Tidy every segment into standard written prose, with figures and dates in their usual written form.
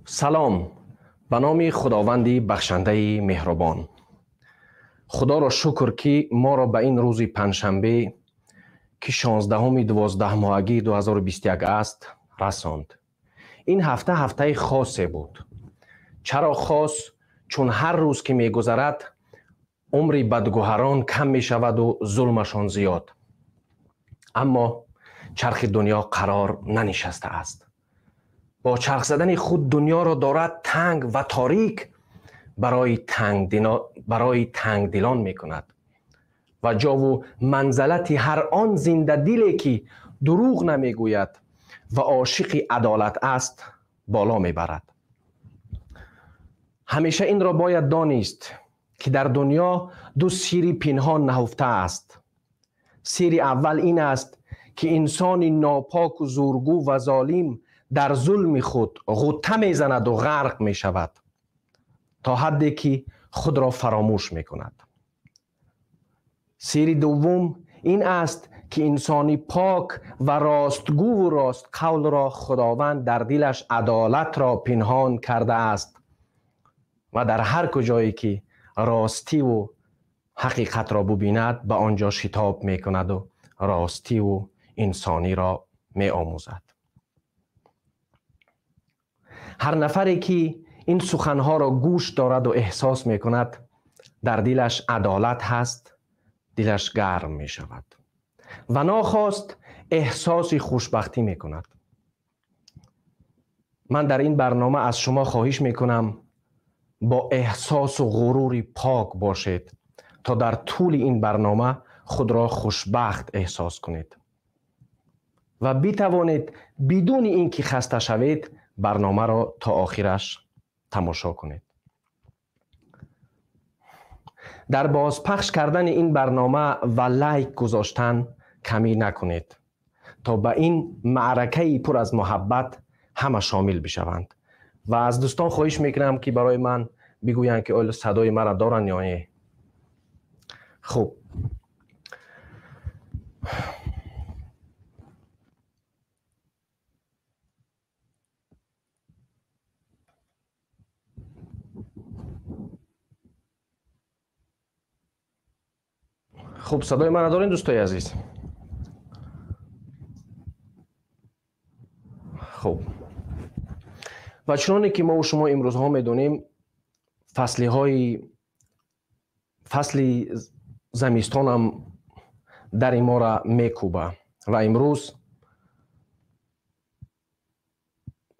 Салом ба номи Худованди бахшандаи меҳрубон. Худоро шукр, ки моро ба ин рӯзи панҷшанбе, ки 16-и 12 моҳагии 2021 аст, расонд. Ин ҳафта ҳафтаи хосе буд. Чаро хос? Чун ҳар рӯз ки мегузарад, умри бадгӯҳарон кам мешаваду зулмашон зиёд. Аммо чархи дунё қарор нанишастааст. Бо чарх задани худ дунёро дорад танг ва торик барои тангдилон мекунад ва ҷову манзалати ҳар он зиндадиле, ки дурӯғ намегӯяд ва ошиқи адолат аст, боло мебарад. Ҳамеша инро бояд донист, ки дар дунё ду сирри пинҳон наҳуфта аст. Сирри аввал ин аст, ки инсони нопоку зургӯ ва золим дар зулми худ ғутта мезанаду ғарқ мешавад, то ҳадде ки худро фаромӯш мекунад. Сирри дуввум ин аст, ки инсони пок ва ростгӯву ростқавлро Худованд дар дилаш адолатро пинҳон кардааст ва дар ҳар куҷое ки ростиву ҳақиқатро бубинад, ба он ҷо шитоб мекунаду ростиву инсониро меомӯзад. Ҳар нафаре ки ин суханҳоро гӯш дораду эҳсос мекунад, дар дилаш адолат ҳаст, дилаш гарм мешавад ва нохост эҳсоси хушбахтӣ мекунад. Ман дар ин барнома аз шумо хоҳиш мекунам, бо эҳсосу ғурури пок бошед, то дар тӯли ин барнома худро хушбахт эҳсос кунед ва битавонед бидуни ин ки хаста шавед, барномаро то охираш тамошо кунед. Дар бозпахш кардани ин барнома ва лайк гузоштан камӣ накунед, то ба ин маъракаи пур аз муҳаббат ҳама шомил бишаванд. Ва аз дӯстон хоҳиш мекунам, ки барои ман бигӯянд, ки оё садои маро доранд ё не. Хуб, хуб, садои маро дорем, дӯстои азиз? Хуб, ва чуноне ки мову шумо имрӯзҳо медонем, фаслиҳои фасли замистонам дари моро мекӯба ва имрӯз,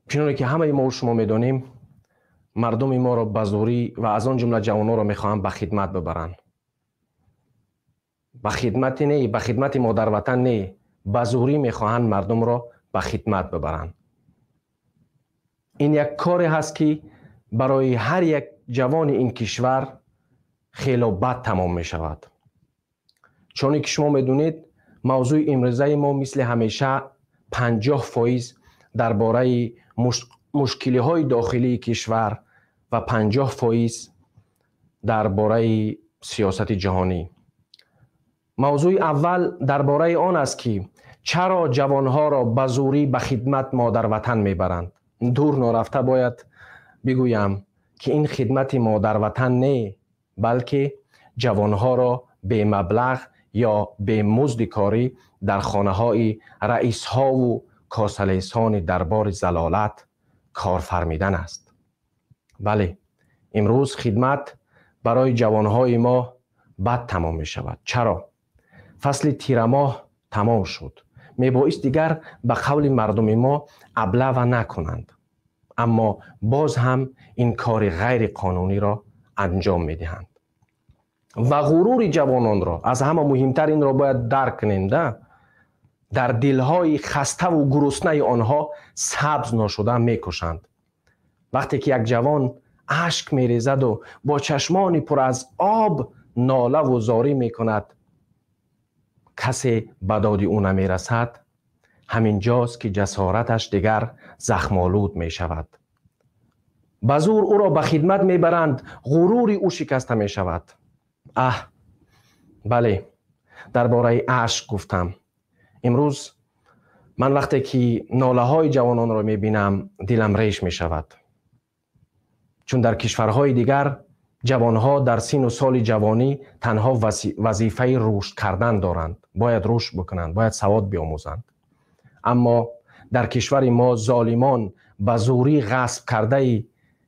чуноне ки ҳамаи мову шумо медонем, мардуми моро ба зӯрӣ ва аз он ҷумла ҷавононро мехоҳанд ба хидмат бибаранд. Ба хидмати не, ба хидмати модарватан не, ба зӯрӣ мехоҳанд мардумро ба хидмат бибаранд. Ин як коре ҳаст, ки барои ҳар як ҷавони ин кишвар хело бад тамом мешавад. Чуноне ки шумо медонед, мавзӯи имрӯзаи мо мисли ҳамеша 50% дар бораи мушкилиҳои дохилии кишвар ва 50% дар бораи сиёсати ҷаҳонӣ. Мавзӯи аввал дар бораи он аст, ки чаро ҷавонҳоро ба зӯрӣ ба хидмат модарватан мебаранд. Дур норафта бояд бигӯям, ки ин хидмати модарватан не, балки ҷавонҳоро бемаблағ ё бемузди корӣ дар хонаҳои раисҳову косалесони дарбори залолат кор фармидан аст. Бале, имрӯз хидмат барои ҷавонҳои мо бад тамом мешавад. Чаро? Фасли тирамоҳ тамом шуд, мебоист дигар ба қавли мардуми мо аблава накунанд, аммо боз ҳам ин кори ғайриқонуниро анҷом медиҳанд ва ғурури ҷавононро, аз ҳама муҳимтар инро бояд дарк кунем, да, дар дилҳои хаставу гуруснаи онҳо сабз ношуда мекушанд. Вақте ки як ҷавон ашк мерезаду бо чашмони пур аз об нолаву зорӣ мекунад, касе ба доди ӯ намерасад, ҳамин ҷост, ки ҷасораташ дигар захмолуд мешавад. Ба зур ӯро ба хидмат мебаранд, ғурури ӯ шикаста мешавад. Аҳ, бале, Дар бораи ашк гуфтам. Имрӯз ман вақте ки нолаҳои ҷавононро мебинам, дилам реш мешавад. Чун дар кишварҳои дигар ҷавонҳо дар сину соли ҷавонӣ танҳо вазифаи рушд кардан доранд. Бояд рушд бикунанд, бояд савод биомӯзанд. Аммо дар кишвари мо золимон ба зӯрӣ ғасб кардае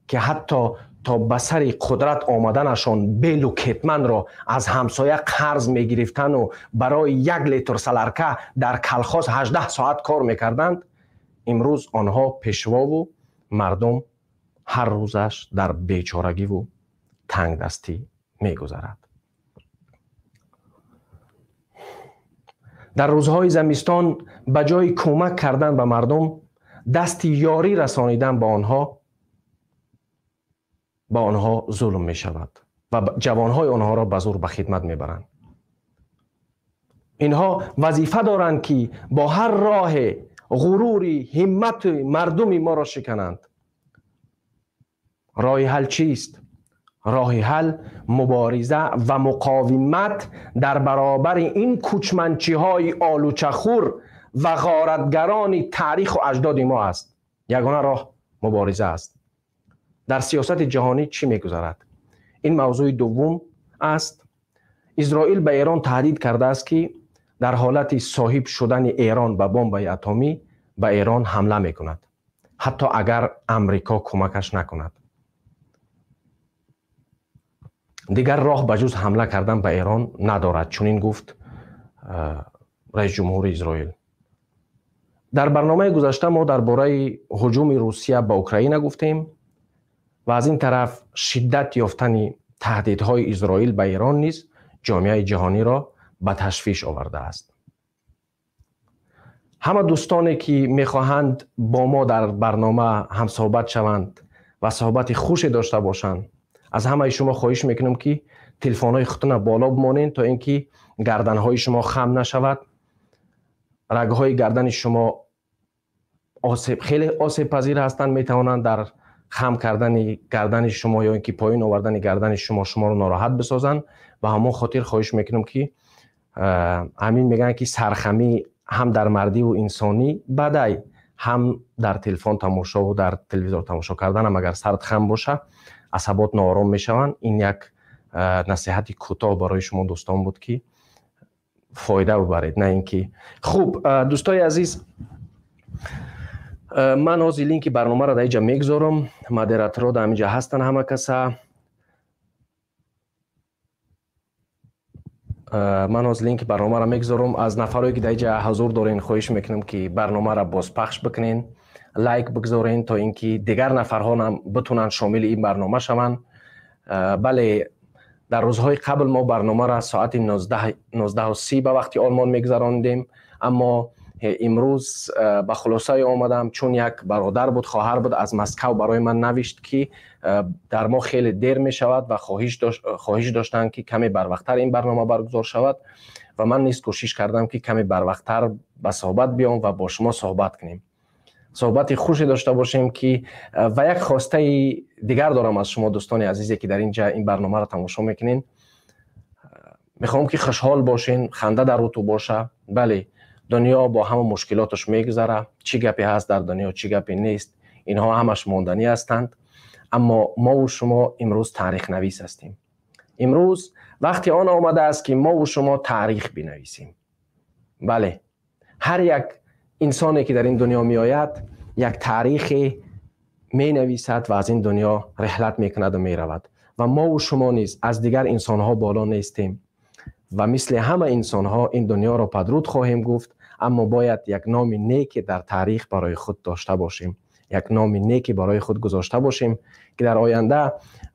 ки ҳатто то ба сари қудрат омаданашон белу кетманро аз ҳамсоя қарз мегирифтану барои як литр саларка дар калхоз 18 соат кор мекарданд, имрӯз онҳо пешвову мардум ҳар рӯзаш дар бечорагиву тангдастӣ мегузарад. Дар рӯзҳои замистон ба ҷои кӯмак кардан ба мардум, дасти ёрӣ расонидан ба онҳо зулм мешавад ва ҷавонҳои онҳоро ба зур ба хидмат мебаранд. Инҳо вазифа доранд, ки бо ҳар роҳе ғурури ҳиммати мардуми моро шикананд. Роҳи ҳал чист? Роҳи ҳал мубориза ва муқовимат дар баробари ин кӯчманчиҳои олучахӯр ва ғоратгарони таъриху аҷдоди мо аст. Ягона роҳ мубориза аст. Дар сиёсати ҷаҳонӣ чӣ мегузарад? Ин мавзӯи дуввум аст. Исроил ба Эрон таҳдид кардааст, ки дар ҳолати соҳиб шудани Эрон ба бомбаи атомӣ ба Эрон ҳамла мекунад, ҳатто агар Амрико кӯмакаш накунад. Дигар роҳ ба ҷуз ҳамла кардан ба Эрон надорад, чунин гуфт раис ҷумҳури Исроил. Дар барномаи гузашта мо дар бораи ҳуҷуми Русия ба Украина гуфтем ва аз ин тараф шиддат ёфтани таҳдидҳои Исроил ба Эрон низ ҷомеаи ҷаҳониро ба ташвиш овардааст. Ҳама дӯстоне ки мехоҳанд бо мо дар барнома ҳамсӯҳбат шаванд ва суҳбати хуше дошта бошанд, аз ҳамаи шумо хоҳиш мекунам, ки телефонҳои худтонро боло бимонед, то ин ки гарданҳои шумо хам нашавад. Рагҳои гардани шумо хеле осебпазир ҳастанд, метавонанд дар хам кардани гардани шумо ё ин ки поён овардани гардани шумо шуморо нороҳат бисозанд. Ба ҳамон хотир хоҳиш мекунам, ки ҳамин мегӯянд, ки сархамӣ ҳам дар мардиву инсонӣ бадай, ҳам дар телефон тамошову дар телевизор тамошо карданам агар сард хам боша, асабот ноором мешаванд. Ин як насиҳати кӯтоҳ барои шумо дӯстон буд, ки фоида бибаред, на ин ки. Хуб, дӯстои азиз, ман ҳозир линки барномаро дар инҷа мегузорам. Модераторҳо дар ҳаминҷа ҳастанд ҳама каса. Ман ҳозир линки барномаро мегузорам. Аз нафарое ки дар инҷа ҳузур дорен, хоҳиш мекунам, ки барномаро бозпахш бикунен, лайк бигзорен, то ин ки дигар нафарҳо ҳам битунанд шомили ин барнома шаванд. Бале, дар рӯзҳои қабл мо барномаро соати 19:30 ба вақти Олмон мегузарондем, аммо имрӯз ба хулосае омадам, чун як бародар буд, хоҳар буд, аз Москав барои ман навишт, ки дар мо хеле дер мешавад ва хоҳиш доштанд, ки каме барвақттар ин барнома баргузор шавад ва ман низ кӯшиш кардам, ки каме барвақттар ба суҳбат биём ва бо шумо суҳбат кунем. Суҳбати хуше дошта бошем, ки ва як хостаи дигар дорам аз шумо дӯстони азизе, ки дар инҷа ин барномаро тамошо мекунед. Мехоҳам, ки хушҳол бошен, ханда дар рӯту боша. Бале, дунё бо ҳама мушкилоташ мегузара. Чӣ гапе ҳаст дар дунё, чӣ гапе нест, инҳо ҳамаш монданӣ ҳастанд. Аммо мову шумо имрӯз таърихнавис ҳастем. Имрӯз вақти он омадааст, ки мову шумо таърих бинависем. Бале, ҳар як инсоне ки дар ин дунё меояд, як таърихе менависад ва аз ин дунё реҳлат мекунаду меравад. Ва мову шумо низ аз дигар инсонҳо боло нестем ва мисли ҳама инсонҳо ин дунёро падруд хоҳем гуфт, аммо бояд як номи неке дар таърих барои худ дошта бошем, як номи неке барои худ гузошта бошем, ки дар оянда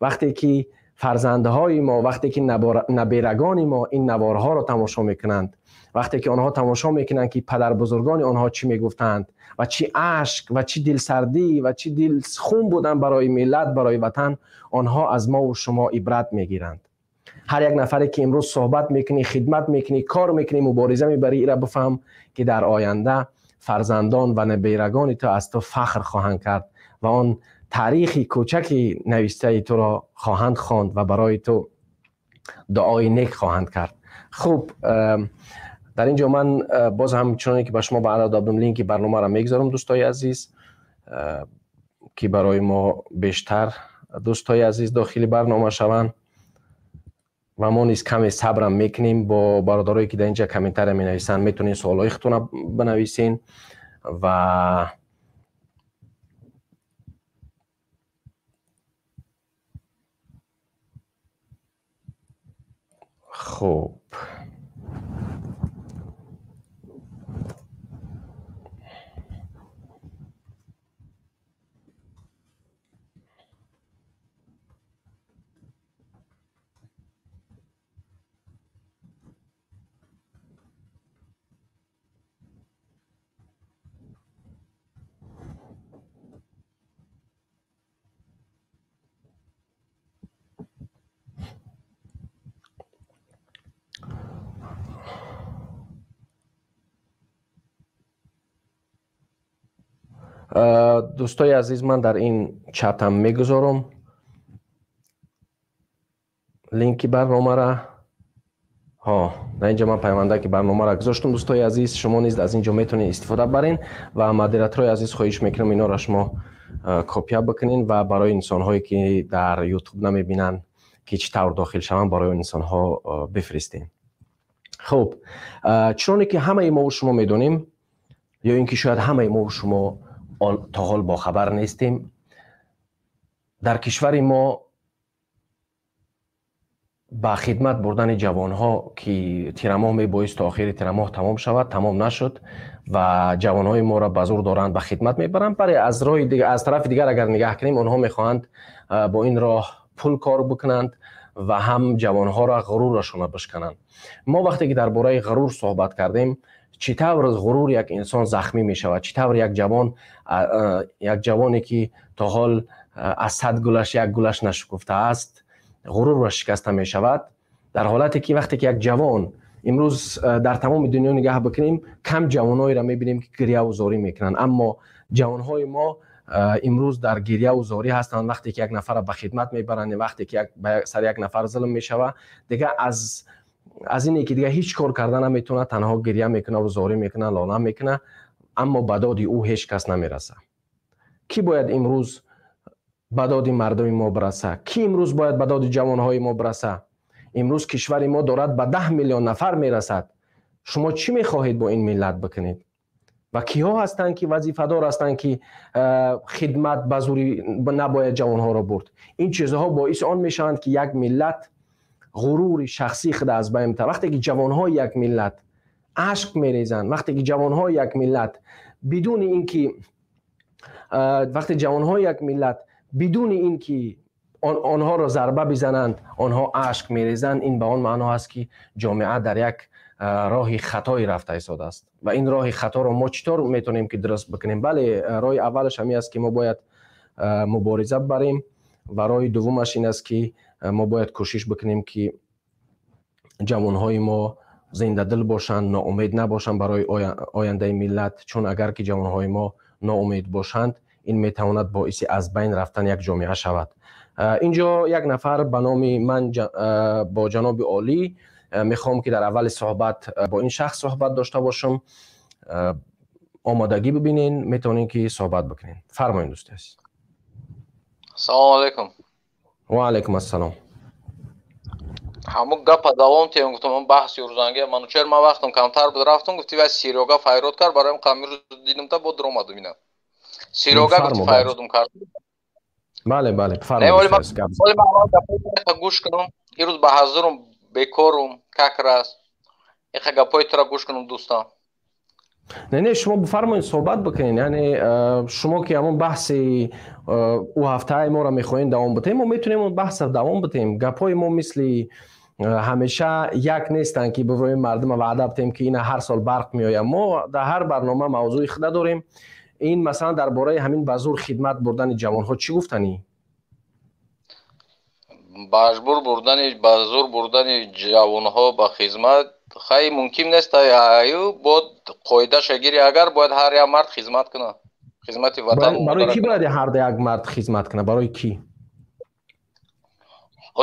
вақте ки фарзандҳои мо, вақте ки наберагони мо ин наворҳоро тамошо мекунанд, вақте ки онҳо тамошо мекунанд, ки падарбузургони онҳо чӣ мегуфтанд ва чӣ ашк ва чӣ дилсардӣ ва чӣ дилхун буданд барои миллат, барои ватан, онҳо аз мову шумо ибрат мегиранд. Ҳар як нафаре ки имрӯз суҳбат мекунӣ, хидмат мекунӣ, кор мекунӣ, мубориза мебарӣ, ира бифаҳм, ки дар оянда фарзандон ва наберагони ту аз ту фахр хоҳанд кард ва он таърихи кӯчаки навиштаи туро хоҳанд хонд ва барои ту Дуои нек хоҳанд кард. Хуб, дар ин ҷо ман боз ҳам чуноне ки ба шумо ваъда додам, линки барномаро мегузорам, дӯстои азиз, ки барои мо бештар дӯстои азиз дохили барнома шаванд ва мо низ каме сабрам мекунем бо бародарое ки дар инҷа комментария менависанд. Метавонед суолҳои худтонро бинависен ва хуб, дӯстои азиз, ман дар ин чатам мегузорам линки барномара. Ҳо, дар инҷо ман пайвандаки барномаро гузоштам, дӯстои азиз, шумо низ аз инҷо метавонед истифода барен ва модераторҳои азиз, хоҳиш мекунам, инҳоро шумо копия бикунед ва барои инсонҳое ки дар ютуб намебинанд, ки чӣ тавр дохил шаванд, барои инсонҳо бифиристем. Хуб, чуноне ки ҳамаи мову шумо медонем, ё ин ки шояд ҳамаи мову шумо то ҳол бохабар нестем, дар кишвари мо ба хидмат бурдани ҷавонҳо, ки тирамоҳ мебоист то охири тирамоҳ тамом шавад, тамом нашуд ва ҷавонҳои моро ба зур доранд ба хидмат мебаранд. Бале, аз роҳи дигар, аз тарафи дигар агар нигаҳ кунем, онҳо мехоҳанд бо ин роҳ пул кор бикунанд ва ҳам ҷавонҳоро ғурурашонро бишкананд. Мо вақте ки дар бораи ғурур суҳбат кардем, чӣ тавр ғурур як инсон захмӣ мешавад, чӣ тавр як ҷавон, як ҷавоне ки то ҳол аз 100 гулаш як гулаш нашукуфтааст, ғурурро шикаста мешавад. Дар ҳолате ки вақте ки як ҷавон имрӯз дар тамоми дунё нигаҳ бикунем, кам ҷавонҳоеро мебинем ки гиряву зорӣ мекунанд, аммо ҷавонҳои мо имрӯз дар гиряву зорӣ ҳастанд. Вақте ки як нафарро ба хидмат мебаранд, вақте ки сари як нафар зулм мешавад, дига аз ине ки дига ҳеҷ кор карда наметавонад, танҳо гиря мекунад ва зорӣ мекунад, лона мекунад, аммо ба доди ӯ ҳеҷ кас намерасад. Кӣ бояд имрӯз ба доди мардуми мо бираса? Кӣ имрӯз бояд ба доди ҷавонҳои мо бираса? Имрӯз кишвари мо дорад ба 10 миллион нафар мерасад. Шумо чӣ мехоҳед бо ин миллат бикунед? Ва киҳо ҳастанд ки вазифадор ҳастанд, ки хидмат ба зӯрӣ набояд ҷавонҳоро бурд? Ин чизҳо боиси он мешаванд, ки як миллат ғурури шахсии худ аз байн мебарад. Вақте ки ҷавонҳои як миллат ашк мерезанд, вақте ки ҷавонҳои як миллат бидуни ин ки вақте ҷавонҳои як миллат бидуни ин ки онҳоро зарба бизананд, онҳо ашк мерезанд, ин ба он маъно аст, ки ҷомеа дар як роҳи хатое рафта истодааст. Ва ин роҳи хаторо мо чӣ тавр метавонем ки дуруст бикунем? Бале, роҳи аввалаш ҳамин аст, ки мо бояд мубориза барем, ва роҳи дуввумаш ин аст, ки мо бояд кӯшиш бикунем, ки ҷавонҳои мо зиндадил бошанд, ноумед набошанд барои ояндаи миллат. Чун агар ки ҷавонҳои мо ноумед бошанд, ин метавонад боиси аз байн рафтани як ҷомеа шавад. Инҷо як нафар ба номи ман бо ҷаноби олӣ мехоҳам, ки дар аввали суҳбат бо ин шахс суҳбат дошта бошам. Омодагӣ бибинен, метавонем ки суҳбат бикунем. Фармоед, дӯсти азиз. Салому алайкум. Ва алайкум ассалом. Ҳамун гапа давом тием, гуфтам, он баҳси рӯзанги Манучер, ман вақтам камтар буд, рафтам, гуфти вай Серёга файрод кард, бароям қамирӯз дидам, та бо дуромадум ина. Серёга гуфти файродум кард. Бале, бале, фармоед. Оли ман аввал гапҳои гӯш кунам, ирӯз ба ҳазурум бекорум, как раз. Иха гапҳои тура гӯш кунам, дӯстам. Не, не, шумо бифармоед, суҳбат бикунед. Яъне шумо ки ҳамон баҳси ӯ ҳафтаи моро мехоҳем давом битем, мо метавонем он баҳсро давом битем. Гапҳои мо мисли ҳамеша як нестанд, ки бивоем мардума ваъда битем, ки ина ҳар сол барқ меояд. Мо дар ҳар барнома мавзӯи худа дорем. Ин масалан дар бораи ҳамин ба зур хидмат бурдани ҷавонҳо чӣ гуфтанӣ? Маҷбур бурдани, ба зур бурдани ҷавонҳо ба хизмат хай мумкин нест, аю бод қоидаша гири, агар бояд ҳар як мард хизмат кунад, хизмати ватан. Барои кӣ бояд ҳар як мард хизмат кунад? Барои кӣ?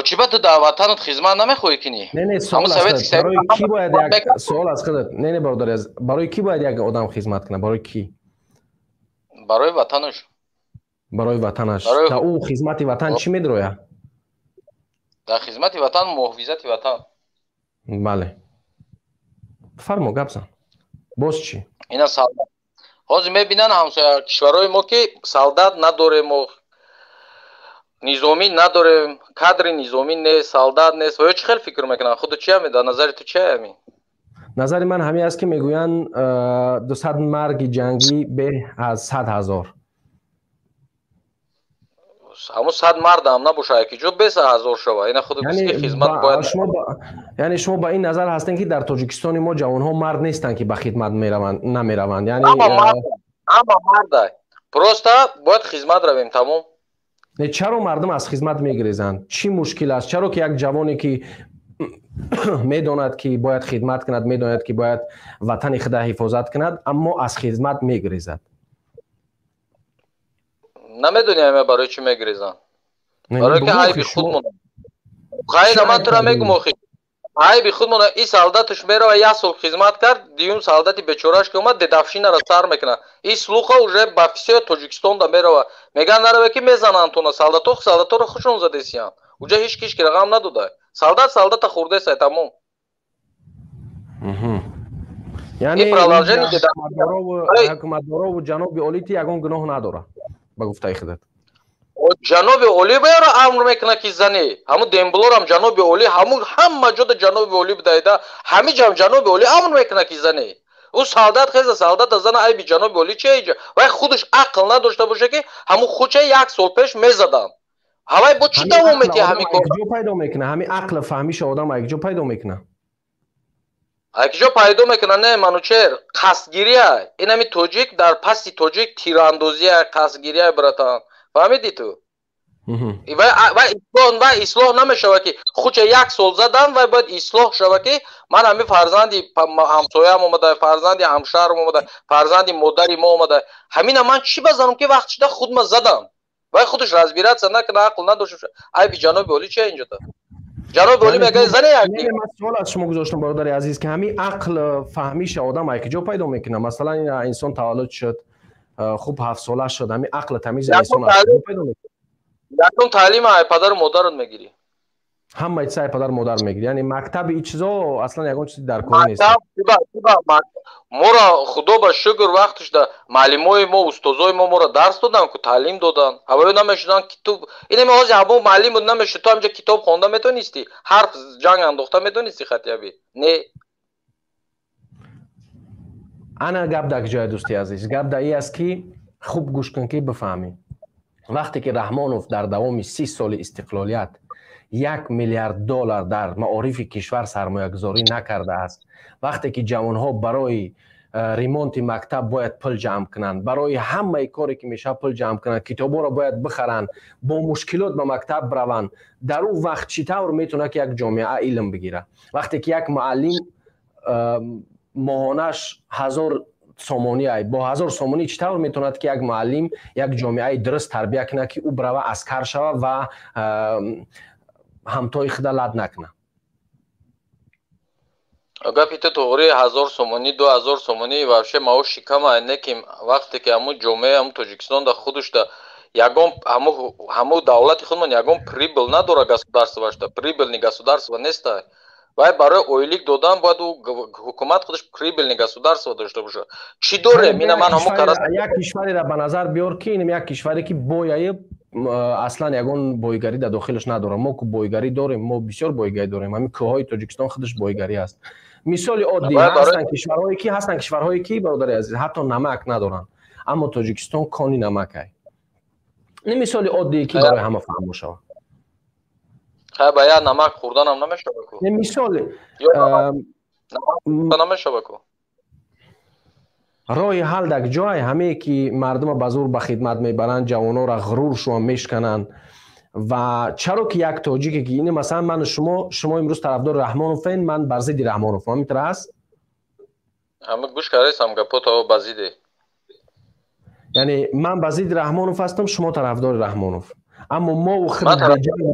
Чӣ ба ту дар ватанат хизмат намехоҳӣ кунӣ? Не, не, суол аст, барои кӣ бояд як суол аз худат. Не, не, бародари азиз, барои кӣ бояд як одам хизмат кунад? Барои кӣ? Барои ватанаш. Барои ватанаш. Дар ӯ хизмати ватан чӣ медрояд? Дар хизмати ватан муҳофизати ватан. Бале, фармо, гап зан, боз чӣ? Ина солдат ҳозир мебинанд ҳамсоя кишварҳои мо, ки солдат надорем, мо низомӣ надорем, кадри низомӣ нест, солдат нест. Ва ё чӣ хел фикр мекунанд? Худу чи ҳами, дар назари ту чи ҳами? Назари ман ҳамин аст, ки мегӯянд, 200 марги ҷангӣ беҳ аз 100 000. Ҳамун 100 мардам набошад, яки ҷо беса ҳазор шава. Ина худу хизмат бояд. Яъне шумо ба ин назар ҳастем, ки дар Тоҷикистони мо ҷавонҳо мард нестанд, ки ба хидмат намераванд, яъне? Ҳама марда, просто бояд хизмат равем, тамом. Чаро мардум аз хизмат мегирезанд? Чӣ мушкил аст? Чаро ки як ҷавоне, ки медонад, ки бояд хидмат кунад, медонад, ки бояд ватани худа ҳифозат кунад, аммо аз хизмат мегирезад? Намедонӣ ама барои чӣ мегирезанд? Барои ки айби худмон. Хайна, ман тура мегум, охи айби худмон. И солдаташ мерава, як сол хизмат кард, дуюм солдати бечораш ки омад, дедовщина ра сар мекунад. И слуха уже ба всё Тоҷикистонда мерава. Меган, нараве, ки мезананд туна. Солдато солдаторо хушон задесиян, уҷа ҳеч киш ки рақам надода. Солдат солдата хурдесай, тамом. Яъне ҳукуматдорову ҷаноби олӣ ти ягон гуноҳ надорад, ба гуфтаи худат? Ҷаноби олӣ баяро амр мекунад, ки зане ҳамун демблорам ҷаноби олӣ, ҳамун ҳама ҷода ҷаноби олӣ будаида, ҳамиҷам ҷаноби олӣ амр мекунад, ки зане. Ӯ солдат хеза, солдата зана, айби ҷаноби олӣ чи иҷа? Вай худаш ақл надошта боша, ки ҳамун хуча як сол пеш мезаданд. Ҳавай бо чӣ давом метиҳа ҳамин кор? Ҷо пайдо мекунад ҳамин ақл, фаҳмиша одам якҷо пайдо мекунад? Якҷо пайдо мекунад? Не, Манучер, қасдгирия. Инами тоҷик, дар пасти тоҷик тирандозия, қасдгирия, братан, фаҳмидӣ ту? Вай ислоҳ намешавад, ки хуча як сол задан, вай бояд ислоҳ шавад, ки ман ҳамин фарзанди ҳамсояам омада, фарзанди ҳамшаҳрам омада, фарзанди модари мо омада, ҳамина ман чӣ базанам, ки вақт шида худма задам. Вай худаш разбираться накунад, ақл надошта, айби ҷаноби олӣ чи инҷода? Ҷаноби олӣ мегӯяд, зане як. Ман суол аз шумо гузоштам, бародари азиз, ки ҳамин ақл, фаҳмиша одам якҷо пайдо мекунад? Масалан, инсон таваллуд шуд, хуб, 7-сола шуд, ҳамин ақли тамизи инсон пайдо мекунад? Якум таълима ай падару модарат мегирӣ. Ҳамаи чиз ай падару модар мегирӣ, яъне мактаби и чизо аслан ягон чизи дар кор нест? Моро, худо ба шукр, вақташда маълимои мо, устозои мо моро дарс доданд ку, таълим доданд. Ҳавоё намешуданд китоб. Инаме ҳозир ҳамон маълим буд, намешуд. Ту ҳамҷа китоб хонда метонистӣ, ҳарф ҷанг андохта метонистӣ хатяби? Не. Ана гап дар ҷоя, дӯсти азиз, гап дар и аст, ки хуб гӯш кун, ки бифаҳмӣ. Вақте ки Раҳмонов дар давоми 30 соли истиқлолият 1 миллиард доллар дар маорифи кишвар сармоягузорӣ накардааст, вақте ки ҷавонҳо барои ремонти мактаб бояд пул ҷамъ кунанд, барои ҳамаи коре ки мешавад пул ҷамъ кунанд, китобҳоро бояд бихаранд, бо мушкилот ба мактаб раванд, дар ӯ вақт чӣ тавр метавонад, ки як ҷомеа илм бигирад? Вақте ки як муаллим моҳонаш 1000 сомонӣ ай, бо 1000 сомонӣ чӣ тавр метавонад, ки як муаллим як ҷомеаи дуруст тарбия кунад, ки ӯ брава аскар шава ва ҳамтои худа лат накунад? Гапи ту тоғри, 1000 сомонӣ, 2000 сомонӣ вообще маоши кама, не ки вақте ки ҳамун ҷомеа, ҳамун Тоҷикистон да худушда ягон ҳамун давлати худмон ягон прибыль надора, государство шда прибыльный государство неста. Вай барои ойлик додан бояд ӯ ҳукумат худаш прибыльный государство дошта бошад. Чӣ дорем? Ина ман ҳамун Як кишвареро ба назар биёр, ки инам як кишваре, ки бояи аслан ягон бойгарӣ дар дохилаш надорам. Мо ку бойгарӣ дорем, мо бисёр бойгарӣ дорем. Ҳамин кӯҳҳои Тоҷикистон худаш бойгарӣ аст. Мисоли оддӣ, ҳастанд кишварҳое ки, бародари азиз, ҳатто намак надоранд, аммо Тоҷикистон кони намакай. Ин мисоли оддие, ки барои ҳама фаҳмо шавад. Ба як намак хӯрданам намешавад ку. Мисоли Намешавад ку. Роҳи ҳал дар ҷой ҳамее, ки мардума ба зур ба хидмат мебаранд, ҷавононро ғуруршон мешкананд. Ва чаро ки як тоҷике, ки ин масалан ману шумо имрӯз тарафдори Раҳмоновен, ман бар зидди Раҳмонов, ҳаминтар аст? Ҳама гӯш кардесам гапото, ба зидди. Яъне ман ба зидди Раҳмонов ҳастам, шумо тарафдори Раҳмонов. Аммо мо худ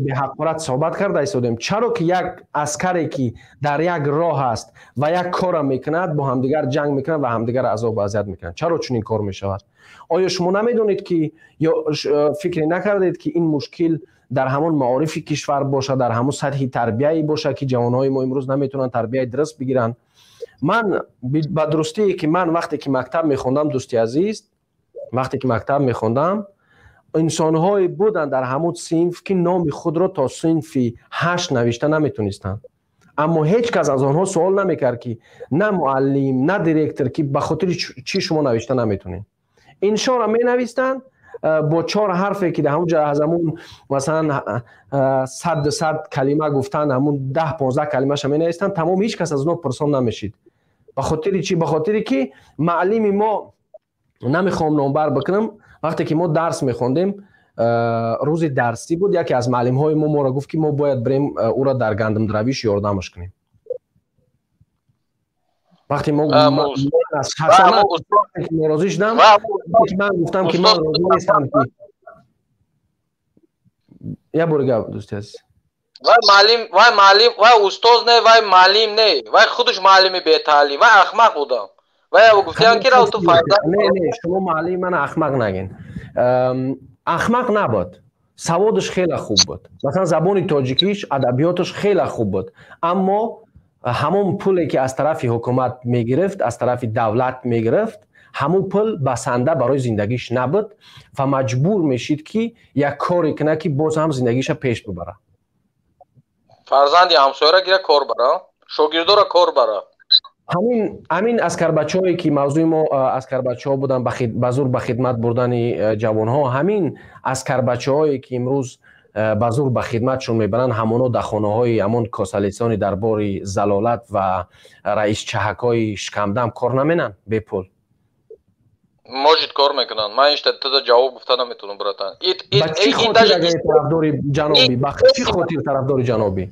беҳақорат суҳбат карда истодем. Чаро ки як аскаре ки дар як роҳ аст ва як корро мекунад, бо ҳамдигар ҷанг мекунад ва ҳамдигарро азобу азият мекунад? Чаро чунин кор мешавад? Оё шумо намедонед ки ё фикре накардед, ки ин мушкил дар ҳамон маорифи кишвар бошад, дар ҳамон сатҳи тарбияе бошад, ки ҷавонҳои мо имрӯз наметавонанд тарбияи дуруст бигиранд? Ман ба дурустие ки ман вақте ки мактаб мехондам, дӯсти азиз, вақте ки мактаб мехондам, инсонҳое буданд дар ҳамон синф, ки номи худро то синфи 8 навишта наметонистанд, аммо ҳеҷ кас аз онҳо суол намекард, ки на муаллим, на директор, ки ба хотири чӣ шумо навишта наметонед. Иншоро менавистанд бо чор ҳарфе, ки дар ҳамон ҷо аз ҳамун масалан 100-200 калима гуфтанд, ҳамун 10-15 калимаша менавистанд, тамом. Ҳеҷ кас аз онҳо пурсон намешид. Ба хотири чӣ? Ба хотире ки муаллими мо, намехоҳам номбар бикунам, вақте ки мо дарс мехондем, рӯзи дарсӣ буд, яке аз муаллимҳои мо моро гуфт, ки мо бояд бирем ӯро дар гандумдравиш ёрдамаш кунем. Вақте мо норозӣ шудам, ман гуфтам, ки ман розӣ нестам, ки як бори гап, дӯсти азиз. Вай муаллим, вай муаллим, вай устоз не, вай муаллим не, вай худаш муаллими бетаълим, вай ахмақ будам. Вай гуфтиян, ки рав ту фарзанд. Не, не, шумо муаллими мана ахмақ нагин. Ахмақ набуд, саводаш хеле хуб буд, масалан, забони тоҷикиш, адабиёташ хеле хуб буд, аммо ҳамон пуле ки аз тарафи ҳукумат мегирифт, аз тарафи давлат мегирифт, ҳамон пул басанда барои зиндагиш набуд ва маҷбур мешид, ки як коре кунад, ки боз ҳам зиндагиша пеш бибарад. Фарзанди ҳамсояра гира, кор бара, шогирдора кор бара. Ҳамин аскарбачаҳое ки мавзӯи мо аскарбачаҳо буданд, ба зур ба хидмат бурдани ҷавонҳо, ҳамин аскарбачаҳое ки имрӯз ба зур ба хидматшон мебаранд, ҳамоно дар хонаҳои ҳамон косалисони дарбори залолат ва раисчаҳакҳои шикамдам кор наменанд бепул? Может, кор мекунанд. Ман ишта туда ҷавоб гуфта наметавонам, братан. Ба чӣ хотир агар тарафдори ҷанобӣ, ба чӣ хотир тарафдори ҷанобӣ?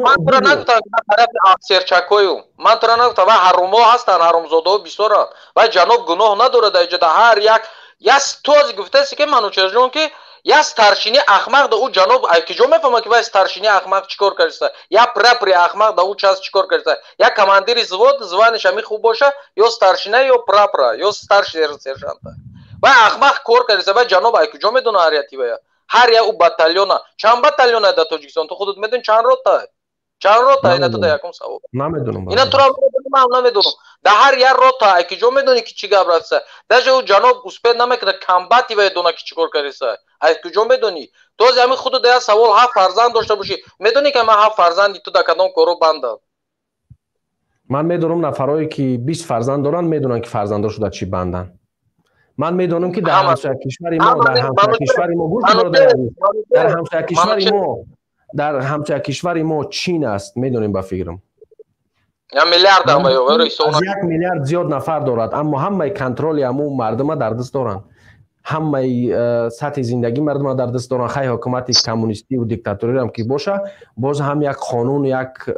Ман тура нагуфтам, ки ман тарафи офсерчакою. Ман тура нагуфтам, вай ҳарумҳо ҳастанд, ҳарумзодаҳо бисёранд. Вай ҷаноб гуноҳ надорад. Дар иҷода ҳар як як този гуфтаси, ки Манучерҷон, ки як старшини ахмақ да ӯ ҷаноб ай киҷо мефаҳмад, ки вай старшини ахмақ чӣ кор кардиста, як прапори ахмақ да ӯ часть чӣ кор кардиста, як командири взвод звание ш ҳами хуб боша, ё старшина, ё прапора, ё старший сержанта. Вай ахмақ кор кардиста, вай ҷаноб ай куҷо медона ҳар яти вая, ҳар як ӯ батальона? Чанд батальона дар Тоҷикистон, ту худат медони? Чанд рота, чанд рота? Ина туда якум савол. Намедонам. Ина тура ман намедонам. Дар ҳар як рота ай киҷо медонӣ, ки чӣ гап рафтса? Даже ӯ ҷаноб успеть намекунад, комбати вай дона, ки чӣ кор кардиса. Ай куҷо медонӣ? Този ҳамин худу да як савол: ҳафт фарзанд дошта бошӣ, медонӣ, ки ман ҳафт фарзанди ту дар кадом коро бандам? Ман медонам, нафарое ки 20 фарзанд доранд, медонанд, ки фарзандошо дар чӣ банданд. Ман медонам, ки дар ҳамсоя кишвари мо, дар ҳамсоя кишвари мо, гӯш, бародари азиз, дар ҳамсоя кишвари мо, дар ҳамсоя кишвари мо Чин аст, медонем, ба фикрам. Аз 1 миллиард зиёд нафар дорад, аммо ҳамаи контроли ҳамун мардума дар даст доранд, ҳамаи сатҳи зиндагии мардума дар даст доранд. Хай, ҳукумати коммунистиву диктаториам ки боша, боз ҳам як қонун, як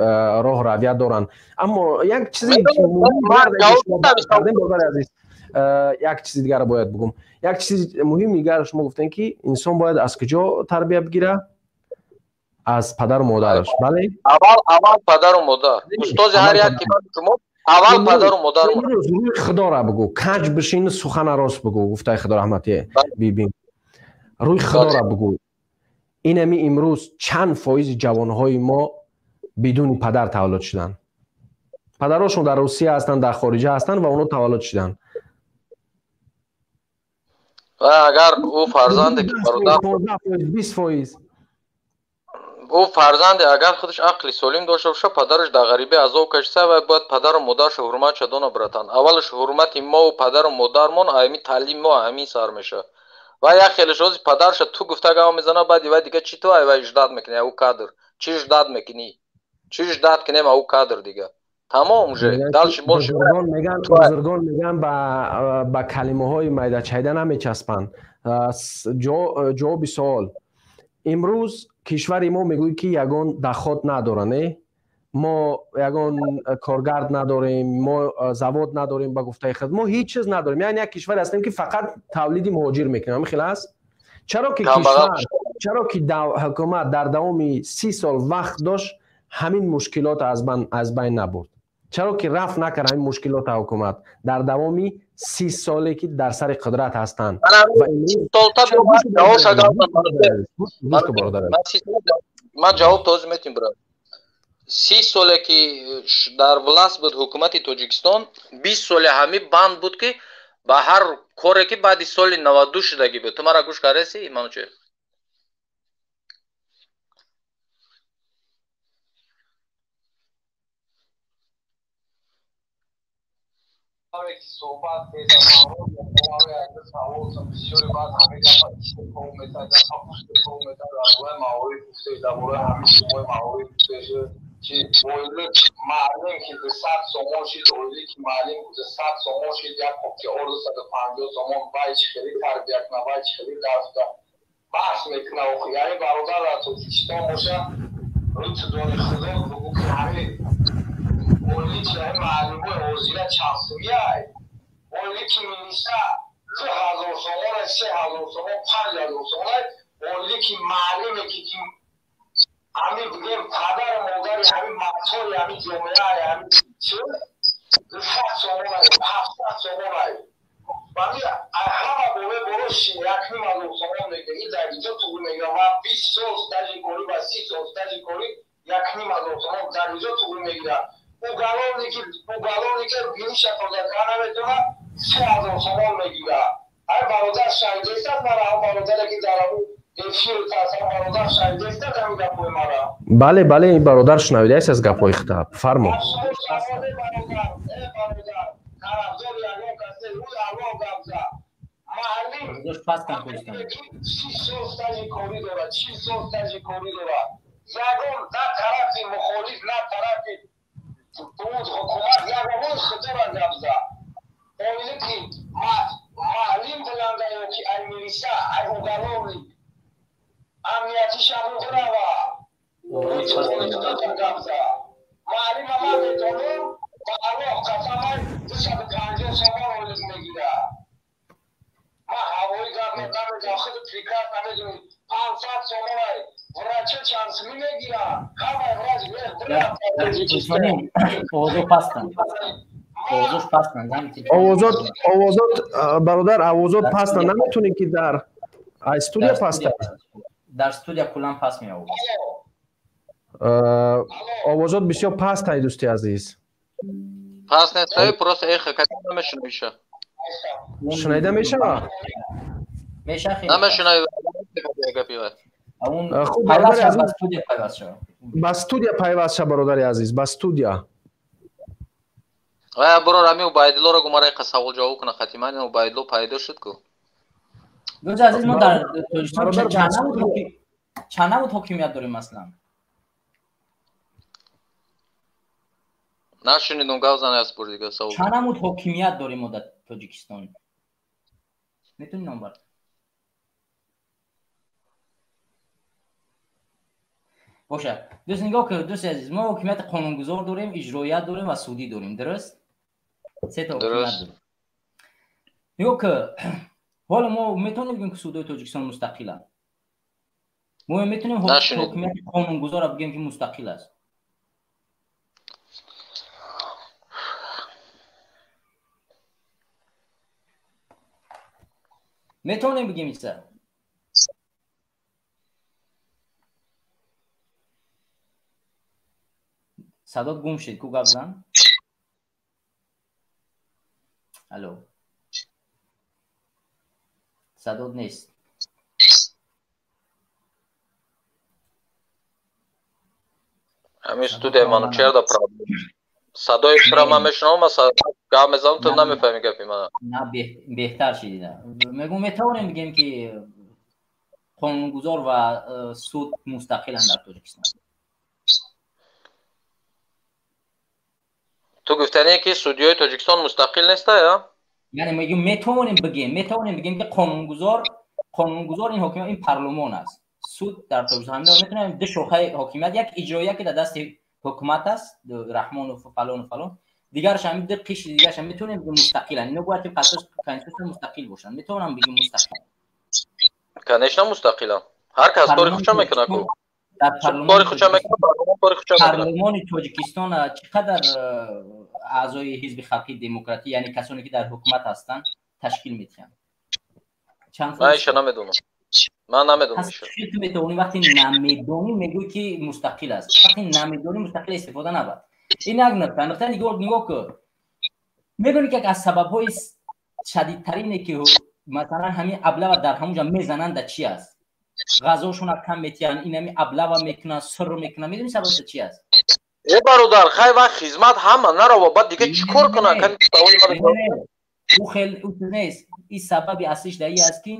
роҳ равия доранд. Аммо як чизи, бародари азиз, як чизи дигарро бояд бигӯм. Як чизи муҳими дигар: шумо гуфтем, ки инсон бояд аз куҷо тарбия бигира? Аз падару модараш, бале? Аввал, аввал падару модар, устози ҳар як ки шумо, аввал падару модар. Рӯи худоро бигӯ, каҷ бишин, сухана рост бигӯ, гуфтаи худо раҳмати бибин. Рӯи худоро бигӯ, инами имрӯз чанд фоизи ҷавонҳои мо бидуни падар таваллуд шуданд? Падарошон дар Русия ҳастанд, дар хориҷа ҳастанд ва онҳо таваллуд шуданд. Ва агар ӯ фарзанде ки бародар 15%, 20%. Ӯ фарзанде агар худаш ақли солим дошта боша, падараш дар ғарибӣ азоб кашиса, вай бояд падару модарашо ҳурматша дона, братан. Аввалаш ҳурмати мову падару модармон ҳамин таълими мо ҳамин сар мешавад. Ва як хелеш ози падарша ту гуфта гап мезана, баъди вай дига чӣ ту ай вай ждать мекунӣ? Ау кадр чӣ ждать мекунӣ? Чӣ ждать кунем ау кадр? Дига тамом, уже дальше больше. Бузургон мегӯянд, ба калимаҳои майдачайда намечаспанд. Ҷавоби суол: имрӯз кишвари мо мегӯяд, ки ягон доход надора, не? Мо ягон коргард надорем, мо завод надорем, ба гуфтаи худ мо ҳеҷ чиз надорем. Яъне як кишваре ҳастем, ки фақат тавлиди муҳоҷир мекунем. Ҳамин хел аст? Чаро ки кишвар, Чаро ки ҳукумат дар давоми 30 сол вақт дошт, ҳамин мушкилот аз байн набурд? Чаро ки рафт накард ҳамин мушкилота ҳукумат дар давоми 30 соле ки дар сари қудрат ҳастанд? Ман ҷавоб тозӣ метим, брат. 30 соле ки дар власт буд ҳукумати Тоҷикистон, 20 соли ҳами банд буд, ки ба ҳар коре ки баъди соли 92 шудагӣ буд. Ту мара гӯш кардаси, Манучеҳр? Суҳбат бисёри баъд ҳамин гапа истифода метад, гапа истифода метад, дар бораи маориф гуфте, дар бораи ҳамин сумои маориф гуфте, ки ойлик маълим ки 200 сомон шид, ойлики маълим 200 сомон шид, як қопча орду 150 сомон, вай чӣ хеле тарбия куна, вай чӣ хеле дарс да баҳс мекуна. Охи, яъне бародар, дар Тоҷикистон боша, рӯи дони Худо бугӯ, ки ҳамин ойлики ҳамин маълимои ҳозира чанд сумияй? Ойлики милиса 2000 сомон, 3000 сомон, 5000 сомон. Ойлики маълиме ки ҳамин бигем падару модари ҳамин мактори ҳамин ҷомеаи ҳамин чи 200 сомон, 700 сомон. Вали ҳама болои боло 1,5 ҳазор сомон мегирад. Ин дар инҷо туғри мегирад ва 20 сол стажи корӣ ва 30 сол стажи корӣ 1,5 ҳазор сомон дар инҷо туғри мегирад. Уголовники биниша тоза карда наметавонад, 3000 сомон мегирад. Ай бародар шаҳидестад мара, ҳам бародаре ки дар эфир ҳаст, бародар шаҳидестад ҳамин гапҳои мара? Бале, бале, ин бародар шунавидааст аз гапҳои хита. Фармо. Бародар, э бародар, тарафдори ягон касе, рӯи Аллоҳ гап зад. Маълим 30 сол стажи корӣ дорад, 40 сол стажи корӣ дорад, ягон на тарафи мухолиф, на тарафи ҳукумат, ягон худора гап зад. Ойлики маълим буланда ё ки ай милиса, ай уголовник амниятишам уғрава гап зад. Маълима ман медонам, ба Аллоҳ қасамай, 250 сомон ойлик мегирад. Ман ҳавои гап намедонам, худ прекрасно медонӣ. 500 сомонай. Врача чанд сумӣ мегирад? Ҳамаи врач. Овозо пастанд, овозош пастанд. Овозот, овозот, бародар, овозот пастанд. Наметонӣ ки дар студия паста? Дар студия куллан паст меовоз. Овозот бисёр паст ай, дӯсти азиз. Паст нест, просто эхо кати намешунавиша. Шунида мешава? Меша. Намешунави гапи вай. Хуб, ба студия пайваст ша, бародари азиз, ба студия. Вая бурор, ами Убайдуллоро гумара иқа савол ҷавоб куна хатиман. Убайдулло пайдо шуд ку. Дӯсти азиз, мо дар Тоҷикистон чанд намуд ҳокимият дорем аслан? Нашунидум, гап зан аз бур дига савол. Чанд намуд ҳокимият дорем мо дар Тоҷикистон, метавонӣ номбар? Бошад, дӯст, нигоҳ кун, дӯсти азиз, мо ҳокимияти қонунгузор дорем, иҷроият дорем ва судӣ дорем, дуруст? Сета ҳокимият дорем. Нигоҳ кун, ҳоло мо метавонем бигӯем, ки судои Тоҷикистон мустақиланд? Мо метавонем ҳокимияти қонунгузорро бигӯем, ки мустақил аст? Метавонем бигем иса? Садот гум шид ку, гап зан. Алло, садот нест. Ҳамин студияи Манучерда проблем. Садои тура ман мешунавам, гап мезанам, ту намефаҳми гапи мана. На, беҳтар шидида. Мегӯм, метавонем бигем, ки қонунгузор ва суд мустақиланд дар Тоҷикистон? Ту гуфтание, ки судиёи Тоҷикистон мустақил неста, я? Яъне мегӯм, метавонем бигем, ки қонунгузор ин ҳокимият, ин парлумон аст. Суд дар Тоҷикистон ҳамин метавонем ду шохаи ҳокимият: як иҷроия, ки дар дасти ҳукумат аст, Раҳмонов, фалону фалон, дигараш ҳамин ду қишри дигараш ҳам метавонем бигем мустақиланд. Ино бояд тибқи асоси конститутсия мустақил бошанд. Метавонам бигем мустақил? Конечно, мустақиланд. Ҳар кас кори худша мекунад ку. Дар кори худша мекунад, парлумон кори худша мекунад. Парлумони Тоҷикистон чӣ қадар аъзои ҳизби халқии демократӣ, яъне касоне ки дар ҳукумат ҳастанд, ташкил медиҳанд? Чанд? Ман иша намедонам. Ман намедонам иша. Ту метавонӣ вақте намедонӣ мегӯӣ ки мустақил аст. Вақте намедонӣ мустақил истифода набар. Ин як нукта. Нукта нигоҳ кун. Медонӣ ки як аз сабабҳои шадидтарине ки масалан ҳамин аблава дар ҳамонҷо мезананд да чи аст? Ғазошонро кам метиҳанд, ин ҳамин аблава мекунанд, сир мекунанд. Медонӣ сабаб чи аст? Э бародар, хай вақт хизмат ҳама нарава, баъд дига чӣ кор кунанд? Ӯ хел ӯ нест. Ин сабаби аслиш дар ин аст ки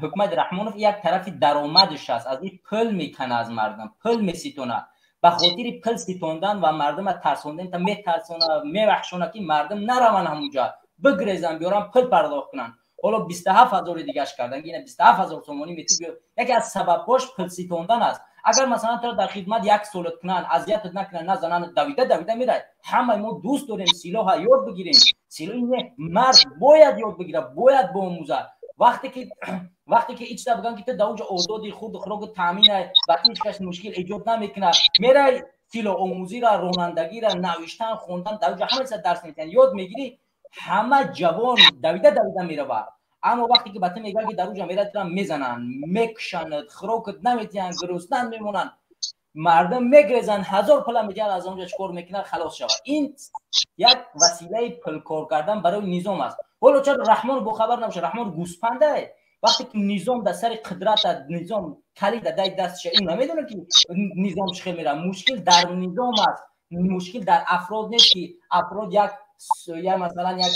ҳукумати Раҳмонов як тарафи даромадаш аст, аз ин пул мекана аз мардум, пул меситонад. Ба хотири пул ситондан ва мардумро тарсондан та метарсона, мевахшона ки мардум нараванд ҳамонҷо, бигрезанд, биёранд пул пардохт кунанд. Ҳоло 27 ҳазори дигаш кардан, ина 27 ҳазор сомонӣ мети биё. Яке аз сабабҳош пул ситондан аст. Агар масалан туро дар хидмат як солат кунанд, азиятат накунанд, назананд, давида давида мерай. Ҳамаи мо дӯст дорем силоҳа ёд бигирем. Силоҳ не, мард бояд ёд бигирад, бояд биомӯзад. Вақте ки ичта бигӯянд ки ту дар онҷо озоди, хурду хӯроку таъмин ва ҳеҷ кас мушкил эҷод намекунад, мерай силоҳомӯзиро, ронандагиро, навиштан, хондан, дар онҷо ҳама чиза дарс медиҳанд, ёд мегирӣ. Ҳама ҷавон давида давида меравад. Аммо вақте ки ба ту мегӯянд ки дар онҷо меравад, туро мезананд, мекушанд, хӯрокат намедиҳанд, гуруснанд мемонанд, мардум мегрезанд, ҳазор пула медиҳанд, аз онҷо чӣ кор мекунанд, халос шавад. Ин як василаи пулкор кардан барои низом аст. Ҳоло чаро Раҳмон бохабар набошад? Раҳмон гӯспандае. Вақте ки низом дар сари қудрат, низом калид дар дастша, ин намедонад ки низом чӣ хел меравад. Мушкил дар низом аст, мушкил дар афрод нест ки афрод як масалан як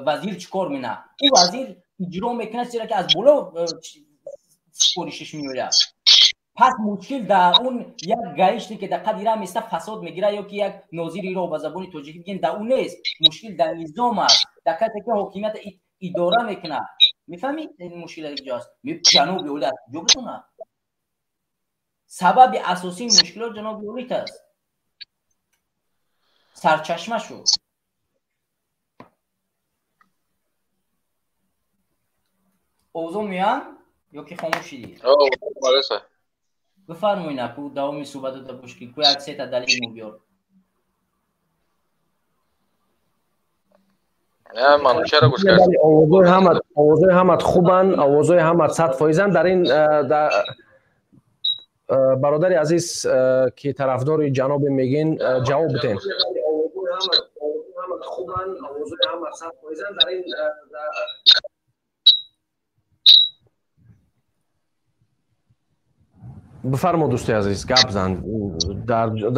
вазир чӣ кор мекунад? Ӯ вазир иҷро мекунад, зеро ки аз боло супоришаш меояд. Пас мушкил дар он як гаишне ки дар қади раҳ места фасод мегирад ё ки як нозириро ба забони тоҷикӣ бигем, дар ӯ нест. Мушкил дар низом аст, дар касе ки ҳокимият идора мекунад. Мефаҳмӣ ин мушкил дар куҷо аст? Ҷаноби олӣ аз куҷо бидонад? Сабаби асосии мушкилот ҷаноби олит аст, сарчашма шуд. Овозо меянд ё ки хомӯш шидӣ? Бифармоед, аку давоми суҳбатата гӯш кун, ку як сета далил мо биёр. Овозои ҳамат хубанд, овозои ҳамат 100%-анд. Дар ин бародари азиз ки тарафдори ҷаноби мегин ҷавоб бидем. Бифармо дӯсти азиз, гап зан,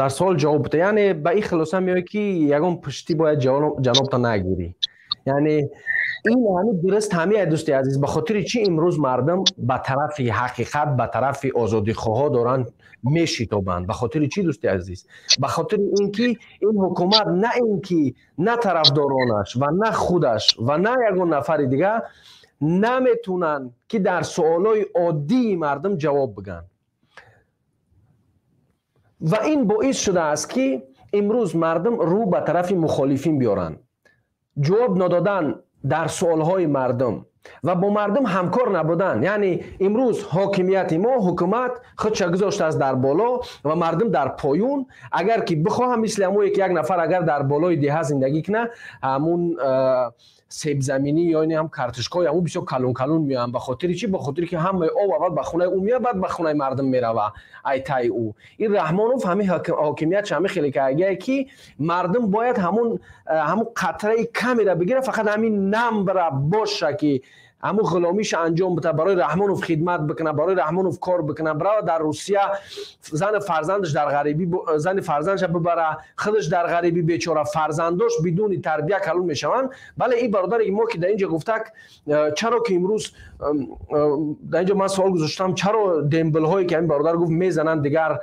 дар суол ҷавоб биде. Яъне ба ин хулоса меояд ки ягон пуштӣ бояд ҷанобта нагирӣ. Яъне ин ҳами дуруст ҳамия дӯсти азиз. Ба хотири чӣ имрӯз мардум ба тарафи ҳақиқат, ба тарафи озодихоҳо доранд мешитобанд? Ба хотири чӣ дӯсти азиз? Ба хотири ин ки ин ҳукумат на ин ки на тарафдоронаш ва на худаш ва на ягон нафари дигар наметунанд ки дар суолҳои оддии мардум ҷавоб бигӯянд. Ва ин боис шудааст ки имрӯз мардум рӯ ба тарафи мухолифин биёранд. Ҷавоб надодан дар суолҳои мардум ва бо мардум ҳамкор набудан. Яъне имрӯз ҳокимияти мо, ҳукумат худша гузоштааст дар боло ва мардум дар поён. Агар ки бихоҳам мисли ҳамое ки як нафар агар дар болои деҳа зиндагӣ кунад, ҳамун себзаминӣ ё ин ҳам картошкаҳои ҳамун бисёр калон калон меоянд. Ба хотири чӣ? Ба хотири ки ҳамаи об аввал ба хонаи ӯ меояд, баъд ба хонаи мардум мерава айтаи ӯ. Ин Раҳмонов ҳамин ҳокимиятш ҳамин хеле кагае ки мардум бояд ҳамун қатраи камера бигирад, фақат ҳамин намбра боша ки ҳамун ғуломиша анҷом бита, барои Раҳмонов хидмат бикунад, барои Раҳмонов кор бикунад, барава дар Русия зани фарзандаш дар ғарибӣ, зани фарзандша бибара, худаш дар ғарибӣ бечора, фарзандош бидуни тарбия калон мешаванд. Бале, ин бародари мо ки дар инҷа гуфтак, чаро ки имрӯз дар инҷо ман суол гузоштам, чаро дембелҳое ки ҳамин бародар гуфт мезананд дигар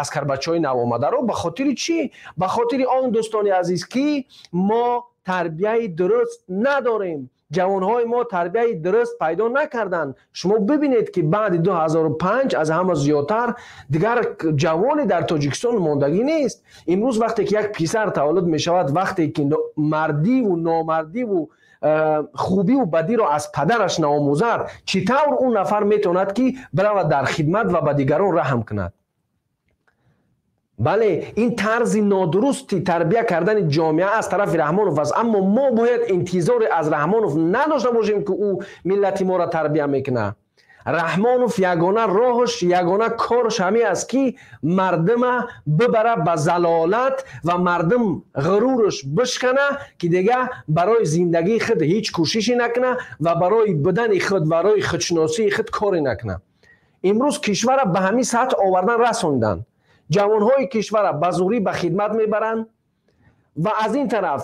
аскарбачаҳои навомадаро? Ба хотири чӣ? Ба хотири он дӯстони азиз ки мо тарбияи дуруст надорем. Ҷавонҳои мо тарбияи дуруст пайдо накарданд. Шумо бибинед, ки баъди 2005 аз ҳама зиёдтар дигар ҷавоне дар Тоҷикистон мондагӣ нест. Имрӯз вақте ки як писар таваллуд мешавад, вақте ки мардиву номардиву хубиву бадиро аз падараш наомӯзад, чӣ тавр ӯ нафар метавонад, ки биравад дар хидмат ва ба дигарон раҳм кунад? Бале, ин тарзи нодурусти тарбия кардани ҷомеа аз тарафи Раҳмонов аст, аммо мо бояд интизоре аз Раҳмонов надошта бошем, ки ӯ миллати моро тарбия мекунад. Раҳмонов ягона роҳаш, ягона корш ҳамин аст, ки мардума бибара ба залолат ва мардум ғурураш бишкана, ки дига барои зиндагии худ ҳеҷ кӯшише накуна ва барои будани худ, барои худшиносии худ коре накуна. Имрӯз кишварро ба ҳамин сатҳ овардан расонданд. Ҷавонҳои кишварро ба зӯрӣ ба хидмат мебаранд ва аз ин тараф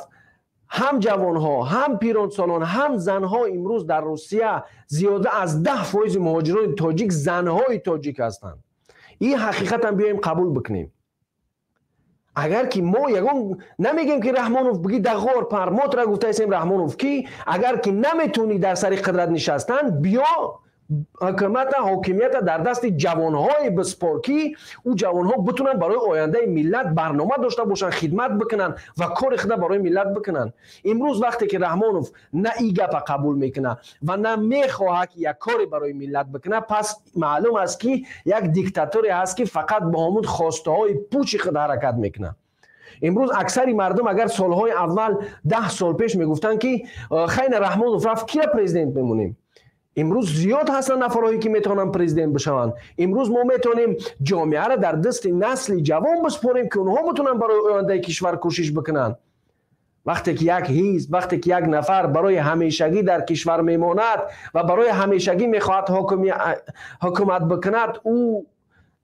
ҳам ҷавонҳо, ҳам пиронсолон, ҳам занҳо. Имрӯз дар Русия зиёда аз 10% муҳоҷирони тоҷик занҳои тоҷик ҳастанд. Ин ҳақиқатам биёем қабул бикунем. Агар ки мо ягон намегем, ки Раҳмонов биги дағор пар, мо тура гуфтаистем, Раҳмонов, ки агар ки наметавонӣ дар сари қудрат нишастан, биё ҳукумата, ҳокимията дар дасти ҷавонҳое биспор, ки ӯ ҷавонҳо битунанд барои ояндаи миллат барнома дошта бошанд, хидмат бикунанд ва кори худа барои миллат бикунанд. Имрӯз вақте ки Раҳмонов на и гапа қабул мекунад ва на мехоҳад, ки як коре барои миллат бикунад, пас маълум аст, ки як диктаторе ҳаст, ки фақат бо ҳамун хостаҳои пучи худ ҳаракат мекунад. Имрӯз аксари мардум агар солҳои аввал, 10 сол пеш мегуфтанд, ки хайна, Раҳмонов рафт, кира президент мемонем, имрӯз зиёд ҳастанд нафарҳое, ки метавонанд президент бишаванд. Имрӯз мо метавонем ҷомеаро дар дасти насли ҷавон биспорем, ки онҳо битонанд барои ояндаи кишвар кӯшиш бикунанд. Вақте ки як ҳизб, вақте ки як нафар барои ҳамешагӣ дар кишвар мемонад ва барои ҳамешагӣ мехоҳад ҳукумат бикунад, ӯ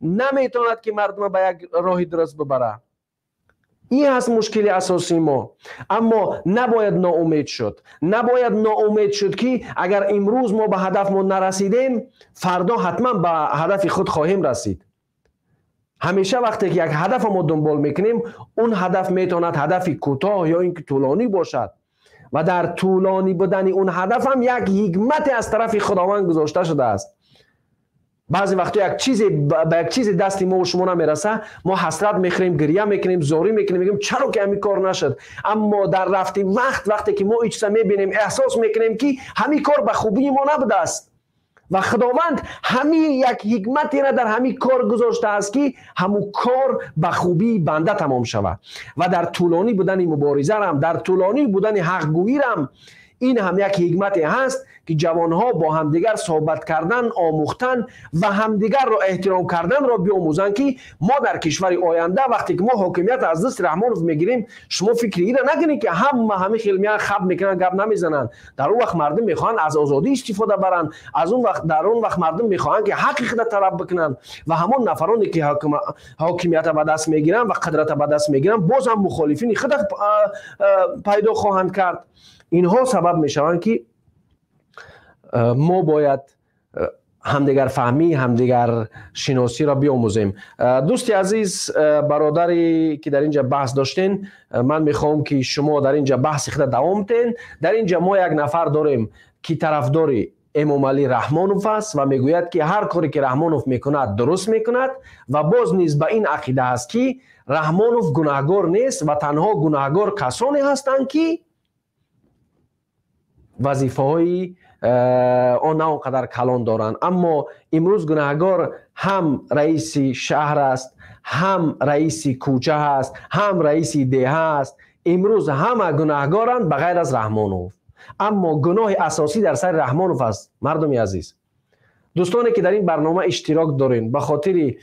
наметавонад, ки мардума ба як роҳи дуруст бибарад. Ин ҳаст мушкили асосии мо. Аммо набояд ноумед шуд, набояд ноумед шуд, ки агар имрӯз мо ба ҳадафмон нарасидем, фардо ҳатман ба ҳадафи худ хоҳем расид. Ҳамеша вақте ки як ҳадафа мо дунбол мекунем, он ҳадаф метавонад ҳадафи кӯтоҳ ё ин ки тӯлонӣ бошад ва дар тӯлонӣ будани он ҳадафам як ҳикмате аз тарафи Худованд гузошта шудааст. Баъзе вақтҳо як чизе ба як чизе дасти мо шумо намераса, мо ҳасрат мехӯрем, гиря мекунем, зорӣ мекунем, мегӯем, чаро ки ҳамин кор нашуд. Аммо дар рафти вақт, вақте ки мо ин чиза мебинем, эҳсос мекунем, ки ҳамин кор ба хубии мо набудааст ва Худованд ҳамин як ҳикматеро дар ҳамин кор гузоштааст, ки ҳамун кор ба хубии банда тамом шавад. Ва дар тӯлонӣ будани муборизарам, дар тӯлонӣ будани ҳақгӯирам ин ҳам як ҳикмате ҳаст, ки ҷавонҳо бо ҳамдигар суҳбат кардан омӯхтан ва ҳамдигарро эҳтиром карданро биомӯзанд, ки мо дар кишвари оянда, вақте ки мо ҳокимият аз дасти Раҳмонов мегирем, шумо фикри ира накунед, ки ҳама ҳамин хел меян, хаб мекунанд, гап намезананд. Дар он вақт мардум мехоҳанд аз озодӣ истифода баранд, аз он вақт, дар он вақт мардум мехоҳанд, ки ҳаққи худа талаб бикунанд ва ҳамон нафароне, ки ҳокимията ба даст мегиранд ва қудрата ба даст мегиранд, боз ҳам мухолифини худа пайдо хоҳанд кард. Инҳо сабаб мешаванд, ки мо бояд ҳамдигарфаҳмӣ, ҳамдигаршиносиро биомӯзем. Дӯсти азиз, бародаре ки дар инҷа баҳс доштен, ман мехоҳам, ки шумо дар инҷа баҳси худа давом тен. Дар инҷа мо як нафар дорем, ки тарафдори Эмомалӣ Раҳмонов аст ва мегӯяд, ки ҳар коре ки Раҳмонов мекунад, дуруст мекунад, ва боз низ ба ин ақида аст, ки Раҳмонов гунаҳгор нест ва танҳо гунаҳгор касоне ҳастанд, ки вазифаҳои он на он қадар калон доранд. Аммо имрӯз гунаҳгор ҳам раиси шаҳр аст, ҳам раиси кӯча ҳаст, ҳам раиси деҳа аст. Имрӯз ҳама гунаҳгоранд ба ғайр аз Раҳмонов. Аммо гуноҳи асосӣ дар сари Раҳмонов аст. Мардуми азиз, дӯстоне ки дар ин барнома иштирок дорем, ба хотири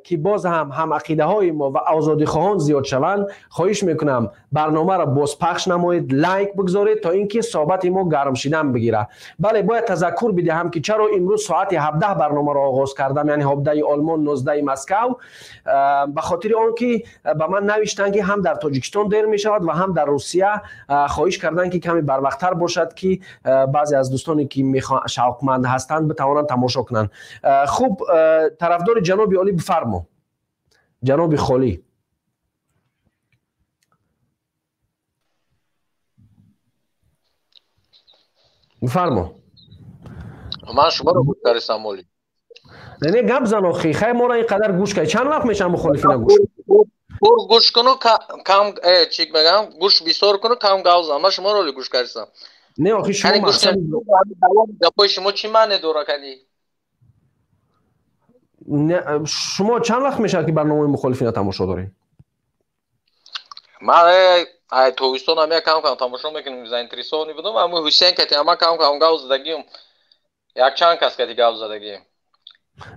ки боз ҳам ҳамақидаҳои мо ва озодихоҳон зиёд шаванд, хоҳиш мекунам, барномаро бозпахш намоед, лайк бигзоред, то ин ки суҳбати мо гарм шидан бигирад. Бале, бояд тазаккур бидиҳам, ки чаро имрӯз соати 17 барномаро оғоз кардам, яъне 17 Олмон, 19 Москав. Ба хотири он ки ба ман навиштанд, ки ҳам дар Тоҷикистон дер мешавад ва ҳам дар Русия хоҳиш карданд, ки каме барвақттар бошад, ки баъзе аз дӯстоне ки шавқманд ҳастанд, битавонанд тамошо кунанд. Хуб, тарафдори ҷаноби олӣ, бифармо, ҷаноби холӣ. Бифармо. Ман шуморо гӯш кардистам оли. Не, гап зан охи, хай моро ин қадар гӯш кард. Чанд вақт мешавад мухолифина гӯш? Пур гӯш куну кам чӣ мегам, гӯш бисёр куну кам гап зан. Ман шуморо оли гӯш кардистам. Не, охи шумо мақсад гапои шумо чӣ маъне дора кани? Шумо чанд вақт мешавад ки барномаи мухолифина тамошо доред? Ман ай тобистон ҳам як кам кам тамошо мекунем, заинтересованный будам. Ҳамун Ҳусейн кати ҳама кам кам гап задагием. Якчанд кас кати гап задагием.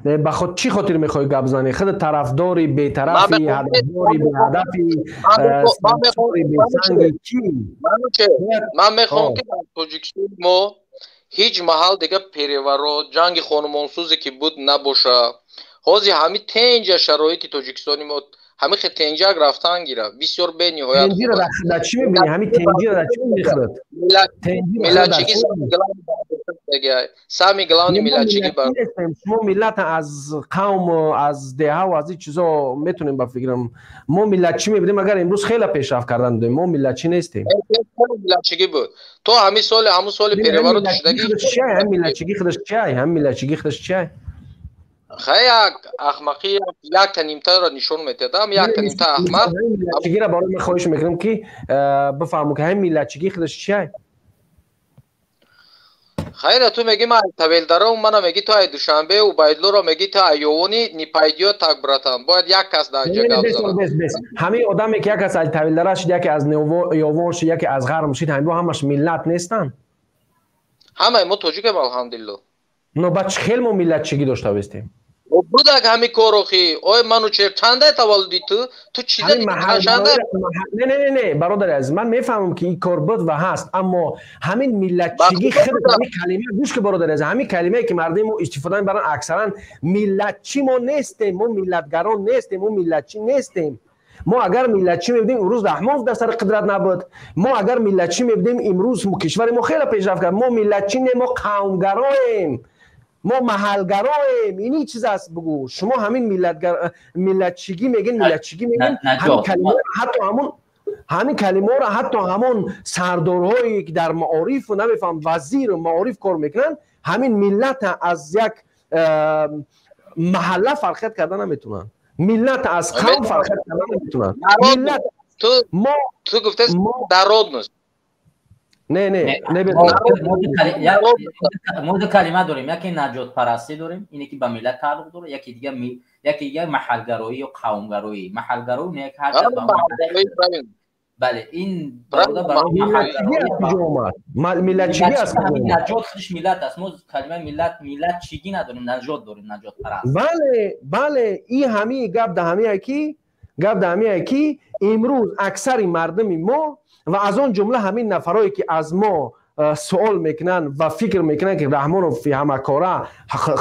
Не, ба худ чӣ хотир мехоҳӣ гап занӣ? Худ тарафдори, бетарафи, ҳадафдори, беҳадафи, бесанги чӣ? Ман мехоҳам ки дар Тоҷикистони мо ҳеҷ маҳал дига переворот, ҷанги хонумонсӯзе ки буд набоша. Ҳозир ҳами тенҷа шароити Тоҷикистони мо ҳами хе тенҷак рафтан гира. Бисёр бениҳоят. Тенҷира дар чӣ мебинӣ? Ҳами тенҷира дар чӣ мебинӣ худат? Миллатчигӣ самый главный миллатчигӣ бар. Шумо миллат аз қавм, аз деҳа ва аз ин чизо метонем ба фикрам. Мо миллатчӣ мебинем, агар имрӯз хеле пешрафт кардан будем, мо миллатчӣ нестем. Миллатчигӣ буд. То ҳамин соли, ҳамун соли переворот шудагӣ. Ҳам миллатчигӣ худаш чиай? Ҳам миллатчигӣ худаш чиай? Хай як ахмақӣ якта нимтаро нишон медиҳад. Ҳам якта нимта ахмақ. Миллатчигиро барои ман хоҳиш мекунам ки бифаҳмам ки ҳам миллатчигӣ худаш чиай? Хайра, ту меги ман Тавелдаро, мана меги ту ай Душанбе, Убайдуллоро меги ту ай Ёвони, не пойдёт так, братан. Бояд як кас дар ҷо гап занад. Бес. Ҳамин одаме ки як кас аз Тавелдара шид, яке аз Ёвон шид, яке аз Ғарм шид, ҳамин ҳамаш миллат нестанд? Ҳамаи мо тоҷикем, алҳамдулилло. Но ба чӣ хел мо миллатчигӣ дошта бестем? Будак ҳами кор охи. Ой, Манучер, чандай таваллуди ту? Ту чиза чандай? Не, не, не, не, бародари азиз, ман мефаҳмам ки ин кор буд ва ҳаст, аммо ҳамин миллатчигӣ худ ҳамин калима, гӯш ки бародари азиз, ҳамин калимае ки мардуми мо истифода мебаранд, аксаран миллатчӣ мо нестем, мо миллатгарон нестем, мо миллатчӣ нестем. Мо агар миллатчӣ мебудем, имрӯз Раҳмонов дар сари қудрат набуд. Мо агар миллатчӣ мебудем, имрӯз кишвари мо хеле пешрафт кард. Мо миллатчӣ не, мо қавмгароем. Мо маҳалгароем. Ини чиз аст бугу. Шумо ҳамин миллатчигӣ мегин, миллатчигӣ мегин, ҳамин калима ҳатто ҳамон ҳамин калимаро ҳатто ҳамон сардорҳое ки дар маориф намефаҳм вазир маориф кор мекунанд, ҳамин миллат аз як маҳалла фарқият карда наметавонанд. Миллат аз қавм фарқият карда наметавонанд. Миллат ту гуфтаст народност. Не, не, не, мо ду калима дорем. Яке наҷотпарастӣ дорем, ине ки ба миллат тааллуқ дорад, яке дигар маҳалгароӣ ё қавмгароӣ. Маҳалгароӣ не ҳар кас ба бале, ин миллатчигӣ аст. Наҷот худаш миллат аст. Мо калимаи миллат, миллатчигӣ надорем, наҷот дорем, наҷотпараст. Бале, бале, ин ҳамин гап да ҳамие ки гап да ҳамие ки имрӯз аксари мардуми мо ва аз он ҷумла ҳамин нафарое ки аз мо суол мекунанд ва фикр мекунанд ки Раҳмонов ҳамакора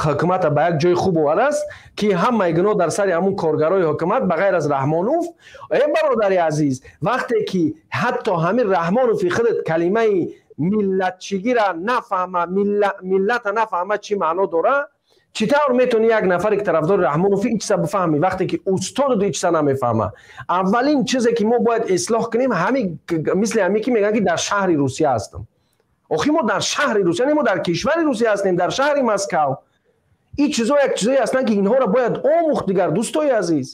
ҳукумата ба як ҷои хуб овардааст, ки ҳамаи гуноҳ дар сари ҳамун коргарои ҳукумат ба ғайр аз Раҳмонов. Э бародари азиз, вақте ки ҳатто ҳамин Раҳмонови худат калимаи миллатчигиро нафаҳма, миллата нафаҳма чӣ маъно дора, чӣ тавр метавонӣ як нафаре ки тарафдори Раҳмонов ин чиза бифаҳмӣ, вақте ки устоду ин чиза намефаҳма? Аввалин чизе ки мо бояд ислоҳ кунем, ҳамин мисли ҳамин ки мегӯянд ки дар шаҳри Русия ҳастам. Охи мо дар шаҳри Русия не, мо дар кишвари Русия ҳастем, дар шаҳри Москав. Ин чизо як чизое ҳастанд ки инҳоро бояд омӯхт дигар, дӯстои азиз.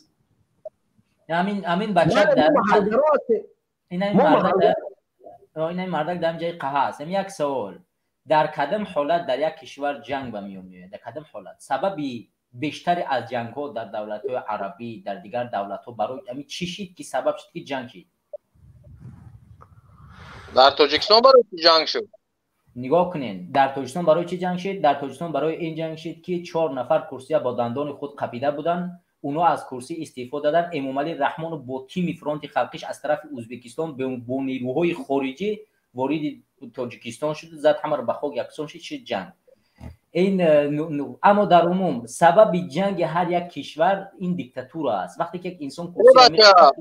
Ҳамин бача ин мардак дар ҷои қаҳа аст. Як савол: дар кадом ҳолат дар як кишвар ҷанг ба миён меояд? Дар кадом ҳолат сабаби бештари аз ҷангҳо дар давлатҳои арабӣ, дар дигар давлатҳо барои ҳамин чӣ шид ки сабаб шуд ки ҷанг шид? Дар Тоҷикистон барои чӣ ҷанг шуд? Нигоҳ кунед, дар Тоҷикистон барои чӣ ҷанг шид? Дар Тоҷикистон барои ин ҷанг шид ки 4 нафар курсия бо дандони худ қапида буданд, اونا از کرسی استعفا دادن. امامعلی رحمان با تیم فرانت خلقیش از طرف ازبکستان با نیروهای خارجی وارد تاجیکستان شد، زد همه رو به خاک یکسان شد، شد جنگ. این اما در عموم سبب جنگ هر یک کشور این دیکتاتور است. وقتی که یک انسان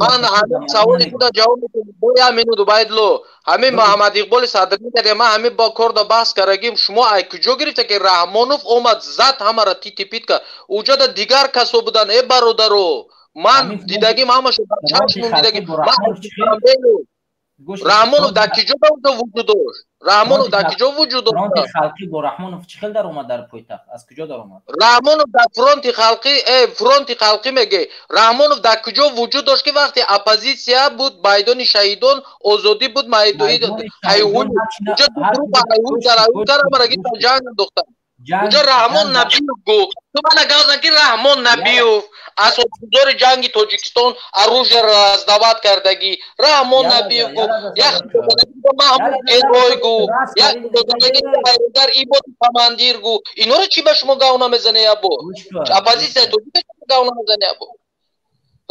من همین سوالی خدا جواب میدم باید منو دوبایدلو همین محمد اقبال صدری کرد ما همین با کرد بحث کردیم. شما ای کجا گرفته که رحمانوف اومد زد همه را تیتی پیت کرد؟ اوجا دیگر کسو بودن ای برادرو، من دیدگیم همش چشمم دیدگیم. من Раҳмонов дар киҷо вуҷуд дошт? Раҳмонов дар киҷо вуҷуд дошт? Фронти халқӣ бо Раҳмонов чӣ хел даромад дар пойтахт? Аз куҷо даромад? Раҳмонов дар фронти халқӣ, фронти халқӣ меге. Раҳмонов дар куҷо вуҷуд дошт, ки вақте оппозитсия буд, майдони шаҳидон озодӣ буд, майдони ҳайвон, уҷа группа ҳайвон дар ҳайвон карамараги ҷанг андохтанд. Уҷа Раҳмон Набиев гуфт. Ту мана гап зан, ки Раҳмон Набиев асосгузори ҷанги Тоҷикистон, оружие раздавать кардагӣ. Раҳмон Набиев гуфт, як Маҳмуд Герой гуфт, як дар ибоди командир гуфт. Инора чӣ ба шумо гав намезане, ябо? Оппозитсияи тоҷика чӣ гав намезане, ябо?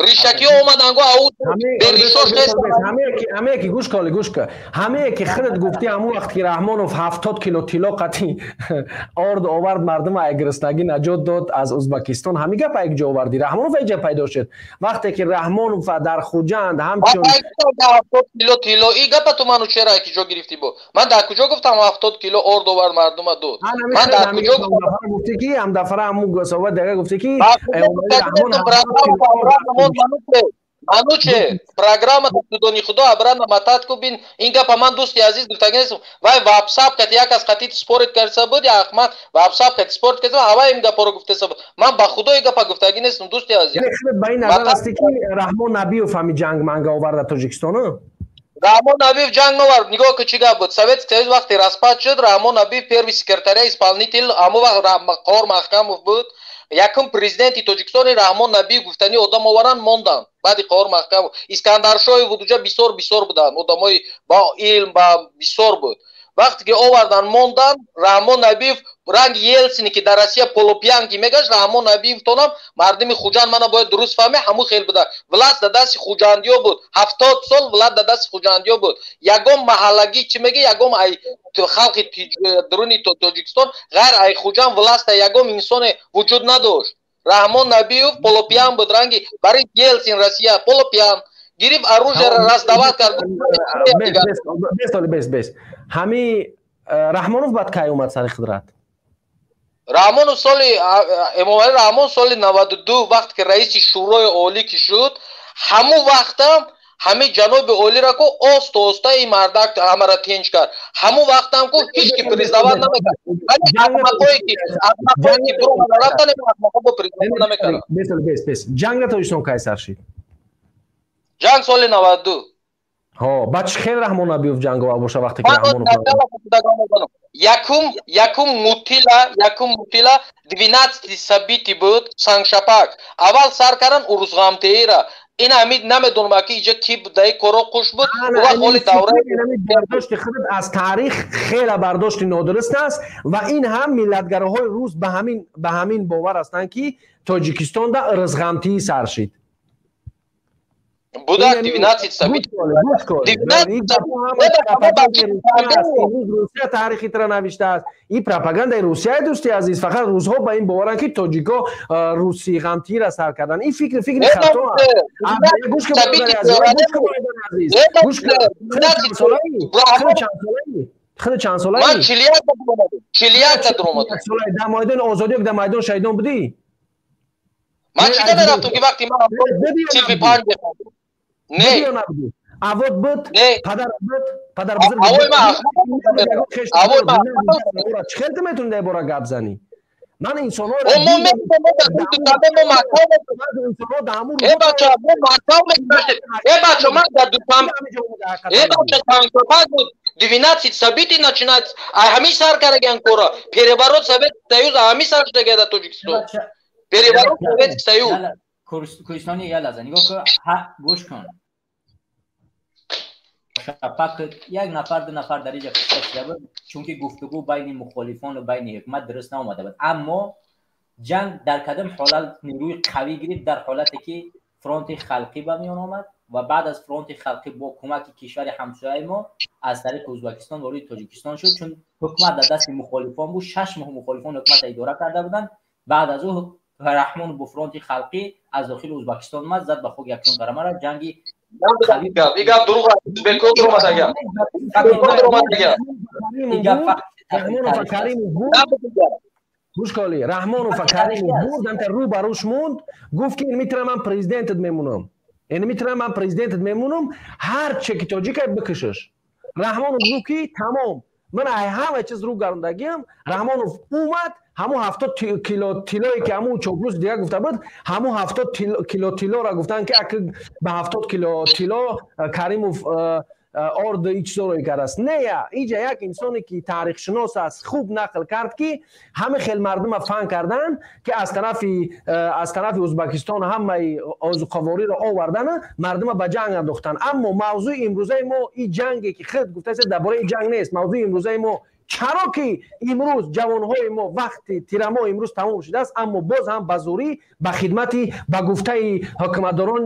Ришакиҳо омадан, гу ау беришош. Ҳамее ки гӯш коли, гӯш ка, ҳамее ки худат гуфтӣ, ҳамун вақт ки Раҳмонов 70 кило тилло қатъи орд овард, мардума ай гуруснагӣ наҷот дод аз Узбакистон, ҳамин гап як ҷо овардӣ. Раҳмонов ай ҷа пайдо шуд? Вақте ки Раҳмонов дар Хуҷанд ҳамчун 70 кило тилло, и гапа ту ману чера ки ҷо гирифтӣ? Бо ман дар куҷо гуфтам 70 кило орд овард, мардума дод? Ман дар куҷо гуфтӣ ки ҳамдафара ҳамун суҳбат дега гуфтӣ ки Мануче, программа Судони Худо обратно мотать ку, бин. Ин гапа ман, дӯсти азиз, гуфтаги нестам. Вай ватсап кати як аз қатити спорить карда буд, я ахмақ ватсап кати спорить карда, ҳавай ин гапаро гуфтеса буд. Ман ба Худо ин гапа гуфтаги нестам, дӯсти азиз. Ба ин назар ҳасти, ки Раҳмон Набиев ҳами ҷанг манга оварда Тоҷикистону? Раҳмон Набиев ҷанг навард. Нигоҳ ку, чӣ гап буд. Советский Союз вақте распад шуд, Раҳмон Набиев первый секретаря исполнитель, ҳамон вақт Қоҳор Маҳкамов буд, якум президенти Тоҷикистони Раҳмон Набиев гуфтани одам оваранд, монданд. Баъди Қоҳор Маҳкамов Искандаршоев буд, уҷа бисёр бисёр буданд одамои ба илм, ба бисёр буд. Вақте ки овардан, монданд, Раҳмон Набиев ранги Елсине, ки дар Россия полупьянки мегашт, Раҳмон Набиев тонам мардуми Хуҷанд мана бояд дуруст фаҳме, ҳамун хел буда. Власть дар дасти хуҷандиё буд, 70 сол власть дар дасти хуҷандиё буд. Ягон маҳаллагӣ, чӣ меги, ягон ай халқи дуруни Тоҷикистон ғайр ай Хуҷанд власть а ягон инсоне вуҷуд надошт. Раҳмон Набиев полупьян буд, ранги Борис Елсин, Россия, полупьян гирифт, оружие раздавать кард. Бес, бес, ҳами Раҳмонов баъд кай омад сари қудрат? Раҳмонов соли, Эмомалӣ Раҳмон соли 92, вақте ки раиси Шӯрои Олӣ ки шуд, ҳамун вақтам ҳамин ҷаноби олиро ку оста оста ин мардак ҳамаро тинч кард. Ҳамун вақтам ку ҳеч ки признавать намекард. Ахмақое ки, ахмақое ки буромада рафтан, ахмақо бо признавать намекард. Бес, бес, ҷанг дар Тоҷикистон кай сар шид? Ҷанг соли 92. Ҳо, баъд чӣ хел Раҳмон Набиев ҷанговар боша, вақте ки Раҳмонов Якум мутила, якум мутила 12 событий буд. Сангшапак аввал сар кардан, Урузғамтеира. Ин ҳамид намедонам, ки иҷа ки даи коро қуш буд. Вақт ҳоли давраи Бардошти худат аз таърих хеле бардошти нодуруст аст ва ин ҳам миллатгароҳои рус ба ҳамин бовар ҳастанд, ки Тоҷикистонда Урузғамтии сар шид. Будак 12 событий. Русия таърихи тра навиштааст. Ин пропагандаи Русияи, дӯсти азиз. Фақат русҳо ба ин боваранд, ки тоҷико русӣ ғамтиира сар кардан. Ин фикр фикри хато. Гӯш кун, азиз, гӯш кун. Худ чанд солаи? Ман 41 даромадам. Дар майдони Озодӣ, дар майдони шаҳидон будӣ? Ман чӣ намерафтам, ки вақти ман синфи панҷ. Не, авод буд, падар буд, падар. Авои ман. Авои ман. Чӣ хел ту метавонӣ дар бора гап занӣ? Ман инсонҳоро Мо э бача, мо мактаб мегузаштем. Э бача, ман дар дутам, э бача, Сангшапак буд, 12 событий начинать, а ҳамин сар караган кора переворот Советский Союз, ҳамин сар шудага дар Тоҷикистон переворот Советский Союз. Кӯҳистони, я лаҳза нигоҳ кун, гӯш кун. Шапак як нафар, ду нафар дар иҷа кушта шуда буд, чунки гуфтугӯ байни мухолифону байни ҳукумат дуруст наомада буд. Аммо ҷанг дар кадом ҳолат нерӯи қавӣ гирифт? Дар ҳолате ки фронти халқӣ ба миён омад ва баъд аз фронти халқӣ бо кӯмаки кишвари ҳамсояи мо аз тариқи Ӯзбекистон вориди Тоҷикистон шуд, чун ҳукумат дар дасти мухолифон буд. 6 моҳ мухолифон ҳукуматро идора карда буданд. Баъд аз ӯ Раҳмон бо фронти халқӣ аз дохили Ӯзбекистон омад, зад ба хок якчун қарамара ҷанги. Гап дурӯғ, бекор дуромадага, бекор дуромадага. Раҳмонов Каримов буд, гӯш коли, Раҳмонов Каримов бурд, амта рӯ ба рӯш монд, гуфт, ки метавонам ман президентат мемонам. Яъне метавонам ман президентат мемонам, ҳар че ки тоҷикай бикушаш. Раҳмонов гуфт ки тамом, ман ай ҳама чиз рӯ гардондагиам. Раҳмонов омад, ҳамун 70 кило тиллое ки ҳамун чоплус дига гуфта буд, ҳамун 70 кило тиллоро гуфтанд ки ба 70 кило тилло Каримов орд и чизоро кардааст. Не, иҷа як инсоне ки таърихшинос аст, хуб нақл кард ки ҳама хел мардума фан карданд ки аз тарафи Ӯзбекистон ҳамаи озуқавориро овардан, мардума ба ҷанг андохтанд. Аммо мавзӯи имрӯзаи мо и ҷанге ки худ гуфтааст, дар бораи ҷанг нест. Мавзӯи имрӯзаи мо: чаро ки имрӯз ҷавонҳои мо, вақти тирамоҳ имрӯз тамом шудааст, аммо боз ҳам ба зӯрӣ ба хидмати, ба гуфтаи ҳукуматдорон,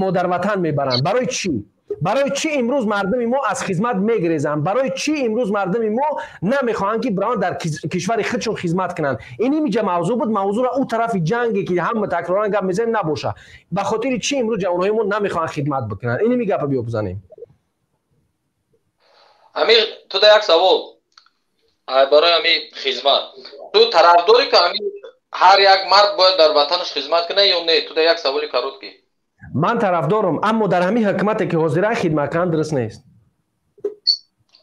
модарватан мебаранд? Барои чӣ? Барои чӣ имрӯз мардуми мо аз хизмат мегрезанд? Барои чӣ имрӯз мардуми мо намехоҳанд ки бираванд, дар кишвари худшон хизмат кунанд? Ин имиҷа мавзӯъ буд. Мавзӯъро ӯ тарафи ҷанге ки ҳама такроран гап мезанем, набоша. Ба хотири чӣ имрӯз ҷавонҳои мо намехоҳанд хидмат бикунанд? Ин ими гапа биё бизанем. Амир, ту да як савол барои ами хизмат. Ту тарафдорӣ ки ами ҳар як мард бояд дар ватанаш хизмат кунад ё не? Ту да як саволи короткий. Ман тарафдорам, аммо дар ҳамин ҳукумате ки ҳозира хидмат кардан дуруст нест.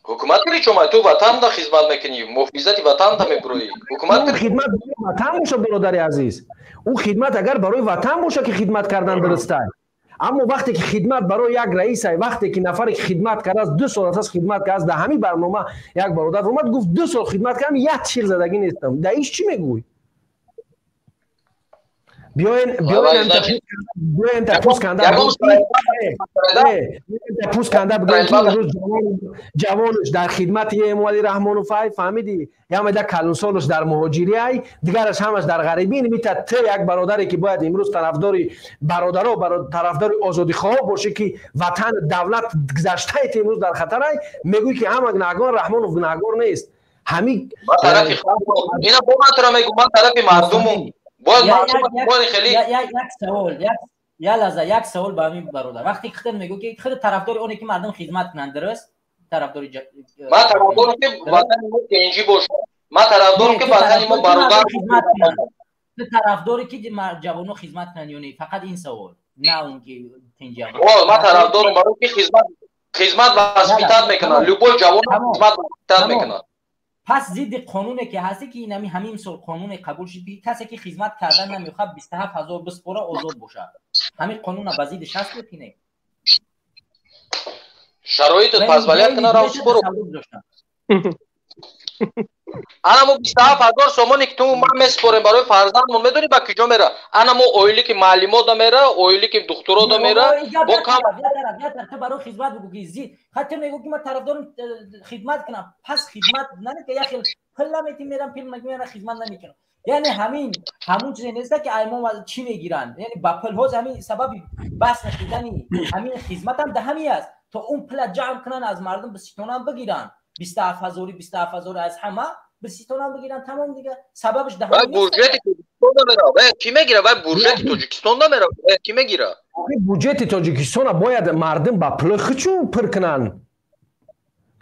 Ҳукумат кири чома, ту ватанда хизмат мекунӣ, муҳофизати ватанда мебуроӣ. Ҳукумат хидмат барои ватан боша, бародари азиз, ӯ хидмат агар барои ватан боша ки хидмат кардан дурустай. Аммо вақте ки хидмат барои як раисай, вақте ки нафаре ки хидмат кардааст, 2 сол аст хидмат кардааст, дар ҳамин барнома як бародар омад, гуфт: «2 сол хидмат кардам, як шир задагӣ нестам». Дар иш чӣ мегӯй? Биёен, биёен, та пӯст канда, пӯст канда бигӯем ки имрӯз ҷавонаш дар хидмати Эмомалӣ Раҳмоновай, фаҳмидӣ, ямеда калонсолаш дар муҳоҷириай, дигараш ҳамаш дар ғарибӣ. Мита т як бародаре ки бояд имрӯз тарафдори бародаро, тарафдори озодихоҳо бошӣ, ки ватан, давлат гузаштаи имрӯз дар хатарай, мегӯй ки ҳама гунаҳгор, Раҳмонов гунаҳгор нест. Ҳамин Ина бо ман тура мегӯм, ман тарафи мардумум. Бояд хеле Як савол, як лаҳза, як савол ба ҳамин бародар. Вақте ки худат мегӯ ки худ тарафдори оне ки мардум хизмат кунанд, дуруст? Тарафдори Ман тарафдорам ки ватани мо тинҷӣ бошад. Ман тарафдорам ки ватани мо бародар Хизмат кунанд. Ту тарафдори ки ҷавоно хизмат кунанд ё не? Фақат ин савол, на он ки тинҷӣ. Ман тарафдорам, барои ки хизмат воспитать мекунад, любой ҷавон хизмат воспитать мекунад. Пас зидди қонуне ки ҳасте, ки инами ҳамин сол қонуне қабул шуд, ки касе ки хизмат кардан намехоҳад, 27 000 биспора, озод бошад. Ҳамин қонуна ба зидди шаст ки не? Шароитат позволять кунад, рав, споро. Ана мо 27 000 сомоне ки ту ман месупорем барои фарзандмон, медонӣ ба куҷо мера? Ана мо оилӣ ки маълимота мера, оилӣ ки духтурода мера. Бо кам Ту барои хизмат бигӯ ки зид ҳатто мегӯ ки ман тарафдорам хизмат кунам, пас хизмат намекунам, як хел пул наметим, мерам, пул мегирам, хизмат намекунам. Яъне ҳамин ҳамун чизе нест ки ай мо чӣ мегиранд, яъне ба пул. Ҳоз ҳамин сабаби бас нашидани ҳамин хизматам да ҳамин аст, то он пула ҷамъ кунанд, аз мардум биситонам бигиранд, 27 ҳазори, 27 ҳазори аз ҳама биситонам бигиранд, тамом. Дига сабабаш да Буҷети Тоҷикистон намера, ки мегира? Вай буҷети Тоҷикистон намера, ки мегира? Буҷети Тоҷикистона бояд мардум ба пули худшон пур кунанд,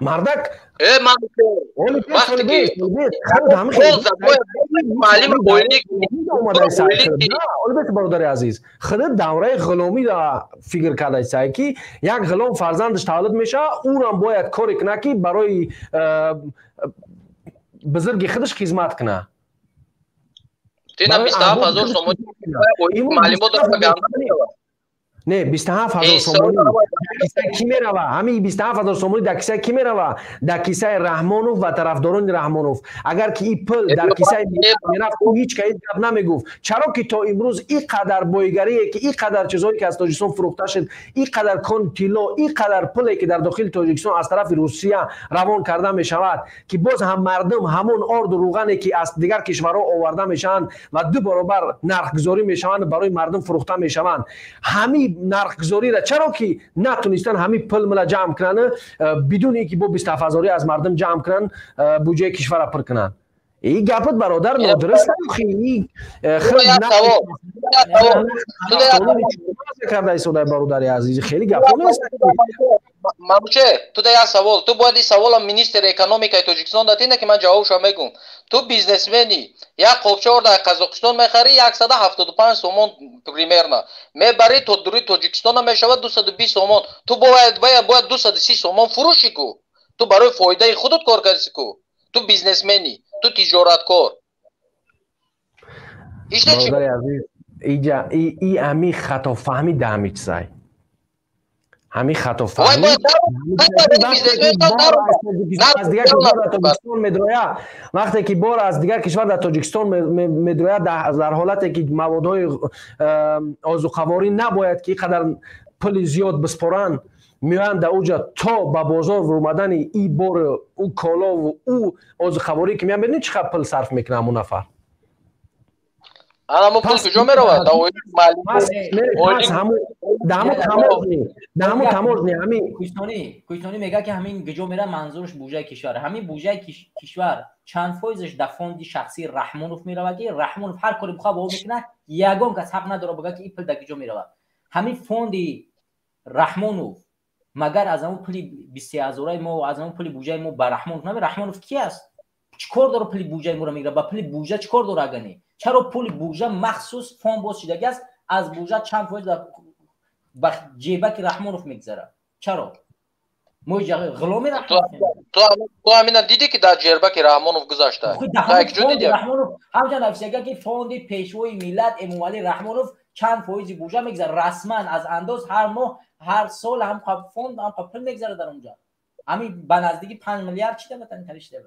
мардак. Э, ман вақте ки маълими оилӣ Бародари азиз, худ давраи ғуломиро фикр кардасай, ки як ғулом фарзандаш таваллуд мешавад, ӯрам бояд коре кунад, ки барои бузурги худаш хизмат кунад. Тина 27 000 сомонӣ маълимот. Не, 27 000 сомонӣ кисаи кӣ мерава? Ҳамин 27 000 сомонӣ дар кисаи кӣ мерава? Дар кисаи Раҳмонов ва тарафдорони Раҳмонов. Агар ки ин пул дар кисаи мерафт, ӯ ҳеҷ ка ҳеҷ гап намегуфт. Чаро ки то имрӯз ин қадар боигарие, ки ин қадар чизҳое ки аз Тоҷикистон фурӯхта шуд, ин қадар кон тилло, ин қадар пуле ки дар дохили Тоҷикистон аз тарафи Русия равон карда мешавад, ки боз ҳам мардум ҳамон орду рӯғане ки аз дигар кишварҳо оварда мешаванд ва ду баробар нархгузорӣ мешаванд, барои мардум фурӯхта мешаванд, ҳамин нархгузориро чаро ки натунистан ҳамин пул мила ҷамъ кунанд, бидуни ин ки бо 27 ҳазорӣ аз мардум ҷамъ кунанд, буҷаи кишварро пур кунанд? И гапат бародар нодуруст охи. Карда истода бародари азиз, хеле гапо нест. Мануче, ту да як савол, ту бояд ин саволам министри экономикаи Тоҷикистон датӣ, не ки ман ҷавобшо мегӯм. Ту бизнесмени, як қопча ор дар Қазоқистон мехарӣ 175 сомон примерно. Мебарӣ то дури Тоҷикистона мешавад 220 сомон. Ту бояд 230 сомон фурӯшӣ ку. Ту барои фоидаи худат кор кардӣ ку. Ту бизнесмени, ту тиҷораткор. Бародари азиз, иҷа и ами хатофаҳмӣ да ҳами чизай. Ҳами хатофаҳмӣ аз дигар кишвар дар Тоҷикистон медроя, вақте ки бор аз дигар кишвар дар Тоҷикистон медроя, дар ҳолате ки маводҳои озуқаворӣ набояд ки қадар пули зиёд биспоранд, меоянд дар уҷа то ба бозор омадани и бор ӯ колову ӯ озуқаворӣ ки меян, медонӣ чӣ қадр пул сарф мекунад ҳамун нафар? Ана мо пул куҷо меравад? Даҳамо таможни ҳамин Кӯҳистонӣ мегӯяд ки ҳамин куҷо меравад, манзураш буҷаи кишвар. Ҳамин буҷаи кишвар чанд фоизаш дар фонди шахсии Раҳмонов меравад, ки Раҳмонов ҳар коре бихоҳад бо ӯ мекунад, ягон кас ҳақ надорад бигӯяд ки ин пул дар куҷо меравад. Ҳамин фонди Раҳмонов магар аз ҳамон пули 23 ҳазораи мо, аз ҳамон пули буҷаи мо ба Раҳмонов намерад? Раҳмонов ки аст? Чӣ кор дорад пули буҷаи моро мегирад? Ба пули буҷа чӣ кор дорад агане? Чаро пули буҷа махсус фонд боз шидаги аст, аз буҷа чанд фоиз ба ҷебаки Раҳмонов мегузарад? Чаро? Мо ғуломи Раҳмонов. Ту ҳамина дидӣ ки дар ҷербаки Раҳмонов гузашта? Раҳмонов ҳамчан нависага ки фонди пешвои миллат Эмомалӣ Раҳмонов чанд фоизи буҷа мегузарад, расман аз андоз ҳар моҳ, ҳар сол ҳам фонд ҳам пул мегузарад дар онҷа. Ҳамин ба наздики 5 миллиард чида ватани тари шида.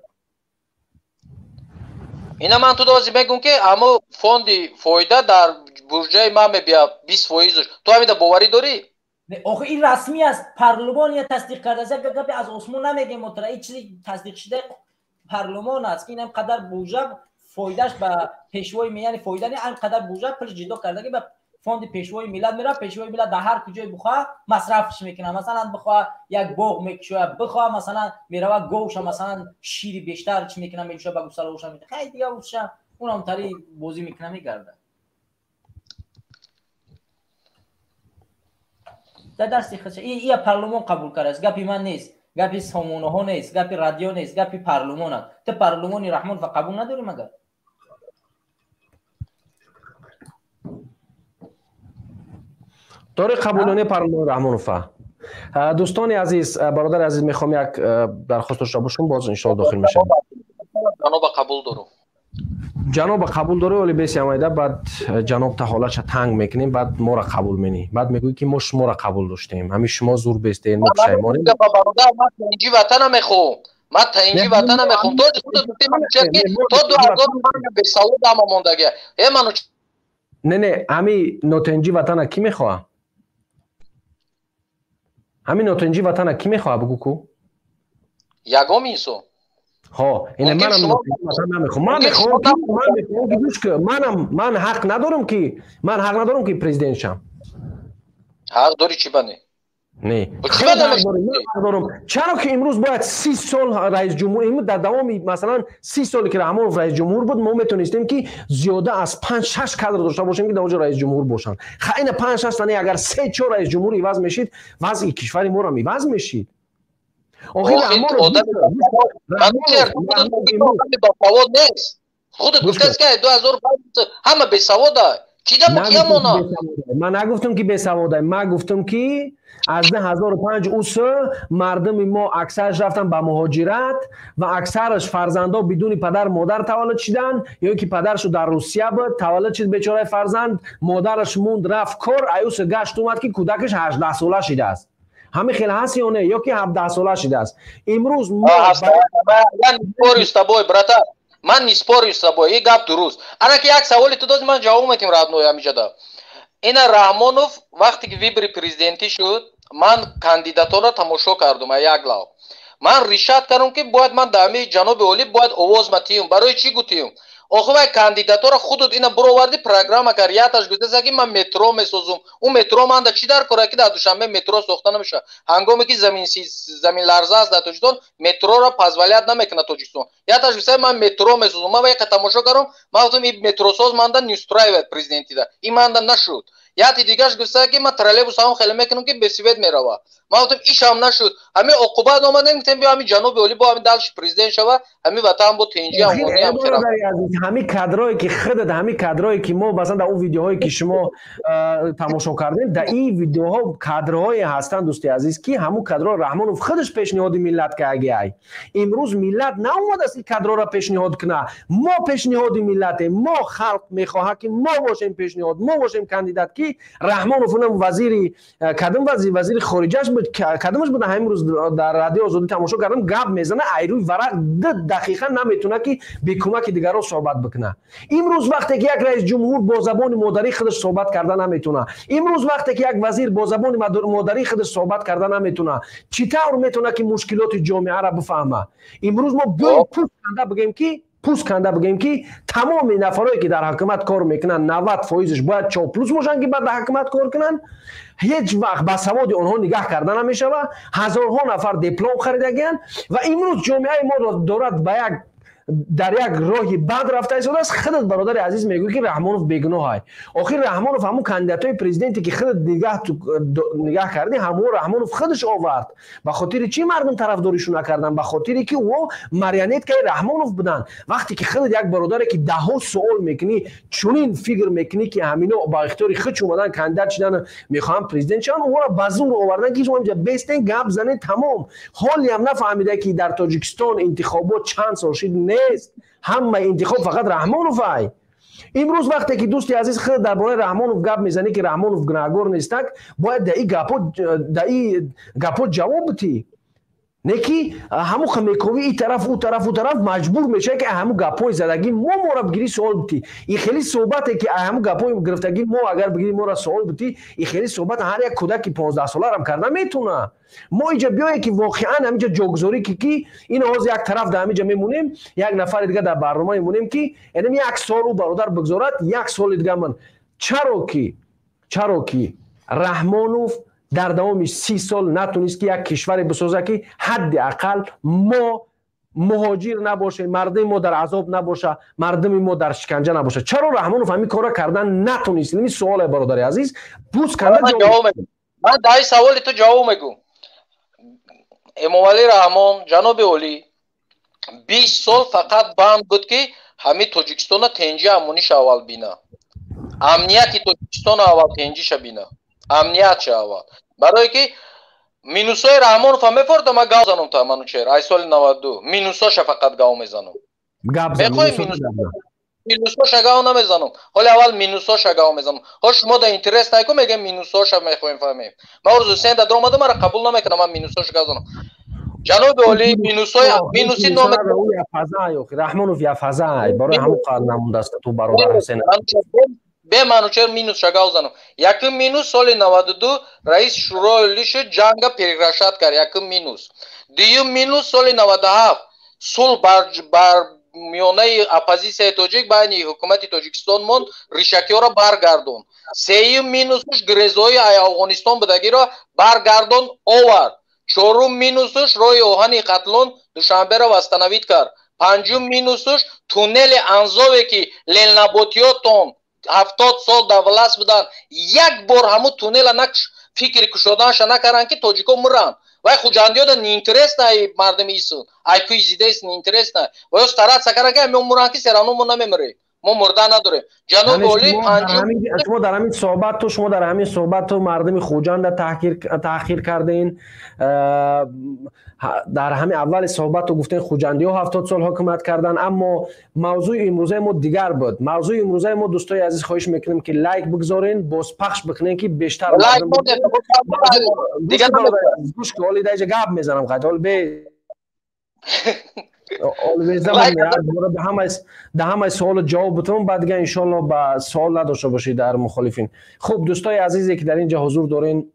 Ина ман ту дози мегӯм ки ҳамо фонди фоида дар бурҷаи ман мебия 20 фоизаш. Ту ҳамида боварӣ дорӣ? Охи ин расмӣ аст, парлумон я тасдиқ кардааст. Як гапи аз осмон намегем мо тара, ин чизи тасдиқшудаи парлумон аст ки ин қадар буҷа фоидаш ба пешвои, яъне фоида не, ин қадар буҷа пул ҷудо карда ки ба фонди пешвои миллат меравад. Пешвои миллат дар ҳар куҷое бихоҳад масрафш мекунад. Масалан бихоҳад як боғ мекушояд, бихоҳад масалан меравад говша, масалан шири бештар чӣ мекунад, меҷӯшад, ба гусалоша мекунад. Хай дига уша унам тари бозӣ мекунад, мегардад. Дар дасти худша ия парлумон қабул кардааст. Гапи ман нест, гапи сомонаҳо нест, гапи радио нест, гапи парлумон аст. Ту парлумони Раҳмонова қабул надорӣ магар? Дори қабулони парлумони Раҳмонова. Дӯстони азиз, бародари азиз, мехоҳам як дархост дошта бошам, боз иншоалло дохил мешавам. Ҷаноба қабул дорум. Ҷаноба қабул дорӣ, вале беси амайда, баъд ҷаноб та ҳолатша танг мекунем, баъд моро қабул менӣ. Баъд мегӯӣ ки мо шуморо қабул доштем. Ҳамин шумо зур бестед, мо пушаймонем. Бародар, ман танҷи ватана мехоҳам. Ман танҷи ватана мехоҳам. То худат гуфтӣ манучер ки то 2005 бесавод ҳама мондагия. Э мануч Не, не, ҳами нотенҷи ватана кӣ мехоҳад? Ҳамин нотинҷи ватана кӣ мехоҳад, бугӯ ку? Ягон инсон. Ҳо, ина манам ватан намехоҳам. Ман мехоҳам ки, ман мехоҳам ки гӯш ку, манам ман ҳақ надорам ки, ман ҳақ надорам ки президент шам. Ҳақ дорӣ, чӣ ба не? Не. Дорам. Чаро ки имрӯз бояд 30 сол раис ҷумҳур, имрӯз дар давоми масалан 30 соле ки Раҳмонов раис ҷумҳур буд, мо метонистем ки зиёда аз 5-6 кадр дошта бошем ки дар онҷо раис ҷумҳур бошанд. Ха ина 5-6 та не, агар 3-4 раис ҷумҳур иваз мешид, вазъи кишвари моро иваз мешид. Охир Раҳмонов нест. Худат гуфтаст ки 2005 ҳама бесавода. Ман нагуфтам ки бесавода, ман гуфтам ки аз 2005 ус мардуми мо аксараш рафтан ба муҳоҷират ва аксараш фарзандо бидуни падар модар таваллуд шиданд, ё ки падаршу дар Русия буд, таваллуд шид бечораи фарзанд, модараш монд, рафт кор, аюс гашт омад ки кӯдакаш 18 сола шидааст. Ҳамин хел ҳаст ё не? Ё ки 17 сола шидааст. Имрӯз мо Ман не спорю с тобой, и гап дуруст. Ана ки як саволи ту дози, ман ҷавоб метим родной ҳамиҷада. Ина Раҳмонов вақте ки выбори президентӣ шуд, ман кандидатонро тамошо кардум як лав. Ман решать кардам ки бояд ман дар ҳамин ҷаноби олӣ бояд овоз матиюм. Барои чӣ гутиюм? Охи вай кандидатора худут ина буроварди, программа кар, яташ гуфтеса, ки ман метро месозум. Ӯ метро манда чӣ дар кора, ки дар Душанбе метро сохта намешавад? Ҳангоме ки заминларза аст дар Тоҷикистон, метроро позволять намекунад Тоҷикистон. Яташ гуфтеса, ман метро месозум. Ман вайқа тамошо кардам, ман гуфтам, ин метросоз манда не устраивает президентида, ин манда нашуд. Яти дигаш гуфта, ки ман троллейбус ҳам хеле мекунам, ки бе свет мерава. Ман гуфтам, ишам нашуд. Ҳамин оқубат омадем, гуфтем, биё, ҳамин ҷаноби олӣ бо ҳамин дальше президент шава, ҳамин ватан бо тинҷи, амонӣ. Ҳамин кадрое ки худат, ҳамин кадрое ки мо масалан дар он видеоҳое ки шумо тамошо кардем, дар ин видеоҳо кадрҳое ҳастанд, дӯсти азиз, ки ҳамун кадрҳо Раҳмонов худаш пешниҳоди миллат кардагиай. Имрӯз миллат наомадааст ин кадрҳоро пешниҳод куна. Мо пешниҳоди миллатем. Мо, халқ мехоҳад, ки мо бошем пешниҳод, мо бошем кандидат, ки Раҳмонов унам вазири кадом вазир, вазири хориҷаш буд, кадомаш буд, ҳамин рӯз дар Радиои Озодӣ тамошо кардам, гап мезана, айрӯи варақ 2 дақиқа наметуна, ки бекӯмаки дигарон суҳбат бикуна. Имрӯз вақте ки як раис ҷумҳур бо забони модарии худаш суҳбат карда наметуна, имрӯз вақте ки як вазир бо забони модарии худаш суҳбат карда наметуна, чӣ тавр метавона, ки мушкилоти ҷомеаро бифаҳма? Имрӯз мо биёем, пӯст канда бигӯем ки, пӯст канда бигӯем, ки тамоми нафарое, ки дар ҳукумат кор мекунанд, 90 фоизш бояд чоплус бошанд, ки баъд дар ҳукумат кор кунанд. Ҳеҷ вақт ба саводи онҳо нигаҳ карда намешавад. Ҳазорҳо нафар диплом харидагианд ва имрӯз ҷомеаи мо дорад ба як дар як роҳи бад рафта истодааст. Худат, бародари азиз, мегӯӣ, ки Раҳмонов бегуноҳай. Охир Раҳмонов ҳамун кандидатҳои президенте, ки худат нигаҳ кардӣ, ҳамон Раҳмонов худаш овард. Ба хотири чӣ мардум тарафдоришу накарданд? Ба хотире ки ӯ марионеткаи Раҳмонов буданд. Вақте ки худат, як бародаре, ки даҳҳо суол мекунӣ, чунин фикр мекунӣ, ки ҳамино ба ихтиёри худ омадан, кандидат шидан, мехоҳанд президент шаванд, ӯро ба зур овардан, ки шумо инҷа бестен, гап занед, тамом. Ҳолиам нафаҳмида, ки дар Тоҷикистон интихобот чанд сол шид нест, ҳамаи интихоб фақат Раҳмоновай. Имрӯз вақте ки, дӯсти азиз, худ дар бораи Раҳмонов гап мезанӣ, ки Раҳмонов гунаҳгор нестак, бояд дар и гапҳо ҷавоб битӣ, не ки ҳамун мековӣ и тараф, ӯ тараф, ӯ тараф, маҷбур мешавад, ки ҳамун гапҳои задагӣ мо моро бигирӣ, суол битӣ. И хеле суҳбате, ки ҳамун гапҳои гирифтагӣ мо агар бигирӣ, моро суол битӣ, и хеле суҳбат ҳар як кӯдаки 15-соларам карда метавона. Мо инҷа биёе, ки воқеан ҳаминҷа ҷогузорӣ, ки ин ҳозир як тараф дар ҳаминҷа мемонем, як нафари дига дар барнома мемонем, ки энам як сол ӯ бародар бигзорад, як соли дига ман. Чаро ки Раҳмонов дар давоми 30 сол натунист, ки як кишваре бисозад, ки ҳадди ақал мо муҳоҷир набошем, мардуми мо дар азоб набоша, мардуми мо дар шиканҷа набоша? Чаро Раҳмонов ҳамин корро кардан натунист? Ин суоле, бародари азиз, пӯст канда. Ман дар ин саволи ту ҷавоб мегӯм. Эмомалӣ Раҳмон ҷаноби олӣ 20 сол фақат банд буд, ки ҳамин Тоҷикистона тенҷи амониша аввал бина, амнияти Тоҷикистона аввал тенҷиша бина, амниятша аввал. Барое ки минусҳои Раҳмонов ҳам мефорда, ман гав занум та, Манучер, ай соли 92 минусоша фақат гав мезанум. Мехоҳи минусоша гав намезанум, ҳоли аввал минусоша гав мезанум. Ҳо, шумо да интерес найку, мегем, минусоша мехоҳем фаҳмем. Ман рӯз Ҳусейн да даромада, мара қабул намекунам, ман минусоша гав занам. Ҷаноби олӣ, минусои минуси номи Раҳмонов яфазай барои ҳамон қадр намондааст ту, бародар Ҳусейн. Бе, Манучер, минус шагав занам. Якум минус: соли 92 раиси Шӯрои Олӣ шуд, ҷанга прекращать кард, якум минус. Дуюм минус: соли 97 сулҳ бар миёнаи оппозитсияи тоҷик, байни ҳукумати Тоҷикистон монд, ришакиёро баргардон. Сеюм минусуш: грезои Афғонистон будагиро баргардон, овард. Чорум минусуш: роҳи оҳани Хатлон Душанберо восстановить кард. Панҷум минусуш: туннели Анзове, ки ленаботиётон 70 сол дар власть буданд, як бор ҳамун туннела на фикри кушоданаша накарданд, ки тоҷико муранд. Вай хуҷандиёда неинтересно, ай мардуми исун, ай кӯи зидаис неинтересно. Ваё стараться карданд, ки мо муранд, ки всё равно мо намемирем, мо мурда надорем. Ҷаноби олӣ, панҷум Шумо дар ҳамин суҳбату мардуми Хуҷанда таҳқир кардин. Дар ҳамин аввали суҳбату гуфтен, хуҷандиҳо 70 сол ҳукумат карданд. Аммо мавзӯи имрӯзаи мо дигар буд. Мавзӯи имрӯзаи мо, дӯстои азиз, хоҳиш мекунем, ки лайк бигзорен, бозпахш бикунем, ки бештар гӯш. Ҳоли даиҷа гап мезанам, қайд ҳол бе да ҳамаи суолу ҷавоб бутавон, баъд дига иншоалло ба суол надошта бошед дар мухолифин. Хуб, дӯстои азизе, ки дар ин ҷо ҳузур дорен,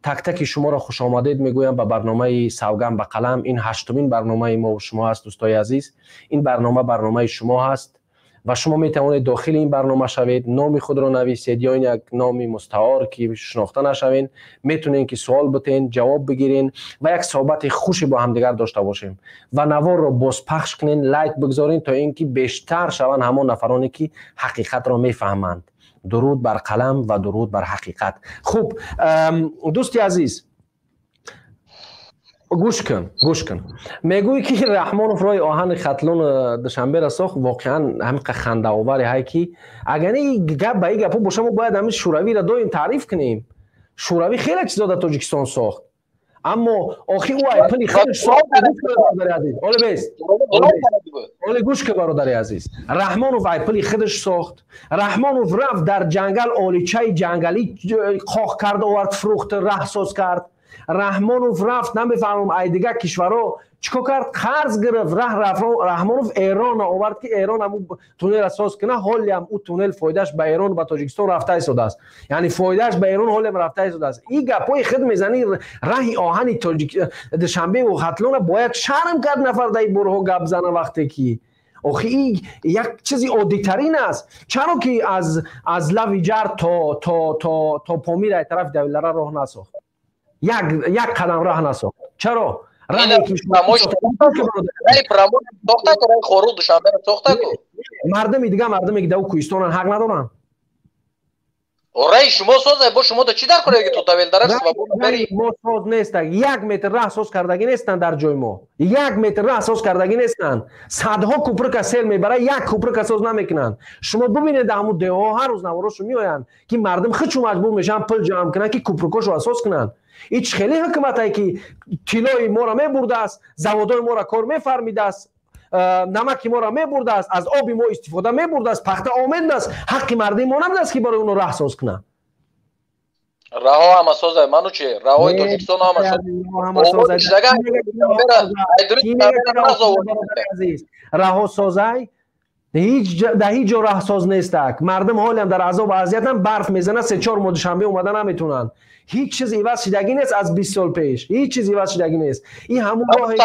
тактаки шуморо хушомадед мегӯям ба барномаи «Савган ба қалам». Ин ҳаштумин барномаи мо шумо аст, дӯстои азиз. Ин барнома барномаи шумо ҳаст. Ва шумо метавонед дохили ин барнома шавед, номи худро нависед ё ин як номи мустаор ки шинохта нашавед, метавонед ки суол битен, ҷавоб бигирен ва як суҳбати хуши бо ҳамдигар дошта бошем. Ва наворро бозпахш кунен, лайк бигзорен, то ин ки бештар шаванд ҳамон нафароне ки ҳақиқатро мефаҳманд. Дуруд бар қалам ва дуруд бар ҳақиқат. Хуб, дӯсти азиз, гӯш кун, гӯш кун. Мегӯӣ ки Раҳмонов роҳи оҳани Хатлон Душанберо сохт. Воқеан ҳамиқа хандаоваре ҳай ки агар ин гап ба ин гапҳо боша, мо бояд ҳамин Шӯравиро доим таъриф кунем. Шӯравӣ хеле чизо дар Тоҷикистон сохт, аммо охир ӯ ай пули худаш сохт. Бародари азиз, оле бес, оле гӯш кун, бародари азиз. Раҳмонов ай пули худаш сохт. Раҳмонов рафт дар ҷангал оличаи ҷангалӣ қоқ кард, овард, фурӯхт, раҳ соз кард. Раҳмонов рафт, намефаҳмам, ай дигар кишварҳо чӣ кор кард, қарз гирифт, раҳ рафт. Раҳмонов Эронро овард ки Эрон ҳамун туннелро соз кунад. Ҳолиам ӯ туннел фоидааш ба Эрон, ба Тоҷикистон рафта истодааст. Яъне фоидааш ба Эрон ҳолиам рафта истодааст. Ин гапҳои худ мезанӣ, раҳи оҳани Душанбеву Хатлонро бояд шарм кард нафар дар ин борҳо гап зана, вақте ки охи ин як чизи оддитарин аст. Чаро ки аз лави ҷар то Помир ай тарафи Давилара роҳ насохт? Як қадам роҳ насохт. Чаро? Мардуми дига, мардуме ки дар кӯҳистонанд, ҳақ надоранд? Раи шумо соза, бо шумо да чӣ дар кореги то Давилдара свободно бери? Мо соз нестак. Як метр раҳ соз кардагӣ нестанд дар ҷои мо. Як метр раҳ соз кардагӣ нестанд. Садҳо кӯприка сел мебарад, як кӯприка соз намекунанд. Шумо бубинед, дар ҳамун деҳаҳо ҳар рӯз наворошо меоянд ки мардум худшон маҷбур мешаванд пул ҷамъ кунанд ки кӯприкошро соз кунанд. Ин чӣ хеле ҳукумате ки тиллои моро мебурдааст, заводҳои моро кор мефармидааст, намаки моро мебурдааст, аз оби мо истифода мебурдааст, пахта омедааст, ҳаққи мардуми мо набудааст ки барои оно раҳ соз кунанд. Раҳо ҳама соза, ману чи? Раҳои Тоҷикистон ҳама соза. Раҳо созай, дар ҳеҷ ҷо раҳсоз нестак. Мардум ҳолиам дар азобу азиятанд, барф мезанад, се-чор моҳ Душанбе омада наметавонанд. Ҳеҷ чиз иваз шудагӣ нест аз 20 сол пеш. Ҳеҷ чиз иваз шудагӣ нест. Ин ҳамун роҳе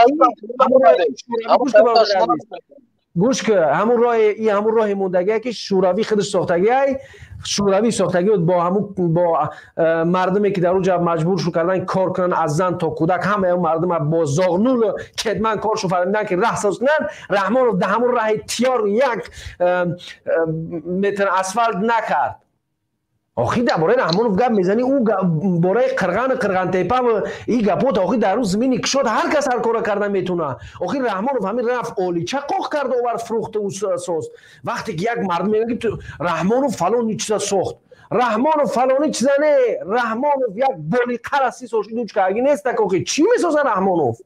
гӯш ки ҳамун роҳи, ин ҳамун роҳи мондагие ки Шӯравӣ худаш сохтагиай, Шӯравӣ сохтагӣ буд бо ҳамун бо мардуме ки дар он ҷо маҷбур шуд кардан кор кунанд, аз зан то кӯдак, ҳамаи он мардум бо зоғнул кетман коршо фармидан ки раҳ соз кунанд. Раҳмонов дар ҳамун раҳи тиёр як метр асфалт накард. Охи дар бораи Раҳмонов гап мезанӣ, ӯ бораи Қирғану Қирғантепа ва ин гапот, охи дар рӯз замини кушод ҳар кас ҳар кора карда метавонад. Охи Раҳмонов ҳамин рафт олича қоқ кард, овард, фурӯхт, ӯ соз. Вақте ки як мардум мегӯяд ки Раҳмонов фалони чиза сохт, Раҳмонов фалони чиза не, Раҳмонов як болиқара 30 сол шуд кардагӣ нест. Охи чӣ месозад Раҳмонов?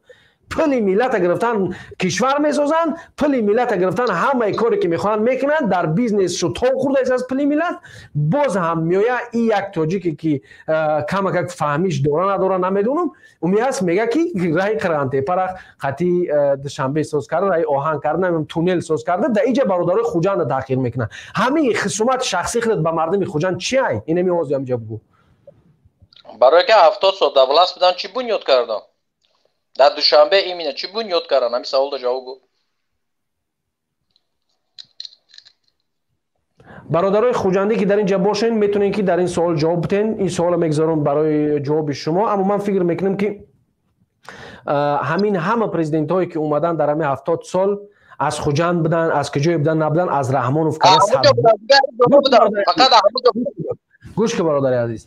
Пули миллата гирифтан кишвар месозанд, пули миллата гирифтан ҳамаи коре ки мехоҳанд мекунанд, дар бизнесшо тов хӯрдааст аз пули миллат. Боз ҳам меояд ин як тоҷике ки камакак фаҳмиш дора надора намедонам, ӯ меаст мега ки раҳи Қирғантепара хати Душанбе соз карда, раҳи оҳан карда, намедонам туннел соз карда, дар инҷа бародарои Хуҷанда таъхир мекунанд. Ҳамаи хусумати шахсии худат ба мардуми Хуҷанд чи ай? Инами ози ҳамҷа бугӯ. Барое ки 70 сол дар власт будан чӣ бунёд карданд? Дар Душанбе именно чӣ бунёд карданд? Ҳамин саволро ҷавоб гӯ. Бародарои хуҷандӣ ки дар ин ҷа бошен, метавонед ки дар ин суол ҷавоб битен. Ин суолро мегузорам барои ҷавоби шумо, аммо ман фикр мекунам ки ҳамин ҳама президентҳое ки омаданд дар ҳамин 70 сол аз Хуҷанд буданд, аз куҷое буданд набуданд, аз Раҳмонов гӯш ки бародари азиз,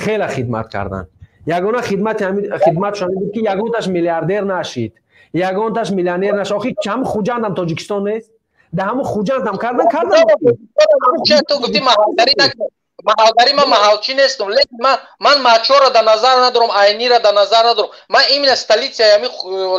хеле хидмат карданд. Ягона хидмати хидматшон буд ки ягонташ миллиардер нашид, ягонташ миллионер нашид. Охи ҳам Хуҷандам Тоҷикистон нест, дар ҳамун Хуҷандам кардан. Ту гуфти маҳалдарӣ накун. Маҳалдарӣ ман маҳалчӣ нестам, лекин ман Мачорро дар назар надорам, Айниро дар назар надорам. Ман именно столицаи ҳамин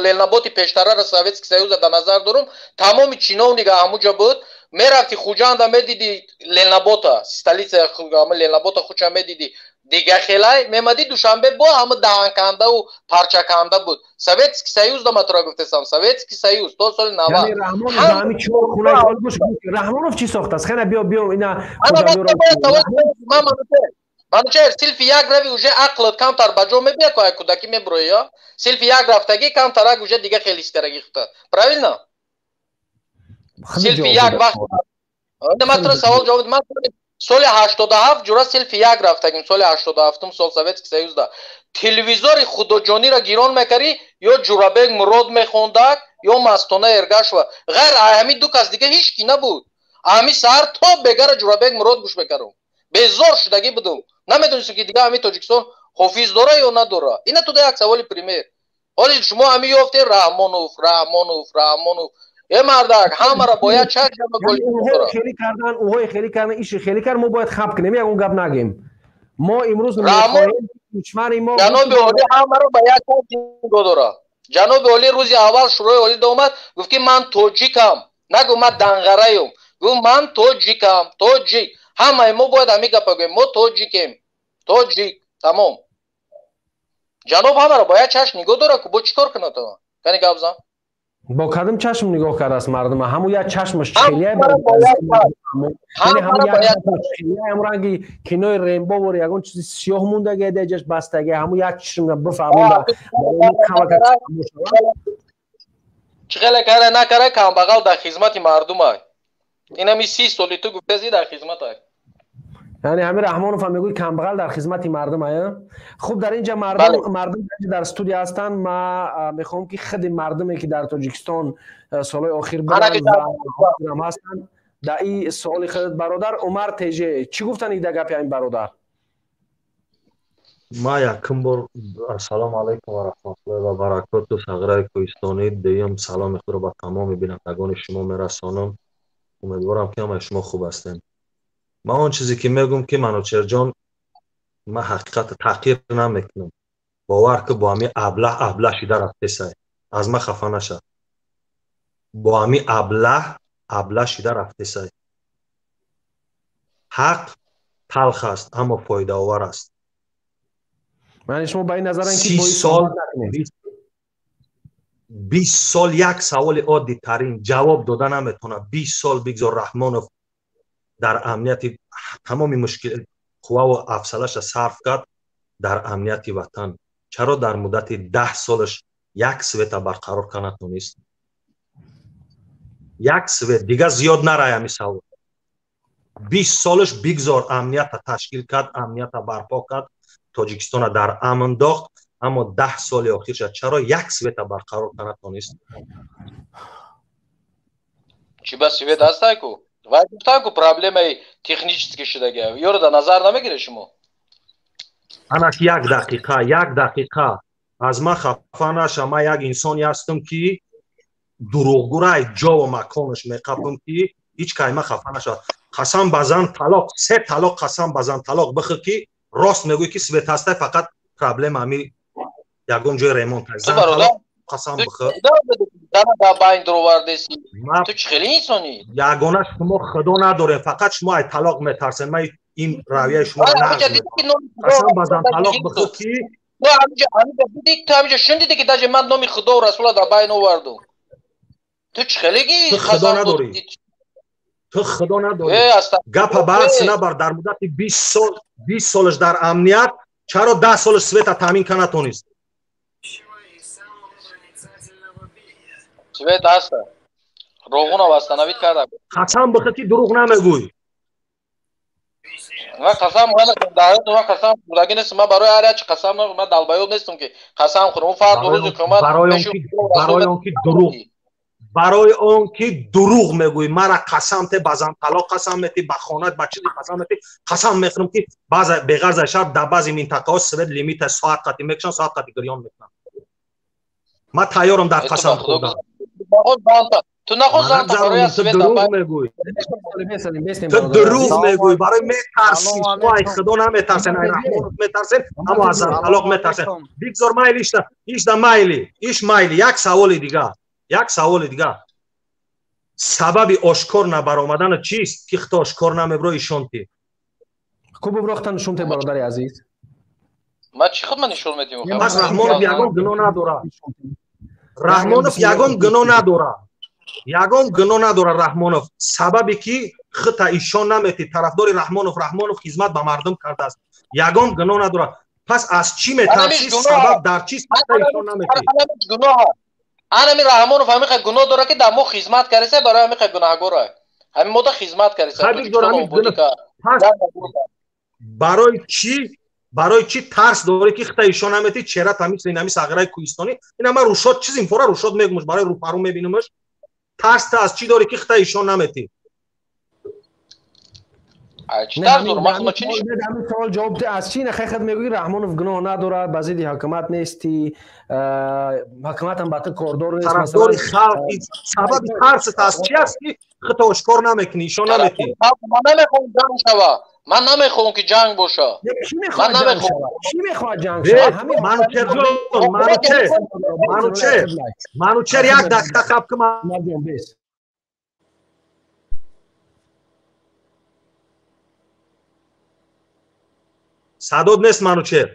Ленаботи пештарара Советский Союза дар назар дорам. Тамоми чиновника ҳамуҷа буд. Мерафти Хуҷанда медиди Ленабота, столицаи ҳамин Ленабота хуча медиди. Дига хелай мемади Душанбе бо ҳама даҳанкандаву парчаканда буд. Советский Союз да матра гуфтесам, Советский Союз то соли 90. Яъне Раҳмонов чӣ сохтааст? Хена биё биё ина Манучер, силфи як рави уже ақлат камтар ба ҷо мебия, ко кӯдакӣ мебурои, ё? Силфи як рафтагӣ камтарак уже дига хеле истарагӣ хута. Правильно? Силфи як вақт Ман туро савол ҷавоб ман соли 87 ҷура селфи як рафтагим, соли 87 сол Советский Союзда. Телевизори Худоҷониро гирон мекарӣ, ё Ҷурабек Мурод мехондак, ё Мастона Эргашова. Ғайр ҳамин ду кас дига ҳеҷ ки набуд. Ҳамин саҳар то бегара Ҷурабек Мурод гӯш мекардум. Безор шудагӣ будум. Намедонистем ки дига ҳамин Тоҷикистон ҳофиз дора ё надора. Ина туда як саволи пример. Ҳоли шумо ҳамин ёфтед Раҳмонов, Раҳмонов, Раҳмонов. Э мардак, ҳамаро бояд чашм хеле кардан, уҳои хеле кардан, иши хеле кард, мо бояд хаб кунем, ягон гап нагем. Мо имрӯз мехоҳем кишвари мо Ҷаноби Олӣ ҳамаро ба як нигоҳ дорад. Ҷаноби Олӣ рӯзи аввал Шӯрои Олӣ омад, гуфт ки ман тоҷикам. Нагу ман данғараем. Гуфт ман тоҷикам, тоҷик. Ҳамаи мо бояд ҳамин гапа гӯем. Мо тоҷикем. Тоҷик. Тамом. Ҷаноб ҳамаро ба як чашм нигоҳ дорад, ку бо чӣ кор кунад? Кани гап зан. Бо кадом чашм нигоҳ кардааст мардума? Ҳамун як чашмаш хелия, ҳамун ранги кинои Рембо вори ягон чизи сиёҳ мондаги даҷаш бастаги, ҳамун як чашм бифаҳмонда. Чӣ хеле кара накара, камбағал дар хизмати мардумай. Инами 30 соли ту гуфтази дар хизматай. Яъне ҳамин Раҳмонов ҳам мегӯяд камбағал дар хизмати мардум ая. Хуб, дар инҷа мардум дар студия ҳастанд. Ман мехоҳам ки худи мардуме ки дар Тоҷикистон солҳои охир буданд ва ҳозирам ҳастанд, дар ин суоли худат бародар Умар Теже чӣ гуфтанд дар гапи ҳамин бародар? Ман якум бор ассалому алайкум ва раҳматуллоҳи ва баракоту, сағираи кӯҳистонӣ. Дуюм саломи худро ба тамоми бинандагони шумо мерасонам. Умедворам ки ҳамаи шумо хуб ҳастем. Ман он чизе ки мегӯм ки Манучерҷон, ман ҳақиқатро таҳқир намекунам. Бовар ки бо ҳамин аблаҳ аблаҳ шида рафтесай. Аз ман хафа наша. Бо ҳамин аблаҳ аблаҳ шида рафтесай. Ҳақ талх аст, аммо фоидаовар аст. Яъне шумо ба ин назаранд ки 20 сол як саволи оддитарин ҷавоб дода наметавонад. 20 сол бигзор Раҳмонов дар амнияти тамоми мушкил қувваву афсалаша сарф кард дар амнияти ватан. Чаро дар муддати 10 солаш як света барқарор карда натонист? Як свет, дига зиёд нарай ҳами савол. 20 солаш бигзор амнията ташкил кард, амнията барпо кард, Тоҷикистона дар амн дохт, аммо 10 соли охирша чаро як света барқарор карда натонист? Чӣ ба свет ҳастай ку? Вай гуфтан ку проблемаи технически шудаги. Ёро дар назар намегиред шумо? Анак як дақиқа, як дақиқа. Аз ман хафа наша, ман як инсоне ҳастам ки дурӯғгӯрай ҷову маконаш меқапам ки ҳеҷ кай ман хафа нашавад. Қасам ба зан талоқ, 3 талоқ қасам ба зан талоқ бихӯр ки рост мегӯӣ ки свет ҳастай, фақат проблема ҳами ягон ҷои ремонт ҳаст. Зан талоқ қасам бихӯр. Ту чӣ хеле инсонӣ? Ягона шумо худо надорем, фақат шумо ай талоқ метарсед. Ман ин равияи шуморо нағз мекунам. Қасам ба зан талоқ бихӯр ки ту ҳамиҷа шундидӣ ки даже ман номи худову расула дар байн овардум. Ту чӣ хелеги ту худо надорӣ. Ту худо надорӣ. Гапа баҳс набар. Дар муддати 20 сол, 20 солаш дар амният чаро 10 солаш света таъмин карда натонист? Свет ҳаст. Роғуна восстановить карда. Қасам бихӯр ки дурӯғ намегӯй. Ман қасам ман қасам хӯрдагӣ нестам. Ман барои ҳар як чи қасам намехӯрам. Ман далбаёб нестам ки қасам хӯрам. Он фард рӯзи қиёмат барои он ки дурӯғ, барои он ки дурӯғ мегӯӣ, мара қасам те, ба зан талоқ қасам метӣ, ба хонат, ба чизи қасам метӣ. Қасам мехӯрам ки баъзе беғарза шаб дар баъзе минтақаҳо свет лимита соат қатӣ мекушанд, соат қатӣ гирён мекунанд. Ман тайёрам дар қасам хӯрдан. Ту нахоҳ зан барои свет дурӯғ мегӯӣ. Ту дурӯғ мегӯӣ, барои метарсӣ. Шумо ай худо наметарсен, ай Раҳмонов метарсен, аммо аз зан талоқ метарсен. Бигзор майли ишта, ишта майли, иш майли. Як саволи дигар, як саволи дигар. Сабаби ошкор набаромадана чист? Ки худо ошкор намебро ишонти. Ку буброхтан нишонте бародари азиз? Ман чӣ худ ман нишон медиҳам? Пас Раҳмонов ягон гуноҳ надорад. Раҳмонов ягон гуноҳ надорад. Ягон гуноҳ надорад Раҳмонов. Сабабе ки худта ишон наметӣ, тарафдори Раҳмонов, Раҳмонов хизмат ба мардум кардааст. Ягон гуноҳ надорад. Пас аз чӣ метарсӣ? Сабаб дар чист? Худта ишон наметӣ. Анами Раҳмонов ҳамиқа гуноҳ дорад ки дар мо хизмат кардааст, барои ҳамиқа гунаҳгор аст. Ҳамин мода хизмат кардиса Тоҷикистон ободӣ кард. Барои чӣ? Барои чӣ тарс дорӣ ки хита ишон наметӣ чера тамиз инами сағираи кӯҳистонӣ? Ина ман рушод чиз инфора рушод мегумш барои рӯпарӯ мебинумш. Тарс та аз чӣ дорӣ ки хита ишон наметӣ? Ҳамин савол ҷавоб де аз чӣ нахайхат мегӯӣ Раҳмонов гуноҳ надорад, ба зидди ҳукумат нестӣ, ҳукуматам ба ту кордор нест. Тарафдори халқ сабаби тарсат аз чӣ аст ки хита ошкор намекунӣ, ишон наметӣ? Ман намехоҳам ҷанг шава. Ман намехоҳам ки ҷанг боша. Ман намехоҳам. Чӣ мехоҳад ҷанг шава? Манучер ҷон, Манучер, Манучер, Манучер як дақиқа қабл ки ман бес. Садод нест Манучер.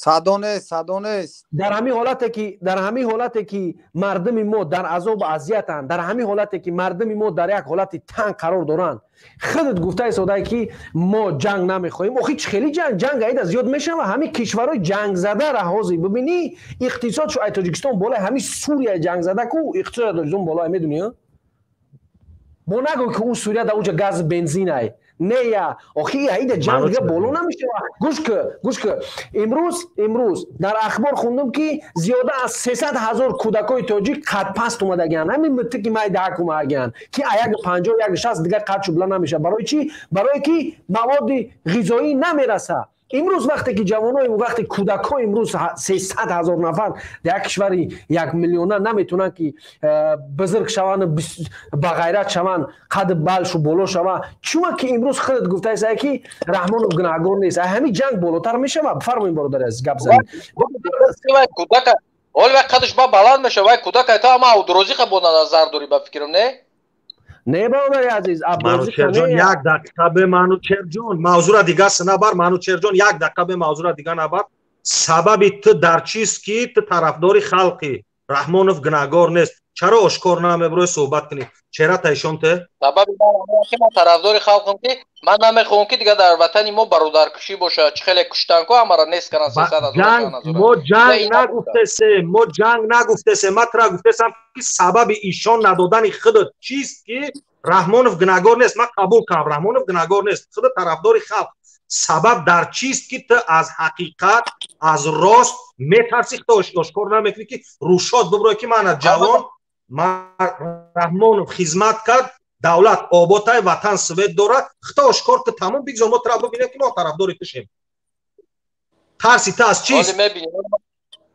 Садо нест, садо нест. Дар ҳамин ҳолате ки дар ҳамин ҳолате ки мардуми мо дар азобу азиятанд, дар ҳамин ҳолате ки мардуми мо дар як ҳолати танг қарор доранд, худат гуфтаи содае ки мо ҷанг намехоҳем. Охи чӣ хеле ҷанг, ҷанг аида зиёд мешава. Ҳамин кишварҳои ҷангзада ҳозир бибинӣ, иқтисодшо ай Тоҷикистон болои ҳамин Сурия ҷангзада ку иқтисоди Тоҷикистон болои медунӣ? Бо нагӯ ки ӯ Сурия дар уҷа газ бензин ай. Не я, охи аида ҷанг дига боло намешава. Гӯш ки, гӯш ки. Имрӯз дар ахбор хондум ки зиёда аз 300 ҳазор кӯдакои тоҷик қадпаст омадагианд. Ҳамин митики майдаак омадагианд ки а 1,50 1,60 дига қад шубла намешава. Барои чӣ? Барое ки маводи ғизоӣ намераса. Имрӯз вақте ки ҷавонои вақте кӯдакҳо имрӯз 300 ҳазор нафар дар як кишвари 1 миллиона наметавонанд ки бузург шаванд, ба ғайрат шаванд, қад балшу боло шаванд. Чума ки имрӯз худат гуфтаи ки Раҳмонов гунаҳгор нест. Ҳамин ҷанг болотар мешавад. Бифармоед бародари азиз, гап занед. Кӯдака ҳоли вай қадаш ба баланд мешавад, вай кӯдака то ама Абдурозиқа бо назар дорӣ ба фикрам, не? Не бародари азиз, Манучерҷон як дақиқа бе Манучерҷон мавзура дига набар. Манучерҷон як дақиқа бе мавзура дига набар. Сабаби ту дар чист ки ту тарафдори халқӣ? Раҳмонов гунаҳгор нест. Чаро ошкор намебурӯй суҳбат кунӣ? Чера тайшон ту? Сабаби ман ки ман тарафдори халқам ки ман намехоҳам ки дига дар ватани мо бародаркушӣ бошад, чӣ хеле куштан ку ҳамаро нест кардан 300 ҳазор. Мо ҷанг нагуфтесе, мо ҷанг нагуфтесе. Ман тура гуфтесам ки сабаби ишон надодани худат чист ки Раҳмонов гунаҳгор нест. Ман қабул кардам, Раҳмонов гунаҳгор нест. Худат тарафдори халқ. Сабаб дар чист ки ту аз ҳақиқат, аз рост метарсӣ, худат ошкор намекунӣ ки рӯшод бибурӯй ки ман ҷавон, Раҳмонов хизмат кард, давлат оботай, ватан свет дорад. Худат ошкор ки тамом бигзор мо тура бибинем ки мо тарафдори тушем. Тарси ту аз чист?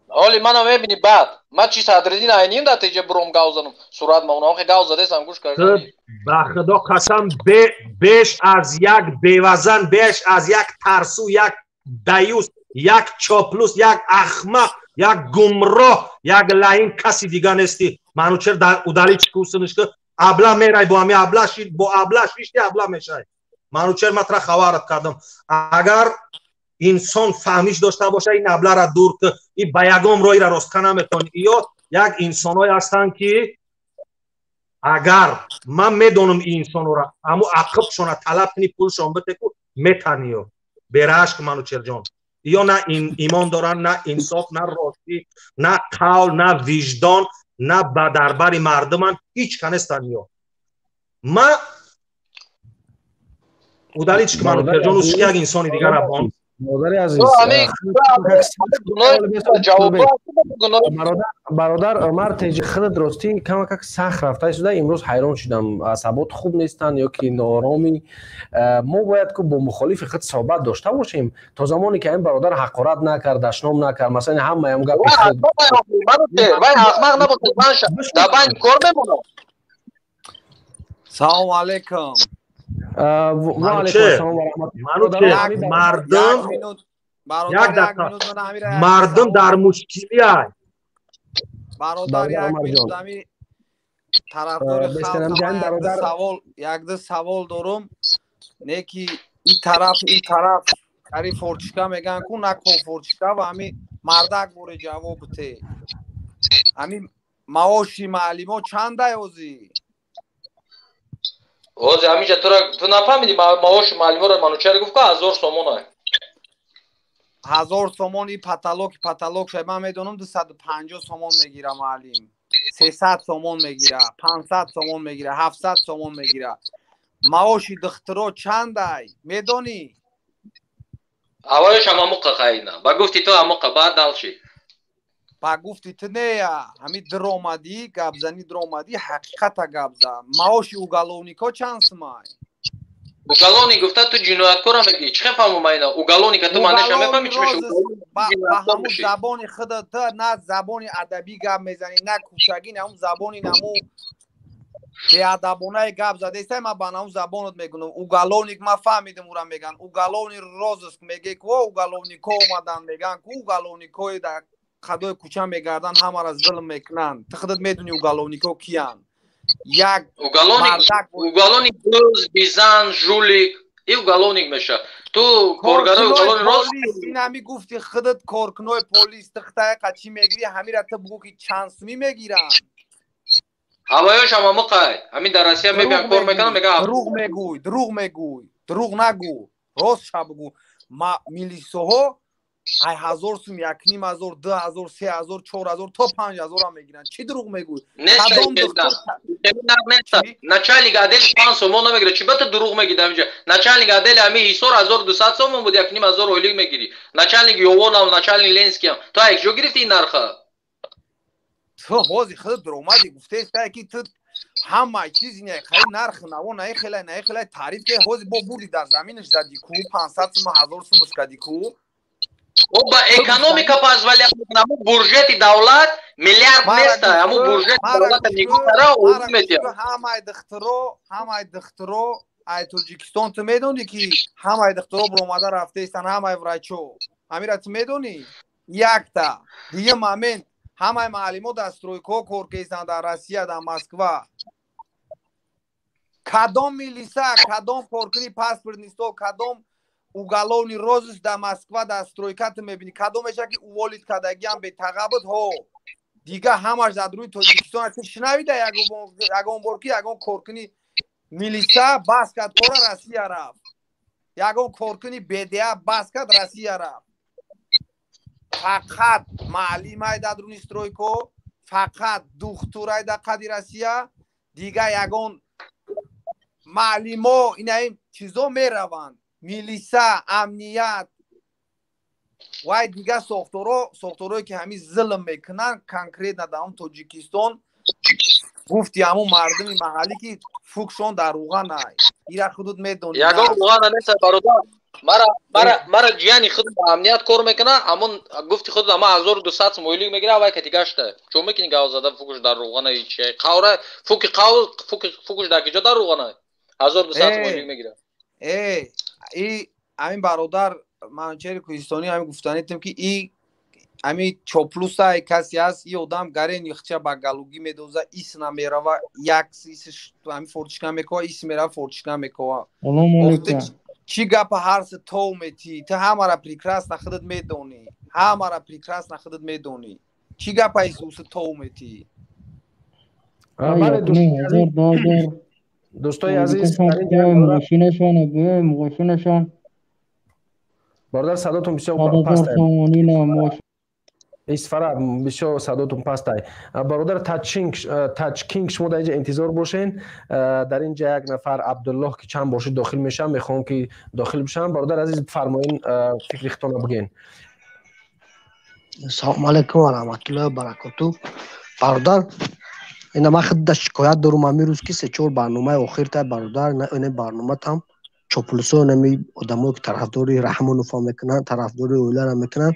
Ҳоли мана мебинӣ баъд. Ман чи Садриддин Айним дар теҷа буром гав занам. Сурат ма унам хе гав задесам гӯш кардам. Ба Худо қасам беш аз як бевазан, беш аз як тарсу, як даюс, як чоплус, як ахмақ, як гумроҳ, як лаин каси дига нестӣ. Манучер дар удали чӣ кусиниш ки абла мерай бо ҳами абла шид, бо абла шишти абла мешай. Манучер ман тура хабарат кардам. Агар инсон фаҳмиш дошта бошад, ин аблара дур ки и ба ягон роҳира ростка наметавонӣ. Ё як инсонҳое ҳастанд ки агар ман медонам ин инсонҳоро, аммо ақибшона талаб кунӣ, пулшон битеку метаниё. Берашк Манучерҷон. Ё на имон доранд, на инсоф, на ростӣ, на қавл, на виҷдон, на ба дарбари мардуманд, ҳеҷ ка нестанд ё. Ма удалич ки Манучерҷон як инсони дигара бон. Бародари азиз, бародар Умар теҷи худат ростӣ камакак сахт рафта шуда. Имрӯз ҳайрон шудам, асабот хуб нестанд ё ки нооромӣ. Мо бояд ку бо мухолифи худ суҳбат дошта бошем то замоне ки ин бародар ҳақорат накард, дашном накард. Масалан ҳамаям гапи худ. Вай ахмақ набошад, дар байни кор мемонад. Салому алайкум. Ва алайкум ассалом ва раҳматуллоҳ. Мардум як дақиқа, мардум дар мушкилӣ ай. Бародар як минут ами тарафдори халқ савол, якду савол дорум. Не ки ин тараф, ин тараф кари форчика меган ку на ко форчика ва ами мардак боре ҷавоб бите. Ами маоши маълимо чандай ҳозир? Ҳозир ҳаминҷа тура ту нафаҳмидӣ маоши маълиморо Манучер гуфт ку 1000 сомон ай. 1000 сомон и паталок, паталок шай ман медонам 250 сомон мегира маълим. 300 сомон мегира, 500 сомон мегира, 700 сомон мегира. Маоши духтуро чандай, медонӣ? Авоёш ҳам амуқа қайна. Ба гуфти ту амуқа, баъд далши. Ба гуфти ту нея, ҳами диромадӣ, гапзанӣ диромадӣ, ҳақиқата гапза. Маоши уголовнико чанд сумай? Уголовник гуфта ту ҷинояткора мегӣ. Чӣ хел фаҳмум айна? Уголовника ту маънеша мефаҳмӣ чӣ мешавад? Ба ҳамун забони худат ту на забони адабӣ гап мезанӣ, на кӯчагӣ, на ҳамун забони наму беадабонаи гап задестай, ман ба намун забонат мегунам. Уголовник ман фаҳмидам ура меган. Уголовный розыск меге ку уголовнико омадан меган ку уголовникои дар қадои кӯча мегарданд, ҳамаро зулм мекунанд. Ту худат медонӣ уголовнико киянд. Як уголовник дӯз, бизан, жулик, и уголовник меша. Ту коргарои уголовный рост ин ҳами гуфти худат коркунои полис ту хитаи чӣ мегирӣ, ҳамира ту бугӯ ки чанд сумӣ мегиранд. Ҳавоёш ҳам амуқай. Ҳамин дар Россия мебиям кор мекунам, мегам дурӯғ мегӯй, дурӯғ мегӯй, дурӯғ нагӯ, рост ша бугӯ. Ма милисоҳо ай 1000 сум, 1500, 2000, 3000, 4000 то 5000 ам мегиранд. Чӣ дурӯғ мегӯй? Начальник отдели 5 сомон намегирад. Чӣ ба ту дурӯғ мегӣ дар инҷа? Начальник отдели ҳамин Ҳисор 1200 сомон буд, 1500 ойлик мегирӣ. Начальник Ёвонам, начальник Ленскиам. Ту аз куҷо гирифтӣ ин нарха? Ту ҳозир худат дуромадӣ, гуфтаестай ки ту ҳама чиз не хай нарх наво наи хелай наи хелай таъриф ки ҳозир бо бурди дар заминаш задӣ ку 500 сум 1000 сумаш кадӣ ку. Ба экономика позволяет, ҳамун буржети давлат миллиард неста, ҳамун буржети давлата нигоҳ кара оид метиҳад. Ҳамаи духтуро ай Тоҷикистон ту медонӣ ки ҳамаи духтуро биромада рафтаистанд, ҳамаи врачо. Ҳамира ту медонӣ? Якта. Дигар момент ҳамаи маълимо дар стройкаҳо кор кестанд дар Россия, дар Москва. Кадом милиса, кадом коркуни паспортнисто, кадом уголовный розыск дар Москва дар стройка ту мебинӣ, кадомеша ки уволить кардагиам бетаға буд, ҳо. Дига ҳамаш дар рӯи Тоҷикистон. Ту шунавида ягон бор ки ягон коркуни милиса бас кард кора Россия рафт, ягон коркуни БДА бас кард Россия рафт. Фақат маълимай дар руни стройко, фақат духтурай дар қади Россия, дига ягон маълимо инаи чизо мераванд. Милиса, амният вай дига сохторо, сохторое ки ҳамин зулм мекунанд конкретно дар он Тоҷикистон. Гуфти ҳамун мардуми маҳаллӣ ки фукшон дар руғанай, ира худут медонӣ. Ягон руғана нест, бародар. Мара ҷияни худ ба амният кор мекуна, ҳамон гуфти худ ама 1200 сум ойлик мегира, вай кати гашта. Чо мекунӣ гав зада фукуш дар руғана чи? Қавра фуки қав фуки фукуш дар киҷо дар руғана? 1200 сум ойлик мегира. Э, и ҳамин бародар Манучери Кӯҳистонӣ ҳамин гуфтанитем ки и ҳами чоплусай касе ҳаст, и одам гарен ихча ба галугӣ медоза, ис намерава, як исш ҳами форчика мекова, ис мерава форчика мекова. Чӣ гапа ҳарси тов метӣ? Ту ҳамара прекрасно худат медонӣ, ҳамара прекрасно худат медонӣ. Чӣ гапа исуси тов метӣ? Дӯстои азиз, мошинашон бародар, садотон бисёр паст. Исфара, бисёр садотон пастай. Бародар Тачкинг, шумо дар инҷа интизор бошен. Дар инҷа як нафар Абдуллоҳ ки чанд боши дохил мешавам, мехоҳам ки дохил бишавам. Бародар азиз, фармоин, фикри худтонро бигӯен. Салому алайкум ва раҳматуллоҳи ва баракоту. Бародар, ина ман худда шикоят дорум ҳамин рӯз ки се-чор барномаи охир тай бародар, ина барноматам чоплусо нами одамое ки тарафдори Раҳмонова мекунанд, тарафдори оилара мекунанд,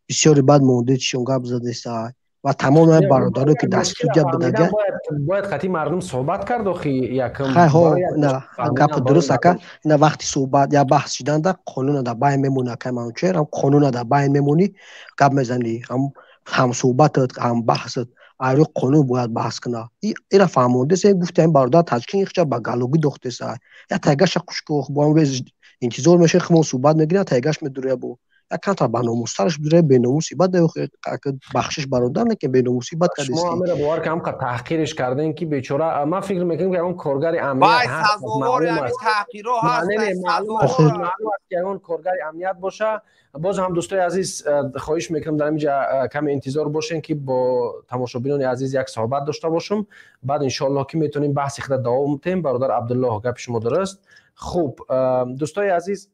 бисёри бад мондедшон гап задеста ва тамоми бародарое ки дар студия будага. Бояд қати мардум суҳбат кард охи якм. Хай ҳо, гапи дуруст ака. Ина вақти суҳбат я баҳс шиданда қонуна дар байн мемонӣ, акай Манучер, ҳам қонуна дар байн мемонӣ, гап мезанӣ, ҳам суҳбатат, ҳам баҳсат айрӯи қонун бояд баҳс куна. Ира фаҳмондеса, гуфти ҳамин бародар Таҷикин ихча ба галугӣ дохтеса. Я тайгаша хушко бо ҳам интизор мешавем, хумон суҳбат мегирем, тайгаш медуря бо. Як камтар ба номустараш бидуре, беномуси бад, бахшиш бародар, не ки беномуси бад кардест. Шумо ҳамеро бовар ки ҳамқа таҳқириш кардем, ки бечора, ман фикр мекунам, ки ягон коргари амният ҳаст, маълум аст, ки ягон коргари амният боша. Боз ҳам, дӯстои азиз, хоҳиш мекунам, дар инҷа каме интизор бошем, ки бо тамошобинони азиз як суҳбат дошта бошам. Баъд, иншоаллоҳ, ки метавонем баҳси худа давом диҳем. Бародар Абдуллоҳ, гапи шумо дуруст. Хуб, дӯстои азиз,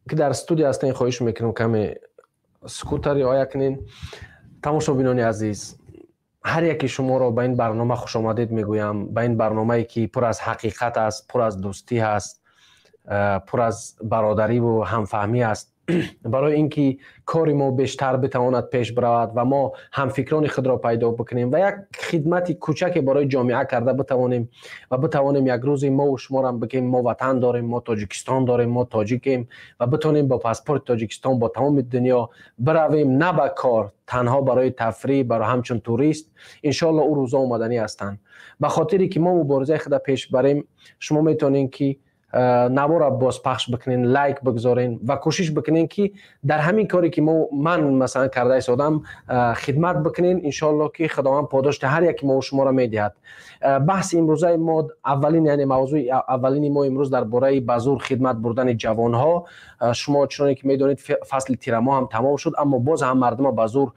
ки дар студия ҳастен, хоҳиш мекунам, каме сукута риоя кунен. Тамошобинони азиз, ҳар яки шуморо ба ин барнома хушомадед мегӯям, ба ин барномае, ки пур аз ҳақиқат аст, пур аз дӯстӣ ҳаст, пур аз бародариву ҳамфаҳмӣ аст. Барои ин ки кори мо бештар битавонад пеш биравад ва мо ҳамфикрони худро пайдо бикунем ва як хидмати кӯчаке барои ҷомеа карда битавонем ва битавонем як рӯзе мову шуморам бигем: мо ватан дорем, мо Тоҷикистон дорем, мо тоҷикем, ва битавонем бо паспорти Тоҷикистон бо тамоми дунё биравем, на ба кор, танҳо барои тафриҳ, барои ҳамчун турист. Иншоалло, ӯ рӯзо омаданӣ ҳастанд. Ба хотире ки мо муборизаи худа пеш барем, шумо метавонем, ки навора бозпахш бикунен, лайк бигзорен ва кӯшиш бикунен, ки дар ҳамин коре, ки мо, ман масалан, карда истодам, хидмат бикунен. Иншоалло, ки Худованд подошти ҳар яки мо шуморо медиҳад. Баҳси имрӯзаи мо аввалин, яъне мавзӯи аввалини мо имрӯз дар бораи ба зур хидмат бурдани ҷавонҳо. Шумо чуноне ки медонед, фасли тирамоҳ ҳам тамом шуд, аммо боз ҳам мардума ба зур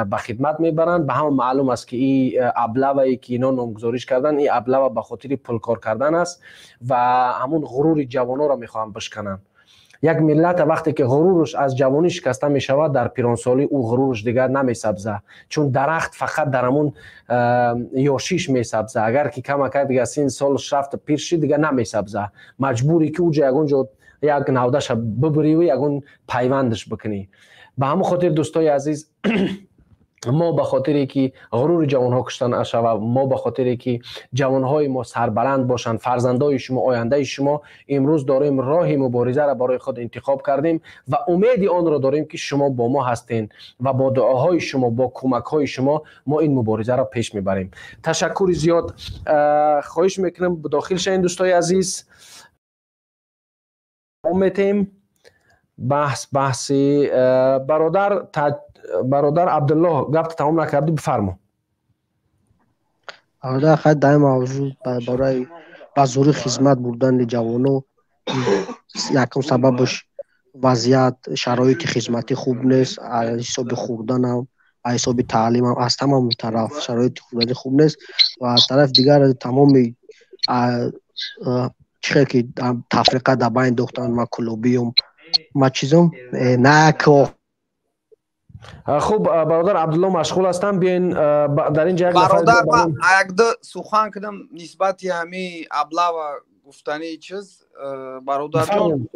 ба хидмат мебаранд. Ба ҳама маълум аст, ки и облава е, ки ино номгузориш кардан, и облава ба хотири пулкор кардан аст ва ҳамун ғурури ҷавононро мехоҳанд бишкананд. Як миллата вақте ки ғуруруш аз ҷавонӣ шикаста мешавад, дар пиронсолӣ ӯ ғуруруш дигар намесабза, чун дарахт фақат дар ҳамун ёшиш месабза. Агар ки камакак дигар син солш рафта, пир шид, дигар намесабза. Маҷбурӣ, ки уҷа ягон ҷо як навдаша бибуриву ягон пайвандаш бикунӣ. Ба ҳамон хотир, дӯстои азиз, мо ба хотире ки ғурури ҷавонҳо кушта нашава, мо ба хотире ки ҷавонҳои мо сарбаланд бошанд, фарзандои шумо, ояндаи шумо, имрӯз дорем роҳи муборизаро барои худ интихоб кардем ва умеди онро дорем, ки шумо бо мо ҳастен ва бо дуоҳои шумо, бо кӯмакҳои шумо мо ин муборизаро пеш мебарем. Ташаккури зиёд. Хоҳиш мекунам, дохил шавем, дӯстои азиз, метем баҳси бародар Абдуллоҳ, гапта тамом накардӣ, бифармо. Бародар, хай, дар мавзӯъ барои ба зӯрӣ хизмат бурдани ҷавоно якум сабабаш вазъият, шароити хизматӣ хуб нест, аз ҳисоби хӯрданам, аз ҳисоби таълимам, аз тамоми тараф шароити хӯрданӣ хуб нест. Ва аз тарафи дигар, тамоми чӣ хел ки тафриқа дар байн дохтан, ма кулобиюм, ма чизум нако. Хуб, бародар Абдулло машғул ҳастам, биёин дар инҷа як Бародар, ман якду сухан кунам нисбати ҳами облава гуфтани чиз. Бародарҷон,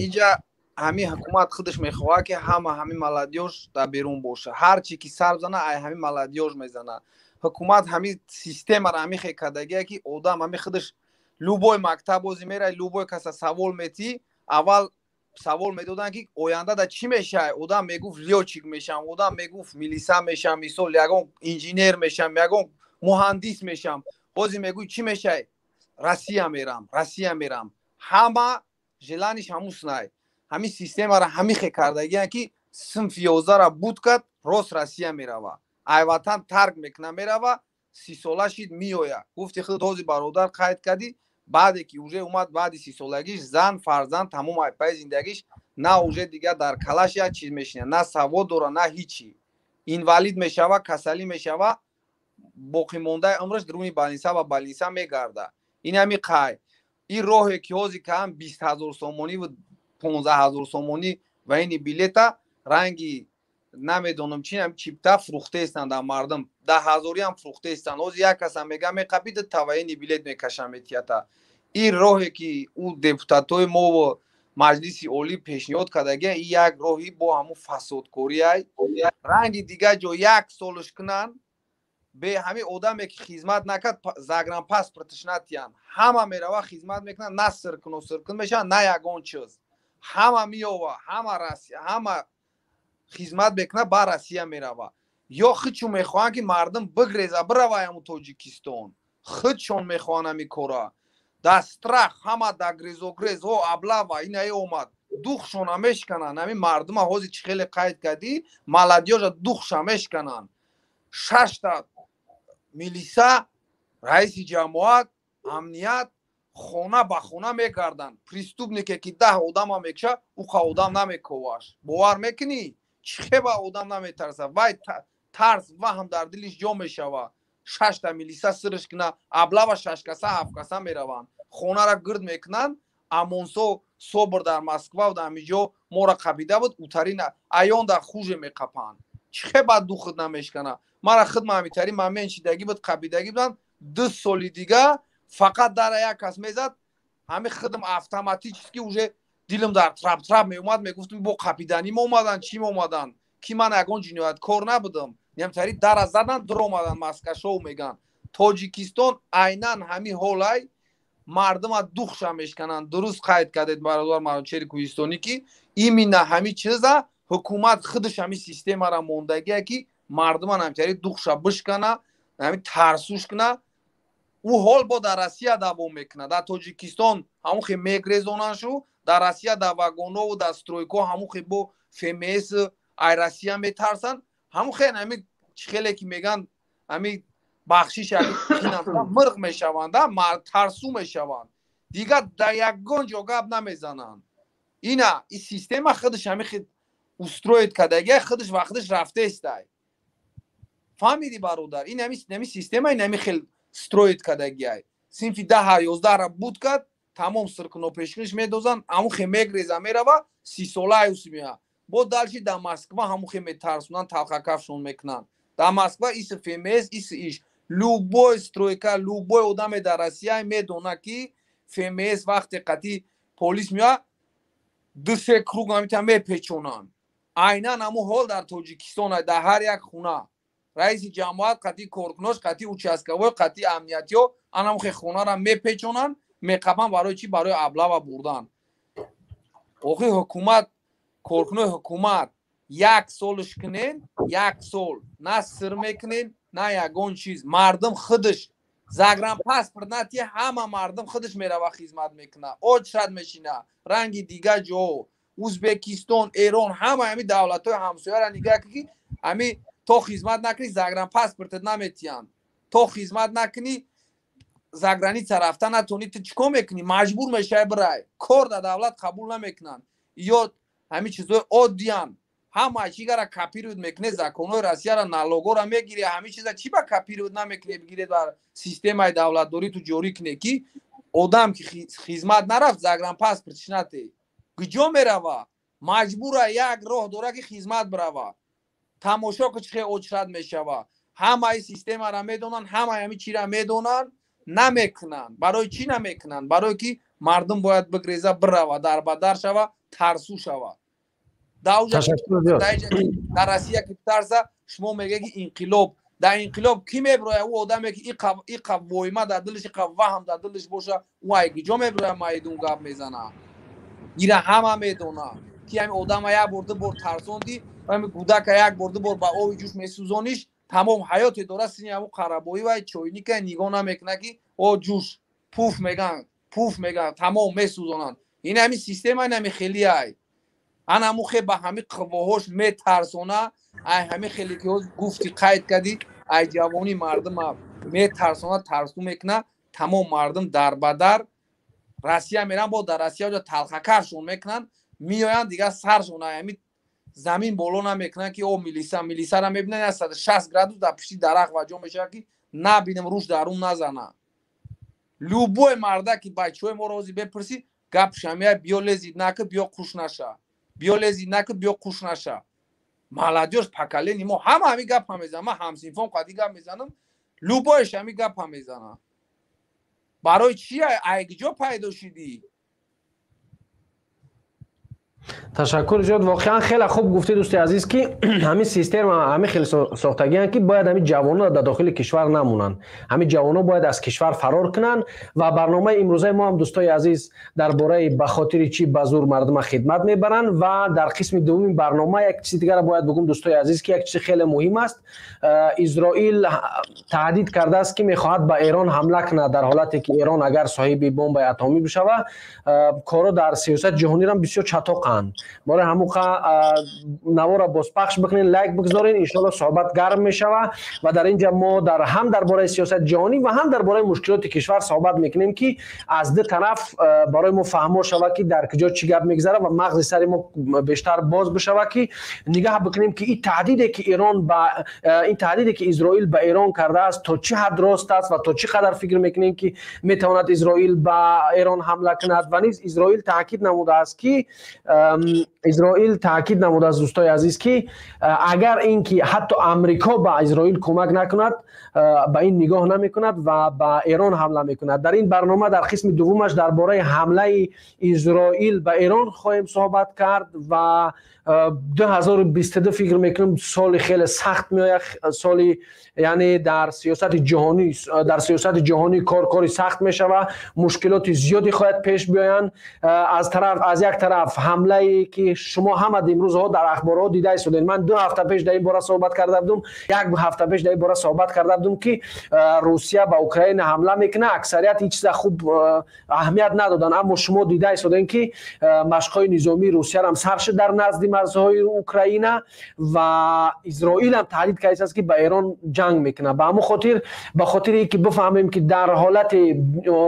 иҷа ҳами ҳукумат худаш мехоҳад, ки ҳама ҳами молодёжь дар берун боша. Ҳар чи ки сар зана, ай ҳами молодёжь мезана. Ҳукумат ҳами системаро ҳами хел кардагия, ки одам ҳами худаш любой мактаб бози мерай, любой каса савол метӣ. Аввал савол медоданд, ки оянда да чӣ мешавай? Одам мегуфт: лётчик мешавам, одам мегуфт: милиса мешавам, мисол, ягон инженер мешавам, ягон муҳандис мешавам. Ҳозир мегӯй: чӣ мешавай? Россия мерам, Россия мерам. Ҳама желание ш ҳамуснай. Ҳамин системаро ҳамихе кардагиян, ки синфи 11-ра буд кард, рост Россия мерава, айватан тарк мекуна, мерава, 30-сола шид, меоя. Гуфти худ ҳозир, бародар, қайд кардӣ, баъде ки уже омад, баъди 30-солагиш, зан, фарзанд, тамом, айпаи зиндагиш, на уже дигар дар калаш як чиз мешина, на савод дора, на ҳичи. Инвалид мешава, касалӣ мешава, боқимондаи умраш дуруни больница ба больница мегарда. Ин ҳами қай ин роҳе, ки ҳозир каам 20 000 сомониву 15 000 сомонӣ ва ини билета ранги намедонам чи чипта фурӯхтаестанд, дар мардум 10 ҳазориам фурӯхтаестанд. Ҳозир як касам мега: меқапида таваини билет мекашам, метията. Ин роҳе, ки ӯ депутатҳои мову Маҷлиси Олӣ пешниҳод кардагия, ин як роҳи бо ҳамун фасодкориай. Ранги дигар ҷо як солш кунанд, бе ҳамин одаме, ки хизмат накард, загранпаспортш натиҳанд. Ҳама мерава, хизмат мекунанд, на сиркуну сиркун мешаванд, на ягон чиз. Ҳама меова, ҳама ҳама хизмат мекунад, ба Россия мерава. Ё худшон мехоҳанд, ки мардум бигреза, бирава ҳамун Тоҷикистон. Худшон мехоҳанд ҳамин кора. Дар страх ҳама дар грезогрез о облава инаи омад. Духшона мешкананд. Ҳамин мардума ҳозир чӣ хеле қайд кардӣ, молодёжа духша мешкананд. Шашта милиса, раиси ҷамоат, амният хона ба хона мегарданд. Преступнике ки 10 одама мекуша, уқа одам намековаш. Бовар мекунӣ? Чӣ хеба одам наметарса? Вай тарс, ваҳм дар дилиш ҷо мешава. Шашта милиса сирш куна, облава шашкаса, ҳафткаса мераванд, хонара гирд мекунанд. Амонсо собр дар Москва дар ҳамиҷо мора қабида буд, утари аён дар хуже меқапанд. Чӣ хеба духт намешкана? Мара хидма ҳамитари момент шидагӣ буд, қабидагӣ буданд. 2 соли дига фақат дара як кас мезад, ҳами хидм автоматически уже дилам дар траб-траб меомад. Мегуфтам, бо қапиданӣ омаданд, чӣ омаданд, ки ман ягон ҷинояткор набудам. Немтари дара задан, дуромаданд, маскашоу меган. Тоҷикистон айнан ҳами ҳолай, мардума духша мешкананд. Дуруст қайд кардед, бародар Манучери Кӯҳистонӣ, ки именно ҳами чиза ҳукумат худаш ҳами системара мондагия, ки мардума ҳамтари духша бишкана, ҳами тарсуш куна. Ӯ ҳол бо дар Россия давом мекунад. Дар Тоҷикистон ҳамухе мегрезонаншу, дар Россия дар вагонову дар стройко ҳамухе бо ФМС ай Россия метарсанд. Ҳамухе ҳами чӣ хеле ки меган, ҳами бахшиш мирғ мешаванд, тарсу мешаванд, дигар дар ягон ҷо гап намезананд. Ина и система худаш ҳами устроить кардагия, худаш ва худаш рафтаестай. Фаҳмидӣ, бародар? Ин ҳами система ин ҳами хел строить кардагиай. Синфи 10, 11-ра буд кард, тамом, сиркунопешкуниш медозанд, ҳамухе мегреза, мерава, 30-солааюс мея. Бо дальше дар Москва ҳамухе метарсунанд, талхакафшон мекунанд. Дар Москва иси ФМС, иси иш, любой стройка, любой одаме дар Россия медона, ки ФМС вақте қатӣ полис меояд, ду се круг ҳамита мепечонанд. Айнан ҳаму ҳол дар Тоҷикистон, дар ҳар як хона раиси ҷамоат қатъи коркунош, қатъи участковой, қатъи амниятиҳо анамухе хонара мепечонанд, меқапанд. Барои чӣ? Барои облава бурдан. Охи ҳукумат, коркунои ҳукумат як солш кунен, як сол на сир мекунен, на ягон чиз. Мардум худаш загранпаспорт натия, ҳама мардум худаш мерава, хизмат мекуна, очрат мешина. Ранги дига ҷо, Узбекистон, Эрон, ҳама ҳами давлатҳои ҳамсояра нигаҳ, ки ҳами то хизмат накунӣ, загранпаспортат наметиҳанд. То хизмат накунӣ, заграница рафта натонӣ. Ту чӣ кор мекунӣ? Маҷбур мешавӣ бирай. Кор дар давлат қабул намекунанд. Ё ҳамин чизҳои оддиянд. Ҳама чигара копировать мекунед, законҳои Россияра, налогора мегирӣ, ҳамин чиза чӣ ба копировать намекунед, бигиред, бар системаи давлатдорӣ ту ҷорӣ кунед, ки одам ки хизмат нарафт, загранпаспортш нате, куҷо мерава? Маҷбура, як роҳ дора, ки хизмат бирава. Тамошо ки чӣ хел очрат мешава. Ҳамаи системара медонанд, ҳамаи ҳамин чира медонанд, намекунанд. Барои чӣ намекунанд? Барое ки мардум бояд бигреза, бирава, дарбадар шава, тарсу шава. Дар Россия ки тарса, шумо мега ки инқилоб. Дар инқилоб кӣ мебироя? Ӯ одаме ки иқа войма дар дилиш, иқа ваҳм дар дилиш боша, ӯ ай киҷо мебироя, майдун гап мезана? Ира ҳама медона, ки ҳами одама як бор, ду бор тарсондӣ, ҳами кӯдака як бор, ду бор ба оби ҷӯш месӯзониш, тамом, ҳаёте дора. Сини ҳаму қарабоӣ вай чойника нигоҳ намекуна, ки о ҷӯш пуф меган, пуф меган, тамом, месӯзонанд. Ин ҳами система, ин ҳами хелиай, ана ҳаму хе ба ҳами қувваҳош метарсона. Ай ҳами хеле ки гуфти, қайд кардӣ, ай ҷавонӣ мардума метарсона, тарсу мекуна. Тамом, мардум дарбадар Россия меран, бо дар Россия ҷо талхакаршон мекунанд, меоянд, дигар саршон ҳами замин боло намекунанд, ки о милиса, милисара мебинанд, 160 градус дар пишти дарахт ва ҷо мешавад, ки набинем, рӯш дарун назана. Любой марда ки бачаҳои моро ҳозир бепурсӣ, гапшамия: биё, лезить нака, биё, қуш наша, биё, лезить нака, биё, қуш наша. Молодёжь, поколение мо ҳама ҳами гапа мезанам. Ман ҳамсинфом қади гап мезанам, любойш ҳами гапа мезанам. Барои чи? Ай киҷо пайдо шидӣ? Ташаккур зиёд. Воқеан хеле хуб гуфтӣ, дӯсти азиз, ки ҳамин система ҳамин хел сохтагианд, ки бояд ҳамин ҷавонон дар дохили кишвар намонанд, ҳамин ҷавонон бояд аз кишвар фарор кунанд. Ва барномаи имрӯзаи мо ҳам, дӯстои азиз, дар бораи ба хотири чӣ ба зур мардума хидмат мебаранд. Ва дар қисми дуввуми барнома як чизи дигарро бояд бигӯм, дӯстои азиз, ки як чизи хеле муҳим аст. Изроил таҳдид кардааст, ки мехоҳад ба Эрон ҳамла кунад дар ҳолате ки Эрон агар соҳиби бомбаи атомӣ бишава. Корро дар сиёсати ҷаҳонирам бисёр чатоқанд. Барои ҳамуқа навора бозпахш бикунед, лайк бигзоред, иншоалло суҳбат гарм мешава. Ва дар инҷа мо дар ҳам дар бораи сиёсати ҷаҳонӣ ва ҳам дар бораи мушкилоти кишвар суҳбат мекунем, ки аз ду тараф барои мо фаҳмо шава, ки дар куҷо чӣ гап мегзара ва мағзи сари мо бештар боз бишава, ки нигаҳ бикунем, ки ин таҳдиде ки Эрон ба ин таҳдиде ки Изроил ба Эрон кардааст, то чӣ ҳад рост аст ва то чӣ қадар фикр мекунем, ки метавонад Изроил ба Эрон ҳамла кунад. Ва низ Изроил таъкид намудааст, дӯстои азиз, ки агар ин ки ҳатто Амрико ба Изроил кӯмак накунад, ба ин нигоҳ намекунад ва ба Эрон ҳамла мекунад. Дар ин барнома дар қисми дуввумаш дар бораи ҳамлаи Изроил ба Эрон хоҳем суҳбат кард. Ва 2022 фикр мекунам, соли хеле сахт меояд, соли яъне дар сиёсати ҷаҳонӣ кор кори сахт мешава, мушкилоти зиёде хоҳад пеш биёянд. Аз як тараф ҳамлае ки шумо ҳама имрӯзҳо дар ахборҳо дида истодед. Ман 2 ҳафта пеш дар ин бора суҳбат карда будум, як ҳафта пеш дар ин бора суҳбат карда будум, ки Русия ба Украина ҳамла мекунад. Аксарият ин чиза хуб аҳамият надоданд, аммо шумо дида истодем, ки машқҳои низомии Русиярам сар шуд дар назди марзҳои Украина ва Изроилам таҳдид кардааст, ки ба Эрон ҷанг мекунад. Ба ҳамон хотир, ба хотире ки бифаҳмем, ки дар ҳолати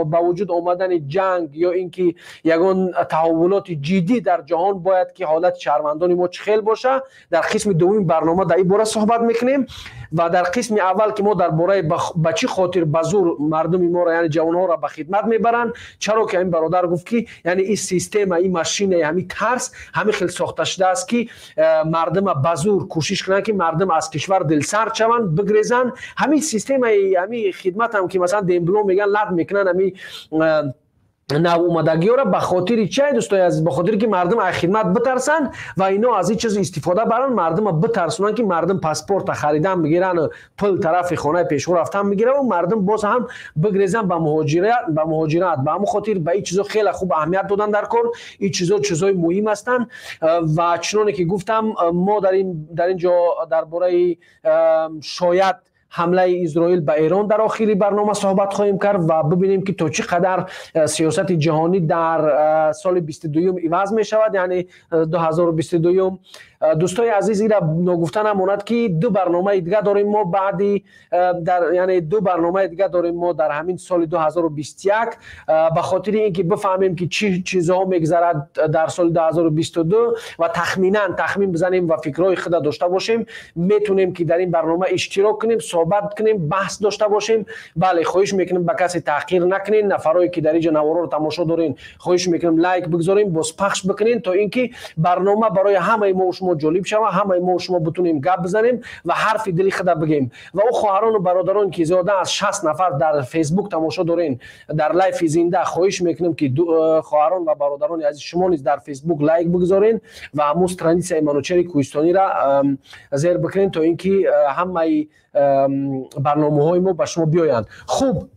ба вуҷуд омадани ҷанг ё ин ки ягон таҳаввулоти ҷиддӣ дар ҷаҳон бояд ки ҳолати шаҳрвандони мо чӣ хел боша, дар қисми дуввуми барнома дар ин бора суҳбат мекунем. Ва дар қисми аввал, ки мо дар бораи ба чӣ хотир ба зур мардуми моро, яъне ҷавонҳоро ба хидмат мебаранд, чаро ки ҳамин бародар гуфт, ки яъне ин система, ин машинаи ҳамин тарс ҳамин хел сохта шудааст, ки мардума ба зур кӯшиш кунанд, ки мардум аз кишвар дилсард шаванд, бигрезанд. Ҳамин системаи ҳамин хидматам, ки масалан дембло мегӯянд, лат мекунанд ҳамин навомадагиёро, ба хотири чай, дӯстои азиз? Ба хотире ки мардум аз хидмат битарсанд ва ино аз ин чиз истифода баранд, мардума битарсонанд, ки мардум паспорта харидан бигиранд, пул тарафи хонаи пешво рафтан бигиранд ва мардум боз ҳам бигрезанд ба муҳоҷират. Ба ҳамон хотир ба ин чизо хеле хуб аҳамият додан дар кор. Ин чизо чизои муҳим ҳастанд. Ва чуноне ки гуфтам, мо дар ин ҷо дар бораи шояд ҳамлаи Изроил ба Эрон дар охири барнома суҳбат хоҳем кард ва бибинем, ки то чӣ қадар сиёсати ҷаҳонӣ дар соли 22-юм иваз мешавад, яъне 2022-юм. Дӯстои азиз, ира ногуфта намонад, ки ду барномаи дига дорем мо баъди дар, яъне ду барномаи дига дорем мо дар ҳамин соли 2021, ба хотири ин ки бифаҳмем, ки чӣ чизҳо мегзарад дар соли 2022 ва тахминан тахмин бизанем ва фикрҳои худа дошта бошем. Метунем, ки дар ин барнома иштирок кунем, суҳбат кунем, баҳс дошта бошем. Бале, хоҳиш мекунем, ба касе таҳқир накунем. Нафарое ки дар инҷо наворро тамошо дорен, хоҳиш мекунем, лайк бигзорем, бозпахш бикунем, то ин ки барнома барои ҳамаи мо шумо ҷолиб шава, ҳамаи мо шумо битунем гап бизанем ва ҳарфи дили худа бигем. Ва ӯ хоҳарону бародарон, ки зиёда аз 60 нафар дар Фейсбук тамошо дорен дар лайфи зинда, хоҳиш мекунем, ки хоҳарон ва бародарони азиз, шумо низ дар Фейсбук лайк бигзорен ва ҳамун страницаи Манучери Кӯҳистонира зер бикунен, то ин ки ҳамаи барномаҳои мо ба шумо биёянд. Хуб,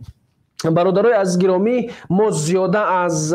бародарои азиз гиромӣ, мо зиёда аз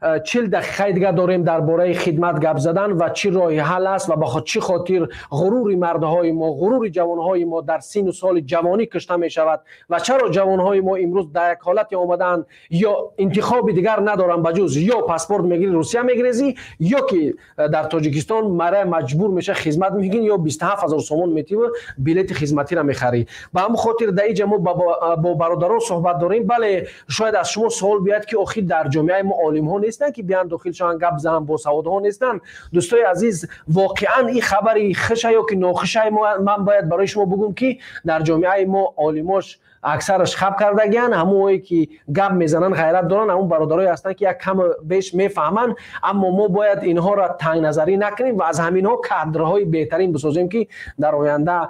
40 дақиқаи дига дорем дар бораи хидмат гап задан ва чӣ роҳи ҳал аст ва ба чӣ хотир ғурури мардҳои мо, ғурури ҷавонҳои мо дар сину соли ҷавонӣ кушта мешавад ва чаро ҷавонҳои мо имрӯз дар як ҳолате омадаанд, ё интихоби дигар надоранд ба ҷуз ё паспорт мегирӣ, Русия мегирезӣ, ё ки дар Тоҷикистон мара маҷбур меша, хизмат мекунӣ, ё 27 000 сомон метиву билети хизматиро мехарӣ. Ба ҳамон хотир дар иҷа мо бо бародарон суҳбат дорем. Бале, шояд аз шумо суол биёяд, ки охир дар ҷомеаи мо олимҳо нестанд, ки биянд, дохил шаванд, гап зананд, босаводҳо нестанд? Дӯстои азиз, воқеан ин хабари хуша ё ки нохушай ман бояд барои шумо бигӯм, ки дар ҷомеаи мо олимош аксараш хаб кардагианд. Ҳамоое ки гап мезананд, ғайрат доранд, ҳамон бародарое ҳастанд, ки як кам беш мефаҳманд. Аммо мо бояд инҳоро тангназарӣ накунем ва аз ҳаминҳо кадрҳои беҳтарин бисозем, ки дар оянда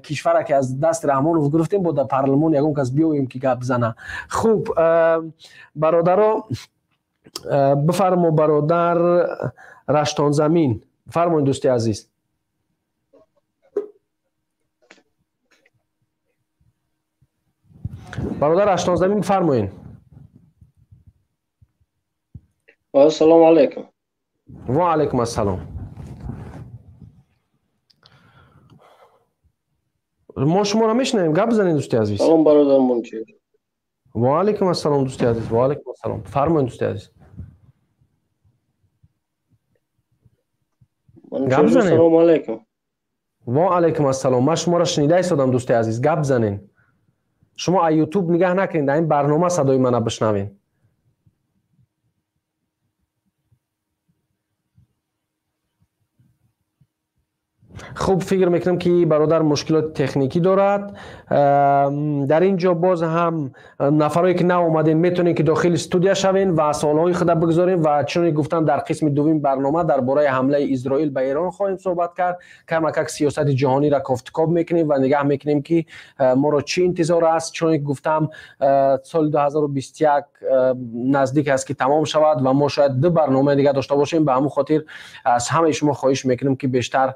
кишвара, ки аз дасти Раҳмонов гирифтем, бо дар парлумон ягон кас биёем, ки гап зана. Хуб, бародаро. Бифармо, бародар Раштонзамин, бифармоед, дӯсти азиз. Бародар Раштонзамин, бифармоед. Ассалому алайкум. Ва алайкум ассалом. Мо шуморо мешунавем, гап бизанед, дӯсти азиз. Салом, бародар Мунчир. Ва алайкум ассалом, дӯсти азиз. Ва алайкум ассалом. Фармоед, дӯсти азиз. Гап бизанед. Салому алайкум. Ва алайкум ассалом. Ман шуморо шунида истодам, дӯсти азиз, гап бизанед. Шумо аз Ютуб нигаҳ накунед, дар ин барнома садои мана бишнавед. Хуб, фикр мекунам, ки бародар мушкилоти техникӣ дорад. Дар ин ҷо боз ҳам нафарое ки нав омадем, метавонед, ки дохили студия шавен ва саволҳои худа бигзорем. Ва чуноне гуфтам, дар қисми дуввуми барнома дар бораи ҳамлаи Изроил ба Эрон хоҳем суҳбат кард. Камакак сиёсати ҷаҳониро кофтукоб мекунем ва нигаҳ мекунем, ки моро чӣ интизор аст. Чуноне ки гуфтам, соли 2021 наздик аст, ки тамом шавад, ва мо шояд ду барномаи дигар дошта бошем. Ба ҳамон хотир аз ҳамаи шумо хоҳиш мекунем, ки бештар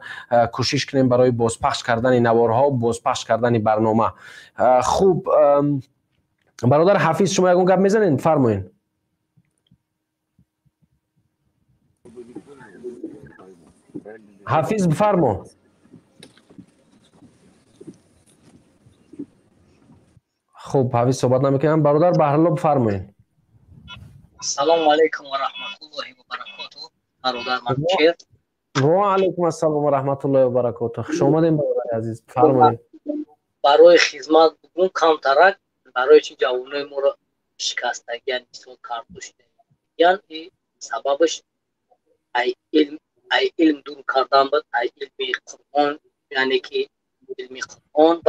кӯшиш кунем барои бозпахш кардани наворҳо, бозпахш кардани барнома. Хуб, бародар Ҳафиз, шумо ягон гап мезанед? Фармоед. Ҳафиз, бифармо. Хуб, Ҳафиз суҳбат намекунам. Бародар Баҳрулло, бифармоед. Ассалому алайкум ва раҳматуллоҳи ва баракотуҳ, бародар Манучер. Ва алайкум ассалом ва раҳматуллоҳи ва баракотуҳ. Хуш омадем, бародари азиз, фармоед. Барои хизмат бугун камтарак, барои чи ҷавонои моро шикастагиян, мисол картошидагиян, и сабабаш ай илм, ай илм дур кардан буд, ай илми Қуръон, яъне ки илми Қуръон,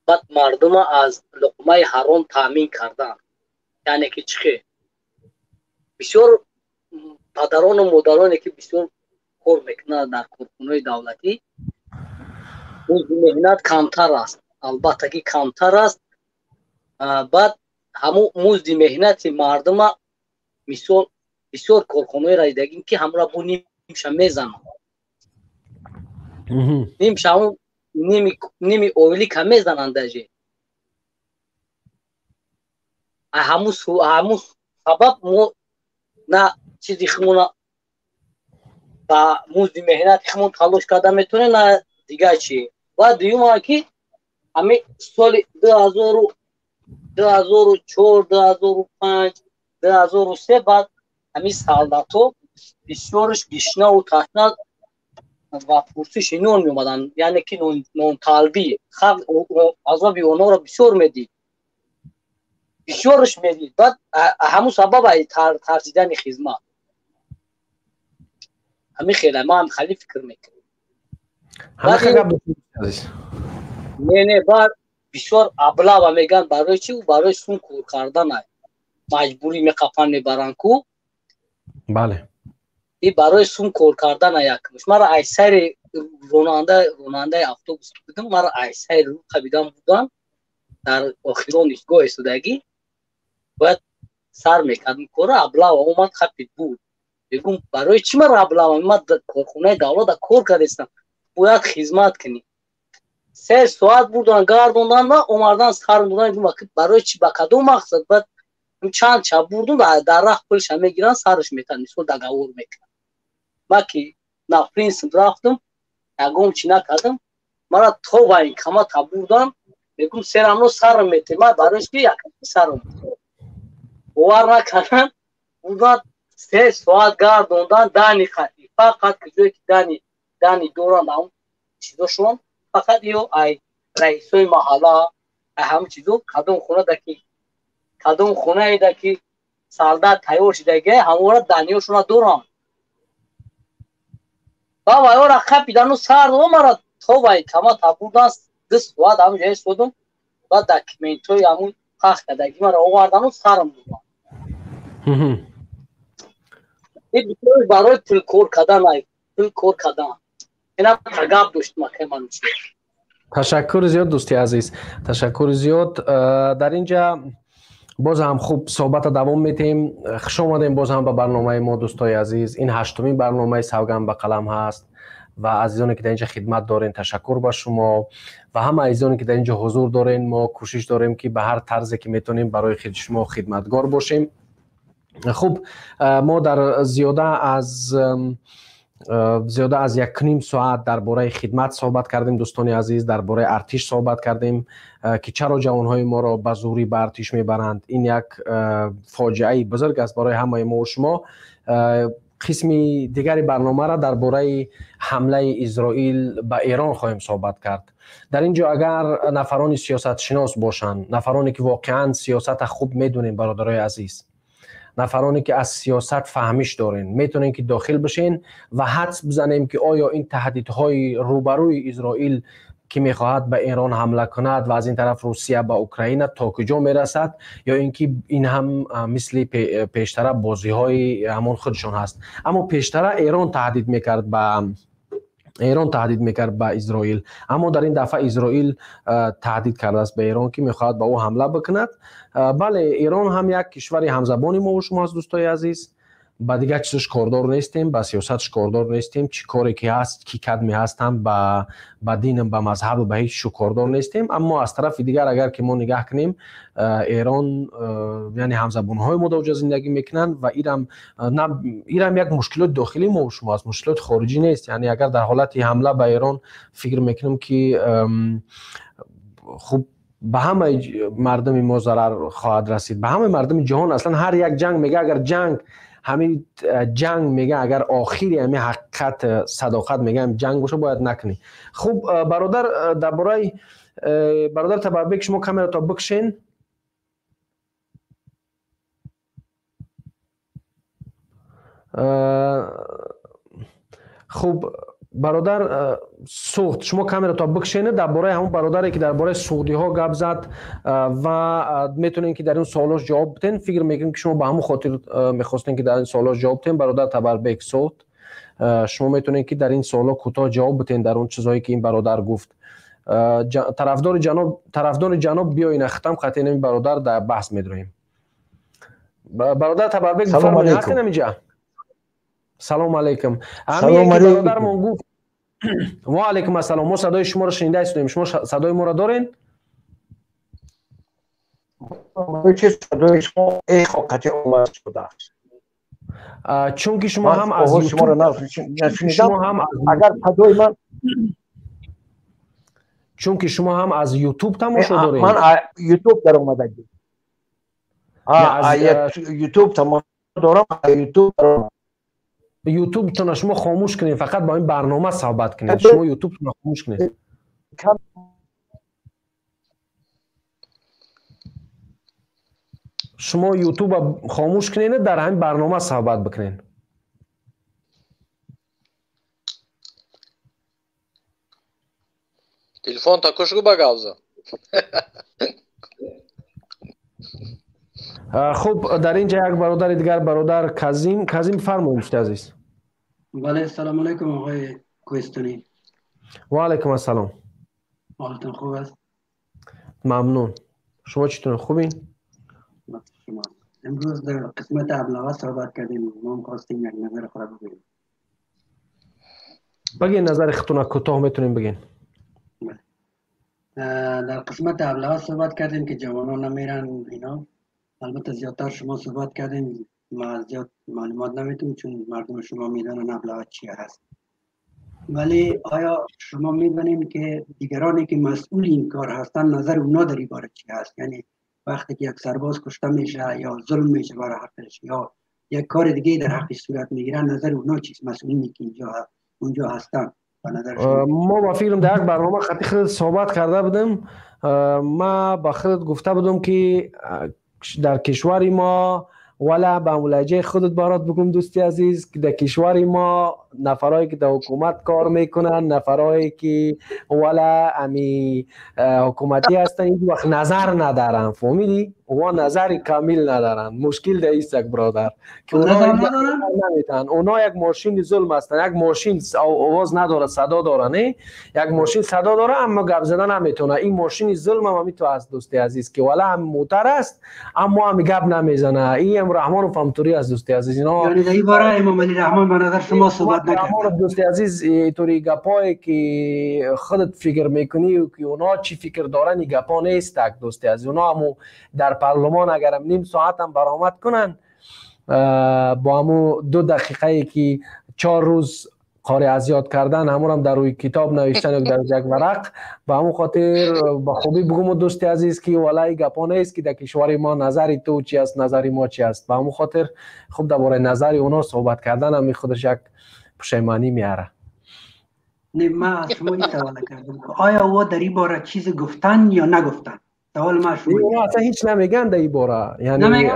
баъд мардума аз луқмаи ҳаром таъмин кардан. Яъне ки чӣ хел бисёр падарону модароне ки бисёр кор мекунанд дар корхонаҳои давлатӣ, музди меҳнат камтар аст, албатта ки камтар аст. Баъд ҳамун музди меҳнати мардума, мисол, бисёр корхонаҳоеро дидагим, ки ҳамра бо нимша мезананд, нимша, ҳамун ними ойлика мезананд даже. Ҳамун сабаб мо на чизи худмона ба музди меҳнати худмон талош карда метавонем, на дигар чи. Ва дуюма ки ҳамин соли 2004, 2005, 2003 баъд ҳамин солдатҳо бисёрш гишнаву ташна ва пурсиши нон меомаданд, яъне ки нонталбӣ. Халқ азоби онҳоро бисёр медид, бисёрш медид. Баъд ҳамун сабаб ай тарсидани хизмат. Ҳамин хела ман ҳам хеле фикр мекунам. Не, не, баъд бисёр облава мегӯянд. Барои чи? Барои сум кор кардан маҷбурӣ меқапан, мебаранд ку. Бале. И барои сум кор кардан якмш. Мара ай сари ронандаи автобус будам, мара ай сари рӯ қабидан будан, дар охирон истгоҳ истодагӣ бояд сар мекардам кора, облава омад, қапид буд. Мегум, барои чӣ мара облава? Ман корхонаи давлата кор кардастам, бояд хизмат кунӣ. 3 соат бурдан, гардондан ва омардан, сарм додан. Барои чӣ, ба кадом мақсад? Баъд чанд шаб бурдум, дар раҳ пулша мегиранд, сараш метан, мисол, договор мекунанд. Ма ки на принцип рафтам, ягон чӣ накардам, мара то военкомата бурдан. Мегум, серамно сарм мете, ма барои ки як сарм бовар накардам. Бурдан, 3 соат гардондан, дани хати фақат куҷое ки дани доранд, ҳам чизошон фақат ё ай раисои маҳалла, ай ҳамин чизо, кадом хонада ки, кадом хонаеда ки солдат тайёр шудага, ҳамора даниёшона доранд. Ба вайора қапидану сар мара то военкомата бурдан, 2 соат ҳамин ҷо истодум. Ба документҳои ҳамун пах кардаги мара овардану сарм бурдан. Барои пул кор кардан, пул кор кардан. Инам гап доштум, акай Манучер. Ташаккури зиёд, дӯсти азиз, ташаккури зиёд. Дар ин ҷа Боз ҳам хуб суҳбатро давом медиҳем. Хуш омадем боз ҳам ба барномаи мо, дӯстои азиз. Ин ҳаштумин барномаи Савганд ба қалам ҳаст ва азизоне ки дар инҷа хидмат дорен, ташаккур ба шумо ва ҳама азизоне ки дар инҷо ҳузур дорен. Мо кӯшиш дорем ки ба ҳар тарзе ки метавонем барои шумо хидматгор бошем. Хуб, мо дар зиёда аз 1.5 соат дар бораи хидмат суҳбат кардем, дӯстони азиз, дар бораи артиш суҳбат кардем ки чаро ҷавонҳои моро ба зӯрӣ ба артиш мебаранд. Ин як фоҷиаи бузург аст барои ҳамаи мо ва шумо. Қисми дигари барномаро дар бораи ҳамлаи Исроил ба Эрон хоҳем суҳбат кард. Дар ин ҷо агар нафарони сиёсатшинос бошанд, нафароне ки воқеан сиёсатро хуб медонем, бародарои азиз, нафароне ки аз сиёсат фаҳмиш дорен, метавонем ки дохил бишен ва ҳадс бизанем ки оё ин таҳдидҳои рӯбарӯи Исроил ки мехоҳад ба Эрон ҳамла кунад ва аз ин тараф Русия ба Украина то куҷо мерасад, ё ин ки ин ҳам мисли пештара бозиҳои ҳамон худшон ҳаст. Аммо пештара Эрон таҳдид мекард ба Исроил, аммо дар ин дафъа Исроил таҳдид кардааст ба Эрон ки мехоҳад ба ӯ ҳамла бикунад. Бале, Эрон ҳам як кишвари ҳамзабони мо ва шумо аст, дӯстои азиз. Ба дигар чизаш кордор нестем, ба сиёсатш кордор нестем, чӣ коре ки ҳаст, ки кадме ҳастанд, ба динам, ба мазҳаб, ба ҳеҷ шу кордор нестем. Аммо аз тарафи дигар агар ки мо нигаҳ кунем, Эрон яъне ҳамзабонҳои мо дар онҷо зиндагӣ мекунанд ва ирам як мушкилоти дохилии мо ва шумо аст, мушкилоти хориҷӣ нест. Яъне агар дар ҳолати ҳамла ба Эрон фикр мекунем ки хуб ба ҳамаи мардуми мо зарар хоҳад расид, ба ҳамаи мардуми ҷаҳон. Аслан ҳар як ҷанг мега, агар ҷанг ҳамин ҷанг мега, агар охири ҳамин ҳақиқат садоқат мега ҷанг боша, бояд накунӣ. Хуб, бародар, дар бораи бародар Табарбек, шумо камерато бикшен. Хуб, бародар Суғд, шумо камерато бикшена дар бораи ҳамон бародаре ки дар бораи суғдиҳо гап зад ва метавонем ки дар ин суолош ҷавоб биден. Фикр мекунем ки шумо ба ҳамон хотир мехостем ки дар ин суолош ҷавоб биден. Бародар Табарбек Суғд, шумо метавонед ки дар ин суоло кӯтоҳ ҷавоб биден дар он чизҳое ки ин бародар гуфт. Тарафдори ҷаноб биёин, хитам қатъи ин бародар дар баҳс медроем. Бародар Табарбек, бифармоед, ҳастед ҳаминҷа? Салом алейкум. Ҳамин бародармон гуфт. Ва алейкум ассалом. Мо садои шуморо шунида истодем. Шумо садои моро дорен? Садои шумо эхо қатъи омад шудааст. Чунки шумо ҳам аз шуморо нашунидам. Агар садои ман, чунки шумо ҳам аз YouTube тамошо доред. Ман YouTube даромадагӣ. YouTube тамошо дорам, YouTube дорам. ютубтонро шумо хомӯш кунед, фақат бо ин барнома суҳбат кунед. Шумо ютубтонро хомӯш кунед. Шумо ютубро хомӯш кунед, дар ҳамин барнома суҳбат бикунед. Телефон такуш гу ба гавза. Хуб, дар ин ҷа як бародари дигар, бародар Казим. Казим, фармоед, дӯсти азиз. Бале, салом алейкум оғои Кӯҳистонӣ. Ва алейкум ассалом. Ҳолатон хуб аст? Мамнун. Шумо читон хубин? Шумо. Имрӯз дар қисмати аблаға суҳбат кардем. Мо хостем як назари худро бигӯем. Бигин назари худтонро, кӯтоҳ метавонем бигин. Дар қисмати аблаға суҳбат кардем ки ҷавонон намеран ино. Албатта зиёдтар шумо суҳбат кардем, ман зиёд маълумот наметум, чун мардум шумо медонанд аблаға чи ҳаст. Вале оё шумо медонем ки дигароне ки масъули ин кор ҳастанд, назари اونا در این باره چی هست؟ یعنی وقتی که یک سرباز کشته میشه یا ظلم میشه برای حقش یا یک کار دیگه در حقش صورت میگیره، نظر اونا چیست؟ مسئولینی که اینجا اونجا هستند. ما با فکرم در یک برنامه خطی خود صحبت کرده بودم. ما با خودت گفته بودم که در کشور ما، ولا به ملاجه خودت برات بگم دوستی عزیز، که در کشور ما نفرایی که در حکومت کار میکنن، نفرایی که ولا امی حکومتی هستن، هیچ وقت نظر ندارن. فهمیدی؟ اونا نظر کامل ندارن. مشکل در ایست یک برادر که اونا نمیتن. اونا یک ماشین ظلم هستن. یک ماشین آواز نداره، صدا داره، نه؟ یک ماشین صدا داره اما گپ زدن نمیتونه. این ماشین ظلم هم تو است دوستی عزیز که والا هم موتر است اما هم گپ نمیزنه. این هم رحمان و فهمتوری است دوستی عزیز. اینا یعنی در این باره امام علی رحمان به نظر شما صحبت نکرد. دوستی عزیز اینطوری گپایی که خودت فکر میکنی و که اونا چی فکر دارن این گپا نیست دوستی عزیز. اونا همو در پارلمان اگرم نیم ساعت هم برآمد کنن با همو 2 دقیقه که 4 روز قاری از یاد کردن همون هم در روی کتاب نوشتن یا در یک ورق، به همون خاطر با خوبی بگم دوستی عزیز که والله گپا نیست که در کشور ما نظری تو چی است نظری ما چی است. به همون خاطر خوب درباره نظر اونا صحبت کردن هم خودش یک پشیمانی میاره. نه من از شما این سوال کردم که آیا او در این باره چیز گفتن یا نگفتن؟ سوال ما شما اونا اصلا هیچ نمیگن در این باره، یعنی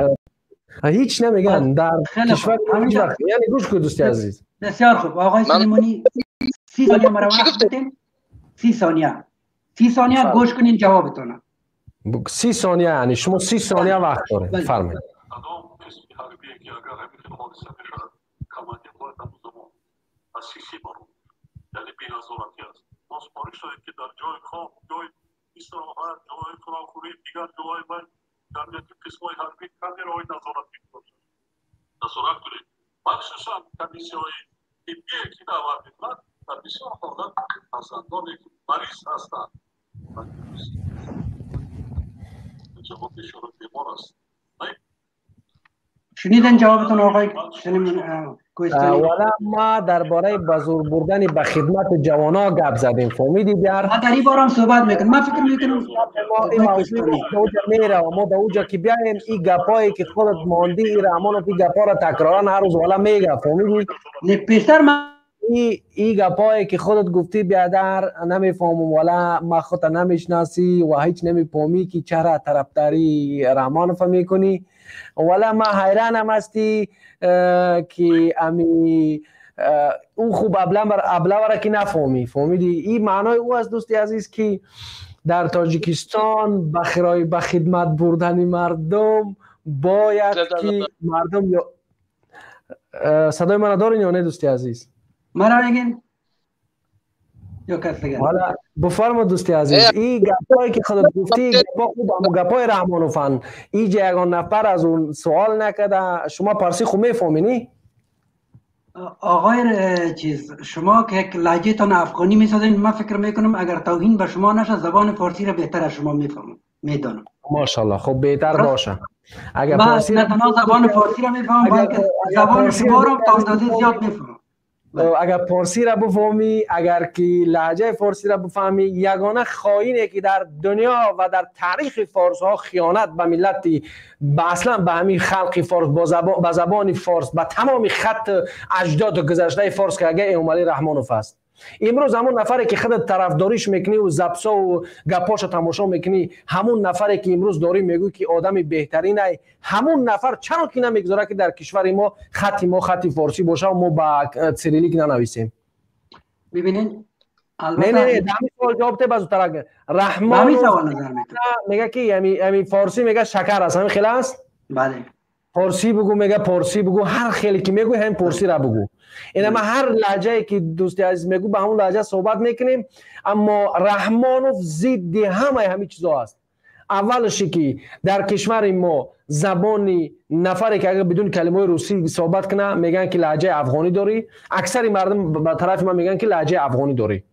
هیچ نمیگن در کشور هیچ وقت. یعنی گوش کن دوستی عزیز. بسیار خوب آقای سلیمانی 30 ثانیه مرا وقت بدین. 30 ثانیه 30 ثانیه گوش کنین جوابتون. 30 ثانیه یعنی شما 30 ثانیه وقت دارید. فرمایید. یعنی بی‌نظارتی است. ما سپارش دادیم که در جای خواب، جای استراحت، جای خوراکخوری، دیگر جای باید در قسم‌های حربی کامراهای نظارتی باشد. نظارت کنید. مخصوصا کمیسی‌های طبی که دعوت می‌کنند در بسیار حالت فرزندانی که مریض هستند جواب اشاره بیمار است. شنیدن جوابتون آقای کوهستانی؟ والا ما درباره بزرگ بردن به خدمت جوانا گپ زدیم، فهمیدی؟ در این باره هم صحبت میکنم. من فکر میکنم ما این موضوع میره و ما به اوجا که بیایم این گپایی که خودت ماندی این رحمان این گپا را تکرارا هر روز والا میگه، فهمیدی؟ نه پیشتر من این گپایی که خودت گفتی بیادر نمیفهمم، والا ما خودت نمیشناسی و هیچ نمیفهمی که چرا طرفداری رحمان میکنی. والا ما حیرانم هستی که امی او خوب ابله برا که نفهمی، فهمیدی؟ این معنای او است دوستی عزیز که در تاجیکستان بخیرای به خدمت بردن مردم باید که مردم یا صدای من دارین یا نه دوستی عزیز؟ مرا میگین یا کس دیگه؟ حالا بفرما دوستی عزیز. این گپایی که خودت گفتی گپا خوب اما گپای رحمانوفن اینجا یگان نفر از اون سوال نکرده. شما پارسی خوب میفهمینی؟ آقای چیز شما که یک لهجه‌تان افغانی میسازین، من فکر میکنم اگر توهین به شما نشه زبان فارسی را بهتر از شما میفهمم، میدانم. ماشاءالله خوب بهتر باشه. اگر فارسی نه تنها زبان فارسی را میفهمم بلکه زبان شما را تا اندازه زیاد میفهمم. اگر پارسی را بفهمی، اگر که لهجه فارسی را بفهمی، یگانه خائنی که در دنیا و در تاریخ فارس ها خیانت به ملت، به اصلا به همین خلق فارس، با زبان فارس، به تمام خط اجداد گذشته فارس که اگه امام علی رحمانوف است. امروز همون نفری که خودت طرفداریش میکنی و زبسا و گپاشو تماشا میکنی، همون نفری که امروز داری میگوی که آدم بهترینه، همون نفر چرا که نمیگذاره که در کشور ما خط ما خط فارسی باشه و ما با سیریلیک ننویسیم؟ ببینین نه نه نه همین سوال جواب ته باز ترک رحمان میگه که یعنی فارسی میگه شکر است، همین خیلی است؟ بله. پارسی بگو میگه پارسی بگو، هر خیلی که میگو هم پارسی را بگو. اینا ما هر لهجه که دوستی عزیز میگو به همون لهجه صحبت میکنیم، اما رحمانوف ضد همه همین چیزا است. اولش که در کشور ما زبان نفری که اگر بدون کلمه روسی صحبت کنه میگن که لهجه افغانی داری، اکثر مردم به طرف ما میگن که لهجه افغانی داری،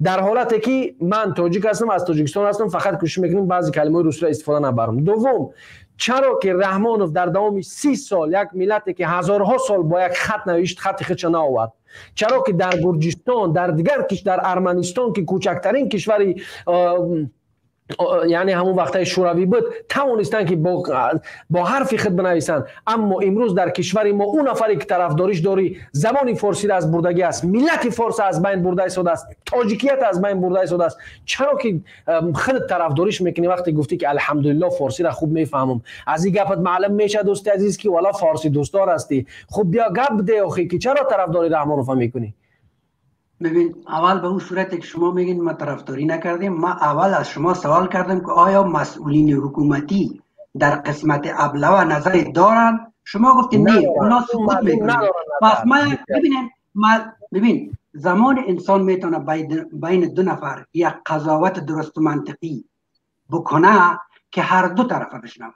در حالتی که من تاجیک هستم، از تاجیکستان هستم، فقط کوشش میکنم بعضی کلمه روسی را استفاده نبرم. دوم، چرا که رحمانوف در دوام 30 سال یک ملتی که هزارها سال با یک خط نوشت خط خودش نآورد، چرا که در گرجستان، در دیگر کشور، در ارمنستان که کوچکترین کشوری یعنی همون وقتای شوروی بود، توانستن که با حرف خود بنویسن، اما امروز در کشور ما اون نفری که طرفداریش داری زبان فارسی را از بردگی است، ملت فارس از بین برده ایستاده است، تاجیکیت از بین برده ایستاده است. چرا که خود طرفداریش میکنی وقتی گفتی که الحمدلله فارسی را خوب میفهمم، از این گپت معلوم میشه دوست عزیز که والا فارسی دوستدار هستی. خب بیا گپ ده آخی که چرا طرفداری رحمانوف میکنی؟ ببین اول به اون صورت که شما میگین ما طرفداری نکردیم، ما اول از شما سوال کردم که آیا مسئولین حکومتی در قسمت ابلوه نظری دارن؟ شما گفتین نه، اونا سکوت میکنن. پس ما ببینیم، ببین زمان انسان میتونه بین دو نفر یک قضاوت درست و منطقی بکنه که هر دو طرف بشنوه.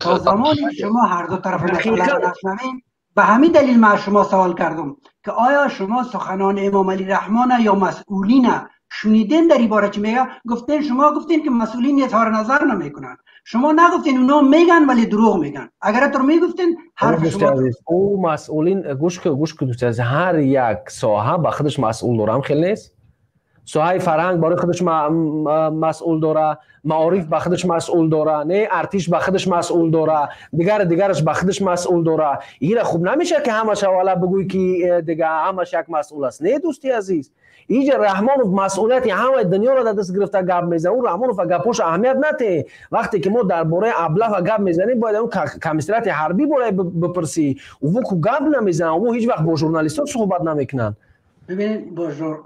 تا زمانی که شما هر دو طرف مسئله را نشنوین، به همین دلیل من شما سوال کردم که آیا شما سخنان امام علی رحمان یا مسئولین شنیدین در این باره چی میگه؟ گفتین شما گفتین که مسئولین اظهار نظر نمیکنن. شما نگفتین اونا میگن ولی دروغ میگن. اگر تو میگفتین حرف شما او مسئولین گوش کو دوست عزیز، هر یک ساحه با خودش مسئول داره، خیلی نیست. ساحه فرهنگ برای خودش مسئول داره، معارف با خودش مسئول داره، نه ارتش با خودش مسئول داره، دیگرش با خودش مسئول داره. اینا خوب نمیشه که همش حواله بگویی که دیگه همش یک مسئول است. نه دوستی عزیز، اینجا رحمانوف مسئولیت همه دنیا را در دست گرفته گپ میزنه. اون رحمانوف گپوش اهمیت نته. وقتی که ما درباره ابله گپ میزنیم باید اون کمیسریت حربی برای بپرسی. او کو گپ نمیزنه، او هیچ وقت با ژورنالیست‌ها صحبت نمیکنن. ببینید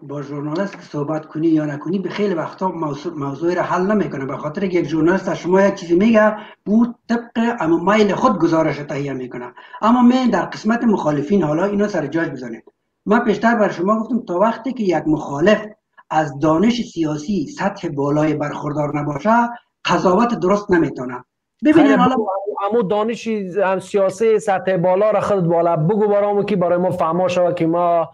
با ژورنالیست که صحبت کنی یا نکنی به خیلی وقتا موضوع را حل نمیکنه، به خاطر که یک ژورنالیست از شما یک چیزی میگه، او طبق اما میل خود گزارش تهیه میکنه. اما من در قسمت مخالفین حالا اینو سر جاش بزنید. من پیشتر بر شما گفتم تا وقتی که یک مخالف از دانش سیاسی سطح بالای برخوردار نباشه قضاوت درست نمیتونه. ببینید حالا امو دانش سیاسی سطح بالا را خودت بالا بگو برامو که برای ما فهما شود که ما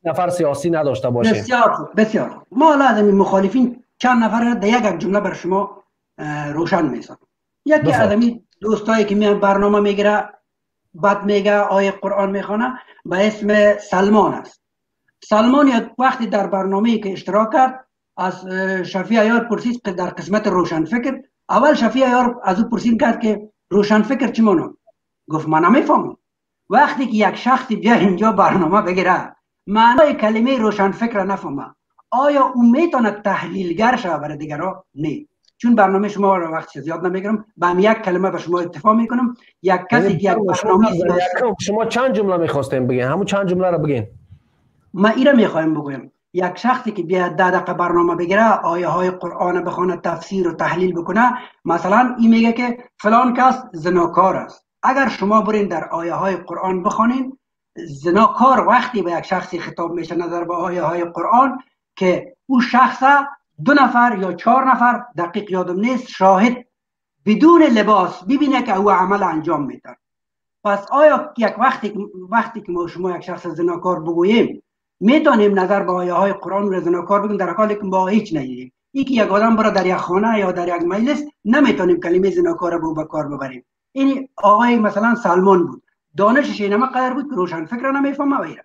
نفر سیاسی نداشته باشیم. بسیار خوب، بسیار خوب. ما حالا از این مخالفین چند نفر را در یک جمله بر شما روشن میسازم. یکی از این دوستایی که میان برنامه میگیره، بعد میگه آیه قرآن میخوانه، به اسم سلمان است. سلمان یک وقتی در برنامه‌ای که اشتراک کرد از شفیع عیار پرسید که در قسمت روشنفکر، اول شفیع عیار از او پرسید کرد که روشنفکر چی مانا؟ گفت من نمیفهمم. وقتی که یک شخصی بیا اینجا برنامه بگیره معنای کلمه روشنفکر را نفهمه، آیا او میتونه تحلیلگر شود برای دیگران؟ نه. چون برنامه شما را وقت زیاد نمیگیرم، با هم یک کلمه به شما اتفاق میکنم. یک کسی که یک برنامه شما چند جمله میخواستیم بگین، همون چند جمله را بگین. ما ایرا میخوایم بگویم یک شخصی که بیاد 10 دقیقه برنامه بگیره، آیه های قرآن بخونه، تفسیر و تحلیل بکنه، مثلا این میگه که فلان کس زناکار است. اگر شما برین در آیه های قرآن بخونین، زناکار وقتی به یک شخصی خطاب میشه نظر به آیه های قرآن که او شخص 2 نفر یا 4 نفر دقیق یادم نیست شاهد بدون لباس ببینه که او عمل انجام میده. پس آیا یک وقتی که ما شما یک شخص زناکار بگوییم میتونیم نظر به آیه های قرآن رو زناکار بگیم، در حالی که ما هیچ ندیدیم؟ یکی یک آدم برا در یک خانه یا در یک مجلس نمیتونیم کلمه زناکار رو به کار ببریم. این آقای مثلا سلمان بود، دانشش اینما قدر بود که روشن فکر نمیفهمه غیره.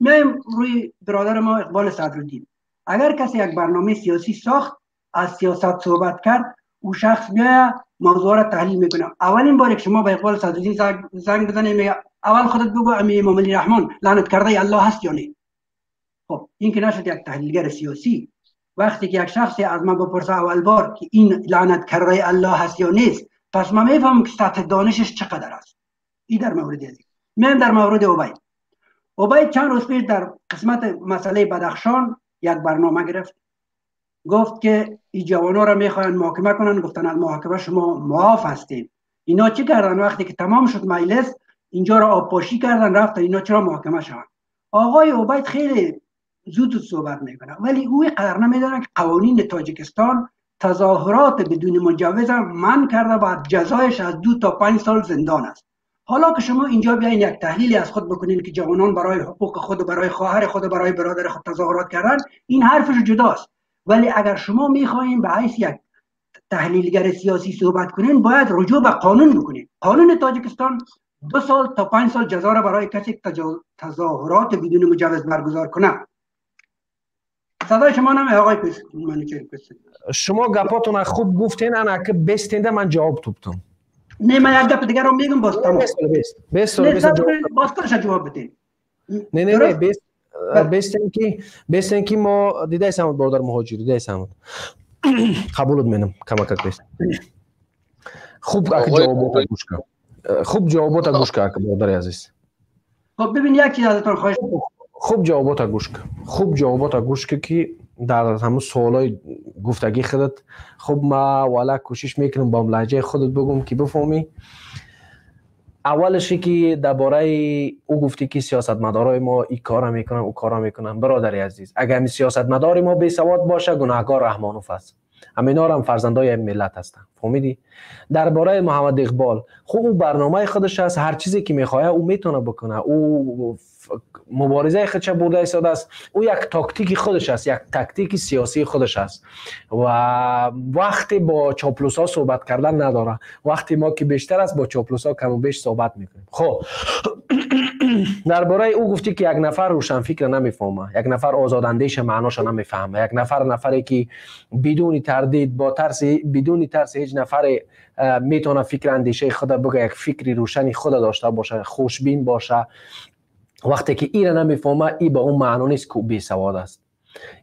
میایم روی برادر ما اقبال صدرالدین. اگر کسی یک برنامه سیاسی ساخت، از سیاست صحبت کرد، او شخص میاد موضوع را تحلیل میکنه. اولین بار که شما به اقبال صدرالدین زنگ بزنید میگه اول خودت بگو امام علی رحمان لعنت کرده الله هست یا نه. خب این که نشد یک تحلیلگر سیاسی. وقتی که یک شخصی از من بپرسه اول بار که این لعنت کرده الله هست یا نیست، پس من میفهمم که سطح دانشش چقدر است. این در مورد از این. در مورد عبید. عبید چند روز پیش در قسمت مسئله بدخشان یک برنامه گرفت، گفت که این جوانا را میخواین محاکمه کنن. گفتن از محاکمه شما معاف هستید. اینا چی کردن؟ وقتی که تمام شد مجلس اینجا را آبپاشی کردن رفتن، اینا چرا محاکمه شوند؟ آقای عبید خیلی زود صحبت میکنه ولی او قدر نمیدونه که قوانین تاجیکستان تظاهرات بدون مجوز منع کرده و جزایش از 2 تا 5 سال زندان است. حالا که شما اینجا بیاین یک تحلیلی از خود بکنین که جوانان برای حقوق خود و برای خواهر خود و برای برادر خود تظاهرات کردن، این حرفش جداست. ولی اگر شما میخواین به حیث یک تحلیلگر سیاسی صحبت کنین، باید رجوع به قانون بکنین. قانون تاجیکستان 2 سال تا 5 سال جزا را برای کسی که تظاهرات بدون مجوز برگزار کنه. صدای شما نمی آقای شما گپاتون خوب گفتین، انا که بستینده من جواب توپتم. نه من یک گپ دیگه رو میگم باز تمام. بس باز خودش جواب بدین. نه نه نه بس بستین که ما دیده سمت برادر مهاجر دیده سمت قبولت منم کمکت بست. خوب اگه جوابات گوش کن. خوب جوابات گوش کن برادر عزیز. خب ببین یک چیز ازتون خواهش. خوب جوابات گوش کن. خوب جوابات گوش کن که Дар ҳамун суолҳои гуфтагии худат, хуб, ма вала кӯшиш мекунам бо лаҳҷаи худат бигӯм, ки бифаҳмӣ. Аввалше ки дар бораи ӯ гуфтӣ, ки сиёсатмадорои мо ин кора мекунанд, ӯ кора мекунанд. Бародари азиз, агар ҳамин сиёсатмадори мо бесавод боша, гунаҳгор Раҳмонов аст. Ҳаминҳоро фарзандои ҳамин миллат ҳастанд, фаҳмидӣ? Дар бораи Муҳаммад Иқбол, хуб, ӯ барномаи худаш аст, ҳар чизе ки мехоҳад, ӯ метавонад бикунад. Ӯ муборизаи худша бурда истодааст, ӯ як тактики худаш аст, як тактики сиёсии худаш аст ва вақте бо чоплусҳо суҳбат кардан надорад. Вақти мо ки бештар аст, бо чоплусҳо каму беш суҳбат мекунем. Хуб, дар бораи ӯ гуфтӣ, ки як нафар рӯшанфикра намефаҳма, як нафар озодандеша маъноша намефаҳма, як нафар, нафаре ки бидуни тардид, бо тарси, бидуни тарси ҳеҷ нафаре метавона фикр андешаи худа бигӯя, як фикри рӯшани худа дошта боша, хушбин боша. Вақте ки ира намефаҳма, и ба он маъно нест, ки ӯ бесавод аст.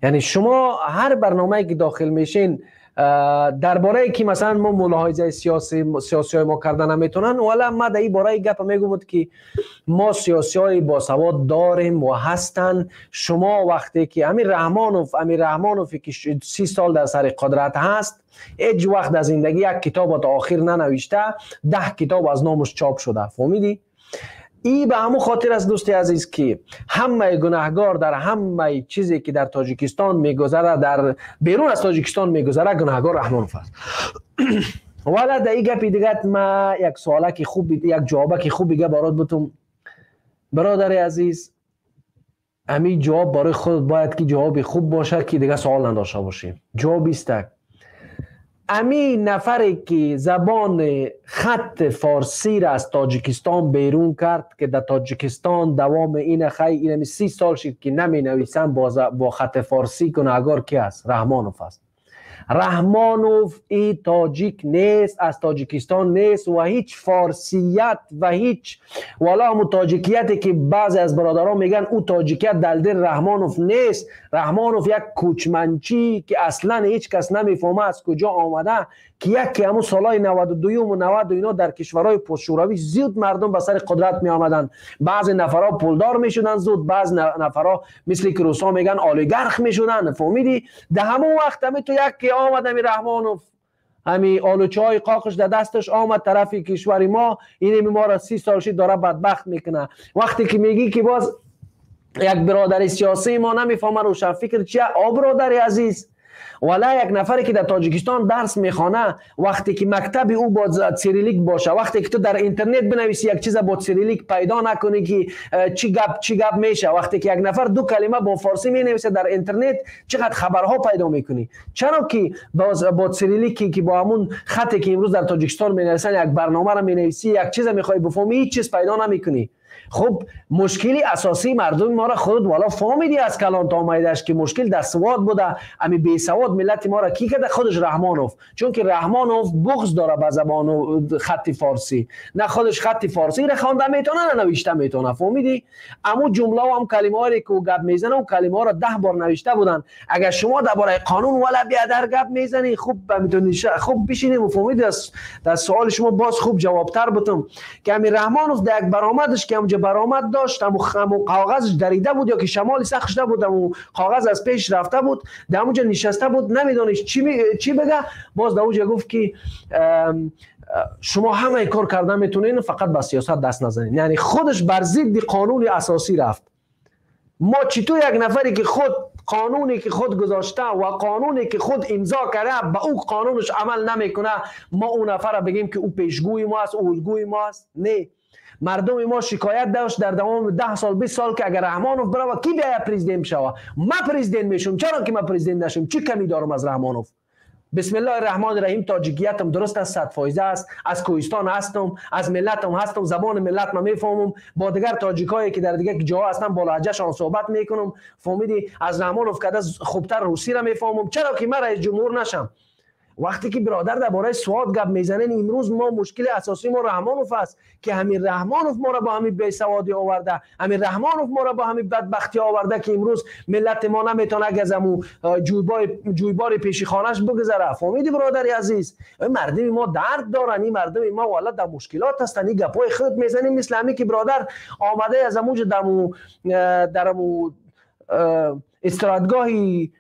Яъне шумо ҳар барномае ки дохил мешин, дар бораe ки масалан мо мулоҳизаи сиёсиҳои мо карда наметавонанд, вала ма дар ин бораи гапа мегӯмуд, ки мо сиёсиҳои босавод дорем ва ҳастанд. Шумо вақте ки Амир Раҳмонов, Амир Раҳмонове ки 30 сол дар сари қудрат ҳаст, ҳеҷ вақт дар зиндагӣ як китобо то охир нанавишта, 10 китоб аз номаш чоп шуда, фаҳмидӣ? И ба ҳамун хотир аст, дӯсти азиз, ки ҳамаи гунаҳгор дар ҳамаи чизе ки дар Тоҷикистон мегузара, дар берун аз Тоҷикистон мегузара, гунаҳгор Раҳмонов аст. Вала дар ин гапи дигат ма як суолаки хуб, як ҷавобаки хуби га барот бутум. Бародари азиз, ҳамин ҷавоб барои худ бояд ки ҷавоби хуб бошад, ки дига суол надошта бошем. Ҷавоб истак: ами нафаре ки забони хатти форсиро аз Тоҷикистон берун кард, ки дар Тоҷикистон давоми ина хай инами 30 сол шид, ки наменависанд бо хатти форсӣ, гунаҳгор ки аст? Раҳмонов аст. Раҳмонов и тоҷик нест, аз Тоҷикистон нест ва ҳеҷ форсият ва ҳеҷ вала ҳамун тоҷикияте ки баъзе аз бародарон мегӯянд, ӯ тоҷикият дар дили Раҳмонов нест. Раҳмонов як кӯчманчӣ, ки аслан ҳеҷ кас намефаҳма аз куҷо омада, ки яке ҳамун солҳои 92-юму 90 ино дар кишварҳои постшӯравӣ зуд мардум ба сари қудрат меомаданд. Баъзе нафарҳо пулдор мешуданд зуд, баъзе нафарҳо, мисли ки русҳо мегӯянд, олигарх мешуданд, фаҳмидӣ? Дар ҳамон вақт ҳами ту яке омад, ҳами Раҳмонов, ҳами олучаҳои қоқш дар дасташ омад тарафи кишвари мо, инеми моро 30 сол шид дора бадбахт мекунад. Вақте ки мегӣ, ки боз як бародари сиёсии мо намефаҳма рӯшанфикр чия, о бародари азиз, вала як нафаре ки дар Тоҷикистон дарс мехона, вақте ки мактаби ӯ бо цирилик боша, вақте ки ту дар интернет бинависи як чиза, бо цирилик пайдо накунӣ, ки чӣ гап, чӣ гап меша? Вақте ки як нафар ду калима бо форсӣ менависа дар интернет, чӣ қадр хабарҳо пайдо мекунӣ? Чаро ки бо цирилики, ки бо ҳамун хате ки имрӯз дар Тоҷикистон менависанд, як барномаро менависӣ, як чиза мехоҳӣ бифаҳмӣ, ҳеҷ чиз пайдо намекунӣ. Хуб, мушкили асосии мардуми моро худ вала фаҳмидӣ аз калон то омадаш, ки мушкил дар савод буда. Ами бесавод миллати моро кӣ карда? Худаш Раҳмонов, чунки Раҳмонов буғз дора ба забону хатти форсӣ. На худаш хатти форсиро хонда метавона, на навишта метавона, фаҳмидӣ? Аму ҷумлао, ҳам калимаҳое ки ӯ гап мезана, ӯ калимаҳоро 10 бор навишта буданд. Агар шумо дар бораи қонун вала биадар гап мезанӣ, хуб метавонӣ хуб бишинем, фаҳмидӣ? Дар суоли шумо боз хуб ҷавобтар бутум, ки ами Раҳмонов дар як баромадаш, ки ҳамҷа баромад дошт, ҳаму коғазш дарида буд ё ки шамоли сахт шуда буд, ҳаму коғаз аз пеш рафта буд, дар ҳамуҷа нишаста буд, намедонист чӣ бига. Боз дар уҷа гуфт, ки шумо ҳамаи кор карда метавонед, фақат ба сиёсат даст назанед. Яъне худаш бар зидди қонуни асосӣ рафт. Мо читор як нафаре ки худ қонуне ки худ гузошта ва қонуне ки худ имзо карда, ба ӯ қонунаш амал намекуна, мо ӯ нафара бигем, ки ӯ пешгӯи мо аст, ӯ улгӯи мо аст? Не. Мардуми мо шикоят дошт дар давоми 10 сол, 20 сол, ки агар Раҳмонов бирава, ки биёяд президент шава? Ма президент мешум. Чаро ки ма президент нашум? Чӣ камӣ дорам аз Раҳмонов? Бисмиллоҳи раҳмони раҳим, тоҷикиятам дуруст аст, 100% аст, аз кӯҳистон ҳастам, аз миллатам ҳастам, забони миллат ма мефаҳмам, бо дигар тоҷикҳое ки дар дигар ҷоҳо ҳастам, бо лаҳҷашон суҳбат мекунам, фаҳмидӣ? Аз Раҳмонов када хубтар русиро мефаҳмам. Чаро ки ман раис ҷумҳур нашам? Вақте ки бародар дар бораи суод гап мезанен, имрӯз мо мушкили асосии мо Раҳмонов аст, ки ҳамин Раҳмонов моро бо ҳамин бесаводӣ оварда, ҳамин Раҳмонов моро бо ҳамин бадбахтӣ оварда, ки имрӯз миллати мо наметавонад аз ҳамун ҷӯйбори пеши хонаш бигузара, фаҳмидӣ, бародари азиз? Мардуми мо дард доранд, ин мардуми мо валла дар мушкилот ҳастанд. Ин гапҳои худ мезанем, мисли ҳамин ки бародар омада аз ҳамунҷо дар ҳамун истироҳатгоҳи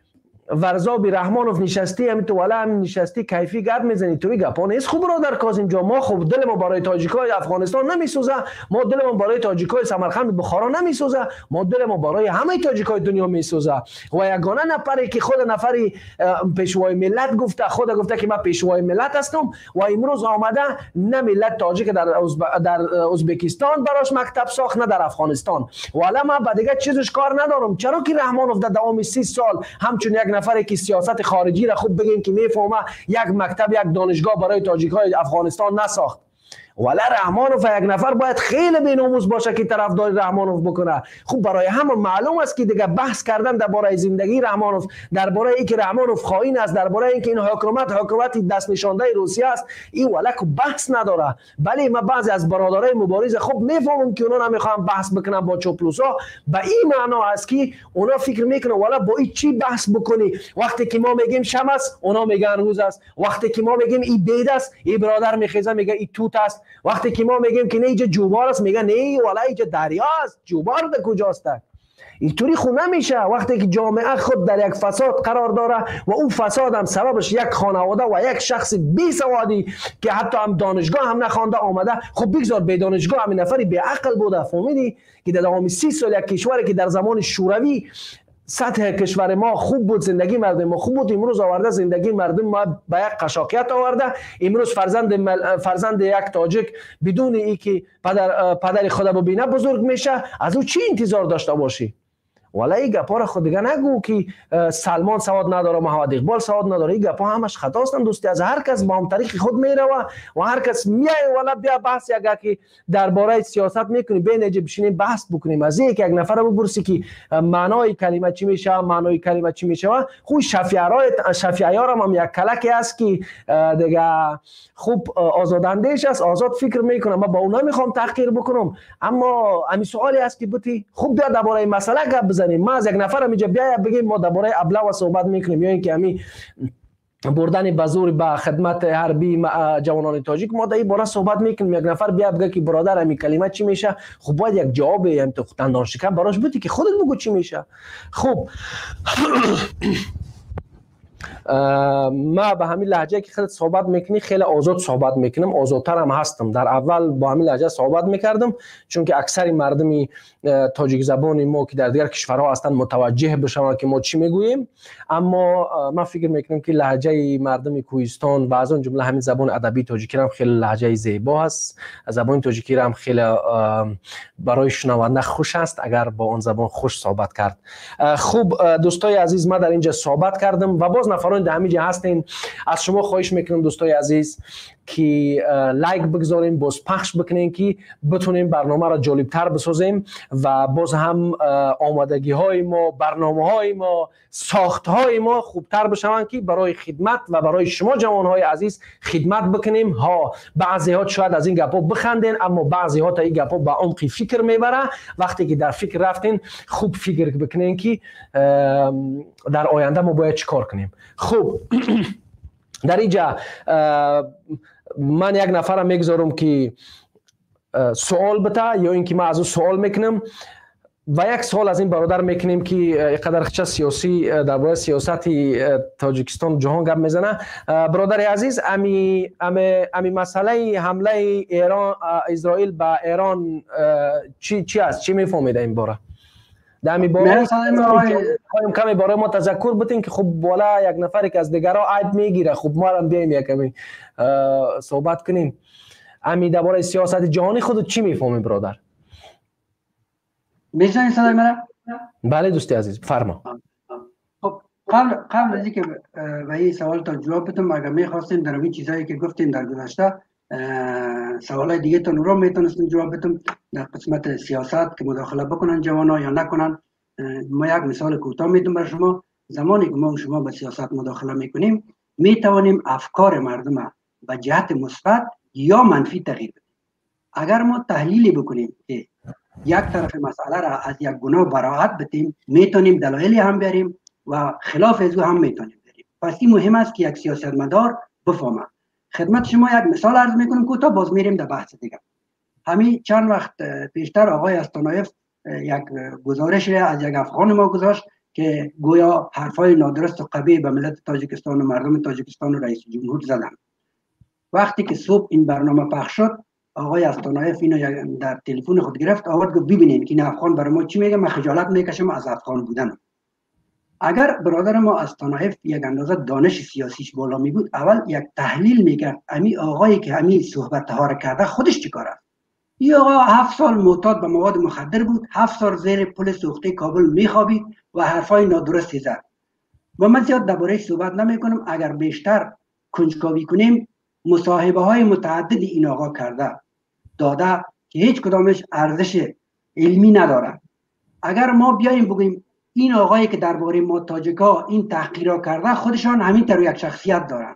Варзоби Раҳмонов нишастӣ, ҳамин ту вала ҳамин нишастӣ, кайфӣ гап мезанӣ, ту ин гапҳо нест. Хуб, бародар Козим ҷон, мо хуб дили мо барои тоҷикои Афғонистон намесӯза, мо дили мо барои тоҷикои Самарқанд Бухоро намесӯза, мо дили мо барои ҳамаи тоҷикои дунё месӯза. Ва ягона нафаре ки худ нафари пешвои миллат гуфта, худ гуфта ки ман пешвои миллат ҳастам ва имрӯз омада на миллат тоҷик дар Ӯзбекистон барош мактаб сохт, на дар Афғонистон. Вала ман ба дигар чизش кор надорам. Чаро ки Раҳмонов дар давоми 30 сол ҳамчун як нафаре ки сиёсати хориҷиро хуб бигем ки мефаҳма, як мактаб, як донишгоҳ барои тоҷикҳои Афғонистон насохт. вала Раҳмонов як нафар бояд хеле беномус боша ки тарафдори Раҳмонов бикунад. Хуб, барои ҳама маълум аст ки дигар баҳс кардан дар бораи зиндагии Раҳмонов, дар бораи инки Раҳмонов хоин аст, дар бораи инки ин ҳукумат ҳукумати дастнишондаи Русия аст, ин вала ку баҳс надорад. Бале, ман баъзе аз бародарои мубориз хуб мефаҳмам ки онҳо намехоҳанд баҳс бикунанд бо чоплусо, ба ин маъно аст ки онҳо фикр мекунанд вала бо ин чӣ баҳс бикунӣ. Вақте ки мо мегем шам аст, онҳо мегӯянд рӯз аст. Вақте ки мо мегем ин бед аст, ин бародар мехеза мегӯяд ин тут аст. Вақте ки мо мегем ки не инҷа ҷӯбор аст, мегӯяд не вала инҷа дарё аст, ҷӯбор дар куҷост? Инطوری خو نمیشه. وقتی که جامعه خود در یک فساد قرار داره و او فساد هم سببش یک خانواده و یک شخص بی سوادی که حتی هم دانشگاه هم نخوانده آمده، خب بگذار به دانشگاه هم نفری بی عقل بوده. فهمیدی که در دوام 30 سال یک کشوری که در زمان شوروی سطح کشور ما خوب بود، زندگی مردم ما خوب بود، امروز آورده زندگی مردم ما به یک قشاقیت آورده. امروز فرزند یک تاجک بدون اینکه پدر خود ببینه بزرگ میشه، از او چی انتظار داشته باشی؟ ولی این گپا را خود دیگه نگو که سلمان سواد نداره، محمد اقبال سواد نداره. این گپا همش خطا هستن دوستی. از هر کس با هم طریق خود میروه و هر کس میای ولا بیا بحث اگر که درباره سیاست میکنی بین اینجا بشینیم بحث بکنیم. از یک نفر بپرسی که معنای کلمه چی میشه، معنای کلمه چی میشه، خو شفیعیار هم یک کلکی است که دیگه خوب آزاداندیش است، آزاد فکر میکنه. من با اون نمیخوام تحقیر بکنم، اما همین سوالی است که بتی خوب بیا درباره مسئله گپ بزنیم. ما از یک نفر اینجا بیا بگیم ما درباره ابله و صحبت میکنیم یا اینکه همین بردن به زور به خدمت حربی جوانان تاجیک، ما در این باره صحبت میکنیم. یک نفر بیا بگه که برادر همین کلمه چی میشه، خب باید یک جواب هم تو دندان شکن براش بودی که خودت بگو چی میشه. خب ما به همین لهجه که خودت صحبت میکنی خیلی آزاد صحبت میکنم، آزادتر هم هستم. در اول با همین لهجه صحبت میکردم چون که اکثر مردمی تاجیک زبان ما که در دیگر کشورها هستند متوجه بشوند که ما چی میگوییم. اما من فکر میکنم که لهجه مردم کوهستان و از آن جمله همین زبان ادبی تاجیکی هم خیلی لهجه زیبا است. زبان تاجیکی هم خیلی برای شنونده خوش است اگر با آن زبان خوش صحبت کرد. خوب دوستای عزیز، ما در اینجا صحبت کردم و باز نفران در همینجا هستین. از شما خواهش میکنم دوستای عزیز که لایک بگذاریم، باز پخش بکنیم که بتونیم برنامه را جالبتر بسازیم و باز هم آمادگی های ما، برنامه های ما، ساخت های ما خوبتر بشوند که برای خدمت و برای شما جوان های عزیز خدمت بکنیم. ها بعضی ها شاید از این گپا بخندین، اما بعضی ها تا این گپا به عمق فکر میبره. وقتی که در فکر رفتین خوب فکر بکنین که در آینده ما باید چیکار کنیم. خوب در اینجا من یک نفرم میگذارم که سوال بته یا اینکه من از او سوال میکنم و یک سوال از این برادر میکنیم که اینقدر چه سیاسی درباره سیاست تاجیکستان جهان گپ میزنه. برادر عزیز، امی مسئله حمله ایران اسرائیل به ایران چی است؟ چی میفهمید این باره؟ در می باره کمی برای ما تذکر بتین که خب بالا یک نفری که از دیگرها عیب میگیره، خب ما هم بیایم یک کمی صحبت کنیم. امی درباره سیاست جهانی خودت چی میفهمی برادر؟ میشنوید صدای مرا؟ بله دوستی عزیز، فرما. خب قبل از اینکه به این سوال تا جواب بدم، اگر میخواستیم در این چیزایی که گفتیم در گذشته سوالای دیگه تون رو میتونستیم جواب بدم در قسمت سیاست که مداخله بکنن جوانا یا نکنن. ما یک مثال کوتاه میدم بر شما. زمانی که ما و شما به سیاست مداخله میکنیم، میتوانیم افکار مردم به جهت مثبت یا منفی تغییر بدیم. اگر ما تحلیلی بکنیم که یک طرف مسئله را از یک گناه براعت بدیم، میتونیم دلایلی هم بیاریم و خلاف از او هم میتونیم بیاریم. پس این مهم است که یک سیاستمدار بفهمه. خدمت شما یک مثال عرض میکنم که تا باز میریم در بحث دیگه. همین چند وقت پیشتر آقای استانایف یک گزارش از یک افغان ما گذاشت که گویا حرفای نادرست و قبیح به ملت تاجیکستان و مردم تاجیکستان و رئیس جمهور زدن. وقتی که صبح این برنامه پخش شد، آقای استانایف اینو در تلفن خود گرفت، آورد، گفت ببینین که این افغان برای ما چی میگه، من خجالت میکشم از افغان بودن. اگر برادر ما استانایف یک اندازه دانش سیاسیش بالا می بود، اول یک تحلیل میکرد امی آقایی که همین صحبت ها را کرده خودش چیکار است. این آقا 7 سال معتاد به مواد مخدر بود، 7 سال زیر پل سوخته کابل میخوابید و حرفای نادرستی زد. و من زیاد درباره‌اش صحبت نمیکنم. اگر بیشتر کنجکاوی کنیم، مصاحبه های متعددی این آقا کرده داده که هیچ کدامش ارزش علمی نداره. اگر ما بیایم بگوییم این آقایی که درباره ما تاجیکا این تحقیرا کرده، خودشان همین طور یک شخصیت دارن،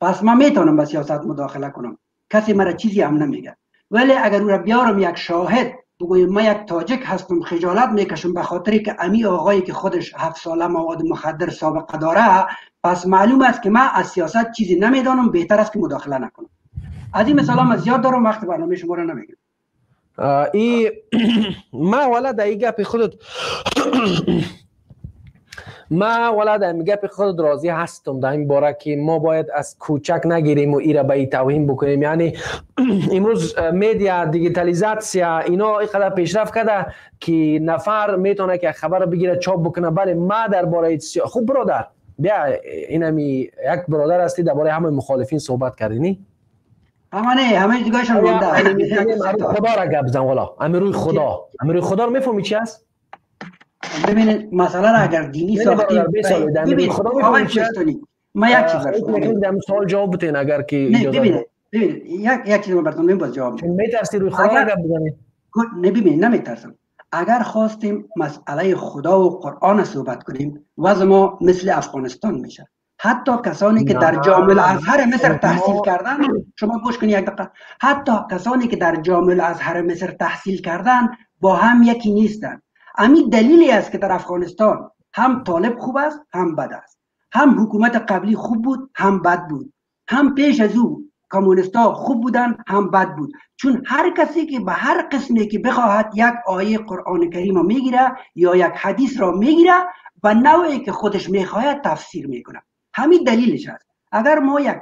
پس من میتونم به سیاست مداخله کنم، کسی مرا چیزی هم نمیگه. ولی اگر او را بیارم یک شاهد بگویم من یک تاجیک هستم، خجالت میکشم به خاطری که امی آقایی که خودش 7 ساله مواد مخدر سابقه داره، پس معلوم است که من از سیاست چیزی نمیدانم، بهتر است که مداخله نکنم. از این مثال من زیاد دارم، وقت برنامه شما را نمیگیرم. ای ما والا در این گپ خودت ما والا در این گپ خودت راضی هستم در این باره که ما باید از کوچک نگیریم و ایره به ای توهین بکنیم. یعنی امروز media، دیجیتالیزاسیا اینا اینقدر پیشرفت کرده که نفر میتونه که خبر بگیره چاپ بکنه. بله ما درباره خوب برادر بیا، اینمی یک برادر هستی درباره همه مخالفین صحبت کردی نی؟ همه نه، همه دیگهشون مونده. خدا را گپ زن والا، امی روی خدا، امی روی خدا رو میفهمی چی است؟ ببینید مسئله را اگر دینی ساختیم، ببینید آقای کوهستانی، ما یک چیز براتون میگم، سوال جواب بدین اگر که اجازه ببینید یک چیز من براتون میگم باز جواب میدم. میترسی روی خدا را گپ بزنی؟ نه ببینید نمیترسم. اگر خواستیم مسئله خدا و قرآن صحبت کنیم، وضع ما مثل افغانستان میشه. حتی کسانی که در جامعه الازهر مصر تحصیل کردن، شما گوش کنید یک دقیقه، حتی کسانی که در جامعه الازهر مصر تحصیل کردن با هم یکی نیستند. همین دلیلی است که در افغانستان هم طالب خوب است هم بد است، هم حکومت قبلی خوب بود هم بد بود، هم پیش از او کمونیست‌ها خوب بودن هم بد بود. چون هر کسی که به هر قسمی که بخواهد یک آیه قرآن کریم را میگیره یا یک حدیث را میگیره و نوعی که خودش میخواهد تفسیر میکنه. همین دلیلش است. اگر ما یک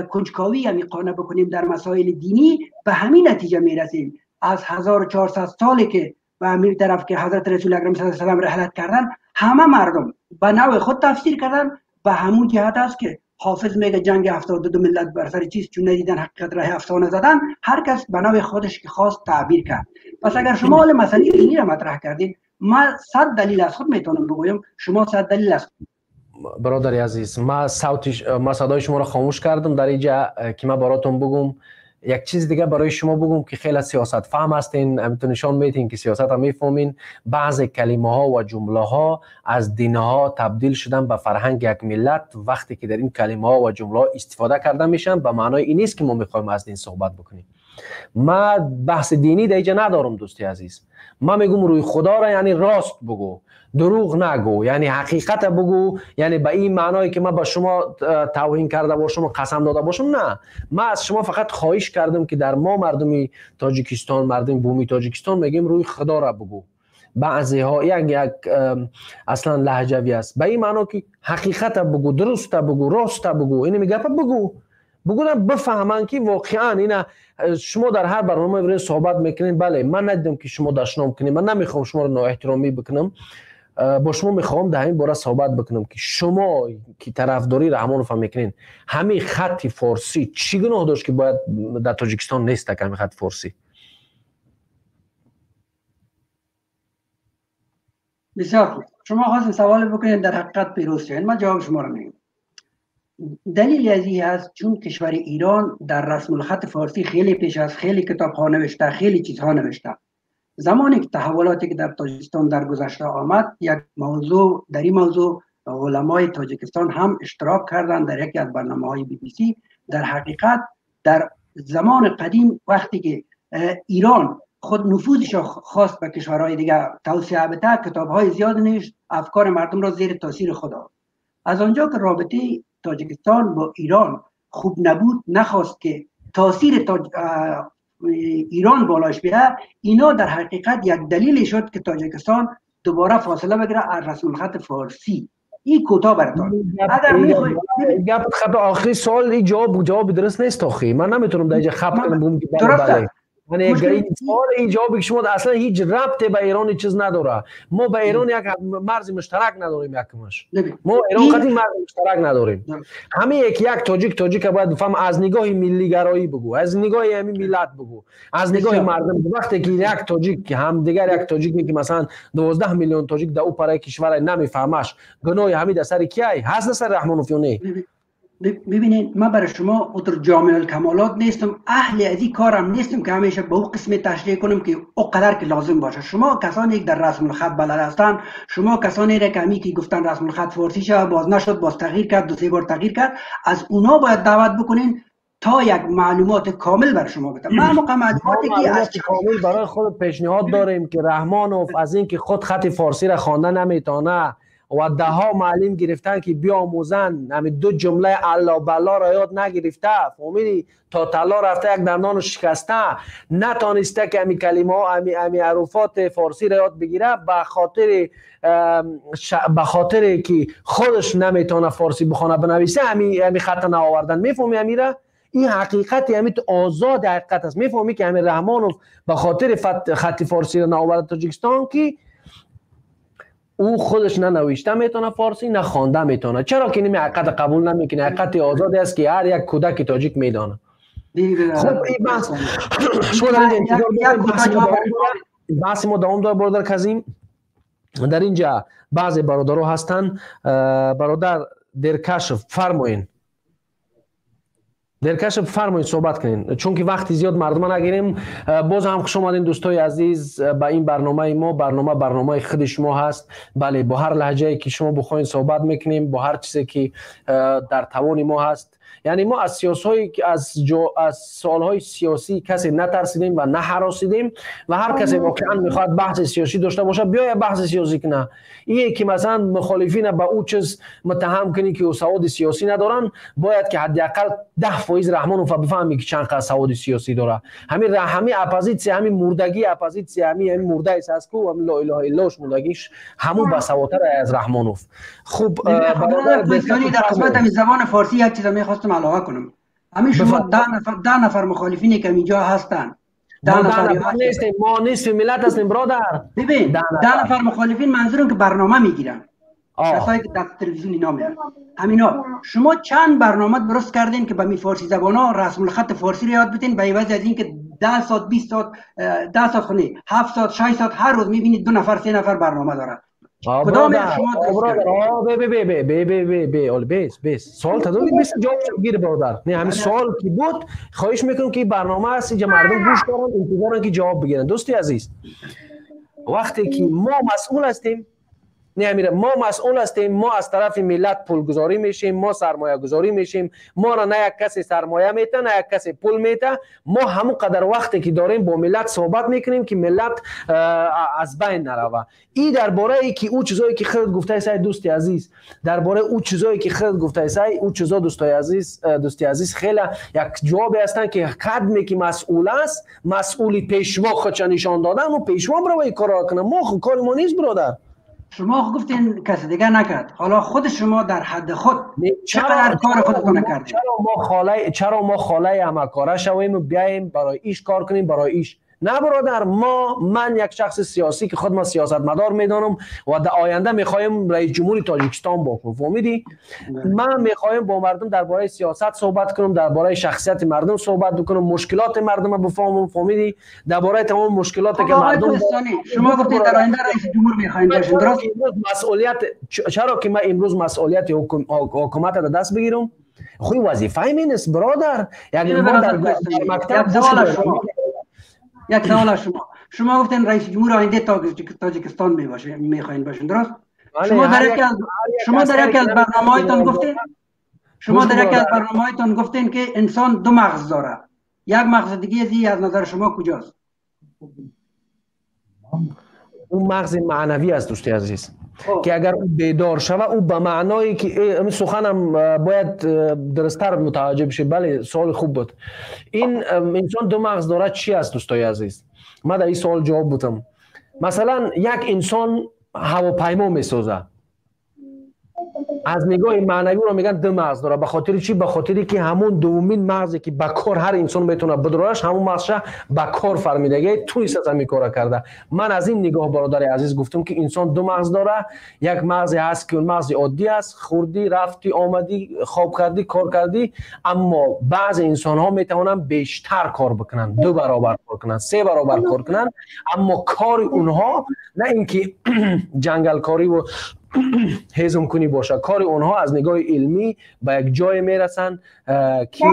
کنجکاوی هم قانع بکنیم در مسائل دینی، به همین نتیجه میرسیم. از 1400 سالی که به همین طرف که حضرت رسول اکرم صلی الله علیه و سلم رحلت کردن، همه مردم به نوع خود تفسیر کردن. به همون جهت است که حافظ میگه جنگ 72 ملت بر سر چیز، چون ندیدن حقیقت راه افسانه زدن. هر کس به نوع خودش که خواست تعبیر کرد. پس اگر شما حال مسئله دینی را مطرح کردید، ما 100 دلیل از خود میتونم بگویم، شما 100 دلیل از. برادر عزیز، ما صدای شما را خاموش کردم در اینجا که ما براتون بگم یک چیز دیگه برای شما بگم که خیلی سیاست فهم هستین، همینطور نشان میتین که سیاست هم میفهمین. بعض کلمه ها و جمله ها از دین ها تبدیل شدن به فرهنگ یک ملت. وقتی که در این کلمه ها و جمله ها استفاده کرده میشن، به معنای این نیست که ما میخوایم از دین صحبت بکنیم. ما بحث دینی در اینجا ندارم دوستی عزیز. ما میگم روی خدا را، یعنی راست بگو، دروغ نگو، یعنی حقیقت بگو، یعنی به این معنایی که من با شما توهین کرده باشم و قسم داده باشم، نه. من از شما فقط خواهش کردم که در ما مردمی تاجیکستان، مردم بومی تاجیکستان میگیم روی خدا را بگو. بعضی ها یک اصلا لهجوی است، به این معنا که حقیقت بگو، درست بگو، راست بگو، اینو میگه بگو، بگو بفهمن که واقعا اینا شما در هر برنامه برین صحبت میکنین. بله من ندیدم که شما دشنام کنین، من نمیخوام شما رو نااحترامی بکنم، با شما میخوام در همین باره صحبت بکنم که شما که طرفداری رحمانوف میکنین، همین خط فارسی چی گناه داشت که باید در تاجیکستان نیست همین خط فارسی؟ بسیار خوب، شما خواستین سوال بکنین در حقیقت پیروز شدین، من جواب شما رو میگم. دلیل از این هست چون کشور ایران در رسم الخط فارسی خیلی پیش از، خیلی کتاب ها نوشته، خیلی چیزها نوشته. زمانی که تحولاتی که در تاجیکستان در گذشته آمد، یک موضوع در این موضوع علمای تاجیکستان هم اشتراک کردند در یکی از برنامه‌های BBC. در حقیقت در زمان قدیم وقتی که ایران خود نفوذش خواست به کشورهای دیگه توسعه بده، کتاب‌های زیاد نوشت، افکار مردم را زیر تاثیر خود آورد. از آنجا که رابطه تاجیکستان با ایران خوب نبود، نخواست که تاثیر ایران بالاش بیاد، اینا در حقیقت یک دلیل شد که تاجیکستان دوباره فاصله بگیره از رسم الخط فارسی. این کوتاه براتون. اگر میخوای گپ خب آخری سوال این جواب درست نیست آخی. من نمیتونم در اینجا خپ کنم بگم که بله. یعنی این سوال این جوابی که شما اصلا هیچ ربط به ایران چیز نداره. ما به ایران یک مرز مشترک نداریم یکمش. ما ایران قدیم مرز مشترک نداریم. همه یک تاجیک باید بفهم از نگاه ملی گرایی بگو، از نگاه همین ملت بگو، از نگاه مردم. وقتی که یک تاجیک هم دیگر یک تاجیکی که مثلا 12 میلیون تاجیک در او پرای کشور نمیفهمش، گناه همین در سر کیای؟ هست سر رحمانوف یا نه؟ ببینید من برای شما اتر جامع الکمالات نیستم، اهل از این کارم نیستم که همیشه به او قسم تشریح کنم که او قدر که لازم باشه. شما کسانی که در رسم الخط بلد هستند، شما کسانی را که همی که گفتن رسم الخط فارسی شد باز نشد، باز تغییر کرد، دو سه بار تغییر کرد، از اونا باید دعوت بکنین تا یک معلومات کامل بر شما بدم. من موقع معلوماتی که از کامل برای خود پیشنهاد داریم که رحمانوف از اینکه خود خط فارسی را خوانده نمیتونه و ده ها معلم گرفتن که بیاموزن، همین دو جمله الله بلا را یاد نگرفته، فهمیدی؟ تا طلا رفته یک دندانو شکسته، نتانسته که همین کلمه ها همین حروفات فارسی را یاد بگیره، به خاطر که خودش نمیتونه فارسی بخونه بنویسه، همین خط نآوردن. میفهمی امیره؟ این حقیقت همین آزاد حقیقت است. میفهمی که همین رحمانوف به خاطر خط فارسی را نآورد تاجیکستان که او خودش نه نوشته میتونه فارسی نه خوانده میتونه. چرا که این حقیقت قبول نمیکنه؟ حقیقت آزادی است که هر یک کودک تاجیک میدانه. خب این بحث شما در اینجا انتظار بحث ما دوام داره برادر کظیم. در اینجا بعضی برادرها هستن. برادر درکشف فرمایین، درکشف فرمایید صحبت کنین، چون که وقتی زیاد مردم نگیریم. باز هم خوش آمدین دوستای عزیز به این برنامه ما. برنامه خود شما هست. بله، با هر لهجه‌ای که شما بخواین صحبت میکنیم، با هر چیزی که در توان ما هست. یعنی ما از سیاس‌های از سوال‌های سیاسی کسی نترسیدیم و نه هراسیدیم و هر کسی واقعا میخواد بحث سیاسی داشته باشه بیاید بحث سیاسی کنه. این که مثلا مخالفین به او چیز متهم کنی که او سواد سیاسی ندارن، باید که حداقل 10% رحمانوف بفهمی که چند سواد سیاسی داره. همین اپوزیسیون، همین مردگی اپوزیسیون، همین مرده است کو همین لا اله الا الله مردگیش همون بسواتر از رحمانوف. خوب برادر در قسمت زبان فارسی یک چیز می‌خواستم علاوه کنم. همین شما 10 نفر مخالفینی که اینجا هستن، 10 نفر نیستیم، ما نصف ملت هستیم برادر. ببین 10 نفر مخالفین منظورم که برنامه میگیرن، کسایی که در تلویزیون اینا میان، همینا. شما چند برنامه درست کردین که به می فارسی زبانا رسم الخط فارسی رو یاد بدین، به عوض از اینکه 10 ساعت 20 ساعت 10 ساعت خونه 7 ساعت 6 ساعت هر روز میبینید 2 نفر 3 نفر برنامه دارن. کدام شما برادر؟ بی بی بی بی بی بی بی اول بیس بیس سوال تدوری بیس جواب گیر برادر. نه همین سوال کی بود، خواهش میکنم که برنامه است اینجا مردم گوش دارن، انتظارن که جواب بگیرن. دوستی عزیز، وقتی که ما مسئول هستیم، نه امیره، ما مسئول هستیم، ما از طرف ملت پولگذاری میشیم، ما سرمایه گذاری میشیم، ما را نه یک کسی سرمایه میته نه یک کسی پول میته. ما همون قدر وقتی که داریم با ملت صحبت میکنیم که ملت از بین نروه. این درباره ای که او چیزایی که خود گفته سای دوستی عزیز، درباره او چیزایی که خود گفته سای او چیزا دوستای عزیز، دوستی عزیز خیلی یک جوابی هستن که قدمی که مسئول است، مسئولی پیشوا خودش نشان دادن و پیشوا برای کارا کنه. ما کار ما نیست برادر. شما گفتین کسی دیگه نکرد، حالا خود شما در حد خود چقدر کار خودتون نکردید؟ چرا ما خاله همکاره شویم و بیایم برای ایش کار کنیم برای ایش؟ نه برادر، من یک شخص سیاسی که خود ما سیاستمدار میدانم و در آینده میخوایم رئیس جمهوری تاجیکستان باشم، فهمیدی؟ من میخوایم با مردم درباره سیاست صحبت کنم، درباره شخصیت مردم صحبت بکنم، مشکلات مردم رو بفهمم، فهمیدی؟ درباره تمام مشکلات که مردم. شما گفتید در آینده رئیس جمهور میخوایم باشین، درست؟ مسئولیت چرا که من امروز مسئولیت حکومت را دست بگیرم؟ خو وظیفه من است برادر. یعنی ما در مکتب یک سوال از شما گفتین رئیس جمهور آینده تاجیکستان میخواین باشین، درست؟ شما در یکی از برنامه‌هایتان گفتین، شما در یکی از برنامه‌هایتان گفتین که انسان دو مغز داره، یک مغز دیگه از نظر شما کجاست؟ اون مغز معنوی است دوستی عزیز، که اگر او بیدار شود او به معنایی که این سخنم باید درست‌تر متوجه بشه. بله سوال خوب بود. این انسان دو مغز داره چی است دوستای عزیز؟ من در این سوال جواب بودم. مثلا یک انسان Ҳавопаймо месозад. Аз нигоҳи маънавӣ ро мегӯянд ду мағз дорад. Ба хотири чӣ? Ба хотире ки ҳамон дуввумин мағзе ки ба кор ҳар инсон метавонад бидораш, ҳамон мағзша ба кор фармидагӣ тунист аз ҳамин кора карда. Ман аз ин нигоҳ, бародари азиз, гуфтам ки инсон ду мағз дорад. Як мағзе ҳаст ки он мағзи оддӣ аст, хӯрдӣ, рафтӣ, омадӣ, хоб кардӣ, кор кардӣ. Аммо баъзе инсонҳо метавонанд бештар кор бикунанд, ду баробар кор кунанд, се баробар кор кунанд, аммо кори онҳо на ин ки ҷангалкорӣ ва ҳезумкунӣ бошад. Кори онҳо аз нигоҳи илмӣ ба як ҷое мерасанд, ки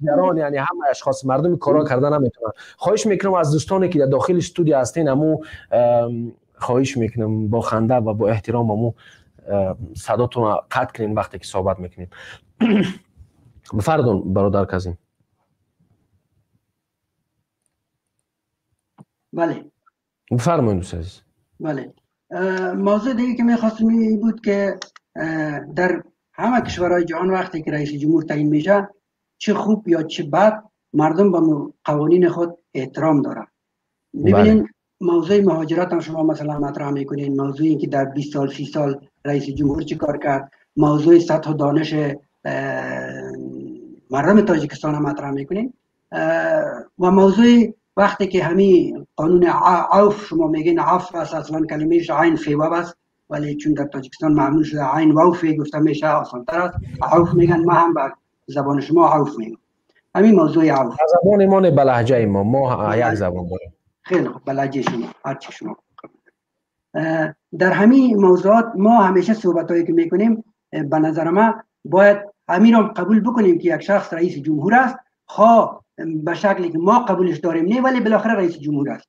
дигарон, яъне ҳамаи ашхос, мардуми корҳо карда наметавонанд. Хоҳиш мекунам аз дӯстоне ки дар дохили студия ҳастен, аму хоҳиш мекунам бо ханда ва бо эҳтиром аму садотонро қатъ кунед вақте ки суҳбат мекунем. Бифардон, бародар Казим. Бале. Бифармоед, дӯст азиз. Бале. موضوع دیگه که میخواستم این بود که در همه کشورهای جهان وقتی که رئیس جمهور تعیین میشه، چه خوب یا چه بد، مردم به قوانین خود احترام دارن. ببینین، موضوع مهاجرت هم شما مثلا مطرح میکنین، موضوع این که در 20 سال 30 سال رئیس جمهور چی کار کرد، موضوع سطح دانش مردم تاجیکستان هم مطرح میکنین و موضوع وقتی که همین قانون عفو، شما میگین عفو است، اصلا کلمهش عین فی واو است، ولی چون در تاجیکستان معمول شده عین واو فی گفته میشه، آسانتر است، عفو میگن. ما هم به زبان شما عفو میگم. همین موضوع عفو زبان ما نه، به لهجه ما، ما یک زبان داریم. خیلی خوب، به لهجه شما، هر چی شما. در همین موضوعات ما همیشه صحبت هایی که میکنیم، به نظر ما باید همین رو قبول بکنیم که یک شخص رئیس جمهور است، خواه به شکلی که ما قبولش داریم نه، ولی بالاخره رئیس جمهور است.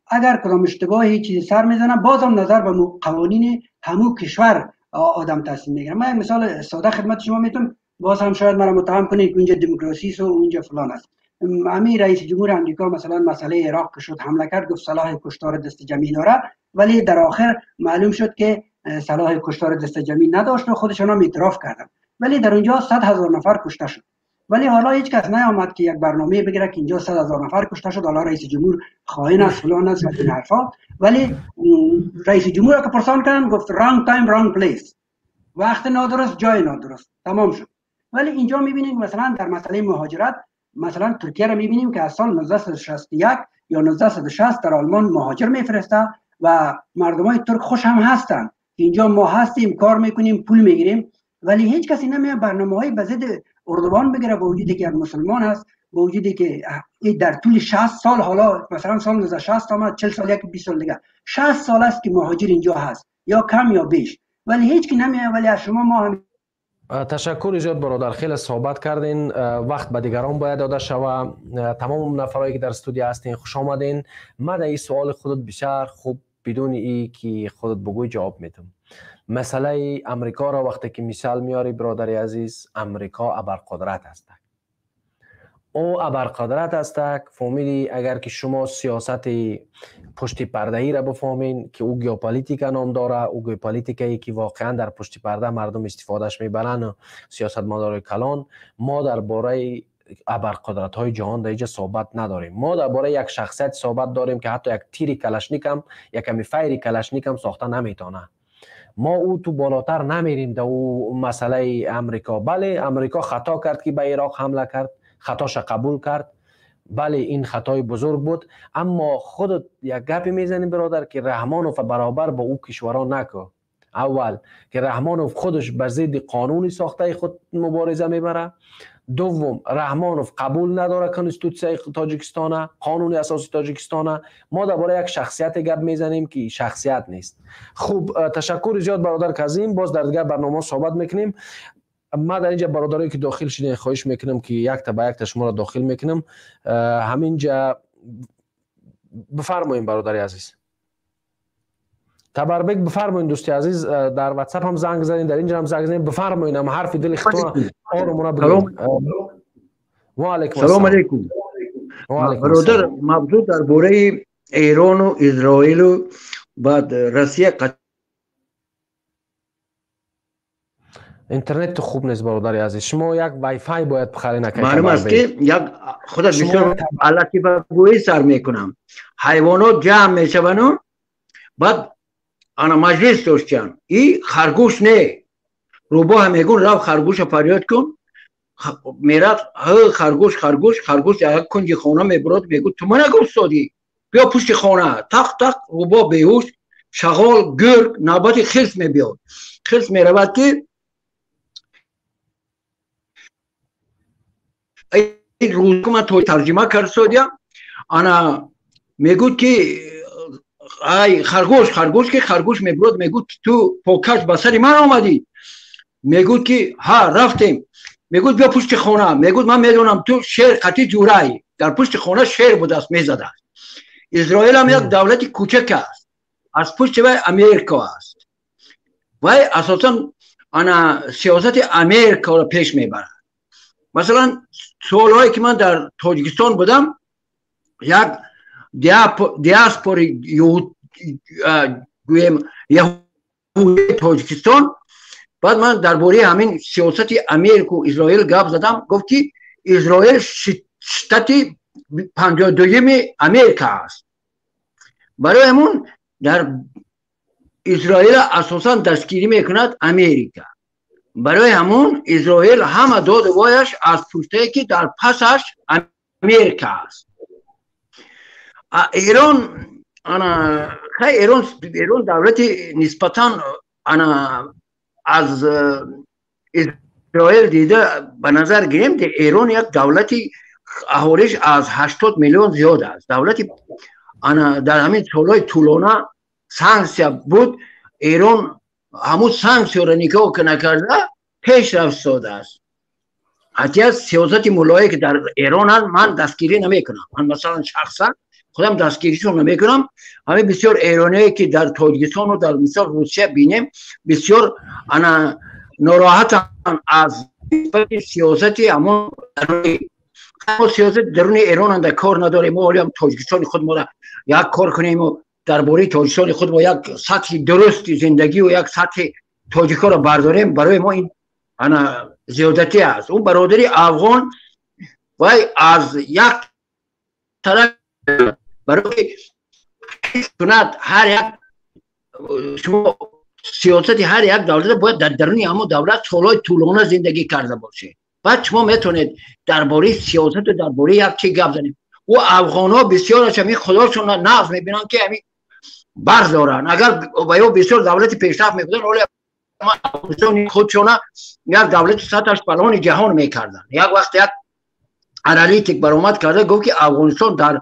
اگر کدام اشتباهی چیزی سر میزنه، بازم نظر به قوانین همو کشور آدم تصمیم میگیره. من مثال ساده خدمت شما میتونم، باز هم شاید مرا متهم کنید که اونجا دموکراسی است و اونجا فلان است. همین رئیس جمهور امریکا مثلا مسئله عراق که شد حمله کرد، گفت سلاح کشتار دست جمعی داره، ولی در آخر معلوم شد که سلاح کشتار دست جمعی نداشت و خودشان هم اعتراف کردن، ولی در اونجا 100,000 نفر کشته شد. ولی حالا هیچ کس نیامد که یک برنامه بگیره که اینجا 100,000 نفر کشته شد، حالا رئیس جمهور خائن است، فلان است و این حرفا. ولی رئیس جمهور که پرسان کردن گفت wrong time wrong place، وقت نادرست جای نادرست، تمام شد. ولی اینجا میبینیم مثلا در مسئله مهاجرت، مثلا ترکیه رو میبینیم که از سال 1961 یا 1960 در آلمان مهاجر میفرسته و مردمای ترک خوش هم هستند که اینجا ما هستیم، کار میکنیم، پول میگیریم، ولی هیچ کسی نمیاد برنامه‌های به ضد اردوغان بگیره، با وجودی که یک مسلمان است، با وجودی که در طول 60 سال، حالا مثلا سال 1960 آمد، 40 سال، یک 20 سال دیگه، 60 سال است که مهاجر اینجا هست، یا کم یا بیش، ولی هیچ کی نمیاد. ولی از شما ما هم تشکر زیاد برادر، خیلی صحبت کردین، وقت به دیگران باید داده شوه. تمام نفرایی که در استودیو هستین خوش آمدین. من در این سوال خودت بسیار خوب بدون ای که خودت بگوی جواب میدم. مسئله امریکا را وقتی که مثال میاری برادر عزیز، امریکا ابرقدرت است، او ابرقدرت است. فهمیدی؟ اگر که شما سیاست پشت پرده ای را بفهمین که او گیوپالیتیکا نام داره، او گیوپالیتیکایی که واقعا در پشت پرده مردم استفادهش میبرن و سیاستمدارای کلان، ما درباره ابرقدرت های جهان در اینجا صحبت نداریم. ما درباره یک شخصیت صحبت داریم که حتی یک تیر کلشنیک هم، یک کمی فیر کلشنیک هم ساخته نمیتونه. ما او تو بالاتر نمیریم در او مسئله امریکا. بله، امریکا خطا کرد که به عراق حمله کرد، خطاش قبول کرد، بله این خطای بزرگ بود، اما خودت یک گپی میزنی برادر که رحمانوف برابر با او کشورها نکن. اول که رحمانوف خودش بر ضد قانونی ساخته خود مبارزه میبره. دوم، رحمانوف قبول نداره کنستیتوسیای تاجیکستان، قانون اساسی تاجیکستان. ما درباره یک شخصیت گپ میزنیم که شخصیت نیست. خوب، تشکر زیاد برادر کظیم، باز در دیگر برنامه صحبت میکنیم. ما در اینجا برادرایی که داخل شدین خواهش میکنم که یک تا به یک تا شما را داخل میکنم. همینجا بفرمایین برادر عزیز تبربک، بفرمایین دوستی عزیز، در واتساپ هم زنگ زدین، در اینجا هم زنگ زدین، بفرمایین هم حرف دل خودتون آرومونه بگین. و علیکم السلام علیکم. برادر، موضوع درباره ایران و اسرائیل و بعد روسیه. اینترنت خوب نیست برادر عزیز، شما یک وای فای باید بخرین. معلوم است که یک خدا بسیار الکی بگویی سر میکنم، حیوانات جمع میشون و بعد Ана маҷлис доштанд. И харгӯш не. Рӯбоҳ мегӯн рав харгӯша фарёд кун. Мерад харгӯш харгӯш харгӯш як кунҷи хона мебурад, мегӯ ту мана гуфтодӣ. Биё пушти хона. Тақ тақ рӯбоҳ беҳуш, шағол, гург, навбати хирс мебиёд. Хирс меравад ки рӯз ман тарҷима кардсодиям. Ана мегӯд ки ай харгӯш харгӯш ки харгӯш мебурад, мегӯд ту покаш ба сари ман омадӣ. Мегӯд ки ҳа рафтем. Мегӯд биё пушти хона. Мегӯд ман медонам ту шер қатӣ ҷурай. Дар пушти хона шер будааст, мезадааст. Израил ҳам як давлати кӯчак аст. Аз пушти вай Америка аст. Вай асосан ана сиёсати Америкаро пеш мебарад. Масалан солҳое ки ман дар Тоҷикистон будам, як диаспори гӯем яҳудии Тоҷикистон, баъд ман дар бораи ҳамин сиёсати Америку Израил гап задам, гуфт ки Израил штати 52-юми Америка аст. Барои ҳамун дар Израил асосан дастгирӣ мекунад Америка. Барои ҳамун Израил ҳама доду вояш аз пуштае ки дар пасаш Америка аст. Эрон ана хай Эрон давлати нисбатан ана аз Израил дида ба назар гирем, Эрон як давлати аҳолиш аз 80 миллион зиёд аст. Давлати ана дар ҳамин солҳои тӯлона санксия буд, Эрон ҳамун санксияро нигоҳ накарда пеш рафтодааст. Ҳатто сиёсати муллое ки дар Эрон аст, ман дастгирӣ намекунам. Ман масалан шахсан худам дастгиришон намекунам. Ҳамин бисёр эрониое ки дар Тоҷикистону дар мисол Русия бинем, бисёр ана нороҳатанд аз нисбати сиёсати ҳамон сиёсати даруни Эрон анда кор надорем. Мо ҳолиам Тоҷикистони худ моро як кор кунем дар бораи Тоҷикистони худ мо як сатҳи дурусти зиндагию як сатҳи тоҷикҳоро бардорем, барои мо ин ана зиёдатӣ аст. Он бародари афғон вай аз як тараф барои кунад ҳар як шумо сиёсати ҳар як давлат бояд дар даруни ҳамон давлат солҳои тӯлона зиндагӣ карда бошед. Баъд шумо метавонед дар бораи сиёсату дар бораи як чи гап занед. Ӯ афғонҳо бисёраш ҳамин худошон нағз мебинанд ки ҳамин барз доранд. Агар ба ё бисёр давлати пешрафт мебуданд, ҳоло Афғонистони худшона як давлати сатҳаш балони ҷаҳон мекарданд. Як вақт як аналитик баромад карда гуфт ки Афғонистон дар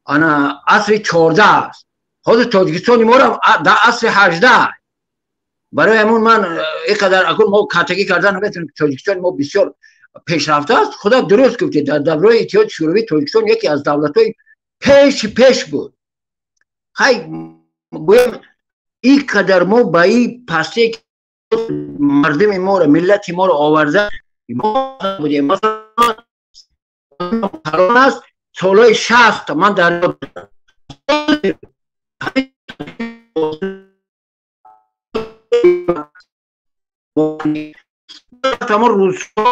ана асри 14 аст. Ҳозир Тоҷикистони моро дар асри 18. Барои ҳамун ман ин қадар акун мо катагӣ кардан наметавонем ки Тоҷикистони мо бисёр пешрафта аст. Худо дуруст гуфтед, дар давраи Иттиҳоди Шӯравӣ Тоҷикистон яке аз давлатҳои пеши пеш буд. Хай гӯем ин қадар мо ба ин пастие ки мардуми моро, миллати моро оварда будем. Масалан аст солҳои 60 ман дар ҳамон русҳо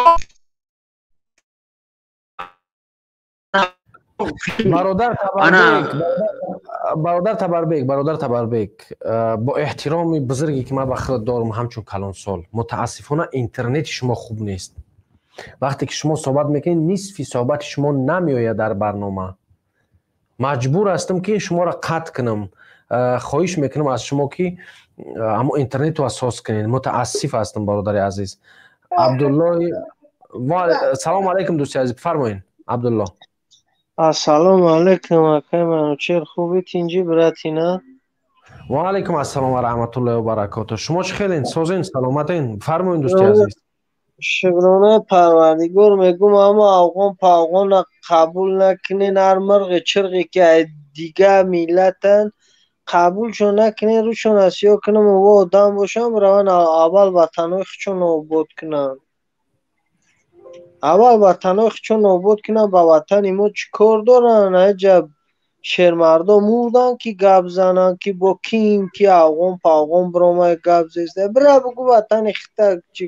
бародар Табарбек, бо эҳтироми бузурге ки ман ба худ дорам ҳамчун калонсол, мутаассифона интернети шумо хуб нест. Вақте ки шумо суҳбат мекунед, нисфи суҳбати шумо намеояд дар барнома. Маҷбур ҳастам ки шуморо қатъ кунам. Хоҳиш мекунам аз шумо ки ҳамон интернетро асос кунед. Мутаассиф ҳастам бародари азиз. Абдулло, салому алайкум дӯсти азиз, бифармоед Абдулло. Ассалому алайкум акай Манучер, хубӣ тинҷӣ братина? Ва алайкум ассалом ва раҳматуллоҳи ва баракотуҳ. Шумо чӣ хелен? Созен, саломатен? Фармоед дӯсти азиз. Шукронаи Парвардигор мегӯм, аммо афғон пафғона қабул накунен, ҳар мирғи чирғе ки аз дигар миллатанд қабулшон накунен, рӯшон асиё кунам, ва одам бошам, раванд аввал ватанҳои худшон обод кунанд. Аввал ватанҳои худшон обод кунанд, ба ватани мо чӣ кор доранд? Аҷаб шермардо мурданд ки гап зананд, ки бо ким ки афғон пафғон биромад гап зеста. Бира бугӯ ватани хита чӣ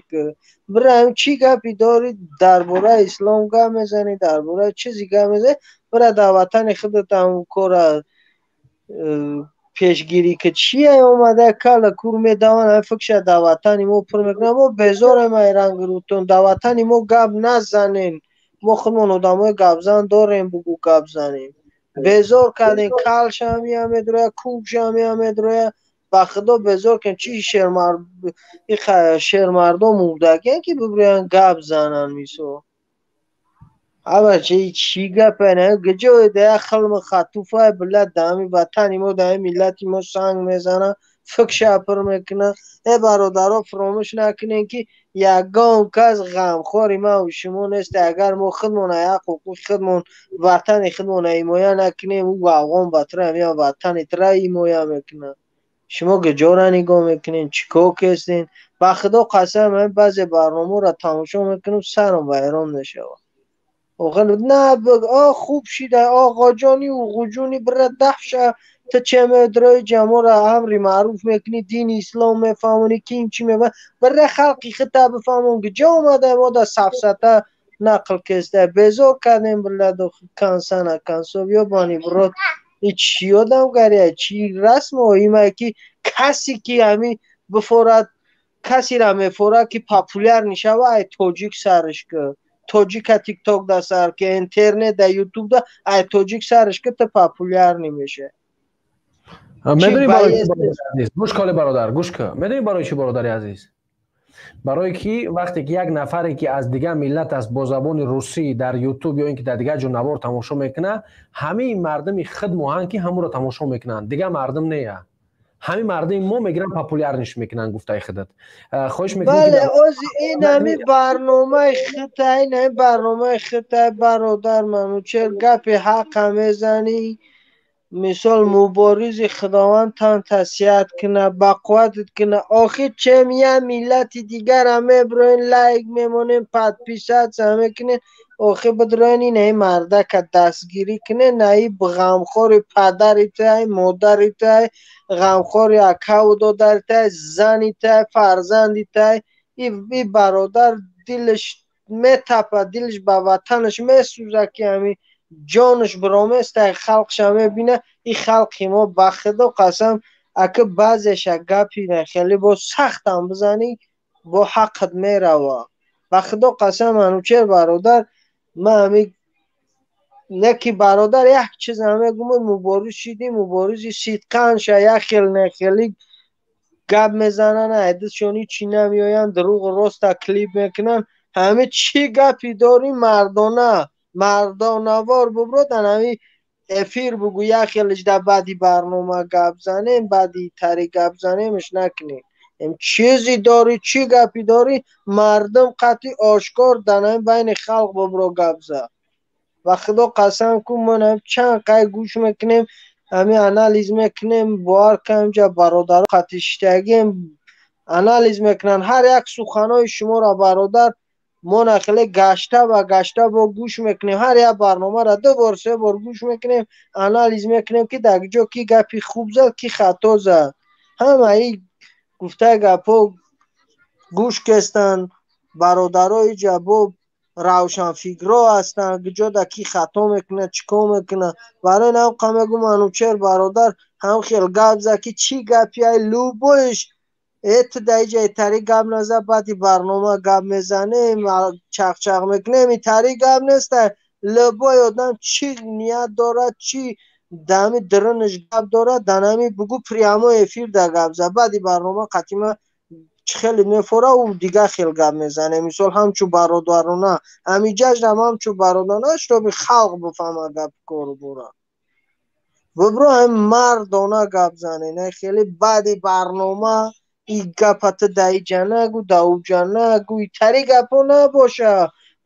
бира чӣ гапи дорӣ дар бораи ислом гап мезанӣ, дар бораи чизе гап мезанӣ, бира дар ватани худат ҳамон кора Пешгирӣ ки чие омада кала кур медаванд, фикша дар ватани мо пур мекунанд. Мо безорем ай рангрутон, дар ватани мо гап назанен. Мо худмон одамои гапзан дорем, бугу гап занем. Безор кардем, калша мия медроя, кубша мия медроя. Ба худо безор кардем. Чи шермардо мурдагиян ки бибурян гап занан мисол. Аба чи гапе не, гиҷое да як хилми хатуфай била дами ватани мо, дами миллати мо санг мезана, фикша пур мекуна. Э бародаро, фаромӯш накунем ки ягон кас ғамхори ман ва шумо нест. Агар мо худмон ҳақ ҳуқуқи худмон, ватани худмон ҳимоя накунем, ӯ афғон ба тура меяд, ватани тура ҳимоя мекунад. Шумо гиҷора нигоҳ мекунед, чӣ кор кестен? Ба худо қасам, ман баъзе барномаро тамошо мекунам, сарам вайрон мешавад. Охир на о хуб шида, оғоҷони уғуҷони бира даҳша, ту че медрои ҷаморо амри маъруф мекунӣ, дини ислом мефаҳмонӣ, ким чӣ мефаҳмонӣ, бира халқи худта бифаҳмон, ки ҷо омада мо да сафсата нақл кеста. Безор кардем билладо кансана кансов ёбани брод. И чӣ одам гария, чӣ расму оимае ки касе ки ҳами бифорад, касера мефорад ки популяр мешава, ай тоҷик сарш ки тоҷика тикток да сар ки, интернет да, ютуб да, ай тоҷик сарш ки, ту популяр намеша. Медонӣ барои чӣ, бародари азиз? Гӯш коли бародар, гӯш ка. Медонӣ барои чӣ, бародари азиз? Барое ки вақте ки як нафаре ки аз дигар миллат аст, бо забони русӣ дар ютуб ё ин ки дар дигар ҷо навор тамошо мекунад, ҳамаи мардуми худ моҳанд ки ҳамонро тамошо мекунанд, дигар мардум нея. Ҳамин мардуми мо мегиранд, популярниш мекунанд, гуфтаи худат. Хоҳиш мекунем. Бале, ози ин ҳами барномаи хита, ин ҳами барномаи хита, бародар Манучер, гапи ҳақа мезанӣ. Мисол, муборизи худованд тан тасиҳат куна, ба қувватат куна. Охир чем я миллати дигара меброен, лайк мемонем, подписаться мекунем. Охир бидроен ин мардака дастгирӣ кунен, наи ғамхори падари тай, модари тай, ғамхори акаву додари тай, зани тай, фарзанди тай. И бародар дилаш метапад, дилаш ба ватанаш месӯзад, ки ҳами ҷонаш бироместа, халқша мебина. И халқи мо, ба худо қасам, ака баъзеша гапи хеле бо сахтам бизанӣ, бо ҳаққат мерава. Ба худо қасам, Манучер бародар, ман ҳами не ки бародар, як чиза мегум: мубориз шидӣ, муборизи сидқанша. Як хел нехели гап мезананд, айдисшон ҳичи намеоянд, дурӯғу роста клип мекунанд. Ҳами чӣ гапи дорӣ, мардона мардонавор бубродан, ҳами эфир бугӯ, як хелиш да баъди барнома гап занем, баъди тари гап занемш накунем. Чизи дорӣ, чӣ гапи дорӣ, мардум қатъи ошкор дар ҳами байни халқ бубро гап зад. Ба худо қасам ку, мо чанд қай гӯш мекунем, ҳами анализ мекунем, бовар кунем, ҷа бародаро қатъи шиштагием, анализ мекунанд ҳар як суханои шуморо, бародар. Мо нахеле гашта ба гашта бо гӯш мекунем, ҳар як барномаро ду бор, се бор гӯш мекунем, анализ мекунем, ки дар ҷо ки гапи хуб зад, ки хато зад. Ҳамаи гуфтаи гапҳо гӯш кестанд бародарои ҷа, бо равшанфикрҳо ҳастанд, ҷода ки хато мекунад, чӣ кор мекунад. Барои ин ҳам мегӯм, Манучер бародар, ҳам хел гап зад, ки чӣ гапи ай любоиш ту дар иҷа итари гап назад, баъди барнома гап мезанем, чақчақ мекунем. Итари гап неста. Любой одам чӣ ният дорад, чӣ дами дарунаш гап дорад, дар ҳами бугӯ, прямой эфир да гап зад. Баъди барнома қатима чӣ хеле мефора, ӯ дигар хел гап мезанем, мисол, ҳамчун бародарона, ҳамиҷаҷдам ҳамчун бародарона, чтобы халқ бифаҳма гап кору бора. Бибро, ҳам мардона гап занен, хеле баъди барнома и гапа ту да иҷа нагӯ, да уҷа нагӯ, итари гапҳо набоша.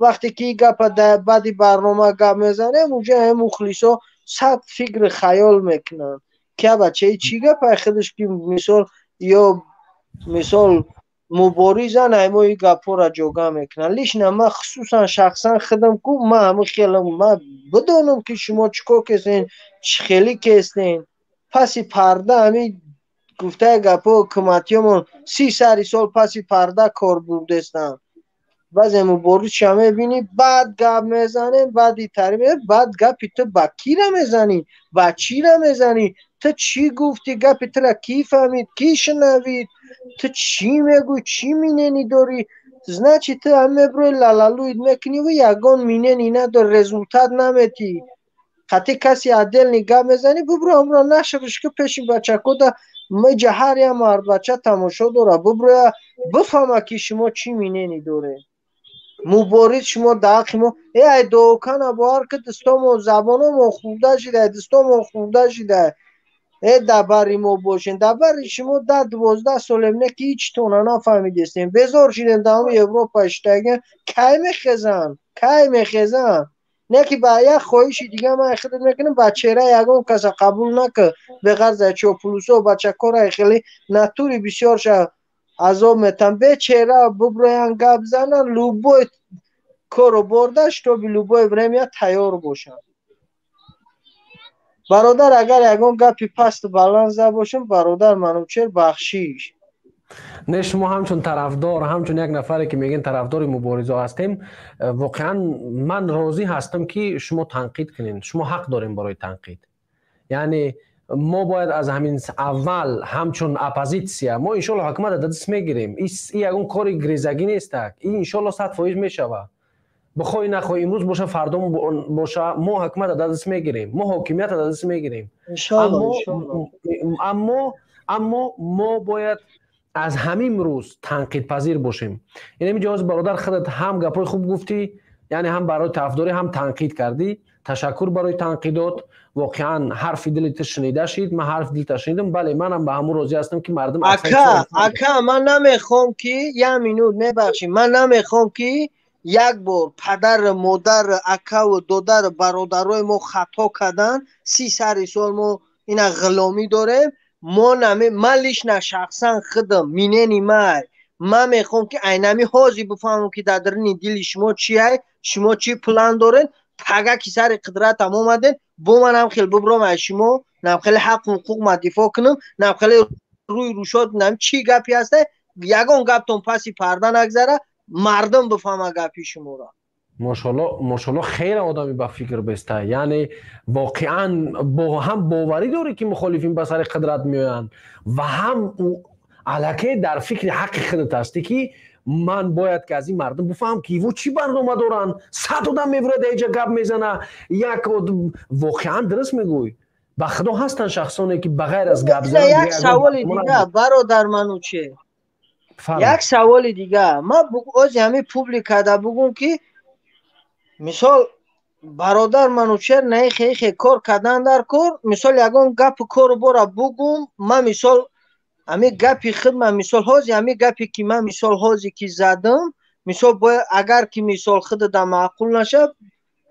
Вақте ки и гапа баъди барнома гап мезанем, уҷа ҳам мухлисо сад фикри хаёл мекунанд, ки бачаи чӣ гапа худаш ки, мисол, ё мисол муборизан, аймо и гапҳоро ҷога мекунанд. Лично ман, хусусан шахсан худам ку, ман ҳами хелам, ман бидонам, ки шумо чӣ кор кестен, чӣ хелӣ кестен паси парда. Ҳами гуфтаи гапҳо, ҳукуматиёмон 30 сари сол паси парда кор бурдестанд. Баъзе муборизша мебинӣ, баъд гап мезанем, баъди тари, баъд гапи ту ба кира мезанӣ, ба чира мезанӣ? Ту чӣ гуфтӣ? Гапи тура кӣ фаҳмид, кӣ шунавид? Ту чӣ мегӯй, чӣ мнение дорӣ? Значит, ту ҳам меброи лалалуид мекунӣ ва ягон мнение надори, результат наметӣ. Қатъи каси отдельный гап мезанӣ, бубро ҳамро нашрш ки пеши бачакода меҷа ҳар як мардбача тамошо дора, буброя бифаҳма ки шумо чӣ мнение доред. Мубориз шумо дар ҳаққи мо э ай дуокана бовар ки дастомон забономон хӯрда шида, дастомон хӯрда шида. Э дар бари мо бошен, дар бари шумо 10-12 солем не ки ҳеҷтона нафаҳмидестем. Безор шидем дар ҳамон Европа иштаган. Кай мехезан? Кай мехезан? Не ки ба як хоҳиши дига ман хидмат мекунам, ба чеҳра ягон каса қабул накун, беғарз аз чоплусо бачакора хеле натури бисёрша азоб метам. Бечера буброян гап занан, любой кору борда, чтобы любое время тайёр бошанд. Бародар, агар ягон гапи пасту баланд зада бошам, бародар Манучер, бахшиш. Не, шумо ҳамчун тарафдор, ҳамчун як нафаре ки мегӯен тарафдори мубориза ҳастем, воқеан ман розӣ ҳастам ки шумо танқид кунед. Шумо ҳақ дорем барои танқид. Яъне мо бояд аз ҳамин аввал ҳамчун оппозитсия мо иншоалло ҳукуматро дар даст мегирем. Ин ягон кори грезагӣ нестак. Ин иншоалло 100% мешавад. Бихоҳӣ нахоҳӣ, имрӯз боша, фардо боша, мо ҳукуматро дар даст мегирем, мо ҳокимиятро дар даст мегирем. Аммо мо бояд аз ҳамин рӯз танқидпазир бошем. Ин ҷоз бародар, худат ҳам гапҳои хуб гуфтӣ, яъне ҳам барои тарафдорӣ, ҳам танқид кардӣ. Ташаккур барои танқидот. Воқеан ҳарфи дили ту шунида шид, ман ҳарфи дилта шунидам. Бале, манам ба ҳамун розӣ ҳастам ки мардум ака, ака, ман намехоҳам ки як минут мебахшӣ, ман намехоҳам ки як бор падар, модар, акаву додар, бародарои мо хато кардан, 30 сари сол мо ина ғуломӣ дорем. Мо наме, ман лично шахсан худам мнение май, ман мехоҳам ки айнами ҳозир бифаҳмам ки дар даруни дили шумо чи ай, шумо чӣ план доред. Пага ки сари қудратам омадед, бо манам хел бубром ай шумо, нам хеле ҳаққу ҳуқуқ ма дифоъ кунам, нам хеле рӯи рӯшод, нам чӣ гапе ҳаста, ягон гаптон паси парда нагзара, мардум бифаҳма гапи шуморо. Мошалло, мошалло, хеле одами ба фикр беста. Яъне воқеан бо ҳам боварӣ дорӣ ки мухолифин ба сари қудрат меоянд ва ҳам аллакай дар фикри ҳаққи худат ҳастӣ ки ман бояд ки аз ин мардум бифаҳмам ки иво чӣ барнома доранд. 100 одам мебурад иҷа гап мезана, як воқеан дуруст мегӯй. Ба худо ҳастанд шахсоне ки ба ғайр аз гап задан як саволи дига, бародар Манучер, як саволи дига. Ман ози ҳамин публикада бугум ки мисол бародар Манучер наи хе кор кардан дар кор, мисол ягон гапи кору бора бугум, ман мисол ҳамин гапи худ, ман мисол ҳози ҳамин гапе ки ман мисол ҳози ки задам, мисол бояд агар ки мисол худада маъқул нашад,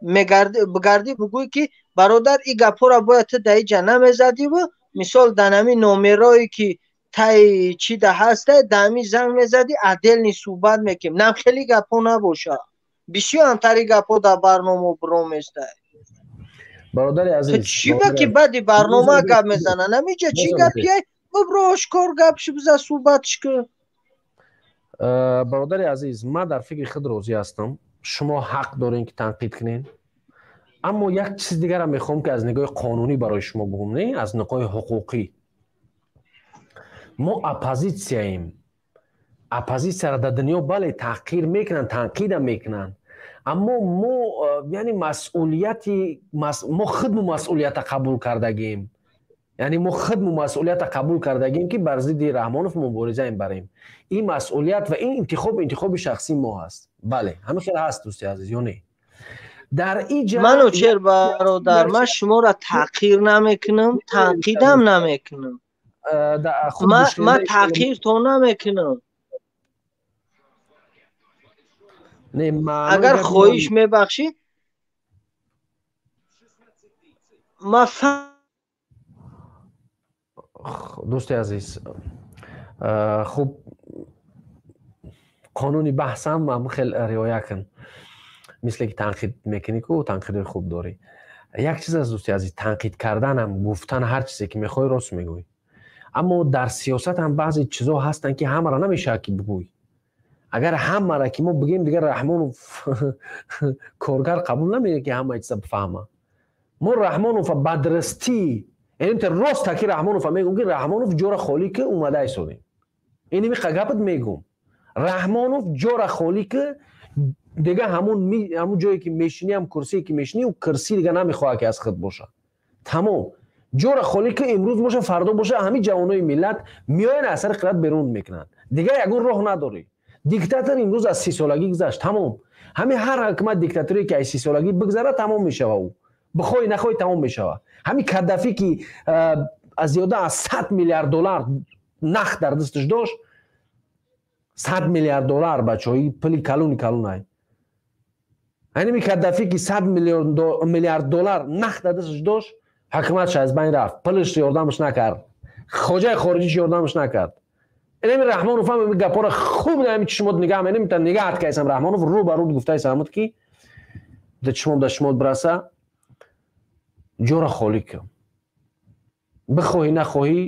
мегарди бигардӣ бугӯй ки бародар ин гапҳоро бояд ту дар иҷа намезадиву мисол дар ҳамин номерое ки таи чӣ да ҳаста, дар ҳамин занг мезадӣ, отдельный суҳбат мекунем. Нам хеле гапҳо набошад. Бисёр ҳамтари гапҳо дар барнома бироместа. Бародари азиз, чӣ ба ки баъди барнома гап мезананд? Ҳамиҷа чӣ гапие? Бибро ошкор гап ши, биза суҳбатш кун. Бародари азиз, ман дар фикри худ розӣ ҳастам. Шумо ҳақ дорем ки танқид кунед. Аммо як чиз дигарам мехоҳам ки аз нигоҳи қонунӣ барои шумо бигӯм, не аз нигоҳи ҳуқуқӣ. Мо оппозитсияем. Оппозитсияро дар дунё бале таҳқир мекунанд, танқидам мекунанд. Аммо мо яъне масъулияти мо худмо масъулията қабул кардагем. Яъне мо худмо масъулията қабул кардагем ки бар зидди Раҳмонов муборизаем барем. Ин масъулият ва ин интихоб интихоби шахсии мо ҳаст. Бале, ҳамин хел ҳаст, дӯсти азиз, ё не? Дар иҷа Манучер бародар, ман шуморо таҳқир намекунам, танқидам намекунам. Ман таҳқиртон намекунам. Агар хоҳиш мебахшӣ, ман дӯсти азиз, хуб қонуни баҳсам ҳам хел риоя кун. Мисле ки танқид мекунӣ ку танқидои хуб дорӣ. Як чиз аст, дӯсти азиз, танқид карданам, гуфтан ҳар чизе ки мехоҳӣ рост мегӯӣ. Аммо дар сиёсат ҳам баъзе чизҳо ҳастанд ки ҳамаро намешавад ки бигӯӣ. Агар ҳамаро ки мо бигӯем, дигар Раҳмонов коргар қабул намекунад ки ҳамаи чиза бифаҳма. Мо Раҳмонов ба дурустӣ, Инта рост таки Раҳмонов мегум, ки Раҳмонов ҷора холӣ ки омада истодем. Ин ми гапат мегум. Раҳмонов ҷора холӣ ки дига ҳамун ҷое ки мешинӣ, ҳам курсие ки мешинӣ, ӯ курсӣ дига намехоҳад ки аз худ боша. Тамом. Ҷора холӣ ки имрӯз боша, фардо боша, ҳамин ҷавонои миллат меоянд, аз сари қират берун мекунанд. Дига ягон роҳ надорӣ. Диктатор имрӯз аз 30-солагӣ гузашт, тамом. Ҳамин ҳар ҳукумат диктаторие ки аз 30-солагӣ бигзарад, тамом мешава ӯ. Бихоҳӣ нахоҳӣ тамом мешава. Ҳамин Каддафӣ ки аз зиёда аз 100 миллиард доллар нақд дар дасташ дошт, 100 миллиард доллар, бачаҳо, пули калони калонай. Ҳамин Каддафӣ ки 100 миллиард доллар нақд дар дасташ дошт, ҳукуматш аз байн рафт, пулаш ёрдамаш накард, хоҷаи хориҷиш ёрдамаш накард. Инами Раҳмонов ҳам ин гапҳоро хуб ҳамин чишмот нигаҳ менем, та нигаҳат кайсам. Раҳмонов рӯ ба рӯ гуфтаисамуд ки да чишмом да чишмот бираса, ҷора холӣ кун. Бихоҳӣ нахоҳӣ,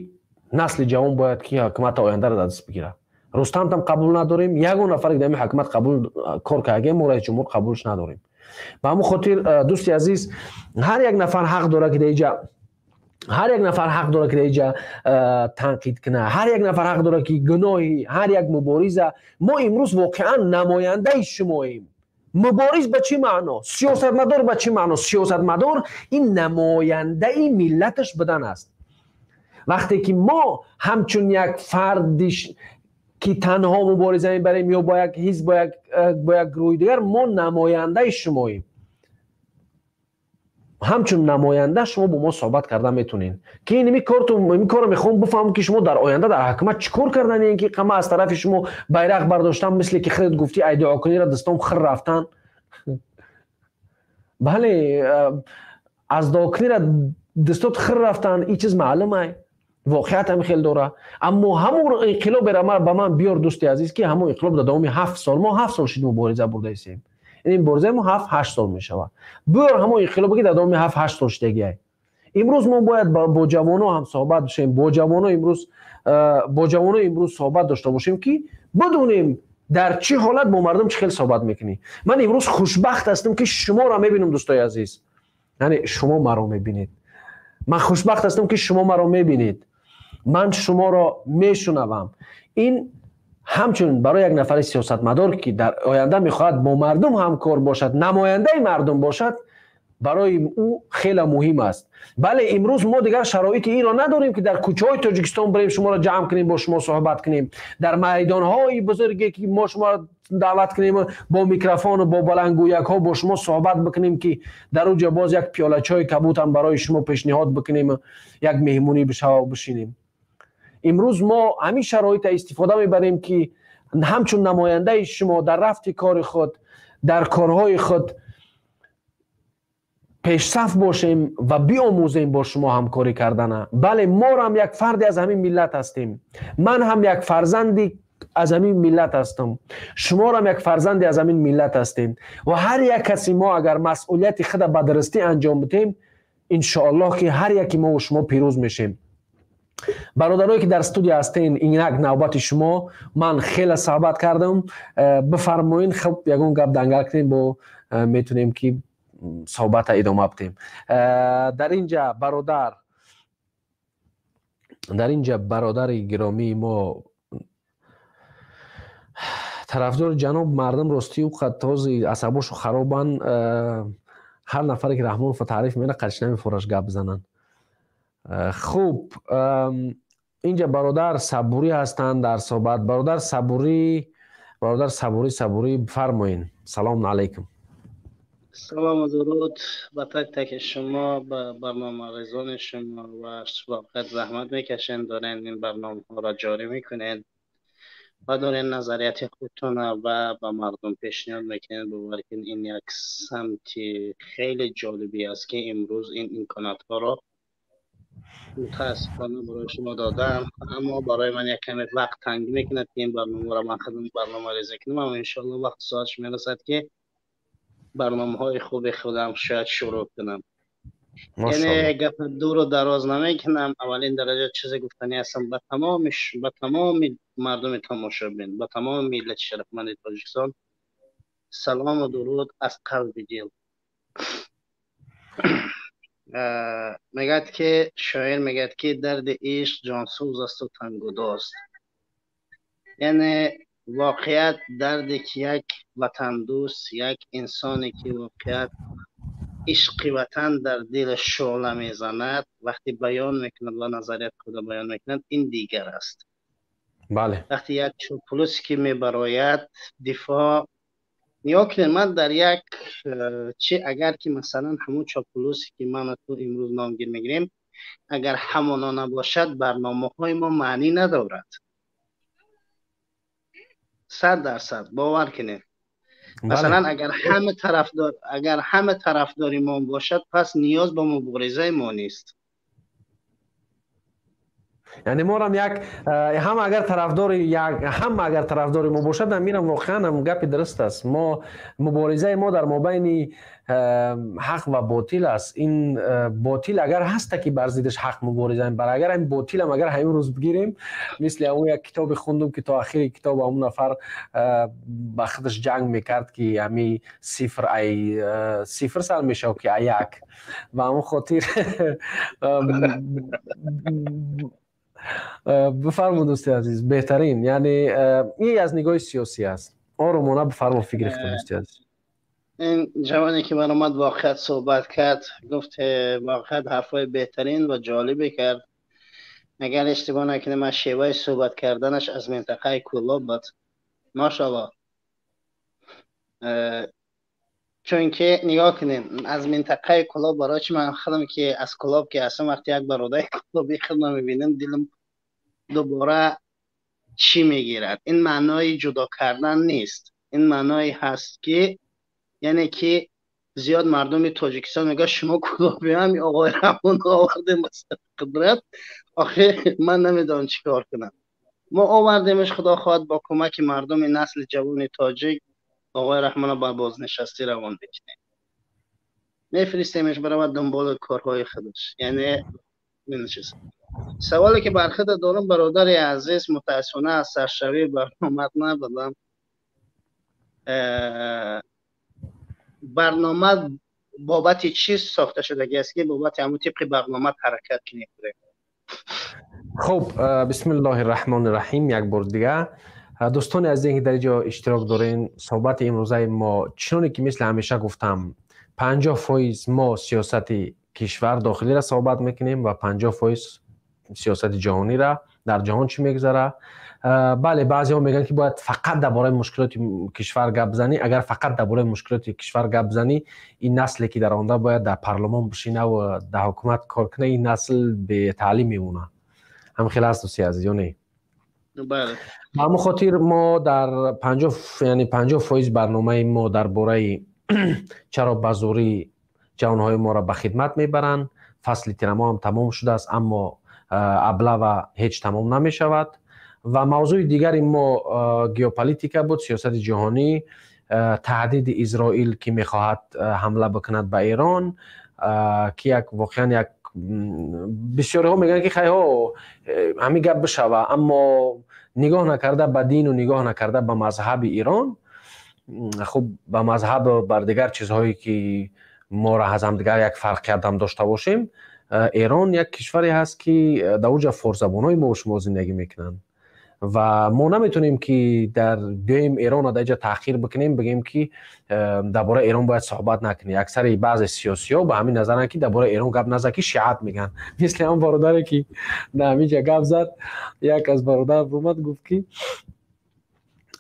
насли ҷавон бояд ки ҳукумата ояндаро дар даст бигирад. Рустамтам қабул надорем, ягон нафаре ки дар ин ҳукумат қабул кор кардагем, мо раисҷумҳур қабулш надорем. Ба ҳамон хотир, дӯсти азиз, ҳар як нафар ҳақ дорад ки дар инҷа, ҳар як нафар ҳақ дорад ки дар инҷа танқид кунад, ҳар як нафар ҳақ дорад ки гуноҳи ҳар як мубориза. Мо имрӯз воқеан намояндаи шумоем. Мубориз ба чӣ маъно? Сиёсатмадор ба чӣ маъно? Сиёсатмадор ин намояндаи миллаташ будан аст. Вақте ки мо ҳамчун як фарди ки танҳо мубориза мебарем ё бо як ҳизб, бо як гурӯҳи дигар, мо намояндаи шумоем. Ҳамчун намоянда шумо бо мо суҳбат карда метонед, ки ин корро мехоҳам бифаҳмам, ки шумо дар оянда дар ҳукумат чӣ кор карданед, ки қама аз тарафи шумо байрақ бардоштан, мисле ки худат гуфтӣ, ай дуокуниро дастом хир рафтан. Бале, аз дуокунира дастот хир рафтан, ин чиз маълум ай, воқеият ҳам хел дора. Аммо ҳамон инқилоберо ба ман биёр, дӯсти азиз, ки ҳамон инқилоб дар давоми 7 сол, мо 7 сол шид мубориза бурдаистем. Ин муборизаи мо 7-8 сол мешавад. Биёр ҳамон инқилобе ки дар давоми 7-8 сол шидагиай. Имрӯз мо бояд бо ҷавоно ҳам суҳбат бишем, бо ҷавоно имрӯз, бо ҷавоно имрӯз суҳбат дошта бошем, ки бидонем дар чӣ ҳолат бо мардум чӣ хел суҳбат мекунӣ. Ман имрӯз хушбахт ҳастам, ки шуморо мебинам, дӯстои азиз. Яъне шумо маро мебинед. Ман хушбахт ҳастам, ки шумо маро мебинед. Ман шуморо мешунавам. Ин ҳамчун барои як нафари сиёсатмадор, ки дар оянда мехоҳад бо мардум ҳамкор бошад, намояндаи мардум бошад, барои ӯ хеле муҳим аст. Бале, имрӯз мо дигар шароити инро надорем, ки дар кӯчаҳои Тоҷикистон бирем, шуморо ҷамъ кунем, бо шумо суҳбат кунем, дар майдонҳои бузурге ки мо шуморо даъват кунем, бо микрофону бо баландгӯякҳо бо шумо суҳбат бикунем, ки дар он ҷо боз як пиёла чойи кабут ҳам барои шумо пешниҳод бикунем, як меҳмонӣ бишава бишинем. Имрӯз мо ҳамин шароита истифода мебарем, ки ҳамчун намояндаи шумо дар рафти кори худ, дар корҳои худ пешсаф бошем ва биомӯзем бо шумо ҳамкорӣ кардана. Бале, мо ҳам як фарде аз ҳамин миллат ҳастем. Ман ҳам як фарзанди аз ҳамин миллат ҳастам. Шумо ҳам як фарзанди аз ҳамин миллат ҳастем. Ва ҳар як каси мо агар масъулияти худа ба дурустӣ анҷом бидем, иншоаллоҳ ки ҳар яки мо ва шумо пирӯз мешем. Бародарое ки дар студия ҳастен, инак навбати шумо. Ман хеле суҳбат кардам. Бифармоин, хуб ягон гап дангал кунем, бо метонем ки суҳбата идома бидем. Дар инҷа бародар, дар инҷа бародари гиромии мо, тарафдори ҷаноб, мардум ростӣ қад този асабошу харобан. Ҳар нафаре ки Раҳмоновро таъриф мекунад, қариш намефораш гап бизананд. Хуб, инҷа бародар Сабурӣ ҳастанд дар суҳбат. Бародар Сабурӣ, бародар Сабурӣ, Сабурӣ, бифармоин. Салом алайкум. Салом ва дуруд ба так таки шумо, ба барномарезони шумо ва воқеат заҳмат мекашен, дорен ин барномаҳоро ҷорӣ мекунед ва дорен назарияти худтона ва ба мардум пешниҳод мекунед. Бовар кунед, ин як самти хеле ҷолибӣ аст, ки имрӯз ин имконотҳоро мутаассифона барои шумо додам, аммо барои ман як каме вақт танг мекунад, ки ин барномаро ман худам барномарезӣ кунам. Аммо иншоаллоҳ вақт соатш мерасад, ки барномаҳои хуби худам шояд шурӯъ кунам. Яъне гап дуру дароз намекунам. Аввалин дараҷа чизе гуфтанӣ ҳастам ба тамоми мардуми тамошобин, ба тамоми миллати шарафманди Тоҷикистон салому дуруд аз қалби дил. Мегӯяд ки шоир мегӯяд ки дарди ишқ ҷонсӯз асту тангудост. Яъне воқеият дарде ки як ватандӯст, як инсоне ки воқеият ишқи ватан дар дилаш шӯъла мезанад, вақте баён мекунад ва назарияти худро баён мекунад, ин дигар аст. Бале. Вақте як чоплус ки мебарояд, дифоъ нигоҳ кунед, ман дар як чи агар ки масалан ҳамон чоплусе ки ман ту имрӯз номгир мегирем, агар ҳамоно набошад, барномаҳои мо маънӣ надорад. 100% бовар кунед. Масалан агар ҳама тарафдори мо бошад, пас ниёз ба муборизаи мо нест. Яъне мо ҳам як ҳама агар тарафдори як ҳама агар тарафдори мо бошад, ҳаминам воқеан ҳам гапи дуруст аст. Мо муборизаи мо дар мобайни ҳақ ва ботил аст. Ин ботил агар ҳаста ки бар зиддаш ҳақ мубориза мебарад, агар ҳамин ботилам агар ҳамин рӯз бигирем, мисли ҳамон як китобе хондум ки то охири китоб ҳамон нафар ба худаш ҷанг мекард ки ҳамин сифр ай сифр сар мешавад ки ай як, ба ҳамон хотир бифармо дӯсти азиз, беҳтарин. Яъне ин аз нигоҳи сиёсӣ аст. Оромона бифармо фикри худро дӯсти азиз. Ин ҷавоне ки баромад воқеият суҳбат кард, гуфт воқеият ҳарфҳои беҳтарин ва ҷолибе кард. Агар иштибоҳ накунем, аз шеваи суҳбат карданаш аз минтақаи Кӯлоб буд. Машоаллоҳ. Чунки нигоҳ кунед, аз минтақаи Кӯлоб барои чи ман худам ки аз Кӯлоб ки ҳастам, вақте як бародари Кӯлоби худро мебинам, дилам дубора чӣ мегирад. Ин маънои ҷудо кардан нест. Ин маъное ҳаст ки яъне ки зиёд мардуми Тоҷикистон мегӯяд шумо кӯлобиам, оғои Раҳмонро овардем ба сари қудрат. Охир ман намедонам чӣ кор кунам. Мо овардемаш, худо хоҳад бо кӯмаки мардуми насли ҷавони тоҷик оғои Раҳмонро ба бознишастӣ равон мекунем. Мефиристемаш баравад дунболи корҳои худаш. Яъне ин чиз. Саволе ки бар худ дорам, бародари азиз, мутаассифона аз саршавӣ баромад набудам. Барнома бобати чиз сохта шудагӣ аст ки бобати ҳамон тибқи барнома ҳаракат кунем. Хуб, бисмиллоҳи раҳмони раҳим. Як бор дига дӯстони азизе ки дар инҷо иштирок дорен, суҳбати имрӯзаи мо чуноне ки мисли ҳамеша гуфтам, 50% мо сиёсати кишвар дохилиро суҳбат мекунем ва 50% сиёсати ҷаҳониро, дар ҷаҳон чӣ мегузара. Бале, баъзеҳо мегӯянд ки бояд фақат дар бораи мушкилоти кишвар гап занӣ. Агар фақат дар бораи мушкилоти кишвар гап занӣ, ин насле ки дар оянда бояд дар парлумон бишина ва дар ҳукумат кор кунад, ин насл бетаълим мемонад. Ҳам хел аст дӯсти азиз ё не? Бале. Ба ҳамон хотир мо дар 50, яъне 50% барномаи мо дар бораи чаро ба зӯрӣ ҷавонҳои моро ба хидмат мебаранд. Фасли тирамоҳ ҳам тамом шудааст, аммо аблава ҳеҷ тамом намешавад. Ва мавзӯи дигари мо геополитика буд, сиёсати ҷаҳонӣ, таҳдиди Исроил ки мехоҳад ҳамла бикунад ба Эрон, ки як воқеан як бисёриҳо мегӯянд ки хайҳо ҳамин гап бишава, аммо нигоҳ накарда ба дину нигоҳ накарда ба мазҳаби Эрон, хуб ба мазҳаб бар дигар чизҳое ки моро аз ҳамдигар як фарқият ҳам дошта бошем, Эрон як кишваре ҳаст ки дар онҷо форсзабонҳои мо шумо зиндагӣ мекунанд ва мо наметавонем ки дар биёем Эронро дар инҷо таъхир бикунем, бигӯем ки дар бораи Эрон бояд суҳбат накунем. Аксари баъзе сиёсиҳо ба ҳамин назаранд ки дар бораи Эрон гап назад, ки шиат мегӯянд. Мисли ҳамон бародаре ки дар ҳамин ҷо гап зад, як аз бародар омад гуфт ки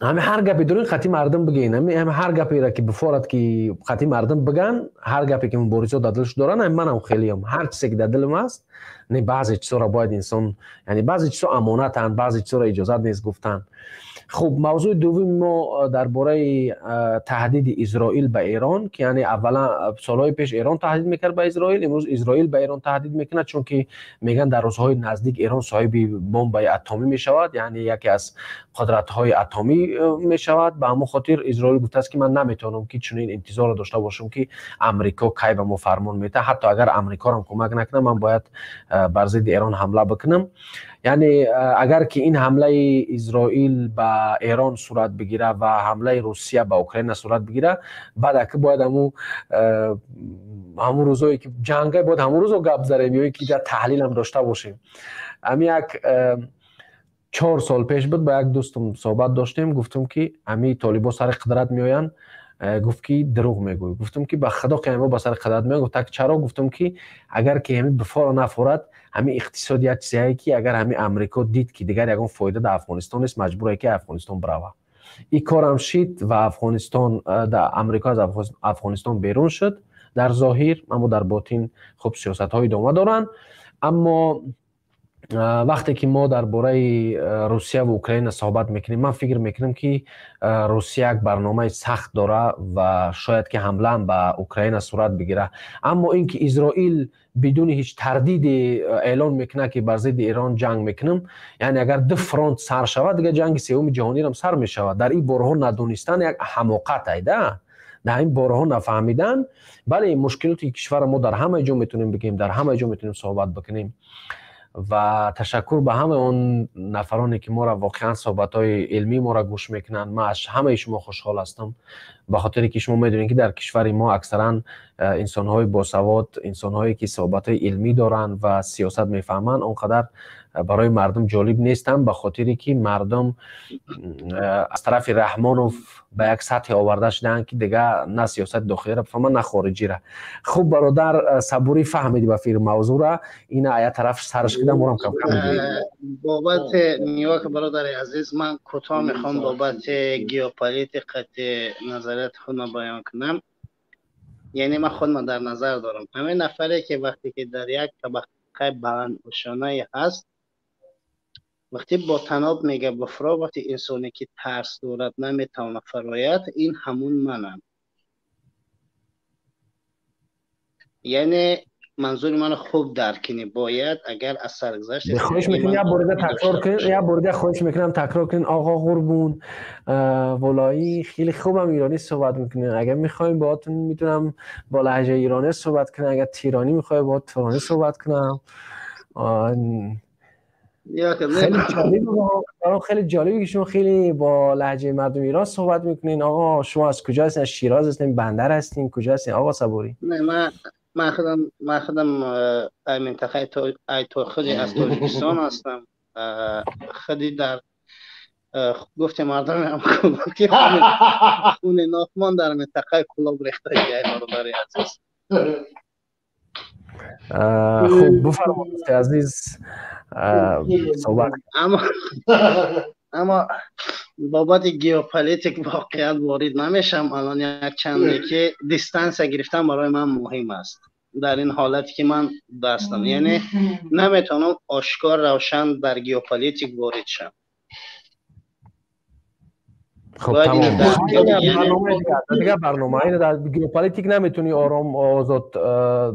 ҳамин ҳар гапе дорин хати мардум бигӯен, ҳамин ҳар гаперо ки бифорад ки хати мардум бигӯянд, ҳар гапе ки муборизаҳо дар дилш доранд, ҳамин манам хелиам ҳар чизе ки дар дилам аст, не баъзе чизҳоро бояд инсон, яъне баъзе чизҳо амонатанд, баъзе чизҳоро иҷозат нест гуфтан. Хуб, мавзӯи дуввуми мо дар бораи таҳдиди Исроил ба Эрон, ки яъне аввалан солҳои пеш Эрон таҳдид мекард ба Исроил, имрӯз Исроил ба Эрон таҳдид мекунад, чунки мегӯянд дар рӯзҳои наздик Эрон соҳиби бомбаи атомӣ мешавад, яъне яке аз қудратҳои атомӣ мешавад. Ба ҳамон хотир Исроил гуфтааст ки ман наметавонам ки чунин интизорро дошта бошам ки Амрико кай ба мо фармон медиҳад, ҳатто агар Амрикоро ҳам кӯмак накунад, ман бояд бар зидди Эрон ҳамла бикунам. Яъне агар ки ин ҳамлаи Изроил ба Эрон сурат бигира ва ҳамлаи Русия ба Украина сурат бигира, баъд аки бояд ҳамун рӯзое ки ҷанга, бояд ҳамун рӯзо гап зарем ё ки дар таҳлилам дошта бошем. Ҳами як 4 сол пеш буд, ба як дӯстам суҳбат доштем, гуфтам ки ҳами толибо сари қудрат меоянд. Гуфт ки дурӯғ мегӯй. Гуфтам ки ба худо ки ҳамиҳо ба сари қудрат меоянд. Гуфт так чаро? Гуфтам ки агар ки ҳами бифора нафорад, ҳами иқтисод як чизае ки агар ҳами Амрико дид ки дигар ягон фоида дар Афғонистон нест, маҷбуре ки Афғонистон бирава. Ин корам шид ва Афғонистон, Амрико аз Афғонистон берун шуд дар зоҳир, аммо дар ботин хуб сиёсатҳо идома доранд. Аммо вақте ки мо дар бораи Русия ва Украина суҳбат мекунем, ман фикр мекунам ки Русия як барномаи сахт дора ва шояд ки ҳамлаам ба Украина сурат бигира. Аммо ин ки Изроил бидуни ҳеҷ тардиде эълон мекунад ки бар зидди Эрон ҷанг мекунам, яъне агар ду фронт сар шавад, дигар ҷанги сеюми ҷаҳонирам сар мешавад. Дар ин борҳо надонистан як ҳамоқат айда, дар ин борҳо нафаҳмидан. Бале, мушкилоти кишвара мо дар ҳамаи ҷо метавонем бигӯем, дар ҳамаи ҷо метавонем суҳбат бикунем. Ва ташаккур ба ҳамаи он нафароне ки моро воқеан суҳбатҳои илмии моро гӯш мекунанд. Ман аз ҳамаи шумо хушҳол ҳастам, ба хотире ки шумо медонед ки дар кишвари мо аксаран инсонҳои босавод, инсонҳое ки суҳбатҳои илмӣ доранд ва сиёсат мефаҳманд, он қадар барои мардум ҷолиб нестанд, ба хотире ки мардум аз тарафи Раҳмонов ба як сатҳе оварда шудаанд ки дигар на сиёсати дохилиро бифаҳманд, на хориҷиро. Хуб, бародар Сабурӣ, фаҳмидӣ ба фикр мавзӯъра, ина ая тараф сараш кида морам кам кам. Бобати нигоҳ, бародари азиз, ман кӯтоҳ мехоҳам бобати геополитикати назарияти худро баён кунам. Яъне ман худро дар назар дорам, ҳамин нафаре ки вақте ки дар як табақаи баландошонае ҳаст, вақте бо таноб мега бифро, вақте инсоне ки тарс дорад наметавонад фарояд, ин ҳамун манам. Яъне манзури маро хуб дарк кунӣ бояд, агар аз саргузашт Хоҳиш мекунам, як бор дига такрор кунед, як бор дига хоҳиш мекунам, такрор кунед. Оғо Қурбон Волоӣ, хеле хубам ایرانی صحبت میکنه. اگر میخوایم باهاتون میتونم با لهجه ایرانی صحبت کنم، اگر تیرانی میخوای با تورانی صحبت کنم. خیلی جالب، برام خیلی جالبه که شما خیلی با لهجه مردم ایران صحبت میکنین. آقا شما از کجا هستین؟ از شیراز هستین؟ بندر هستین؟ کجا هستین آقا صبوری؟ نه، من خودم منطقه تو خودی از تاجیکستان هستم. خودی در گفت مردم هم که خون ناخمان در منطقه کلاب ریخته برادر عزیز. خوب، بفرمایید عزیز، صحبت. اما بابت گیوپلیتیک واقعیت وارد نمیشم الان. یک چنده که distance گرفتن برای من مهم است در این حالتی که من دستم، یعنی نمیتونم آشکار روشن در گیوپلیتیک وارد شم. خب تمام، دیگه برنامه اینو در گیوپلیتیک نمیتونی آرام آزاد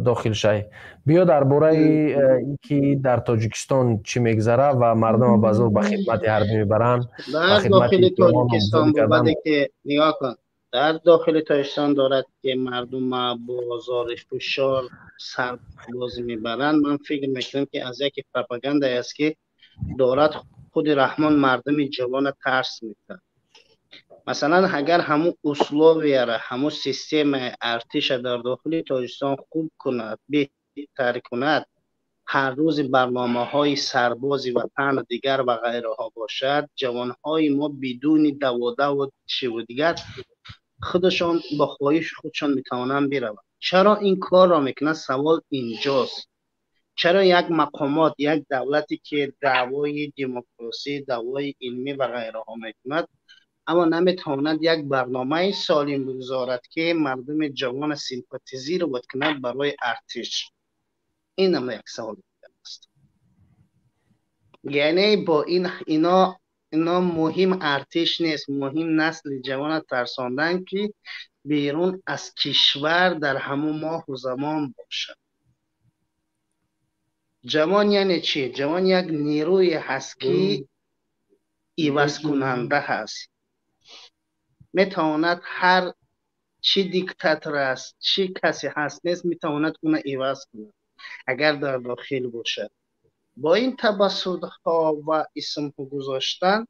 داخل شی. بیا درباره اینکه در تاجیکستان چی میگذره و مردم به زور به خدمت حربی میبرن. در داخل تاجیکستان بود که نگاه کن، در داخل تاجیکستان دارد که مردم بازار فشار سربازی میبرند. من فکر میکنم که از یک پروپاگاندا است که دارد خود رحمان مردم جوان ترس میکنه. مثلا اگر همون условия را، همون سیستم ارتش در داخل تاجیکستان خوب کند، بهتر کند، هر روز برنامه های سربازی وطن دیگر و غیره ها باشد، جوان های ما بدون دواده و چی و دیگر خودشان با خواهش خودشان میتوانند بروند. چرا این کار را میکنند؟ سوال اینجاست. چرا یک مقامات یک دولتی که دعوای دموکراسی، دعوای علمی و غیره ها میکند، اما نمیتواند یک برنامه سالم بگذارد که مردم جوان سیمپاتیزی رو بود کند برای ارتش؟ این هم یک سوال است. یعنی با این اینا مهم ارتش نیست، مهم نسل جوان ترساندن که بیرون از کشور در همون ماه و زمان باشد. جوان یعنی چی؟ جوان یک نیروی هست که عوض کننده هست، میتواند هر چی دیکتاتور است، چی کسی هست نیست، میتواند اون عوض کند اگر در داخل باشد. Бо ин табассудҳо ва исмҳо гузоштан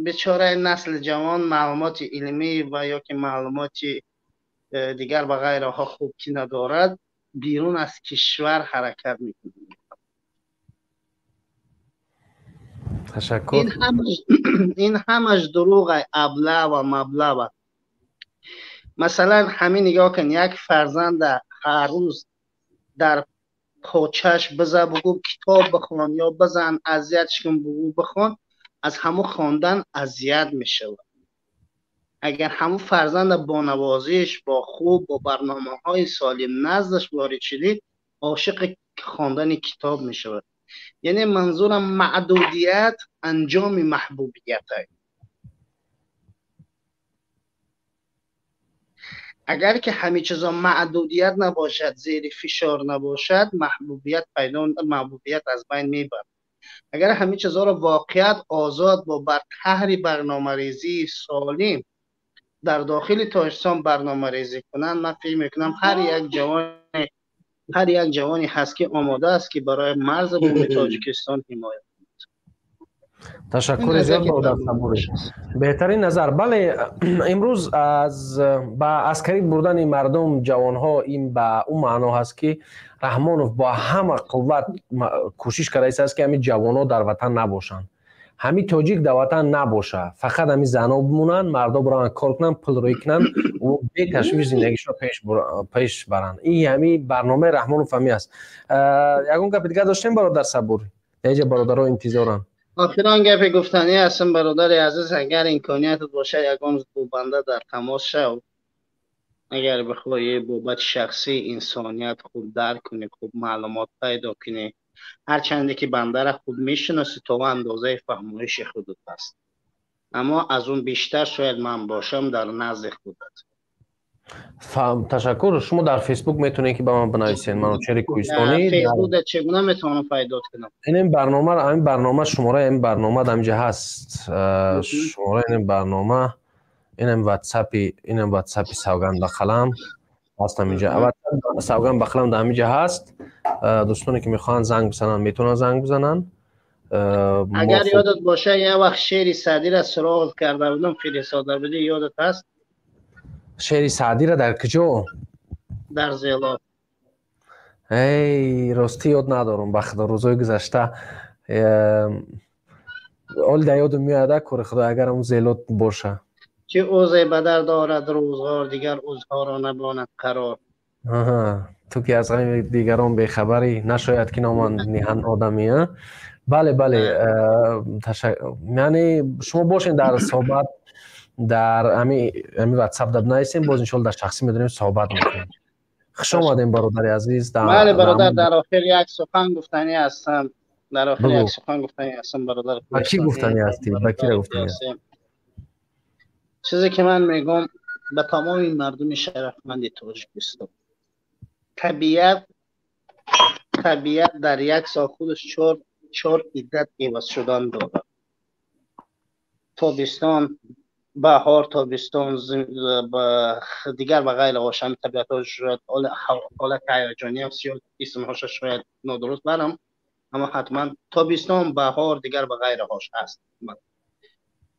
бечораи насли ҷавон маълумоти илмӣ ва ё ки маълумоти дигар ва ғайраҳо хуб ки надорад, берун аз кишвар ҳаракат мекунад. Ташаккур. Ин ҳамаш дурӯғ, абла ва маблаға. Масалан, ҳамин нигоҳ кун, як фарзанда ҳар рӯз дар почаш биза бугӯ китоб бихон ё бизан азиятш кун бугӯ бихон, аз ҳамун хондан азият мешавад. Агар ҳамун фарзанда бо навозиш, бо хуб, бо барномаҳои солим наздаш ворид шудӣ, ошиқи хондани китоб мешавад. Яъне манзурам маъдудият анҷоми маҳбубият аст. Агар ки ҳамин чизо маъдудият набошад, зери фишор набошад, маҳбубият пайдо, маҳбубият аз байн мебарад. Агар ҳамин чизоро воқеият озод бо бар таҳри барномарезии солим дар дохили Тоҷикистон барномарезӣ кунанд, ман фикр мекунам ҳар як ҷавоне ҳаст ки омода аст ки барои марзи буми Тоҷикистон ҳимоят кунад. Ташаккури зиёд, бародар Сабурӣ. Беҳтарин назар. Бале, имрӯз аз ба аскарӣ бурдани мардум, ҷавонҳо, ин ба ӯ маъно ҳаст ки Раҳмонов бо ҳама қувват кӯшиш кардааст ки ҳамин ҷавонҳо дар ватан набошанд, ҳамин тоҷик дар ватан набоша, фақат ҳамин занҳо бимонанд, мардо бираванд кор кунанд, пул рӯй кунанд ва беташвиш зиндагишро пеш баранд. Ин ҳамин барномаи Раҳмонов ҳамин аст. Ягон гапи дигар доштем, бародар Сабур? Инҷа бародаро интизоранд. Охирон гапи гуфтанӣ ҳастам, бародари азиз, агар имкониятат бошад, ягон бо банда дар тамос шав. Агар бихоҳӣ бобати шахсӣ инсоният хуб дарк кунӣ, хуб маълумот пайдо кунӣ, ҳарчанде ки бандара хуб мешиносӣ, то андозаи фаҳмоиши худат аст, аммо аз он бештар шояд ман бошам дар назди худат. Ташаккур. Шумо дар Фейсбук метавонед ки ба ман бинависед, Манучери Кӯҳистонӣ. Фейсбук дар чӣ гуна метавонам пайдо кунам? Ин барнома, ҳамин барнома, шумораи ин барнома дар инҷа ҳаст. Шумораи ин барнома, инам ватсапи, инам ватсапи Савганд ба қалам ҳаст ҳаминҷа. Савганд ба қалам дар ҳаминҷа ҳаст. Дӯстоне ки мехоҳанд занг бизананд, метавонанд занг бизананд. Агар ёдат боша, як вақт шеъри Саъдиро суроғ карда будам, фиристода будӣ, ёдат ҳаст? Шеъри Саъдиро дар куҷо? Дар Зело. Эй, ростӣ ёд надорам, ба худо, рӯзҳои гузашта. Оли дар ёдам меояд, кори худо, агар он Зелот боша. Чи ӯзе ба дар дорад рӯзғор, дигар ӯзҳоро набонад қарор. Ту ки аз ғами дигарон бехабарӣ, нашояд ки номанд ниҳанд одамӣ. Бале, бале, яъне шумо бошед дар суҳбат, дар ҳамин ватсап дар бинависем, боз иншоалло дар шахсӣ медонем суҳбат мекунем. Хуш омадем, бародари азиз. Бале, бародар, дар охир як сухан гуфтанӣ ҳастам. Дар охир як сухан гуфтанӣ ҳастам, бародар. Ба кӣ гуфтанӣ ҳастӣ? Ба киро гуфтанӣ ҳастӣ? Чизе ки ман мегӯям ба тамоми мардуми шарафманди Тоҷикистон, табиат дар як сол худаш чор иддат иваз шудан дорад. Тобистон, баҳор, тобистон, дигар ва ғайраҳош, ҳамин табиатҳо шояд ҳолати ҳаяҷонӣ аст, ё исмҳоша шояд нодуруст барам, аммо ҳатман тобистон, баҳор, дигар ва ғайраҳош аст.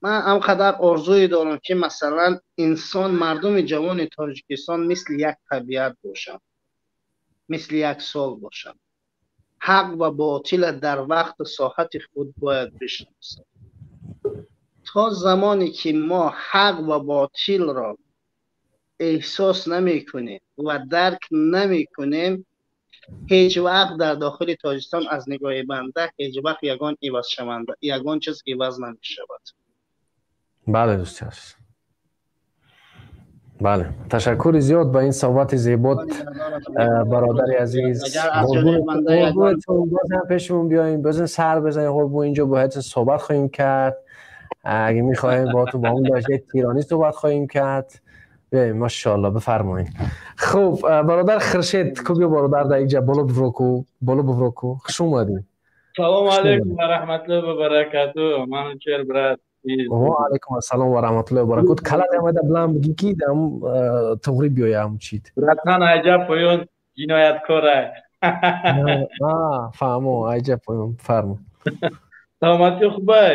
Ман анқадар орзуе дорам ки масалан инсон, мардуми ҷавони Тоҷикистон мисли як табиат бошанд, мисли як сол бошанд. Ҳақ ва ботила дар вақту соҳати худ бояд бишносанд. То замоне ки мо ҳақ ва ботилро эҳсос намекунем ва дарк намекунем, ҳеҷ вақт дар дохили Тоҷикистон аз нигоҳи банда ҳеҷ вақт ягон ивазшаванда, ягон чиз иваз намешавад. Бале, дӯсти азиз, бале, ташаккури зиёд ба ин суҳбати зебот, бародари азиз. Бозам пешмон биёем, бозем сар бизанем, қурбон, инҷо бояд суҳбат хоҳем кард. Агар мехоҳем бо ту бо он лаҳҷаи тиронӣ суҳбат хоҳем кард. Биёем, машааллоҳ, бифармоед. Хуб, бародар Хуршед, ку биё бародар, дар инҷа боло бивроку, боло бивроку. Хуш омадӣ. Салому алайкум ва раҳматуллоҳи ва баракатуҳ. Манучер брат. Ва алайкум ассалом ва раҳматуллоҳи ва баракатуҳ. Калат омада билан бигӣ ки дам туғри биёям чит. Братан, аҷаб поён ҷинояткора. Фаҳмо, айҷа фармо. Саломатӣ хубай.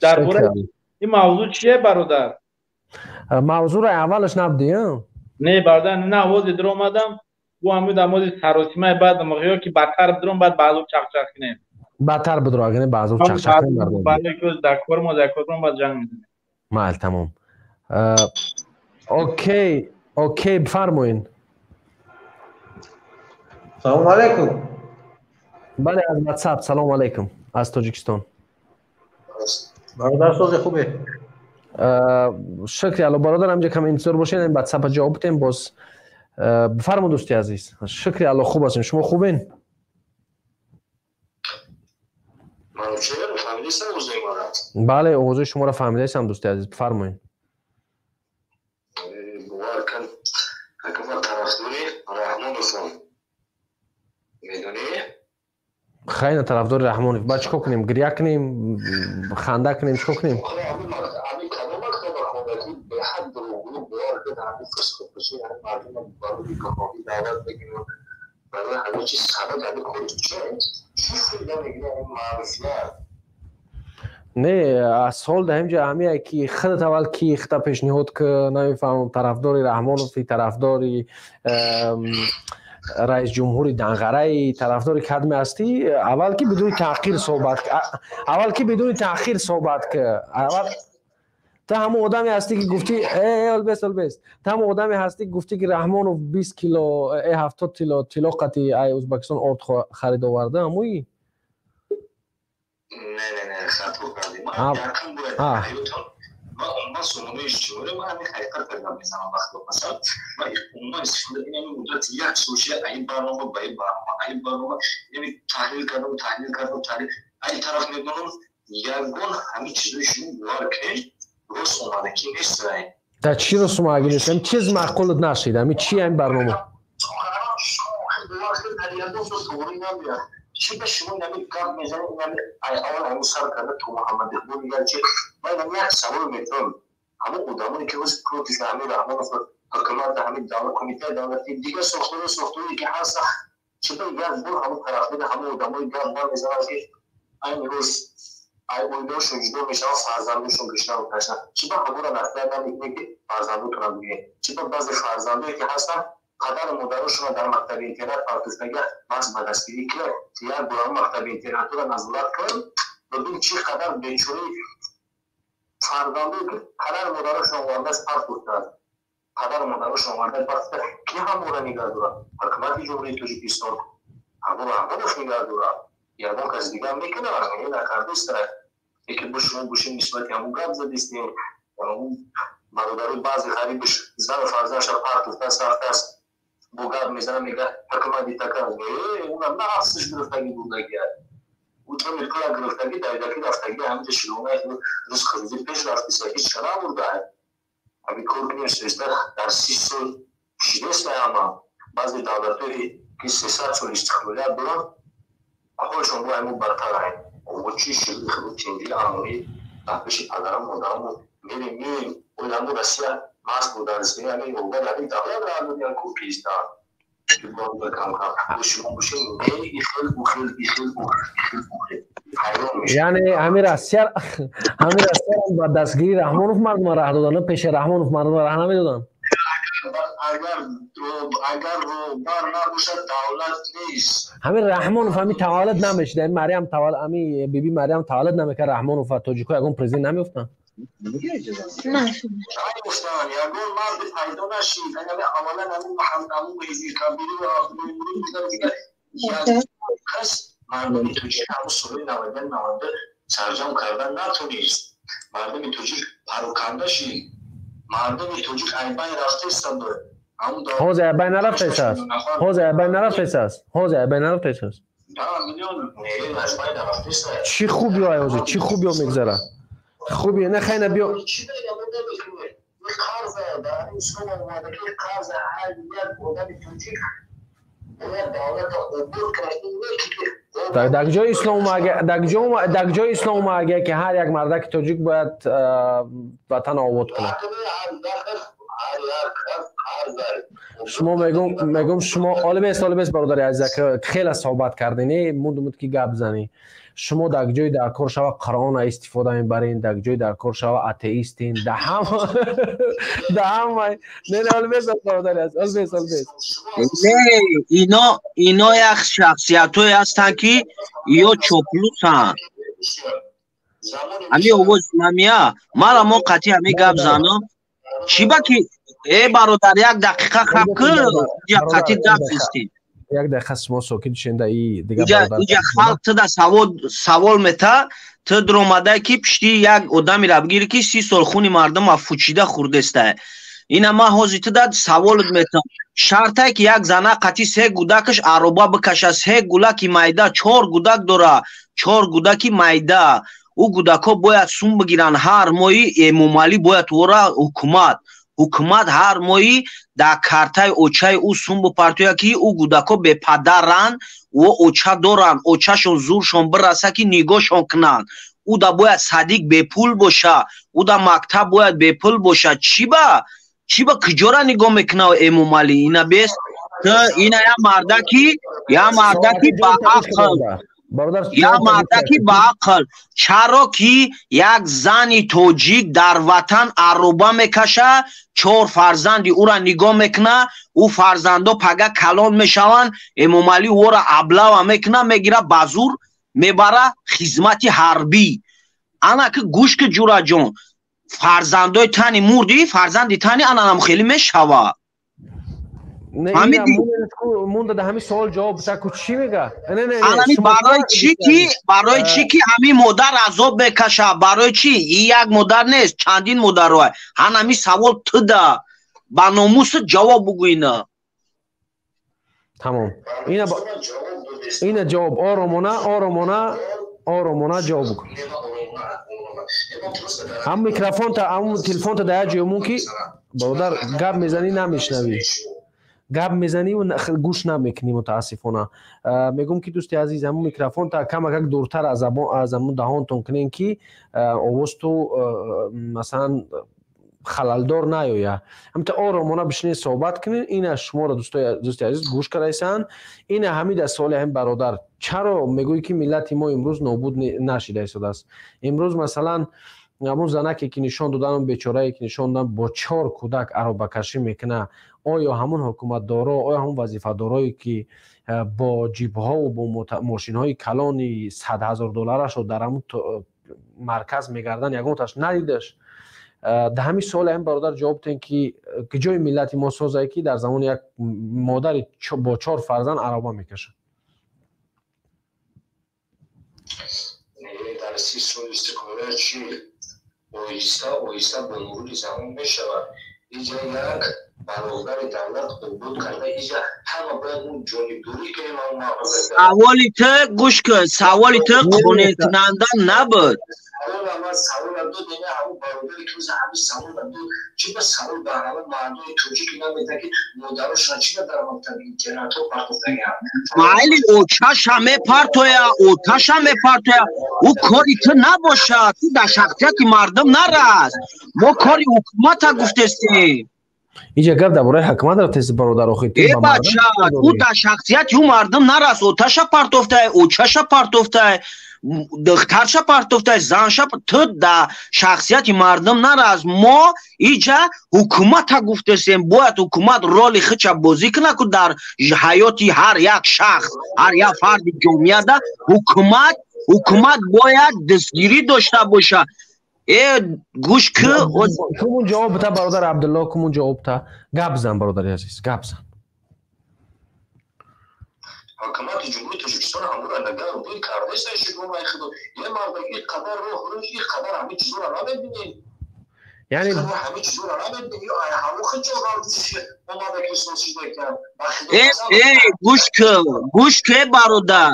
Дар бораи ин мавзӯъ чие, бародар? Мавзӯъро аввалаш набудӣ? Не, бародар, на овози дур омадам. Бу ҳамин дамози саросимаи баъд ё ки бадтар бидурам, баъд баъзу чақчақ кунем. Бадтар бидур, агар баъзу чақчақ кунем мардум. Баъд ки дар кор мо дар кор баъд ҷанг мезанем. Майл, тамом. Окей, окей, бифармоин. Салом алейкум. Бале, аз WhatsApp, салом алейкум, аз Тоҷикистон. Бародар, сози хубе? Шукри Алло, бародар, ҳамҷа кам интизор бошед, ин WhatsApp ҷавоб бидем боз. Бифармо, дӯсти азиз. Шукри Алло, хуб ҳастем. Шумо хубен? Бале, овозои шуморо фаҳмидаистам, дӯсти азиз, бифармоед. Хайна, тарафдори Раҳмонов. Баъд чӣ кор кунем? Гиря кунем, ханда кунем, чӣ кор кунем? Не, аз сол дар ҳамҷа ҳамия ки худат аввал ки хита пешниҳод ки намефаҳмам, тарафдори Раҳмонови, тарафдори раис ҷумҳури Данғараи, тарафдори кадме ҳастӣ, аввал ки бидуни таъхир суҳбат, аввал ки бидуни таъхир суҳбат ки, аввал та ҳамон одаме ҳастӣ ки гуфтӣ олбес олбес, та ҳамон одаме ҳастӣ ки гуфтӣ ки Раҳмонов 20 кило 70 кило тилло қати ай Ӯзбекистон орд харид оварда, ҳамои? Не, не, не, хато кардӣ. Ман якум бояд ман сомонаи иҷтимоӣ ман ҳамин ҳақиқат кардам мезанам вақто масалан ман умуман истифода ин муддати як сол шуда ин барнома ба ин барнома ин барнома яъне таҳлил кардам таҳлил кардам таҳлил ин тараф медонам ягон ҳамин чизои шумо бовар кунед рост омада ки нест. Дар чӣ рост омада нест? Ҳамин чиз маъқулат нашид? Ҳамин чи ҳамин барнома? Чӣ ба шумо инами гап мезанед, инами аввал ҳамун сар карда то Муҳаммад Иқбол дигар чи? Ман инами як савол метавонам. Ҳамун одамоне ки ҳозир против ҳамин Раҳмонов ҳукумат ҳамин давлат кумитаи давлатӣ дигар сохторҳо сохторе ки ҳастанд, чӣ ба як бор ҳамун тарафдори ҳамун одамои гап намезананд ки айни рӯз оилаҳошон ҷудо мешаванд, фарзандошон гишна мекашанд? Чӣ ба ҳамонро насиҳат намекунед ки фарзандотонро бигиред? Чӣ ба баъзе фарзандое ки ҳастанд падару модарошонро дар мактаби интернат партофтага маҳз ба дастгирӣ кунад, як бор ҳамон мактаби интернатро назорат кунад, бибин чӣ қадар бечораи фарзандое ки падару модарошон овардааст партофтааст, падару модарошон овардааст партофтааст, ки ҳамонро нигаҳ дорад? Ҳукумати Ҷумҳурии Тоҷикистон ҳамон Раҳмонов нигаҳ дорад, ягон кас дигар мекунад, не накардааст. Яке бо шумо бошем нисбати ҳамон гап задистем, бародарои баъзе ғарибаш зану фарзандашро партофтааст, рафтааст, бо гап мезанад, мегӯяд ҳукумат итака, унам нафсаш гирифтагӣ бурдагия, ӯ ҷоми пула гирифтагӣ, давидаки рафтагӣ, ҳаминҷа шилона рӯз хурӯзӣ пеш рафтиса, ҳеҷ ча набурда. Ҳамин кор кунем соиста дар 30 сол шидеста ҳама. Баъзе давлатҳое ки 300 сол истиқлолият доранд, ҳолшон бо ҳамон бадтаранд. Мо чӣ шири худ тинҷӣ амонӣ дар пеши падарам модарамон мерем меем, оламо Россия маҳз бо дастгирии ҳамин роҳбари ҳамин давлат раҳ додиян кӯпиистанд. Яъне ҳамин Россия ба дастгирии Раҳмонов мардумро раҳ додан, пеши Раҳмонов мардумро раҳ намедоданд. Агар роҳбар набошад давлат нест. Ҳамин Раҳмонов ҳамин таваллуд намешид, ҳамин Марьям таваллуд, ҳамин биби Марьям таваллуд намекард, Раҳмонов ва тоҷикҳо ягон президент намеёфтанд. Наёфтанд, ягон марди пайдо нашид. Аввалан ҳамун ҳамун Ҳизби ва Абдуллои Мурид буданд, дигар як кас мардуми тоҷик ҳамун солҳои 91 92 сарҷам кардан натонист. Мардуми тоҷик пароканда шид. Мардуми тоҷик айбайн рафтаистанд. Ҳозир айбайн нарафтаистааст. Ҳозир айбайн нарафтаистааст. Ҳозир айбайн нарафтаистааст. Чӣ хубиё ай ҳозир, чӣ хубиё мегзара? Хубиё не хайна биё. Дар ҷои ислом дар ҷои ислом ага ки ҳар як мардаки тоҷик бояд ватан обод кунад. Ҳар Шумо мегум шумо олибес бародари азиз, хеле суҳбат кардед, мунд ки гап занӣ. Шумо дар ҷои дар кор шава Қуръона истифода мебаред, дар ҷои дар кор шава атеистин, да ҳама. Не, не, олибес бародари азиз, олибес. Не, ино як шахсиятҳое ҳастанд ки ё чоплусанд. Ҳами овоз намия, мара мо қатъи ҳами гап занам. Чӣ ба ки бародар, як дақиқа хаб ки иҷа қатъи гап зистӣ. Як дақиқа шумо сокит шуда и дига бародар. Иҷа халқ туда савол мета, ту дуромадай ки пишти як одамеро бигирӣ ки 30 сол хуни мардума фучида хӯрдестай. Ина ман ҳозир туда саволат метам. Шартай ки як зана қатъи 3 гудакаш ароба бикаша, 3 гулаки майда, 4 гудак дора, 4 гудаки майда. Ӯ гудакҳо бояд сум бигиранд ҳар моҳи, Эмомалӣ бояд ӯра ҳукумат ҳар моҳи дар картаи очаи ӯ сум бипартояд ки ӯ гудакҳо бепадаранд, ӯ оча доранд, очашон зуршон бираса ки нигоҳшон кунанд. Ӯ да бояд садик бепул боша, ӯ да мактаб бояд бепул боша. Чӣ ба куҷора нигоҳ мекунад Эмомалӣ? Ина бес ина я мардаки ба ақл, я мардаки ба ақл. Чаро ки як зани тоҷик дар ватан ароба мекаша, 4 фарзанди ӯра нигоҳ мекуна, ӯ фарзандо пага калон мешаванд, Эмомалӣ ӯра аблава мекуна, мегира ба зур мебара хизмати ҳарбӣ. Ана ки гӯш ки ҷураҷон, фарзандои тани мурди, фарзанди тани ананам хеле мешава. Монда да ҳамин савол ҷавоб бита, ку чӣ мега? Анами барои чӣ ки, барои чӣ ки ҳамин модар азоб мекаша? Барои чӣ? И як модар нест, чандин модаро. Ҳанами савол туда ба номусат ҷавоб бугӯ. Тамом. Ина ҷавоб оромона, оромона, оромона ҷавоб бугӯ. Ҳам микрофонта, ҳам телефонта дар як ҷой мон ки бародар гап мезанӣ намешнавӣ. Гап мезанӣ ва гӯш намекунӣ мутаассифона. Мегӯм ки дӯсти азиз, ҳамун микрофонта камакак дуртар аз забон, аз ҳамун даҳонтон кунем ки овозту масалан халалдор наёя. Ҳамта оромона бишинед суҳбат кунед. Ина шуморо дӯсти азиз гӯш кардаисанд. Ина ҳамида суоли ҳамин бародар, чаро мегӯӣ ки миллати мо имрӯз нобуд нашида истодааст? Имрӯз масалан ҳамун занаке ки нишон додан, бечорае ки нишон додан бо 4 кӯдак аробакашӣ мекуна, оё ҳамун ҳукуматдоро, оё ҳамун вазифадорое ки бо ҷибҳову бо мошинҳои калони 100 000 долларашро дар ҳамун марказ мегарданд, ягонташ надидаш? Дар ҳамин суоли ҳамин бародар ҷавоб диҳем ки куҷои миллати мо созае ки дар замони як модари бо 4 фарзанд ароба мекашад? Дар 30 соли истиқлолият чӣ оҳиста оҳиста бо мурури замон мешавад. Иҷа як бародари давлат обод карда, иҷа ҳама бояд мо ҷонибдорӣ кунем. Саволи ту гӯш кун, саволи ту қонеъкунанда набуд. Савола дод, ина ҳамун бародари ки ҳамин савола дод, чӣ ба савол ба ҳамун мардои тоҷики намеда ки модарошона чӣ ба дар мактаби интернатҳо партофтагианд? Майли, очаша мепартоя, оташа мепартоя, ӯ кори ту набошад, ту дар шахсияти мардум нарас. Мо кори ҳукумата гуфтестем. Иҷа гап дар бораи ҳукумат рафтест бародар, охи ту ба бача, ӯ дар шахсияти ӯ мардум нарас, оташа партофтай, очаша партофтай, духтарша партофтай, занша, ту дар шахсияти мардум нарас. Мо иҷа ҳукумата гуфтесем, бояд ҳукумат роли худша бозӣ кунад ку дар ҳаёти ҳар як шахс, ҳар як фарди ҷомеада ҳукумат бояд дастгирӣ дошта бошад. Гӯш ку, кумун ҷавоб бита бародар Абдулло, кумун ҷавоб бита. Гап зан бародари азиз, гап зан. Ҳукумати Ҷумҳурии Тоҷикистон ҳамура нагар дил кардааст, шукрона худо. Е мардак ин қадар роҳ рӯз, ин қадар ҳамин чизҳоро намебинед. Яъне ҳамин чизҳоро намебинед. Ё ҳаво хиҷо омада ки сосида кард. Гӯш ку, гӯш ку бародар.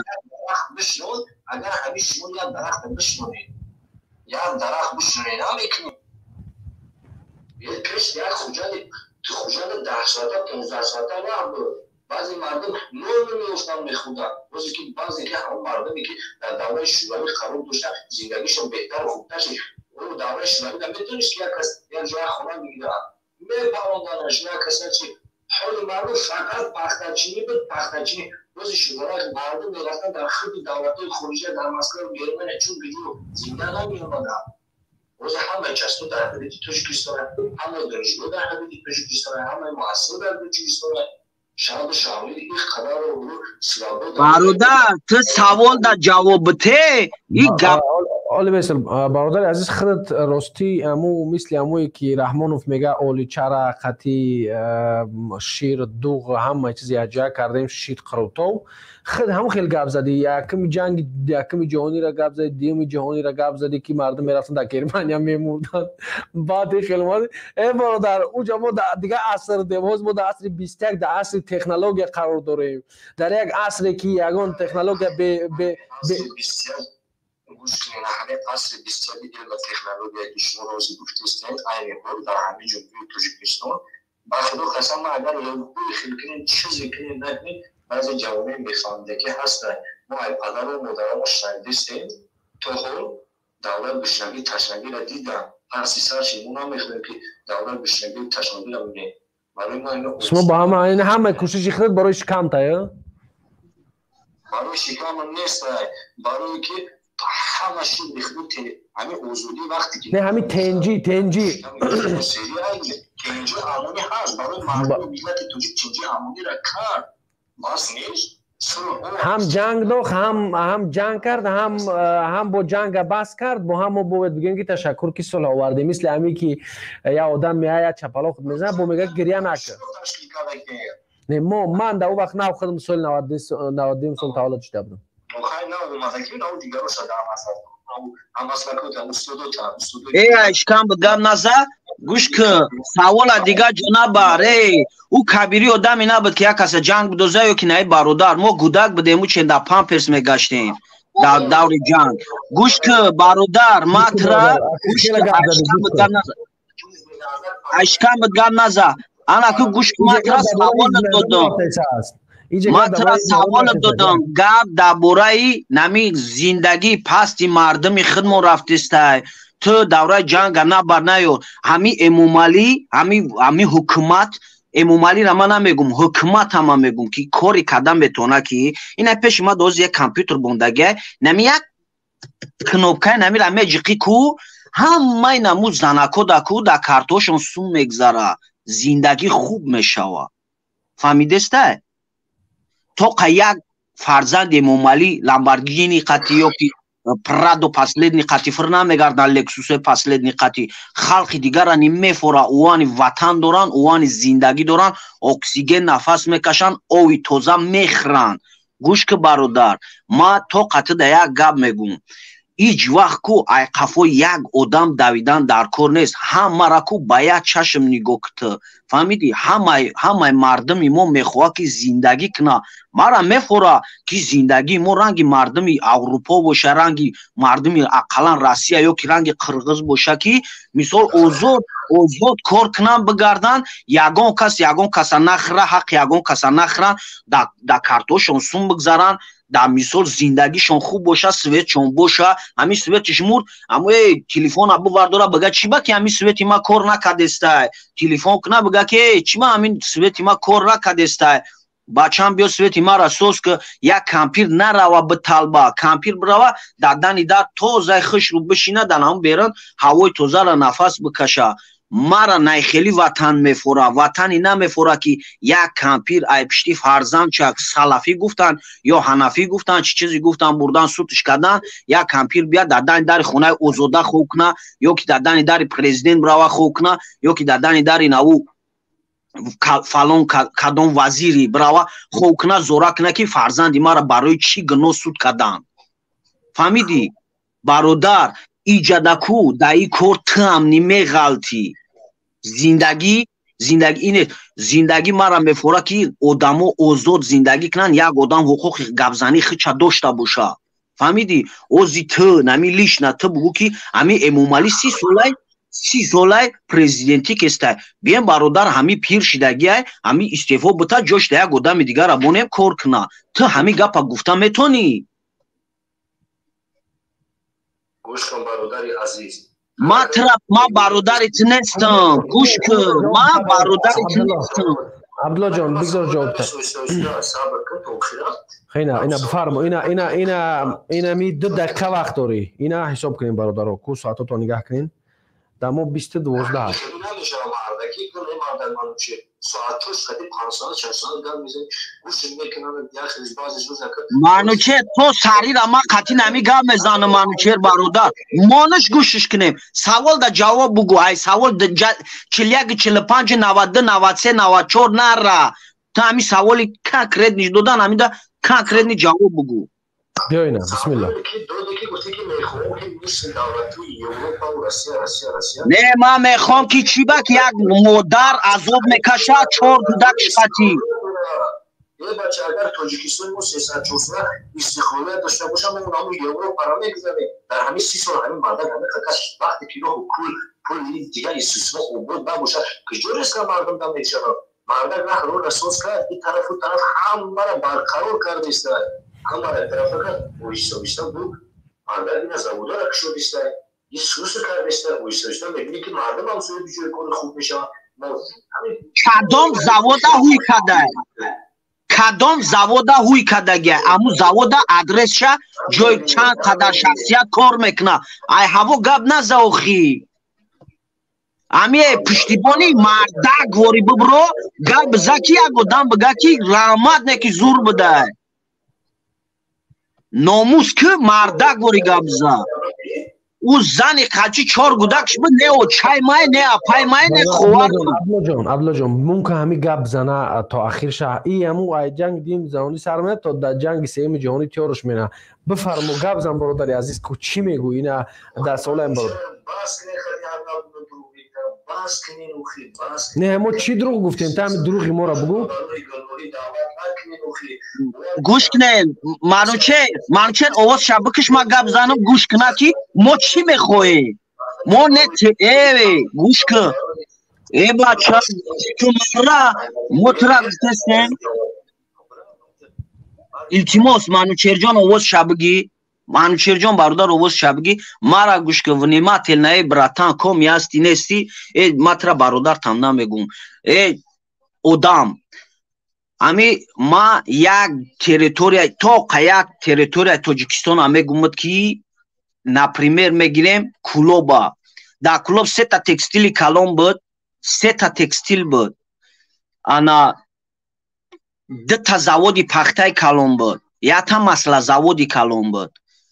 Агар ҳамин шумо як дарахт бишнонед, як дарахт бишнонед, намекунед. Пеш як хуҷанди, хуҷанди 10 соата, 15 соата вақт буд. Баъзе мардум нон меёфтанд мехӯрданд. Бозе ки баъзе ки ҳамон мардуме ки дар давраи шӯравӣ қарор доштанд, зиндагишон беҳтару хубтар шуд. Ӯ давраи шӯравӣ наметонист ки як кас як ҷоя хона бигирад. Мепаронданаш на каса чи ҳоли мардум фақат пахтачинӣ буд, пахтачинӣ. Рӯзи шугорак мардум мерафтанд дар худи давлатҳои хориҷа, дар Москва, Германия, чун видео зинда намеомаданд. Рӯзи ҳамаи часто дар ҳудуди Тоҷикистон, ҳамаи донишгоҳ дар ҳудуди Тоҷикистон, ҳамаи муассиса дар Тоҷикистон. Бародар, ту савол да ҷавоб бите, и гап. Оли бесел, бародари азиз, худат ростӣ аму мисли амое ки Раҳмонов мега оличара қати шир, дуғ, ҳама чиз якҷоя кардем, шид қурутов. Худ ҳамон хел гап задӣ, якуми ҷанги якуми ҷаҳонира гап задӣ, дуюми ҷаҳонира гап задӣ, ки мардум мерафтанд дар Германия мемурданд. Баъд хел омад. Э бародар, уҷа мо дигар аср дем, ҳоз мо дар асри 21, дар асри технология қарор дорем. Дар як асре ки ягон технология бе бе бе Гӯш кунед, ҳамин асри 21 илм ва технология ки шумо розӣ гуфтестед, айни ҳол дар ҳамин ҷумҳурии Тоҷикистон, ба худо қасам, ма агар лоббӯи хел кунем, чизе кунем, накунем, баъзе ҷавонои бефаҳмидагӣ ҳастанд. Мо ай падару модарамо шунавидистем, то ҳол давлат гушнагӣ ташнагиро дидам. Паси сар шид, мо намехоҳем ки давлат гушнагию ташнагиро бибинем. Барои мо ино Шумо ба ҳама ҳама кӯшиши худат барои шикамта, ё? Барои шикам нест, барое ки ҳама шид бихудо ҳамин озодӣ вақте ки Не, ҳамин тенҷӣ, тенҷӣ. Тенҷи амонӣ ҳаст барои мардуми миллати тоҷик, тенҷи амониро кард, бас нест. Ҳам ҷанг дох, ҳам ҷанг кард, ҳам бо ҷанга бас кард, бо ҳам мо бояд бигӯем ки ташаккур ки сулҳ овардем. Мисли ҳамин ки як одам меояд, чапалоқ мезанад, бо мегӯяд гиря накун. Не, мо ман дар он вақт нав худам соли 92 сол таваллуд шуда будам. Э, шикам буд гап наза, гӯш кун, савола дигар ҷо набар. Э, ӯ кабирӣ одаме набуд ки як каса ҷанг бидоза ё ки наи бародар. Мо гудак будем, ӯ чен дар памперс мегаштем дар даври ҷанг. Гӯш кун, бародар, матра, гӯш кун, шикам буд гап наза. Шикам буд гап наза. Ана ку гӯш кун, матра савола додам. Ман тура савол додам, гап дар бораи нами зиндагии пасти мардуми худмон рафтистай. Ту давраи ҷанга набар наёр. Ҳами Эмомалӣ, ҳами ҳукумат, Эмомалиро ман намегум, ҳукумат ҳама мегум ки кори кардан метавона ки ина пеши ма дози як компютер бондагиай, нами як кнопкаи намира меҷиқӣ ку, ҳамаи наму занако да ку дар картошон сум мегзара, зиндагӣ хуб мешава. Фаҳмидестай? Тоқа як фарзанди Эмомалӣ Ламборгини қати ё ки Прадо последний қати фир намегарданд, Лексусои последний қати. Халқи дигара мефора, увани ватан доранд, увани зиндагӣ доранд, оксиген нафас мекашанд, ови тоза мехӯранд. Гӯш ки бародар, ма тоқа ту да як гап мегӯм. Ҳеҷ вақт ку ай қафои як одам давидан дар кор нест. Ҳамаро ку ба як чашм нигоҳ куту. Фаҳмидӣ? Ҳамаи мардуми мо мехоҳад ки зиндагӣ кунад. Мара мефора ки зиндагии мо ранги мардуми Аврупо боша, ранги мардуми ақаллан Россия ё ки ранги Қирғиз боша, ки мисол озод озод кор кунанд, бигарданд, ягон кас ягон каса нахӯра, ҳаққи ягон каса нахӯранд, дар картошон сум бигзаранд, дар мисол зиндагишон хуб боша, светшон боша. Ҳамин светиш мурд, аммо эй телефона бивардора, бига чӣ ба ки ҳамин свети ма кор накардестай, телефон куна бига ки эй чӣ ба ҳамин свети ма кор накардестай, бачам биё свети мара соз ки. Як кампир нарава биталба, кампир бирава дар дани дар тозаи хушрӯ бишина, дар ҳамон берун ҳавои тозаро нафас бикаша. Мара найхелӣ ватан мефора, ватане намефора ки як кампир ай пишти фарзандчак салафӣ гуфтанд ё ҳанафӣ гуфтанд, чӣ чизе гуфтанд, бурдан сутш кардан, як кампир биёд дар дани дари хонаи озода хоб куна, ё ки дар дани дари президент бирава хоб куна, ё ки дар дани дари наву фалон кадом вазири бирава хоб куна, зора куна ки фарзанди мара барои чӣ гуноҳ суд карданд. Фаҳмидӣ бародар? Иҷадаку дар ин кор ту ҳам немеғалтӣ. Зиндагӣ, зиндагӣ ине, зиндагӣ мара мефора ки одамо озод зиндагӣ кунанд, як одам ҳуқуқи гапзании худша дошта боша. Фаҳмидӣ? Ози ту нами лишна ту бугӯ ки ҳами Эмомалӣ 30 солай президентӣ кестай. Бием бародар, ҳами пир шидагиай, ҳами истеъфо бита, ҷош да як одами дигара монем кор куна. Ту ҳами гапа гуфта метонӣ? Гӯш кун, бародари азиз. Ма тра ма бародари ту нестам. Гӯш кун. Ма бародари ту нестам. Абдулло ҷон, бигзор ҷавоб та. Ина, ина бифармо, ина ина ина ина ми 2 дақиқа вақт дорӣ. Ина ҳисоб кунем бародаро, ку соатото нигаҳ кунем. Дар мо 22:12 аст. Манучер, то сарира ма қатъи нами гап мезанам, Манучер бародар. Монаш гӯшиш кунем. Савол да ҷавоб бугӯ. Ай савол 41, 45, 92, 93, 94 нара. Ту ҳами саволи конкретни додан, ҳамида конкретни ҷавоб бугӯ. Биё ина, бисмилла. Не, ман мехоҳам ки чӣ ба ки як модар азоб мекашад, 4 кӯдак шқатӣ. Бача, агар Тоҷикистони мо 300-400 истиқлолият дошта бошам, мо ҳамун Европаро мегузарем. Дар ҳамин 30 сол ҳамин мардак ҳамин қакаш вақте ки роҳу кул, пул дигар истисмо обод набошад, куҷо резка мардум дам мешавад? Мардак раҳ роҳро соз кард, ин тарафу тараф ҳамаро барқарор кардааст. Ҳамаро тарафа кард, оҳиста оҳиста буд. Мардак ина заводара кушодиста, ин сусу кардааст, оҳиста оҳиста мебинӣ ки мардум ҳам соҳиби ҷои кори хуб мешавад. Кадом завода ҳуй кадай? Кадом завода ҳуй кадагия? Аму завода адресша ҷои чанд қадар шахсият кор мекунад. Ай ҳаво гап наза охи. Ами пуштибони мардак вори бибро, гап биза ки як одам бига ки раҳмат не ки зур бидай. Номус ки мардак вори гап биза. Ӯ зани қачи 4 гудакш буд, не очай май, не апай май, не ховар. Абдуллоҷон, Абдуллоҷон, мумкин ҳами гап зана то ахир ша. И ҳаму ай ҷанг дим ҷаҳонӣ сар мена то дар ҷанги сеюми ҷаҳонӣ тиёрш мена. Бифармо, гап зан бародари азиз, ку чӣ мегӯ ина дар солаем бародар. Не, мо чӣ дурӯғ гуфтем? Та ҳами дурӯғи моро бугӯ. Гӯш кунед, Манучер, Манучер овоз ша бикиш, ма гап занам, гӯш куна ки мо чӣ мехоҳем. Мо не гӯш кун. Э бача, тумара мо тура гуфтестем. Илтимос, Манучерҷон овоз ша бигӣ. Манучерҷон бародар овоз ша бигӣ. Мара гӯш кун, внимательно, э братан, коми ҳасти нести? Э ма тура бародар там намегӯм. Э одам, ами ма як территория, тоқа як территорияи Тоҷикистона мегӯмад ки, например, мегирем Кулоба. Дар Кулоб сета текстили калон буд, сета текстил буд. Ана 2 заводи пахтаи калон буд, якта маслозаводи калон буд.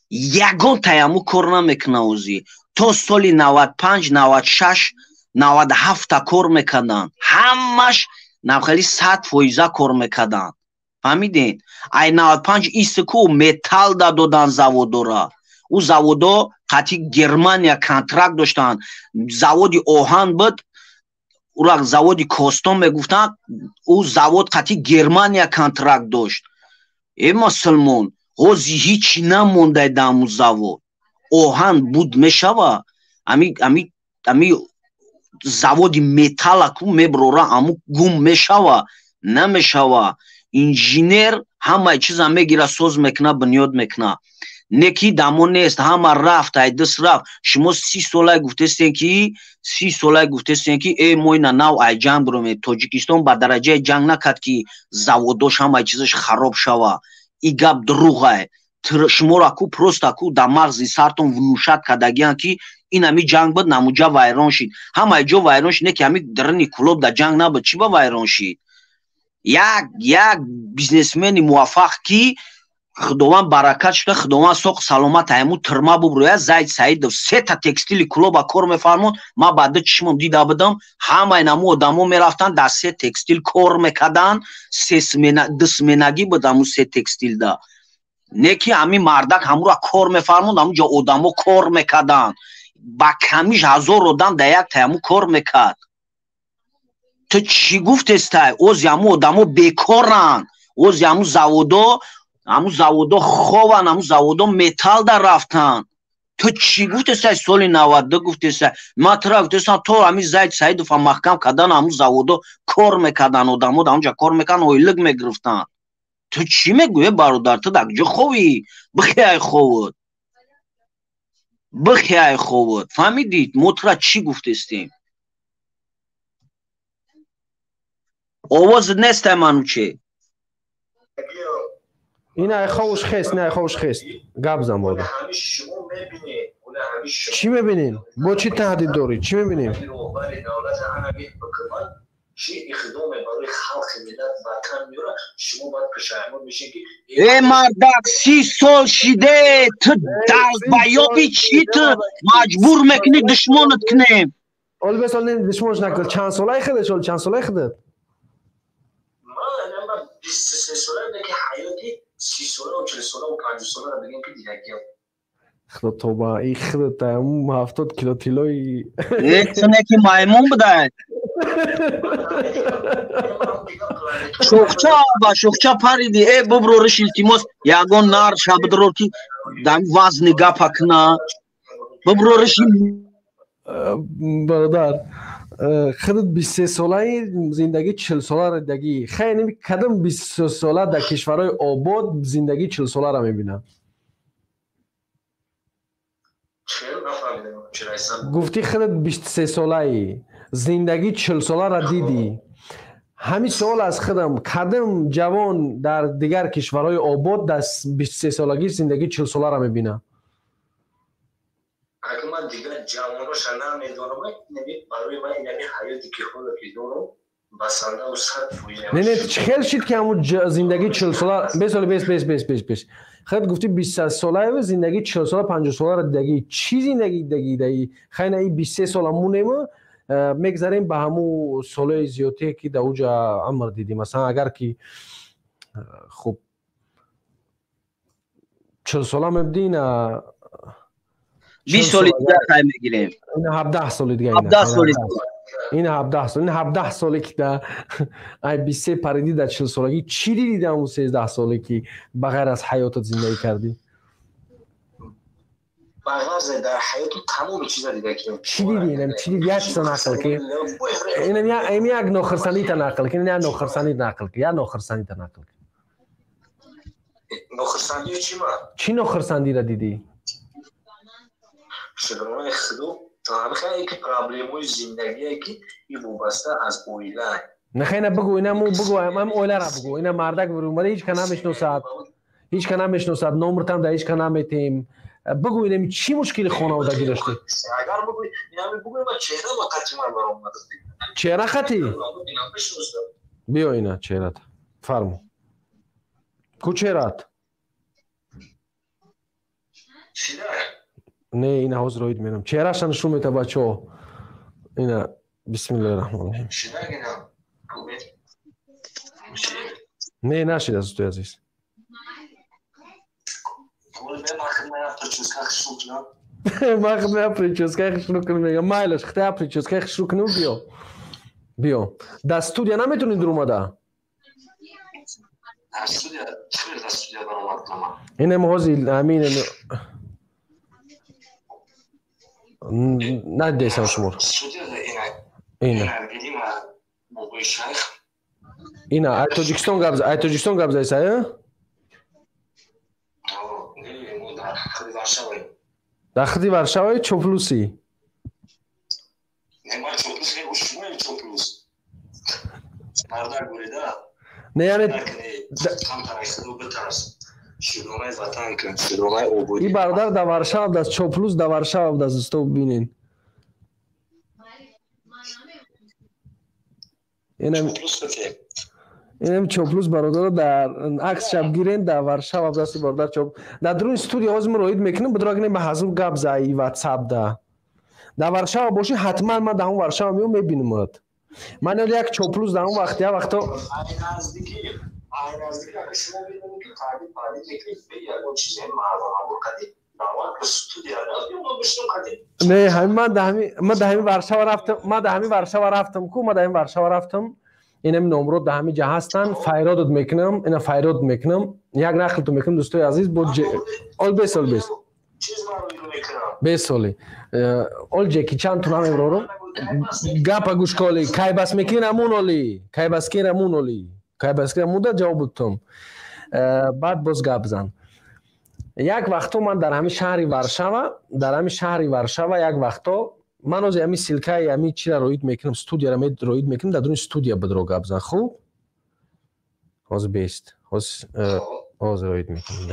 Ягон таяму кор намекуна ӯзи. То соли 95, 96, 97 кор мекарданд. Ҳамаш навхели 100% кор мекарданд. Фаҳмидед? Ай 95 истику металл да додан заводора. Ӯ заводо қатъи Германия контракт доштанд. Заводи оҳан буд, ура заводи Костон мегуфтанд, ӯ завод қатъи Германия контракт дошт. Э мусулмон, ҳози ҳичи намондай дар ҳамун завод. Оҳан буд мешава, ами заводи металла ку меброра, аму гум мешава, намешава. Инженер ҳамаи чиза мегира, соз мекуна, бунёд мекуна. Не ки дамо нест, ҳама рафт, ай дис рафт. Шумо 30 солай гуфтестен ки, 30 солай гуфтестен ки э мо ина нав ай ҷанг биромем. Тоҷикистон ба дараҷаи ҷанг накард ки заводош ҳамаи чизаш хароб шава. И гап дурӯғай. Шуморо ку просто ку дар мағзи сартон внушат кардагиянд ки ин ҳами ҷанг буд, намуҷа вайрон шид. Ҳамаи ҷо вайрон шид, не ки ҳами дарини Кулоб дар ҷанг набуд, чӣ ба вайрон шид? Як бизнесмени муваффақ ки Худованд баракат шуда, Худованд соқ саломат айму тирма бубрӯя, Зайд Саидов сета текстили Кулоба кор мефармуд. Ма ба ду чишмам дида будам, ҳамаи наму одамо мерафтанд дар се текстил кор мекарданд, се смена, ду сменагӣ буд ҳамун се текстилда. Не ки ҳамин мардак ҳамура кор мефармуд, ҳамун ҷо одамо кор мекарданд. Ба камиш 1000 одам дар як таяму кор мекард. Ту чӣ гуфтестай? Ози ҳамун одамо бекоранд, ози ҳамун заводо хованд, ҳамун заводо металл дар рафтанд. Ту чӣ гуфтестай? Соли 92 гуфтестай. Ман тура гуфтестам, то ҳамин Зайд Саидова маҳкам кардан, ҳамун заводо кор мекарданд, одамо дар ҳамунҷа кор мекарданд, ойлик мегирифтанд. Ту чӣ мегӯӣ бародар? Ту дар куҷо ховӣ? Бихе ай ховуд. Бихяй ховот. Фаҳмидӣ? Мо тура чӣ гуфтестем? Овозат нестай, Мануче. Ина ховуш хест, ина ховуш хест. Гап зан бода. Чӣ мебинем? Бо чӣ таҳдид дорӣ? Чӣ мебинем? Э мардак, 30 сол шиде, ту долбоёби чӣ ту маҷбур мекунӣ душмонат кунем? Ол бесол не душмонш накун. Чанд солаи худаш, ол чанд солаи худат? Ман 23 сола ки ҳаёти 30 сола ва 40 сола ва 50 сола ро бигем ки дидагиам. Худо тоба, и худат 70 кило тилои. Э, ту ки маймун будай. Шӯхча ба шӯхча париди. Э буброриш, илтимос, ягон нар шабдро ки дар вазни гапа кна. Буброриш. Бародар, худат 23 солаи, зиндагӣ 40 соларо дидагӣ. Хай, кадом 23 сола дар кишварҳои обод зиндагии 40 соларо мебинад? Гуфтӣ худат 23 солаи, зиндагии 40 соларо дидӣ. Ҳамин суол аз худам: кадом ҷавон дар дигар кишварҳои обод дар 23 солагӣ зиндагии 40 соларо мебинад? Агар ман дигар ҷавоноша намедонам, барои ман инами ҳаёте ки ҳоло ки дорам басандаву 100%. Не, не, чӣ хел шид ки ҳамун зиндагии 40 сола бесоли бес бес бес бес бес худ гуфтӣ 23 солаева зиндагии 40 сола 50 соларо дидагӣ. Чӣ зиндагӣ дидагӣ даи? Хай, на, и 23 сола мунему, мегзарем ба ҳамун солаи зиёдтие ки дар уҷа амр дидӣ. Масалан, агар ки хуб 40 сола мебудӣ, на 20 соли дигар хай мегирем. Ина 17 соли дигар. 17 соли. Ин 17 сол, ин 17 соле ки да ай 23 паридӣ дар 40 солагӣ, чӣ дидӣ дар он 13 соле ки ба ғайр аз ҳаётат зиндагӣ кардӣ? Ба ғайр дар ҳаёту тамоми чиза дида ки. Чӣ дидӣ? Инам чӣ дидӣ? Як чиза нақл ки. Инам я ин як нохурсандита нақл ки, як нохурсандит нақл ки, як нохурсандита нақл ки. Нохурсандӣ чӣ ма? Чӣ нохурсандиро дидӣ? Шукронаи Худо, ҳамихае ки проблемаи зиндагие ки и вобаста аз оила. Нахай, на, бугӯ, ина му бугӯ, ам оилара бугӯ. Ина мардак омада, ҳеҷ ка намешносад, ҳеҷ ка намешносад, номртам да ҳеҷ ка наметем. Бугӯ, инами чӣ мушкили хонаводагӣ доштӣ? Агар бугӯ, инами бугӯ, ма чеҳра ба қати ман баромада. Чеҳра хати биё, ина чеҳрат фармо ку, чеҳрат. Не, ина ҳозир оид мерам, чеҳраша нишон мета, бачаҳо. Ина, бисмиллаҳи раҳмони раҳим. Не, нашида, дӯстои азиз. Ман худам прическаи хушрӯ кунам, мегам, майлаш, худая прическаи хушрӯ кунам, биё, биё. Дар студия наметавонӣ дуромада? Инам ҳозир ҳамин надидесам шуморо. Ина, ина, ай Тоҷикистон гап, ай Тоҷикистон гап заиса? Дар худи Варшаваи чоплусӣ? Не, яъне и бародар дар Варшава будаст, чоплус дар Варшава будаст, дӯсто, бинен. Инам чоплус бародаро дар акс шаб гирен, дар Варшава будасти бародар чоп. Дар дуруни студия ҳозир мо роид мекунем, будро гирем ба ҳазур гап заи ватсап да. Дар Варшава бошӣ, ҳатман ман дар ҳамон Варшава меом, мебинамат. Ман як чоплус дар ҳамон вақт, як вақто ай наздики, агар шумо медонед ки таъдид таъдид мекунед бе ягон чизе мардонавор қади даъват ба студия ма бишинам қади. Не, ҳамин ман дар ҳамин, ман дар ҳамин Варшава рафтам, ман дар ҳамин Варшава рафтам ку, ман дар ҳамин Варшава рафтам. Инами номрод дар ҳамин ҷа ҳастанд, файродот мекунам, ина файрод мекунам, як нақлтон мекунам, дӯстои азиз, бо ол бес, ол бес бесоли ол ҷеки чанд ту намеброрум. Гапа гӯш коли, кайбас мекунӣ рамун, оли кайбас ки рамун, оли кайбас ки рамун да ҷавоб бутум, баъд боз гап зан. Як вақто ман дар ҳамин шаҳри Варшава, дар ҳамин шаҳри Варшава як вақто ман ҳозир ҳамин ссылкаи ҳамин чира роид мекунам, студияро роид мекунам, дар дуруни студия бидро гап зан. Хуб, ҳозир бест, ҳозир роид мекунам.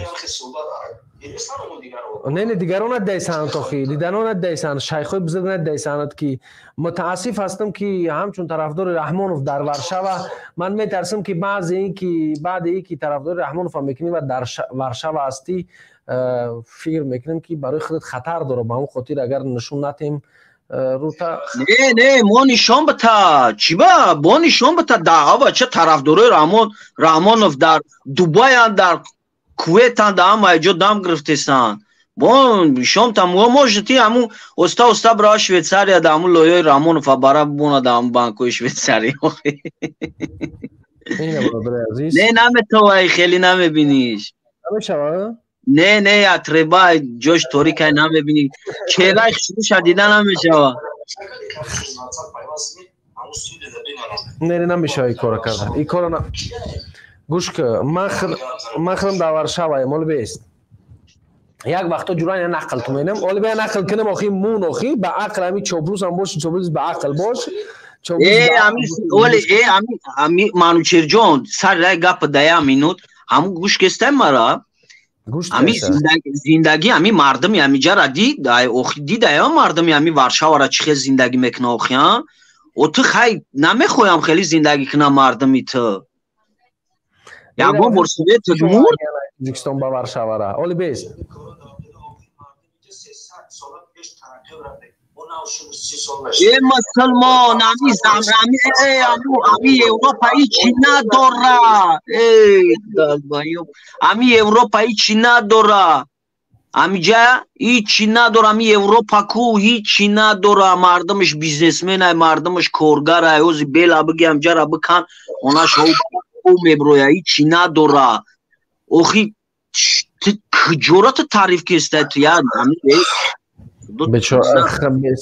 Не, не, дигарон наддайсанд, охи дигарон наддайсанд, шайхҳои бузург наддайсанд, ки мутаассиф ҳастам, ки ҳамчун тарафдори Раҳмонов дар Варшава ман метарсам, ки баъзе ин ки баъде ин ки тарафдори Раҳмонов мекунӣ ва дар Варшава ҳастӣ, фикр мекунам, ки барои худат хатар дорад. Ба ҳамон хотир агар нишон натем рута. Не, не, мо нишон бита, чӣ ба бо нишон бита даъва ча тарафдорои Раҳмонов дар Дубаянд, дар Кувейтанд, дар ҳама ҷо дам гирифтесанд. Бо нишон та мо может ти ҳамун оста оста бирава Швейтсария, дар ҳамун лояи Раҳмонов бара бимона дар ҳамун банкҳои Швейтсария. Не, наметавай, хеле намебиниш. Намешава? Не, не, атреба ҷош торикай, намебинӣ. Чеҳраи хушрӯша дида намешава. Не, не, намешава ин кора кардан. Ин кора гӯш ки, ман худам дар Варшаваем, оли бест. Як вақто ҷуран я нақл кунем, оли бе нақл кунем, охи мун, охи ба ақл ҳами чоплус ҳам бош, чоплус ба ақл бош. Э, ами оли, э, ами Манучерҷон, сар рай гап да як минут, ҳамун гӯш кестай мара. Ами зиндагӣ ами мардуми ҳамиҷара дид, охи дида ё мардуми ҳами Варшавара чӣ хел зиндагӣ мекуна, охи, а? О ту хай намехоҳам хеле зиндагӣ кунам мардуми ту. Ягон бор советат мурд? Тоҷикистон ба Варшавара. Оли бест. Э, мусулмон, ами ами ами Европа ҳичи надора. Э, долбоёб. Ами Европа ҳичи надора. Амиҷа ҳичи надора, ами Европа ку ҳичи надора. Мардумаш бизнесменай, мардумаш коргарай. Ҳози бела биги амҷара бикан, онаш ҳо меброя, ҳичи надора. Охи куҷора ту таъриф кестай ту я ами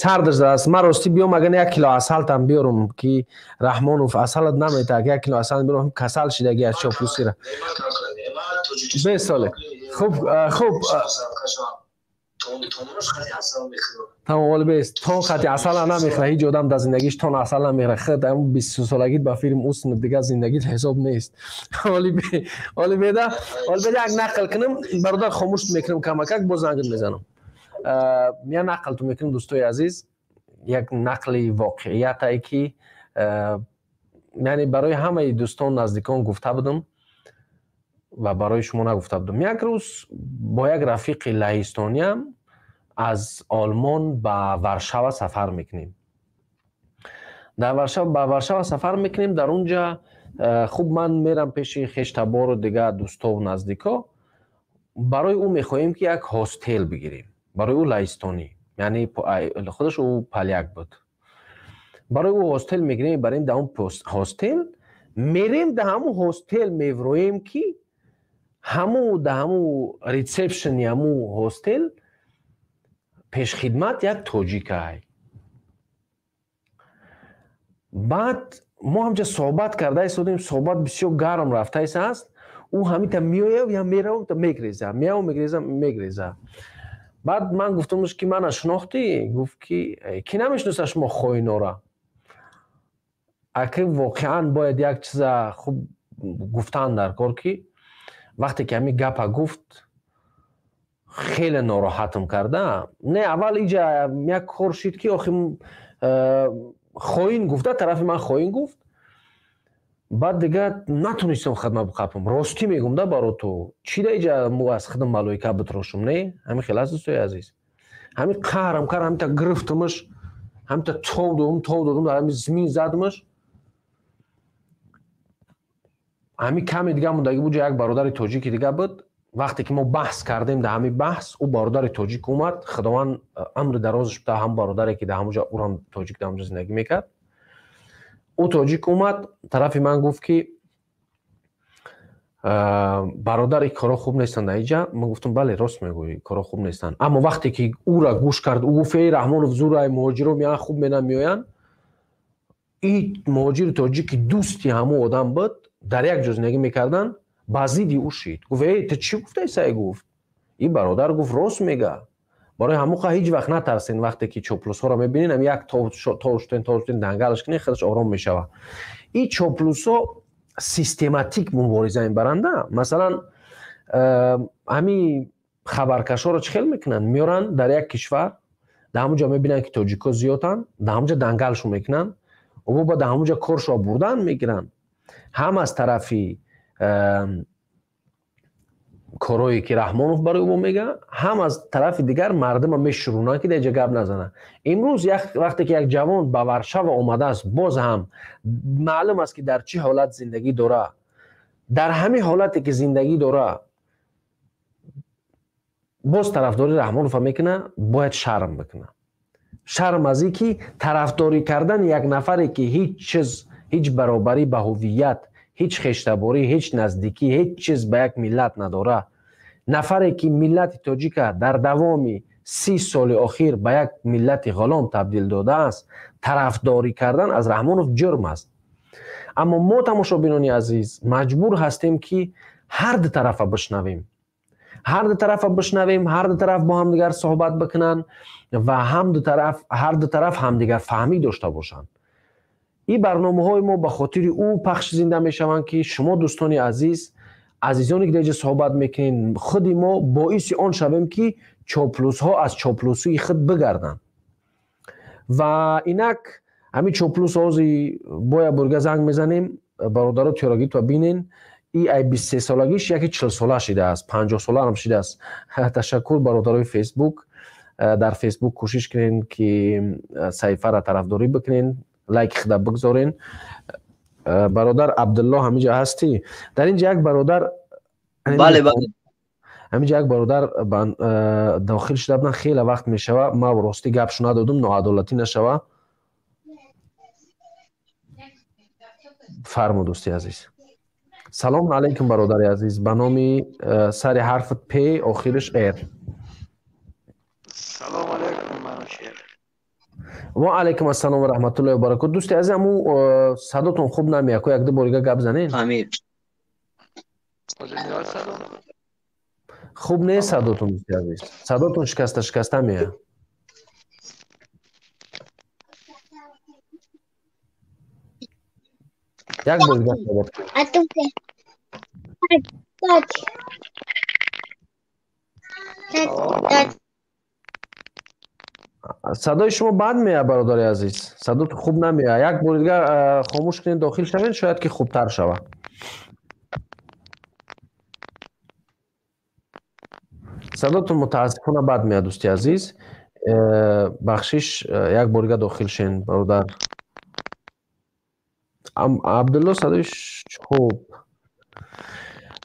сардаш аст. Ман ростӣ биём, агар як кило асалтам биёрам, ки Раҳмонов асалат намета, як кило асал биёрам, касал шидаги аз чоплусира. Бесоле. Хуб, хуб. Тамом, оли бест. Тон хати асала намехӯра, ҳеҷ одам дар зиндагиш тон асал намехӯра. Худ ҳамун 20 солагит ба филм усн, дигар зиндагит ҳисоб нест. Оли бе, оли беда, оли беда як нақл кунам, бародар, хомӯш мекунам камакак, боз зангит мезанам. Я нақл ту мекунам, дӯстои азиз, як нақли воқеиятае, ки яъне барои ҳамаи дӯстон, наздикон гуфта будам ва барои шумо нагуфта будам. Як рӯз бо як рафиқи лаҳистониям аз Олмон ба Варшава сафар мекунем. Дар Варшава, ба Варшава сафар мекунем, дар он ҷа хуб ман мерам пеши хештабору дигар дӯстову наздико. Барои ӯ мехоҳем, ки як ҳостел бигирем. Барои ӯ лаҳистонӣ, яъне худаш ӯ поляк буд. Барои ӯ ҳостел мегирем, барем дар он ҳостел, мерем дар ҳамун ҳостел, мевроем, ки ҳаму дар ҳаму ресепшени ҳаму ҳостел пешхидмат як тоҷикай. Баъд мо ҳамҷа суҳбат карда истодем, суҳбат бисёр гарм рафтаиса аст. Ӯ ҳамита меояв, я меравам, та мегреза, меяв, мегреза, мегреза. Баъд ман гуфтамш, ки мана шинохтӣ? Гуфт, ки ки намешиноса шумо хоинора. Аки воқеан бояд як чиза хуб гуфтан дар кор, ки вақте ки ҳамин гапа гуфт, хеле нороҳатам карда. Не, аввал иҷа як кор шид, ки охи хоин гуфта, тарафи ман хоин гуфт. Баъд дигар натонистам хидмат бикапам. Ростӣ мегум да баро ту. Чӣ да иҷа мо аз хидм малоика битрошум, не? Ҳамин хел аст, дӯстои азиз. Ҳамин қаҳрам кард, ҳамита гирифтамаш, ҳамита тов додум, тов додум, дар ҳамин зимин задмаш. Ҳамин каме дига мондагӣ буд, як бародари тоҷики дига буд. Вақте ки мо баҳс кардем, дар ҳамин баҳс ӯ бародари тоҷик омад, Худованд амри дарозаш буда, ҳам бародаре ки дар ҳамонҷа, ӯрам тоҷик, дар ҳамонҷа зиндагӣ мекард. Ӯ тоҷик омад, тарафи ман гуфт, ки бародар, ин корҳо хуб нестанд дар инҷа. Ман гуфтам, бале, рост мегӯӣ, корҳо хуб нестанд. Аммо вақте ки ӯра гӯш кард, ӯ гуфт, эй Раҳмонов зурай, муҳоҷиро меоянд, хуб менам меоянд. Ин муҳоҷири тоҷики дӯсти ҳамон одам буд, дар як ҷо зиндагӣ мекарданд, ба зидди ӯ шид. Гуфт, эй, ту чӣ гуфтаи сай? Гуфт, И бародар гуфт рост мега. Барои ҳамуқа ҳеҷ вақт натарсен, вақте ки чоплусҳоро мебинен, ам як тоштен тоштен дангалаш кунен, худаш ором мешава. И чоплусҳо систематик мубориза мебаранда. Масалан, ҳамин хабаркашҳоро чӣ хел мекунанд? Меоранд дар як кишвар, дар ҳамун ҷо мебинанд ки тоҷикҳо зиёданд, дар ҳамун ҷо дангалшон мекунанд, ва дар ҳамун ҷо коршо бурдан мегиранд. Ҳам аз тарафи корҳое ки Раҳмонов барои ӯ мега, ҳам аз тарафи дигар мардума мешурунанд ки дар инҷа гап назананд. Имрӯз вақте ки як ҷавон ба Варшава омадааст, боз ҳам маълум аст ки дар чӣ ҳолат зиндагӣ дора. Дар ҳамин ҳолате ки зиндагӣ дора, боз тарафдории Раҳмонова мекуна, бояд шарм бикуна. Шарм аз ин ки тарафдорӣ кардан як нафаре ки ҳеҷ чиз, ҳеҷ баробарӣ ба ҳувият, ҳеҷ хештаборӣ, ҳеҷ наздикӣ, ҳеҷ чиз ба як миллат надора. Нафаре ки миллати тоҷика дар давоми 30 соли охир ба як миллати ғулом табдил додааст, тарафдорӣ кардан аз Раҳмонов ҷурм аст. Аммо мо тамошобинони азиз маҷбур ҳастем ки ҳар ду тарафа бишнавем. Ҳар ду тарафа бишнавем, ҳар ду тараф бо ҳамдигар суҳбат бикунанд ва ҳар ду тараф ҳамдигар фаҳмӣ дошта бошанд. Ин барномаҳои мо ба хотири ӯ пахш зинда мешаванд ки шумо дӯстони азиз, азизоне ки дар инҷа суҳбат мекунед, худи мо боиси он шавем ки чоплусҳо аз чоплусии худ бигарданд. Ва инак ҳамин чоплус ҳози боя бурга занг мезанем, бародаро тиёрагитва бинен, и ай 23 солагиш яки 40 сола шидааст, 50 сола ҳам шидааст. Ташаккур бародарои Фейсбук. Дар Фейсбук кӯшиш кунед ки саҳифаро тарафдорӣ бикунед, лайк худа бигзорен. Бародар Абдулло ҳаминҷа ҳастӣ? Дар инҷа як бародар, бале, бале, ҳаминҷа як бародар дохил шуда буданд, хеле вақт мешава, ман ростӣ гапшо надодум, ноадолатӣ нашава. Фарму дӯсти азиз. Салом алайкум бародари азиз, ба номи сари ҳарфи П охириш Р. Салом алайкум, Манучер. Ва алайкум ассалом ва раҳматуллоҳи ва баракотуҳ. Дӯсти азиз, аму садотон хуб намеяд, ко як ду борига гап занен. Амир. Хуб нест садотон, дӯсти азиз. Садотон шикаста шикаста меяд. Як бор дигар суҳбат кунед. Садои шумо бад меяд, бародари азиз, садотон хуб намеяд. Як бори дигар хомӯш кунед, дохил шавед, шояд ки хубтар шавад. Садотон мутаассифона бад меяд, дӯсти азиз. Бахшиш, як бори дигар дохил шен, бародар Абдулло. Садоиш хуб.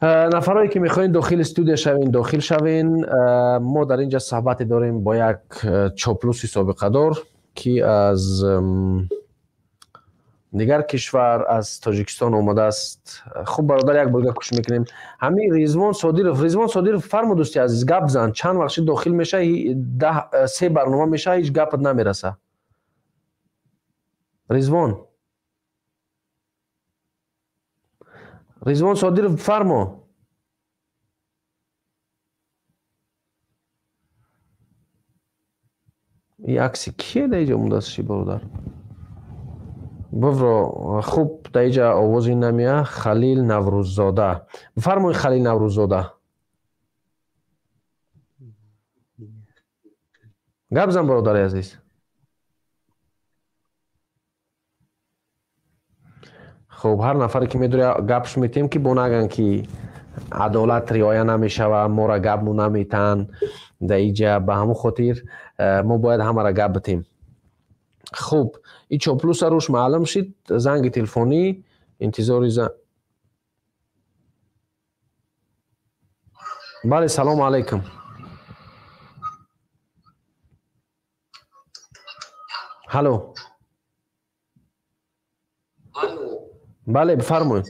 Нафарое ки мехоҳед дохили студия шавен, дохил шавен. Мо дар инҷа суҳбате дорем бо як чоплуси собиқадор, ки аз дигар кишвар, аз Тоҷикистон омадааст. Хуб, бародар, як борга кӯшиш мекунем. Ҳамин Ризвон Содиров, Ризвон Содиров, фарму дӯсти азиз, гап зан. Чанд вақт шид дохил меша, се барнома меша, ҳеҷ гапат намераса. Ризвон, Ризвон Содиров, фармо. И акси кие дар инҷа мондааст ши, бародар? Бивро, хуб, дар инҷа овози намея. Халил Наврӯззода. Бифармоед, Халил Наврӯззода. Гап зан, бародари азиз. Хуб, ҳар нафаре ки медоря гапш метиҳем, ки бо наган ки адолат риоя намешава, моро гапму наметаҳанд дар инҷа. Ба ҳамон хотир мо бояд ҳамаро гап битем. Хуб, и чоплуса руш маълум шид. Занги телефонӣ интизори. Бале, салому алайкум. Ҳало, бале, бифармоед.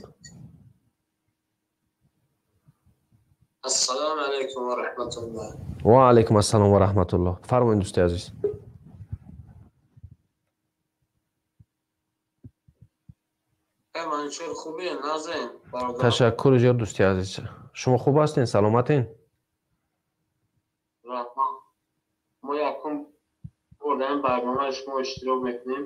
Ассалому алайкум ва раҳматуллоҳ. Ва алайкум ассалом ва раҳматуллоҳ. Фармоед, дӯсти азиз. Манучер, хубе, назен? Ташаккури зиёд, дӯсти азиз. Шумо хуб ҳастен, саломатен? Мо якум бор дар ин барномаи шумо иштирок мекунем.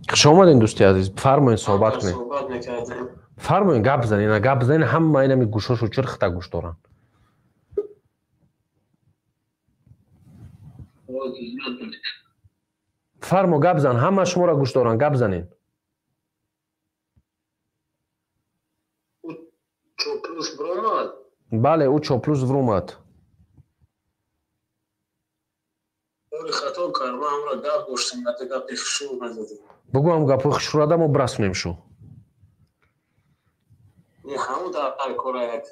Хуш омадем, дӯсти азиз, фармоед, суҳбат кунед. Суҳбат мекардем. Фармоед, гап занед, ина гап занед, ҳама инами гӯшошу чирхта гӯш доранд. Фармо, гап зан, ҳама шуморо гӯш доранд, гап занед. Чоплус биромад? Бале, ӯ чоплус вуромад. Кори хато кард, ман ҳамро гап доштам, ята гапи хушрӯ назадем. Бугӯ, ҳам гапҳои хушрӯ мо бирасонем шу. Не, ҳамун дар кора як.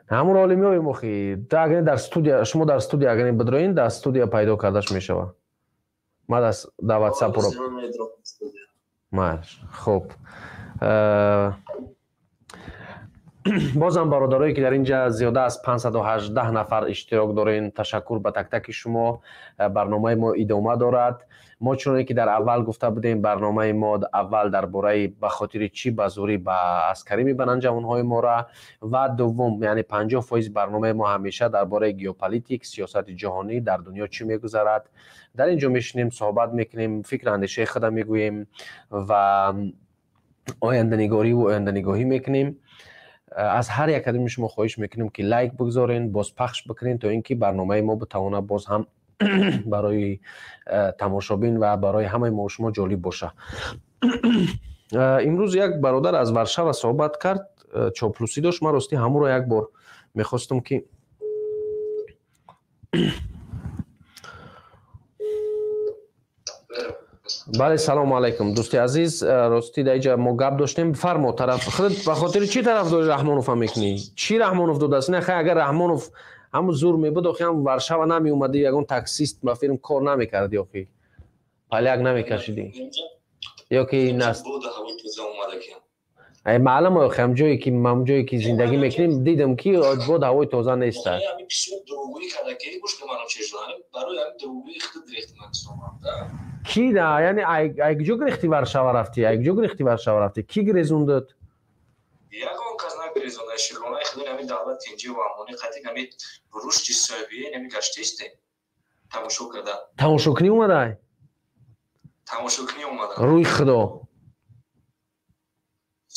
Ҳамун роли меоем охи. Та агар дар студия, шумо дар студия агар бидроин, дар студия пайдо кардаш мешава. Ман дар WhatsApp ро. Маш, хуб. Бозам бародарое ки дар инҷа зиёда аз 518 нафар иштирок дорен, ташаккур ба тактаки шумо. Барномаи мо идома дорад. Мо чуноне ки дар аввал гуфта будем, барномаи мо аввал дар бораи ба хотири чӣ ба зӯрӣ ба аскарӣ мебаранд ҷавонҳои моро, ва дуввум, яъне 50% барномаи мо ҳамеша дар бораи геополитик, сиёсати ҷаҳонӣ, дар дунё чӣ мегузарад. Дар ин ҷо мешинем, суҳбат мекунем, фикр андешаи худа мегӯем ва оянданигориву оянданигоҳӣ мекунем. Аз ҳар як кадоми шумо хоҳиш мекунем ки лайк бигзорен, бозпахш бикунен, то ин ки барномаи мо битавонад боз ҳам барои тамошобин ва барои ҳамаи мо шумо ҷолиб боша. Имрӯз як бародар аз Варшава суҳбат кард, чоплусӣ дошт. Ман ростӣ ҳамуро як бор мехостам ки бале, салому алайкум, дӯсти азиз. Ростӣ дар инҷа мо гап доштем. Фармо, тараф худат ба хотири чӣ тарафдори Раҳмонов мекунӣ? Чӣ Раҳмонов додааст? Не, хай, агар Раҳмонов ҳамун зур мебуд, охи ҳам Варшава намеомадӣ, ягон таксист ба фирм кор намекардӣ, охи поляк намекашидӣ ё ки наст. Ай, маълум, охи ҳам ҷое ки ҳам ҷое ки зиндагӣ мекунем, дидам ки бод ҳавои тоза нест. Ки да, яъне ай куҷо гирифти Варшава рафтӣ? Ай куҷо гирифти Варшава рафтӣ? Ки гирезондад? Ягон кас нагирезонда, шукронаи худои ҳамин давлат тинҷӣ ва амонӣ қатъи ҳамин рушди соҳибие ҳамин гаштаистем. Тамошо карда. Тамошокунӣ омадай? Тамошокунӣ омадам. Рӯи худо.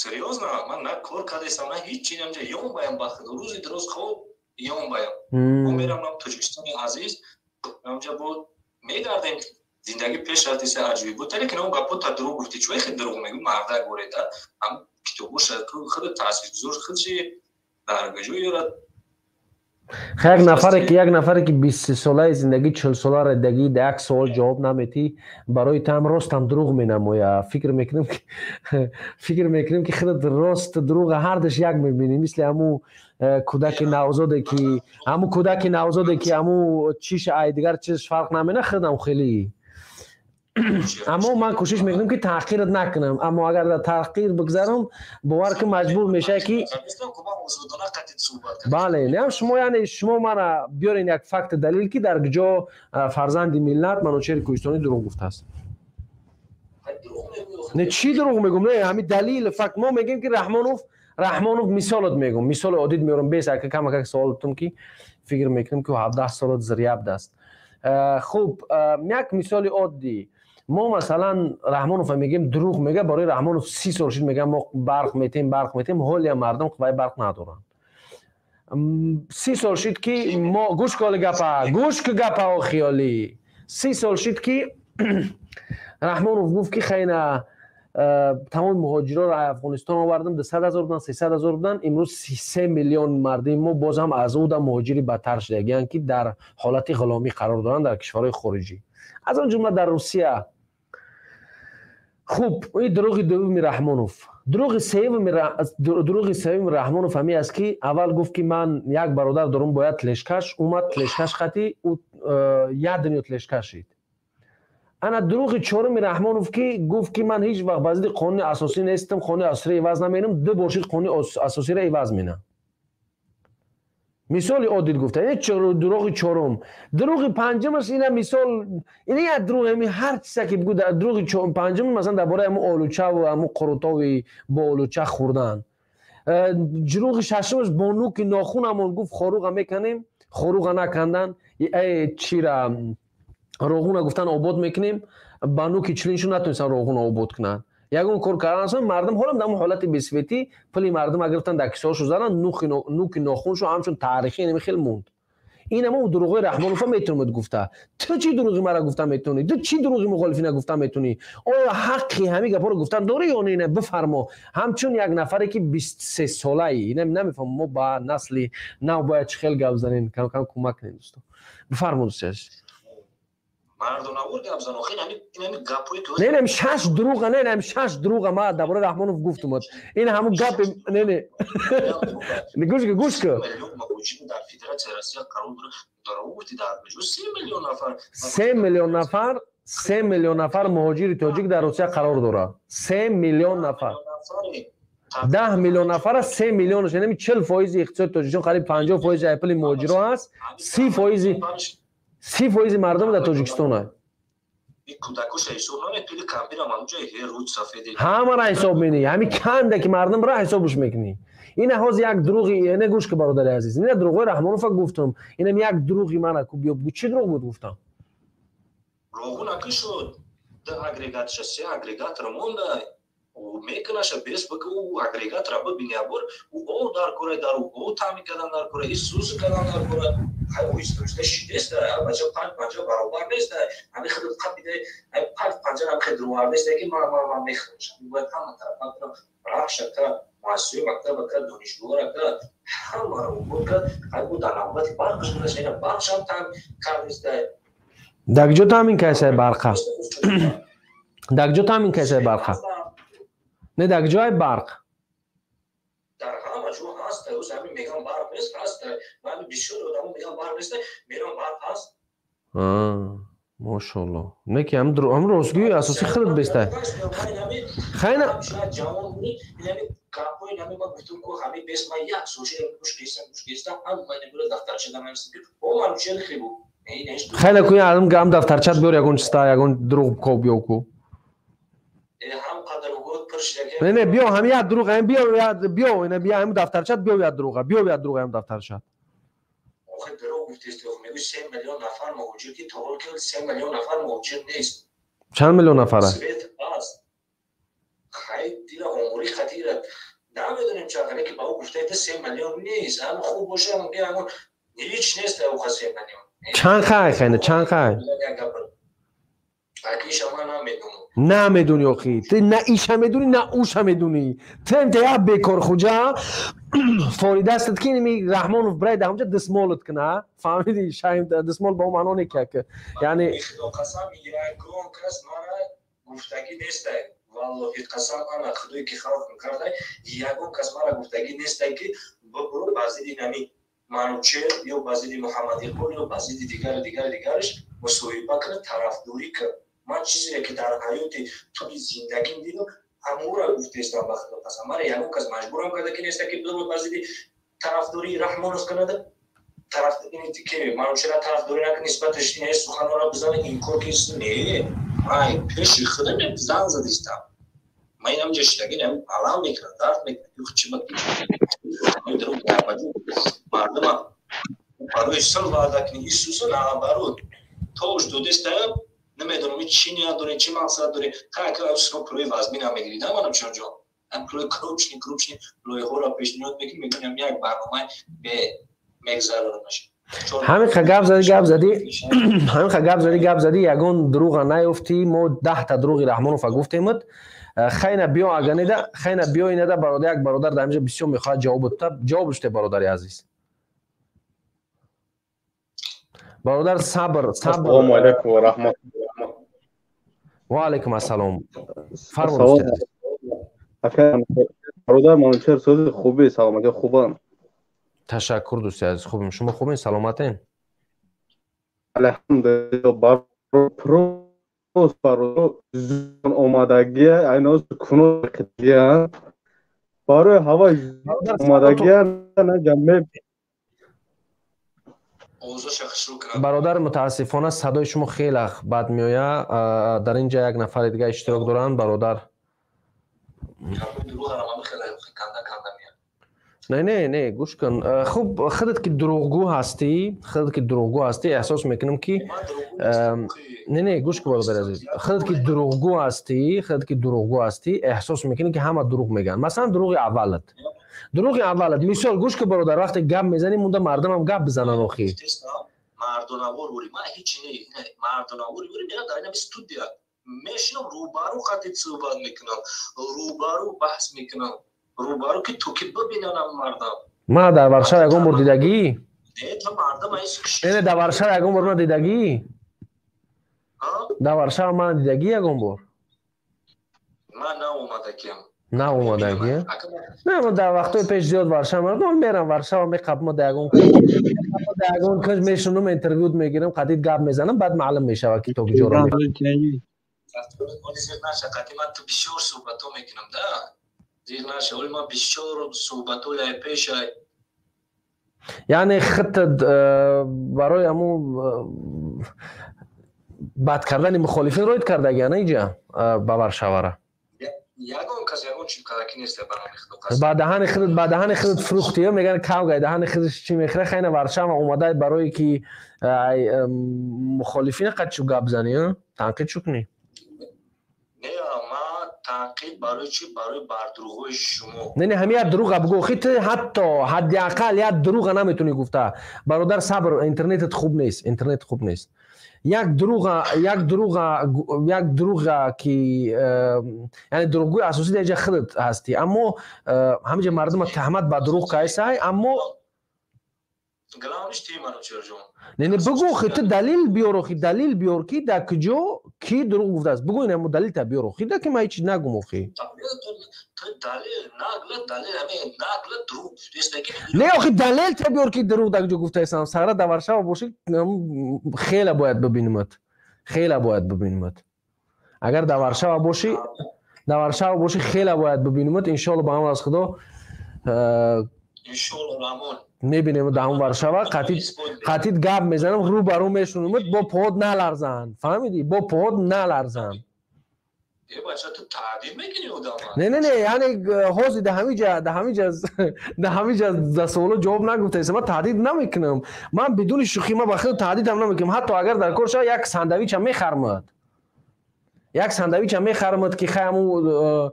Серьёзно, ман на кор кардастам, на ҳеҷ чиз, ҳамҷа ём баям ба худо, рӯзи дуруст хоб ём баям. Мо мерам нам Тоҷикистони азиз, ҳамҷа бо мегардем, зиндагӣ пеш рафтиса аҷоиб буд. Лекин он гапо та дурӯғ гуфтӣ, чӯй хел дурӯғ мегӯ, мардак бореда, ҳам китобоша худ таъсиргузор худши дар куҷо ёрад. Хай, як нафаре ки 23 солаи зиндагӣ, 40 сола редагӣ, дар як суол ҷавоб наметӣ, барои ту ҳам ростам дурӯғ менамоя. Фикр мекунем ки худат рост дурӯға ҳардаш як мебинӣ, мисли ҳамун кӯдаки навзоде ки ҳамун чиш ай дигар чизш фарқ намена, худам хеле. Аммо ман кӯшиш мекунам ки таҳқират накунам, аммо агар дар таҳқир бигзарам, бовар ки маҷбур мешавӣ ки бале, неам шумо, яъне шумо мара биёрен як факти далил ки дар куҷо фарзанди миллат Манучери Кӯҳистонӣ дурӯғ гуфтааст. Не, чӣ дурӯғ мегӯм? Не, ҳамин далил, факт. Мо мегӯем ки Раҳмонов, мисолот мегӯм, мисоли оддит меорам, бес ака камакак суолатон ки фикр мекунем ки 17 солот зирябд аст. Хуб, як мисоли оддӣ. Мо масалан Раҳмонов мегӯем дурӯғ мега. Барои Раҳмонов 30 сол шуд мегӯям мо барқ метем, барқ метем, ҳолиам мардум қувваи барқ надоранд. 30 сол шуд ки мо, гӯш коли гапа, гӯш ки гапа, охиёлӣ, 30 сол шуд ки Раҳмонов гуфт ки хайна тамоми муҳоҷироро Афғонистон овардам, 200 000 буданд, 300 000 буданд, имрӯз 33 миллион мардуми мо боз ҳам аз ӯ муҳоҷири бадтар шудагиянд, ки дар ҳолати ғуломӣ қарор доранд дар кишварҳои хориҷӣ, аз он ҷумла дар Русия. Хуб, ин дурӯғи дуввуми Раҳмонов. Дурӯғи сеюми Раҳмонов ҳамин аст ки аввал гуфт ки ман як бародар дорум, бояд тлешкаш омад, тлешкаш қатӣ ӯ як дунё тлешкаш шид. Ана дурӯғи чоруми Раҳмонов ки гуфт ки ман ҳеҷ вақт ба зидди қонуни асосӣ нестам, қонуни асосиро иваз наменам, ду бор шид қонуни асосиро иваз менам. Мисоли оддит гуфта, ин дурӯғи чорум. Дурӯғи панҷумаш ина мисол, ина як дурӯғ, ҳами ҳар чизе ки бигӯ, дурӯғи панҷум масалан дар бораи ҳамун олучаву ҳамун қурутови бо олуча хӯрдан. Дурӯғи шашумаш бо нуки нохунамон гуфт хоруға меканем, хоруға накандан, чира роғуна гуфтан обод мекунем, ба нуки чилиншу натонистан роғуна обод кунанд. Ягон кор кардан мардум ҳолам дар ҳолати бесветӣ пули мардума гирифтан дар кисошу задан, нуки нохуншу ҳамчун таърихӣ инами хел монд. Ин ҳама дурӯғҳои Раҳмонова метавонад гуфта. Ту чӣ дурӯғи мара гуфта метавонӣ? Ту чӣ дурӯғи мухолифина гуфта метавонӣ? Оё ҳаққи ҳамин гапҳоро гуфтан дорӣ ё не? Бифармо, ҳамчун як нафаре ки 23 солаи, ина намефаҳмам, мо ба насли нав бояд чӣ хел гап занем, кам кам кӯмак кунем дӯсто. Бифармо, дӯсти азиз. Мардонавор гап зан, охир инами гапҳое ки Не, не, шаш дурӯға, не, не, шаш дурӯға ма дар бораи Раҳмонов гуфтумад. Ин ҳамун гапи не, не. Гӯш ку, гӯш ку. Дар Федератсияи Россия қарор дорад, гуфти дар куҷо 3 миллион нафар? 3 миллион нафар, 3 миллион нафар муҳоҷири тоҷик дар Русия қарор дорад. 3 миллион нафар. 10 миллион нафара 3 миллионаш, яъне 40 фоизи иқтисоди Тоҷикистон, қариб 50 фоизи пули муҳоҷиро ҳаст, 30 фоизи, 30 фоизи мардум дар Тоҷикистон. Ҳамара ҳисоб менӣ, ҳами канда ки мардум ра ҳисобш мекунӣ. Ина ҳозир як дурӯғи не, гӯш ки, бародари азиз, ина дурӯғҳои Раҳмонова гуфтам, инам як дурӯғи мана ку, биё чӣ дурӯғ буд гуфтам? Роғуна ки шуд ду агрегатша, се агрегатро монда мекунаша бес бика, ӯ агрегатра бибини ябор, ӯ ов дар кора, дар ӯ ов таъмин кардан дар кора, исус кардан дар кора. Хай, оҳиста оҳиста шидеста, бача панҷ панҷа баробар неста, ҳами худ қапида панҷ панҷа ҳам хел дурӯғар неста, ки ман мехӯрам. Бояд ҳама тарафа кунам, рахша ка, муассисаи мактаба ка, донишгоҳра ка, ҳамаро обод кард. Хай, бу дар навбати барқш гузашта, ина барқшам таъмин кардеста. Дар куҷо таъмин кардесай барқа? Дар куҷо таъмин кардесай барқа? Не, дар куҷои барқ? Дар ҳама ҷо ҳаст. Ӯз ҳамин мегам барқ нест, ҳаст. Ман бисёр одамо мегам барқ нест, мерам, барқ ҳаст. Мошалло, не ки ҳам ростгӯи асосӣ худат бестай. Хайна ҷавон буди, инами гапҳои нами ман гуфтум ку, ҳами бес ман як сол шуда гӯш кестам, гӯш кестам, ҳам ман имрӯз дафтарча даманистам, о ман чел хебу. Хайна ку, ҳам дафтарчат биёр, ягон чиста, ягон дурӯғ ко биё ку. Не, не, биё ҳам як дурӯғ ҳам биё, биё, ина биё, ҳам дафтарчат биё, як дурӯға биё, як дурӯғ ҳам дафтарчат. Охир дурӯғ гуфтест, мегӯй 3 миллион нафар муҳоҷир, ки то ҳол ки 3 миллион нафар муҳоҷир нест. Чанд миллион нафара? Свет ҳаст. Хай, дира омори хатира намедонем чанд, ки ба ӯ гуфтаед 3 миллион нест. Ҳам хуб боша, мумкин ҳамон ҳеҷ нест оха 3 миллион. Чанд хай, хайна чанд хай? Акиша ман намедонам. Намедонӣ охи, ту на иша медонӣ, на уша медонӣ. Ту як бекорхуҷа форидастат ки инми Раҳмонов бирай дар ҳамҷа дисмолат куна, фаҳмидӣ? Шаим дисмол ба маъно не ки яъне қасам, ягон кас мара гуфтагӣ нестай, валлоҳи қасам, ана худое ки халқ кардай, ягон кас мара гуфтагӣ нестай, ки бибуро ба зидди нами Манучер ё ба зидди Муҳаммад Иқбол ё ба зидди дигару дигару дигараш мусоҳиба кунад, тарафдорӣ кунад. Ман чизере ки дар ҳаёти тӯли зиндагим дидам, ҳамора гуфтестам. Ба худо қасам, мара ягон кас маҷбурам карда ки неста, ки бибуро ба зидди тарафдории Раҳмонов кунада, тараф ки Манучера тарафдорӣ накунад, нисбаташ ин суханора бизана, инкор ки не. Ман пеши худам зан задистам, ман инам ҷа шидаги алам мекунад, дард мекунад, чи мардума барои сил ваъда кунӣ, исуса наоборот тош додестаям. Намедонам чӣ ният дорем, чӣ мақсад дорем. Хайкро пулои вазмин ҳам мегирид, манам чонҷо ҳам пулои крупный крупный лоиҳаро пешниҳод мекунем, мегӯям як барнома мегзаронамаш. Ҳамин ха гап задӣ, гап задӣ, ҳамин ха гап задӣ, гап задӣ, ягон дурӯға наёфтӣ. Мо 10 та дурӯғи Раҳмонова гуфтемуд. Хайна биё, аганеда хайна биё, инада бародар, як бародар дар инҷа бисёр мехоҳад ҷавоб ҷавоб шуде. Бародари азиз, бародар Сабр, Сабр. Ассалому алайкум ва раҳматуллоҳ. Ва алайкум ассалом, фармоед. Бародар Манучер, сози хуби, саломатӣ хубам? Ташаккур, дӯсти азиз, хубем. Шумо хубен, саломатен? Алҳамдулилло. Просто бародар, омадагия айноз куно қидия барои ҳавои омадагия наҷаме. Бародар, мутаассифона садои шумо хеле бад меояд. Дар ин ҷа як нафари дига иштирок доранд, бародар. Не, не, не, гӯш кун. Хуб, худат ки дурӯғгӯ ҳастӣ, худат ки дурӯғгӯ ҳастӣ, эҳсос мекунам ки не, не, гӯш кун, бародари азиз. Худат ки дурӯғгӯ ҳастӣ, худат ки дурӯғгӯ ҳастӣ, эҳсос мекунӣ ки ҳама дурӯғ мегӯянд. Масалан, дурӯғи аввалат. Дурӯғи аввалат. Мисол, гӯш кун, бародар, вақте гап мезанӣ, монда мардумам гап бизананд охи. Мардонавор бурӣ, ман ҳеҷ не, мардонавор бурӣ, мерам дар инами студия. Мешинам рӯбарӯ қати суҳбат мекунам, рӯбарӯ баҳс мекунам. Рӯбарӯ ки ту ки бибинанам мардам. Ман дар Варшава ягон бор дидагӣ? Не, ту мардам айс. Не, дар Варшава ягон бор ман дидагӣ? Дар Варшава ман дидагӣ ягон бор? Ман наомадагиам. Наомадагӣ? Не, ман дар вақтҳои пеш зиёд Варшава мерафтам, мерам Варшава, меқапма дар ягон кунҷ мешунам, интервю мегирам, қадид гап мезанам, баъд маълум мешавад ки то куҷоро. Оли зиқ наша, қади ман ту бисёр суҳбатҳо мекунам, да? Зиқ наша, оли ман бисёр суҳбатҳои ай пешай. Яъне худат барои ҳамун бад кардани мухолифин роид кардагӣ, ана иҷа ба Варшавара? Ягон кас ягон чиз кардаки нест ба номи Худо қасам. Ба даҳани худат, ба даҳани худат фурӯхтӣ, мегӯянд кавгай даҳани худаш чӣ мехӯра, хайна Варшава омадай барое ки мухолифин қад чӯ гап занӣ, танқид чӯ кунӣ? Не, ман танқид барои чӣ? Барои бардурӯғҳои шумо. Не, не, ҳамин як дурӯға бугӯ. Охи ту ҳатто ҳадди ақал як дурӯға наметавонӣ гуфта. Бародар, сабр, интернетат хуб нест, интернет хуб нест. Як дурӯға, як дурӯға, як дурӯға ки яъне дурӯғгӯи асосӣ дар инҷа худат ҳастӣ, аммо ҳаминҷа мардума таҳмат ба дурӯғ кайсай, аммо главниш ти Манучерҷон. Не, не, бугӯ, охи ту далил биёр, охи далил биёр ки дар куҷо ки дурӯғ гуфтааст. Бугӯ ин ҳамо далилта биёр, охи да ки ман ҳеҷ чиз нагум, охи. Не, охи далил та биёр ки дурӯғ дар куҷо гуфтаистам. Сара дар Варшава бошӣ, хеле бояд бибинимат. Хеле бояд бибинимат. Агар дар Варшава бошӣ, дар Варшава бошӣ, хеле бояд бибинимат. Иншоалло ба амр аз Худо иншоалло Раҳмон мебинем дар ҳамон Варшава, қатид гап мезанам, рӯ ба рӯ мешунамад, бо под наларзанд. Фаҳмидӣ? Бо под наларзанд. Не, не, не, яъне ҳозир дар ҳамин ҷа, дар ҳамин ҷа, дар ҳамин ҷа за суоло ҷавоб нагуфтаистам. Ман таҳдид намекунам. Ман бидуни шӯхӣ, ман ба худ таҳдидам намекунам. Ҳатто агар дар кор шавад, як сандавичам мехармад. Як сандавичам мехармад ки хай ҳамун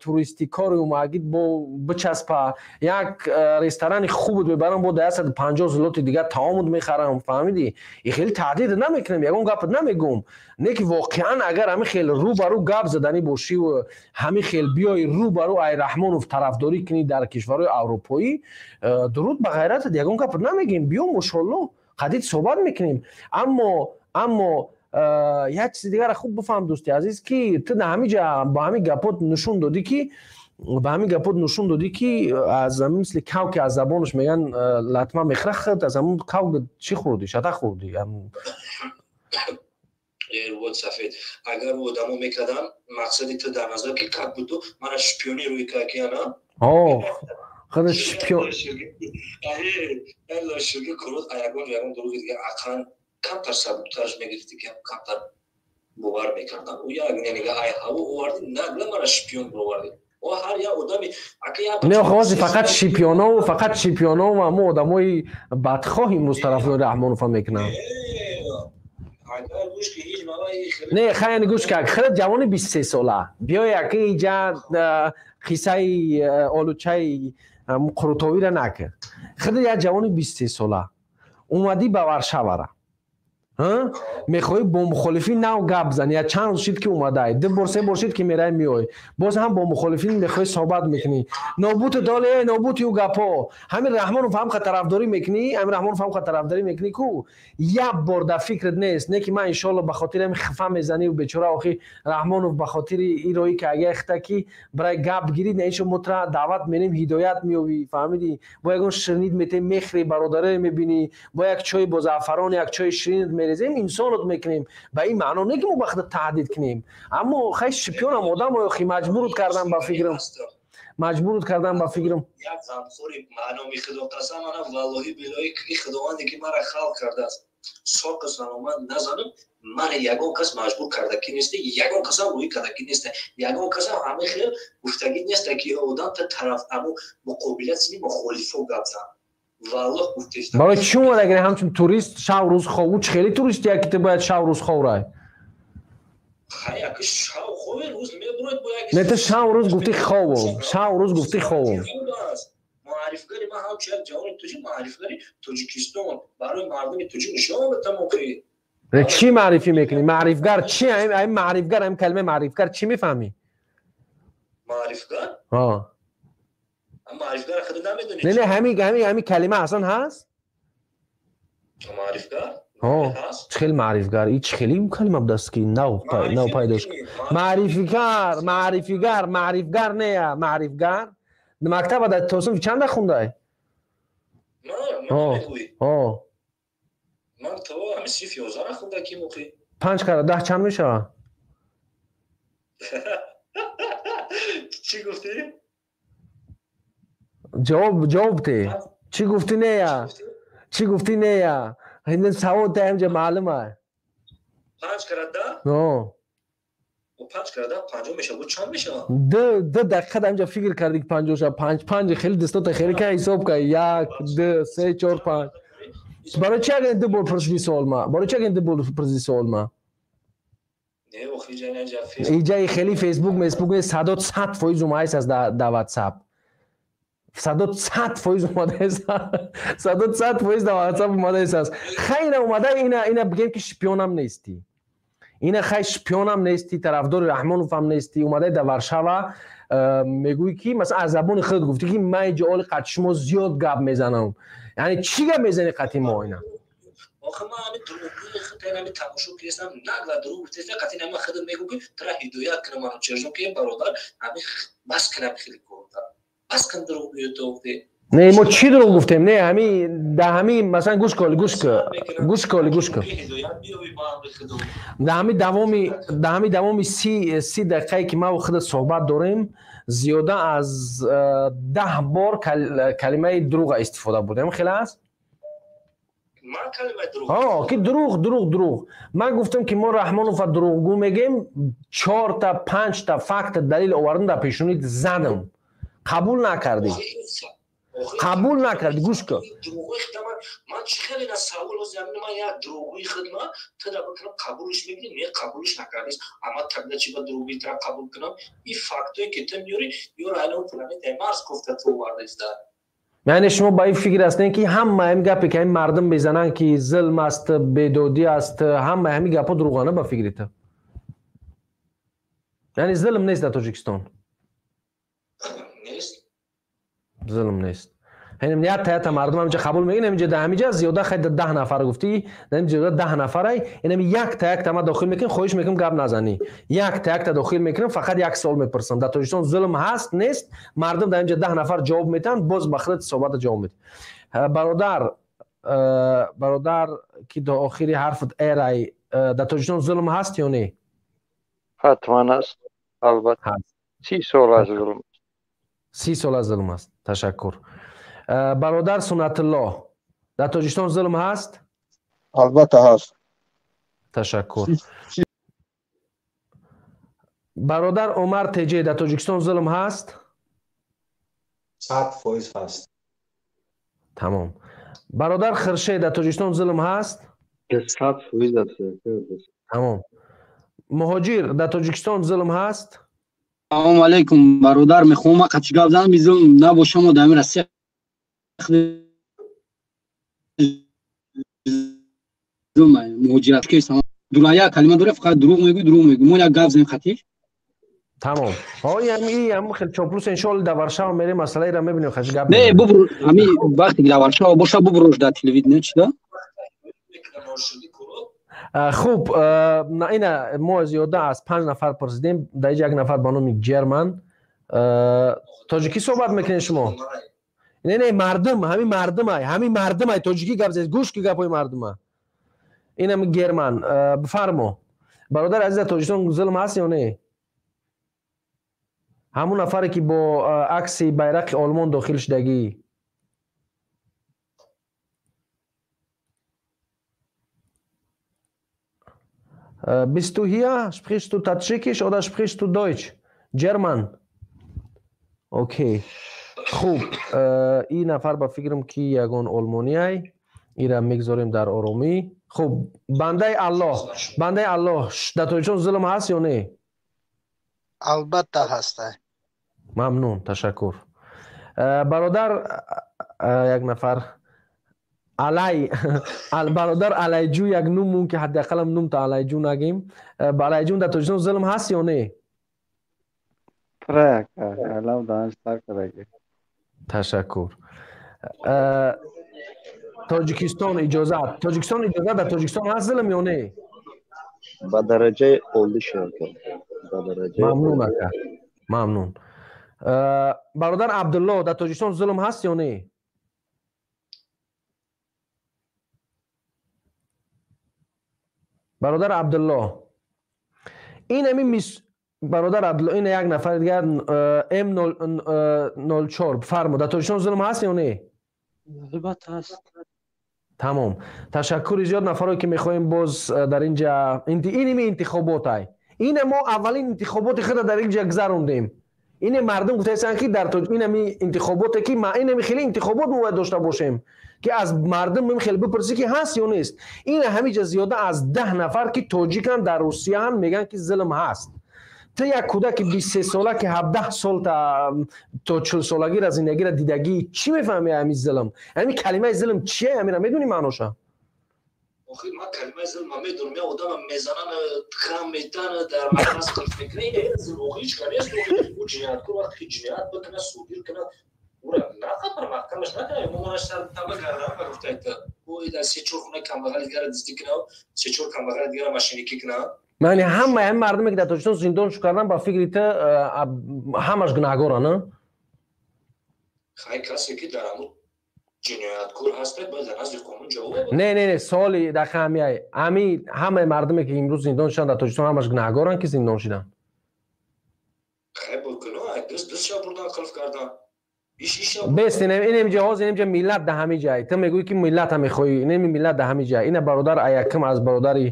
туристикори умагид бо бичаспа. Як ресторани хуб мебарам, бо 150 злоти дигар таомуд мехарам, фаҳмидӣ? И хеле таҳдид намекунам, ягон гап намегум. Не ки воқеан агар ҳамин хел рӯ ба рӯ гап заданӣ бошиву ҳамин хел биёи рӯ ба рӯ ай Раҳмонов тарафдорӣ кунӣ дар кишварҳои аврупоӣ, дуруд ба ғайратат, ягон гап намегем. Биё, мошолло, қадид суҳбат мекунем. Аммо як чизи дигарро хуб бифаҳм, дӯсти азиз, ки ту дар ҳамин ҷа ба ҳамин гапот нишон додӣ ки ба ҳамин гапот нишон додӣ ки аз ҳамин мисли кав ки аз забонаш мегӯянд латма мехӯра, худ аз ҳамун кав чӣ хӯрдӣ, шата хӯрдӣ. Рубод сафед, агар одамо мекардам, мақсади ту дар назар ки как будто мана шпиони рӯи какиана. Худ шпион. Ягон ягон дурӯғи дига ақлан камтар сабуктараш мегирифти, ки камтар бовар мекардам. Ӯ як ненига ай ҳаво оварди, нагла мара шпион бироварди. О ҳар як одами не, охи фақат шпионову, фақат шпионову ҳамо одамои бадхоҳ имрӯз тарафдори Раҳмонова мекунанд. Не, хайни гӯш кард, худ ҷавони 23 сола биё яки иҷа қиссаи олучаи қурутовиро накард. Худ як ҷавони 23 сола омадӣ ба Варшавара, мехоҳӣ бо мухолифин нав гап занӣ. Я чанд рӯз шид ки омадай, ду бор, се бор шид ки мерай меой, боз ҳам бо мухолифин мехоҳӣ суҳбат мекунӣ. Нобути доле, нобути ӯ гапҳо. Ҳамин Раҳмонов ҳам ха тарафдорӣ мекунӣ, ҳамин Раҳмонов ҳам ха тарафдорӣ мекунӣ ку як бор дар фикрат нест, не ки ман иншоалло ба хотири ҳамин хафа мезанӣ бечора. Охи Раҳмонов ба хотири ироӣ ки агар хта ки барои гап гирид, не ишо мотра даъват мерем, ҳидоят меёвӣ, фаҳмидӣ? Бо ягон ширинит метем, мехӯрӣ, бародаре мебинӣ, бо як чой бо заъфарон, як чои ширинит мерезем, инсонот мекунем. Ба ин маъно не ки мо ба худ таҳдид кунем, аммо хай шпионам одам охи маҷбурут кардан ба фикрам, маҷбурут кардан ба фикрам. Як ғамхори маъноми Худо қасам, ана валлоҳи билоҳи, ки Худованде ки мара халқ кардааст. Соқ саломат назанам, ман ягон кас маҷбур кардагӣ нест, ягон касам рӯӣ кардагӣ нест, ягон касам ҳамаи хел гуфтагӣ нест, ки одам та тараф аму муқобилат сини мухолифо гап зан. Валлоҳ гуфтест. Барои чӣ омадагӣ ҳамчун турист шав рӯз хов? Ӯ чӣ хели туристия ки ту бояд шав рӯз хов рай? Хай, аки шав хове рӯз мебуроед бо як. Не, ту шав рӯз гуфтӣ ховум, шав рӯз гуфтӣ ховум. Маърифгари ман ҳамчун як ҷавони тоҷик, маърифгари Тоҷикистон барои мардуми тоҷик нишон бетам охи. Чӣ маърифӣ мекунӣ? Маърифгар чӣ? Ай маърифгар, ай калимаи маърифгар чӣ мефаҳмӣ? Маърифгар? Ҳа. Маърифгар худ намедонӣ? Не, не, ҳами калима аслан ҳаст? Маърифгар? Ҳо, чӣ хел маърифгар? И чӣ хели калима будаст ки нав пайдо шуд? Маърифигар, маърифигар, маърифгар не, маърифгар. Мактаба дар тосум чанда хундай? Ман ман то ҳами синфи 11 хунда ки мохи. 5 кара 10 чанд мешавад? Чӣ гуфтӣ? Ҷавоб те. Чӣ гуфтӣ нея? Чӣ гуфтӣ нея? Ҳин савол та ҳамҷа маълум аст. 5 кара 10? О. 5 кара 10 50 мешавад. Чанд мешавад? 2 дақиқа дар инҷа фикр кардӣ ки 50 шавад. 5 5 хеле дастото хеле ка ҳисоб кар. 1 2 3 4 5. Барои чӣ агар ду бор пурсидӣ суол ма? Барои чӣ агар ду бор пурсидӣ суол ма? Не, охи иҷа не, иҷа иҷаи хеле фейсбук, месбук садо 100% омадаст аз дар ватсап. Садо 100% омадааст. Садо 100% дар ватсап омадааст. Хай ина омада, ина бигем ки шпионам нестӣ. Ина хай шпионам нестӣ, тарафдори Раҳмоновам нестӣ, омадаи дар Варшава мегӯӣ ки масалан аз забони худат гуфтӣ ки ман иҷа оли қати шумо зиёд гап мезанам. Яъне чӣ гап мезанӣ қати мо ина? Охи ман ҳамин дурӯғгӯи худ ҳамин тамошо кардам, нагла дурӯғ гуфтеста, қати ман худам мегӯм ки тура ҳидоят кунам ману чержон ки бародар ҳамин бас кунам хеле корда. Бас кун дурӯғгӯи ту гуфтӣ. Не, мо чӣ дурӯғ гуфтем? Не, ҳами дар ҳами масалан гӯш кол, гӯш ку, гӯш кол, гӯш ку. Дар ҳами давоми 30 дақиқае ки ман худат суҳбат дорем, зиёда аз 10 бор калимаи дурӯға истифода бурдем. Хеле аст? Ман калимаи дурӯғ. Ҳо, ки дурӯғ, дурӯғ, дурӯғ. Ман гуфтам ки мо Раҳмонова дурӯғгӯ мегем, 4 та 5 та факт далил овардам дар пешонӣ задам. Қабул накардӣ. Қабул накардӣ, гӯш кун. Ман чӣ хеле на савол ҳозир ҳамин ман як дурӯғгӯи худ ман ту да бикунам қабулш мекунӣ, не қабулш накардӣ. Ама тогда чӣ ба дурӯғгӯи тура қабул кунам? Ин фактое ки ту меёрӣ, ёра ҳали он планетаи Марс гуфта ту овардаиста. Яъне шумо ба ин фикр ҳастед ки ҳама ҳамин гапе ки ҳамин мардум мезананд ки зулм аст, бедодӣ аст, ҳама ҳамин гапҳо дурӯғана ба фикри ту? Яъне зулм нест дар Тоҷикистон? Нест. Зулм нест. Ҳамин ята мардум ҳаминҷа қабул мекунад, ҳаминҷа дар ҳаминҷа зиёда хай 10 нафар гуфтӣ, дар ҳаминҷа зиёда 10 нафарай, ин ҳамин якта ма дохил мекунем, хоҳиш мекунам гап назанӣ. Якта дохил мекунам, фақат як савол мепурсам. Дар Тоҷикистон зулм ҳаст, нест? Мардум дар ҳаминҷа 10 нафар ҷавоб метаҳанд, боз ба худат суҳбата ҷавоб медиҳ. Бародар ки до охири ҳарфат эрай, дар Тоҷикистон зулм ҳаст ё не? Ҳатман аст, албатта. 30 сол аз зулм. 30 сол аз зулм аст. Ташаккур. Бародар Суннатуллоҳ, дар Тоҷикистон зулм ҳаст? Албатта ҳаст. Ташаккур. Бародар Умар Теҷе, дар Тоҷикистон зулм ҳаст? 100% ҳаст. Тамом. Бародар Хуршед, дар Тоҷикистон зулм ҳаст? 100% аст. Тамом. Муҳоҷир, дар Тоҷикистон зулм ҳаст? Салом алейкум бародар, мехоҳам ман қачи гап занам, зулм набошам дар ҳамин Россия. Зулм муҳоҷират ки дурая калима дора, фақат дурӯғ мегӯй, дурӯғ мегӯй. Мо як гап занем хатиш. Тамом. Ҳо, ҳам хел чоплус иншоалло дар Варшава мерем, масъалаеро мебинем, хачи гап. Не, бубур, ҳамин вақте ки дар Варшава боша, бубурош дар телевидение чӣ да? Хуб, ина мо зиёда аз 5 нафар пурсидем, дар инҷа як нафар ба номи Ҷерман. Тоҷикӣ суҳбат мекунед шумо? Не, не, мардум, ҳамин мардумай, ҳамин мардумай тоҷикӣ гап зед, гӯш ки гапҳои мардума. Инам Герман, бифармо. Бародар азиз, дар Тоҷикистон зулм ҳаст ё не? Ҳамун нафаре ки бо акси байрақи Олмон дохил шудагӣ. Bist du hier? Sprichst du Tadschikisch oder sprichst du Deutsch? German. Okay. Хуб, ин нафар ба фикрам ки ягон олмониай, ира мегзорем дар оромӣ. Хуб, бандаи Аллоҳ, бандаи Аллоҳ, дар Тоҷикистон зулм ҳаст ё не? Албатта ҳаста. Мамнун, ташаккур. Бародар, як нафар алай, бародар Алайҷӯ, як нум мун ки ҳадди ақалам нум та Алайҷӯ нагим. Алайҷӯн, дар Тоҷикистон зулм ҳаст ё не? Ташаккур. Тоҷикистон иҷозат, Тоҷикистон иҷозат, дар Тоҷикистон ҳаст зулм ё не? Ба дараҷаи олӣ шока. Ба дараҷаи Мамнун ака, мамнун. Бародар Абдулло, дар Тоҷикистон зулм ҳаст ё не? Бародар Абдулло, ин ҳамин мис, бародар Абдулло, ин як нафари дигар М04 фармуд, дар Тоҷикистон зулм ҳаст ё не? Албатта ҳаст. Тамом. Ташаккури зиёд нафарое ки мехоҳем боз дар инҷа иними интихоботай. Ина мо аввалин интихоботи худа дар инҷа гузарондем. Ине мардум гуфтаистанд ки дар инами интихоботе ки инами хеле интихобот мо бояд дошта бошем ки аз мардум мем хеле бипурсӣ ки ҳаст ё нест. Ина ҳамиҷа зиёда аз 10 нафар ки тоҷиканд дар Русияанд мегӯянд ки зулм ҳаст. Ту як кӯдаки 23 сола ки 17 сол то 40 солагиро зиндагиро дидагӣ, чӣ мефаҳми ҳамин зулм? Ҳамин калимаи зулм чие? Ҳаминро медонӣ маъноша? Охир ман калимаи зулм медонам. Я одама мезанан, хам метан, дар маҳбас қилф мекунад. Ин зулм охир ҳеҷ кас нест. Ӯ ҷинояткор вақте ки ҷиноят бикунад, содир кунад, ӯра нақабр маҳкамаш накунад, момонаш сар таба гардан ба гуфтаита. Ӯ дар се-чор хона камбағали дигара диздӣ кунад, се-чор камбағали дигара машиникӣ кунад. Яъне ҳамаи ҳамин мардуме ки дар Тоҷикистон зиндон шу кардан, ба фикри ту ҳамаш гунаҳгоранд, а? Хай, касе ки дар ҳамун ҷинояткор ҳастад, бояд дар назди қонун ҷавоб. Не, не, не, суоли дақиқа ҳамиай. Ҳами ҳамаи мардуме ки имрӯз зиндон шуданд дар Тоҷикистон ҳамаш гунаҳгоранд ки зиндон шуданд? Хай, бо гуноҳ дӯст шав бурдан қилф кардан. Бес, инем ҷа ҳозир инем ҷа миллат да ҳами ҷай. Ту мегӯӣ ки миллата мехоҳӣ, инеми миллат да ҳами ҷай. Ина бародар аяким аз бародари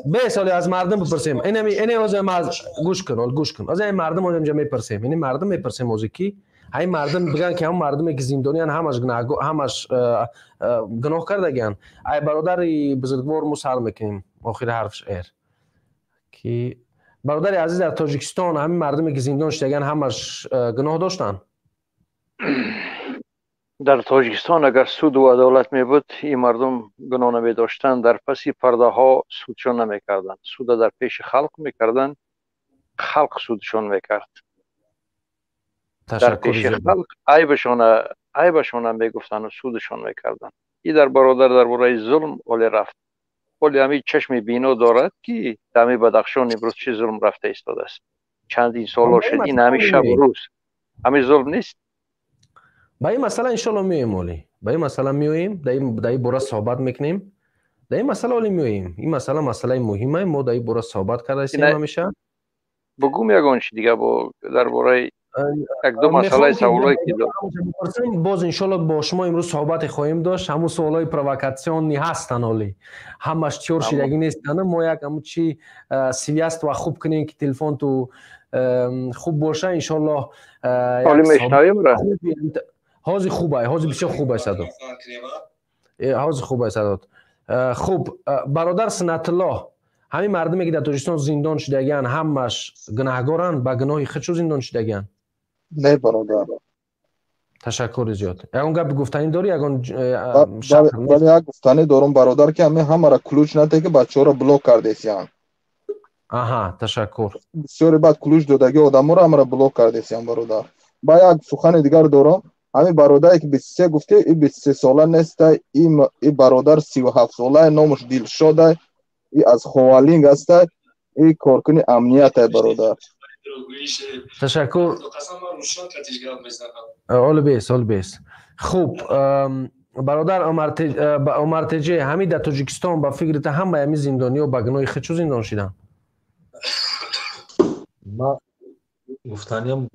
бес оли аз мардум бипурсем. Инами ине ҳозир аз гӯш кун, ол гӯш кун. Ҳозир ин мардум ҳозир инҷа мепурсем. Ини мардум мепурсем ҳозир ки ҳамин мардум бигӯянд ки ҳамон мардуме ки зиндониян ҳамаш ҳамаш гуноҳ кардагиянд. Ай бародари бузургвор мо сар мекунем охири ҳарф шеър. Ки бародари азиз, дар Тоҷикистон ҳамин мардуме ки зиндон шудагиянд ҳамаш гуноҳ доштанд? Дар Тоҷикистон агар суду адолат мебуд, ин мардум гуноҳ намедоштанд. Дар паси пардаҳо судшон намекарданд, суда дар пеши халқ мекарданд, халқ судшон мекард. Дар пеши халқ айбашона мегуфтанду судшон мекарданд. И дар бародар дар бораи зулм оле рафт. Оли ҳамин чашми бино дорад ки дар ҳамин Бадахшон имрӯз чӣ зулм рафта истодааст. Чандин солҳо шуд, ин ҳамин шабу рӯз ҳамин зулм нест? Ба ин масъала иншоалло меоем. Оли ба ин масъала меоем, дар ин бора суҳбат мекунем. Дар ин масъала оли меоем. Ин масъала масъалаи муҳима, мо дар ин бора суҳбат кардаистем ҳамеша. Бугум ягон чи дига бо дар бораи як ду масъалаи саволое ки боз иншоалло бо шумо имрӯз суҳбате хоҳем дошт. Ҳамун суолҳои провокационный ҳастанд, оли ҳамаш тиёр шидагӣ нестанд. Мо як ҳамун чи связь-ва хуб кунем ки телефонту хуб боша, иншоалло. Оли мешнавем-ра? Ҳозир хубай, ҳозир бисёр хубай садо, ҳозир хубай садот. Хуб, бародар Сунатуллоҳ, ҳамин мардуме ки дар Тоҷикистон зиндон шудагианд ҳамаш гунаҳгоранд? Ба гуноҳи худшо зиндон шудагианд? Не, бародар. Ташаккури зиёд. Ягон гапи гуфтанӣ дорӣ, ягон? Бале, як гуфтанӣ дорум, бародар, ки ҳамин ҳамаро ключ нате ки бачаҳоро блок кардесиян. Аҳа, ташаккур. Бисёре баъд ключ додагӣ одаморо ҳамаро блок кардесиян, бародар. Ба як сухани дигар дорам. Ҳамин бародаре ки 23 гуфте, и 23 сола нестай, и бародар 37 солае, номаш Дилшодай, и аз Ховалинг ҳастай, и коркуни амниятай, бародар. Ташаккур. Оли бес, оли бес. Хуб, бародар Омартеҷе, ҳамин дар Тоҷикистон ба фикри ту ҳамаи ҳамин зиндониҳо ба гуноҳи худ чӯ зиндон шуданд? Ма гуфтаниям,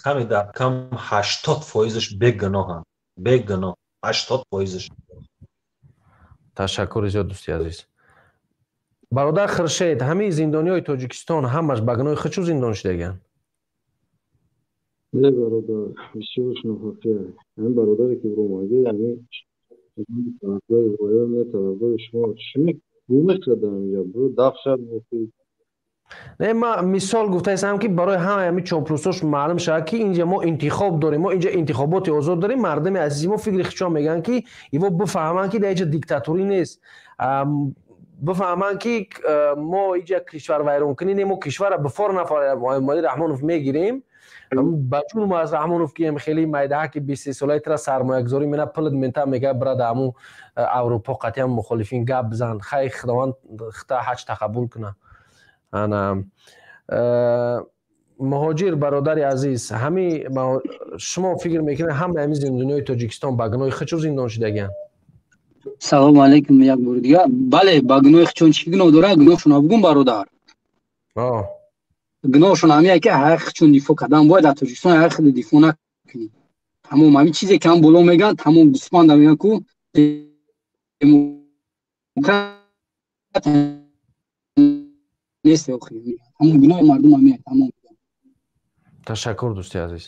ками дар кам 80%-аш бегуноҳанд, бегуноҳ 80%-аш. Ташаккури зиёд, дӯсти азиз. Бародар Хуршед, ҳамаи зиндониҳои Тоҷикистон ҳамаш ба гуноҳи худ чӯ зиндон шудагианд? Не, бародар, бисёрш ноҳақия. Ҳамин бародаре ки ромагӣ, ҳамин тарафдори воё, не тарафдори шумо. Чӣ мекардам инҷа? Бро дафшад муфид. Не, ма мисол гуфтаистам, ки барои ҳамаи ҳамин чоплусош маълум шавад, ки инҷа мо интихоб дорем, мо инҷа интихоботи озод дорем. Мардуми азизи мо фикри худшон мегӯянд, ки иво бифаҳманд, ки дар инҷа диктатурӣ нест, бифаҳманд, ки мо инҷа кишварвайронкунӣ не, мо кишварро бифор нафар Эмомалӣ Раҳмонов мегирем. Ба ҷурм аз Раҳмонов, ки хеле майдаҳа, ки 23 солаи тра сармоягузорӣ мена пулат мента, мега бира дар ҳамун Аврупо қатъиян мухолифин гап бизан. Хай, Худованд хита ҳаҷ тақаббул куна. Ана Муҳоҷир, бародари азиз, ҳами шумо фикр мекунед, ҳамаи ҳамин зиндониҳои Тоҷикистон ба гуноҳи худ чӯ зиндон шудагианд? Салому алайкум як бори дигар. Бале, ба гуноҳи худ. Чун чӣ гуноҳ дорад? Гуноҳшон бигум, бародар. Гуноҳшон ҳамия, ки ҳаққи худшон дифоъ кардан. Бояд дар Тоҷикистон ҳаққи худ дифоъ накунӣ. Тамом, ҳамин чизе ки ҳам боло мегӯянд, тамом, гӯсфанда мегӯянд, ку демократ нест охи. Тамом, гуноҳи мардум ҳамия, тамом. Ташаккур, дӯсти азиз.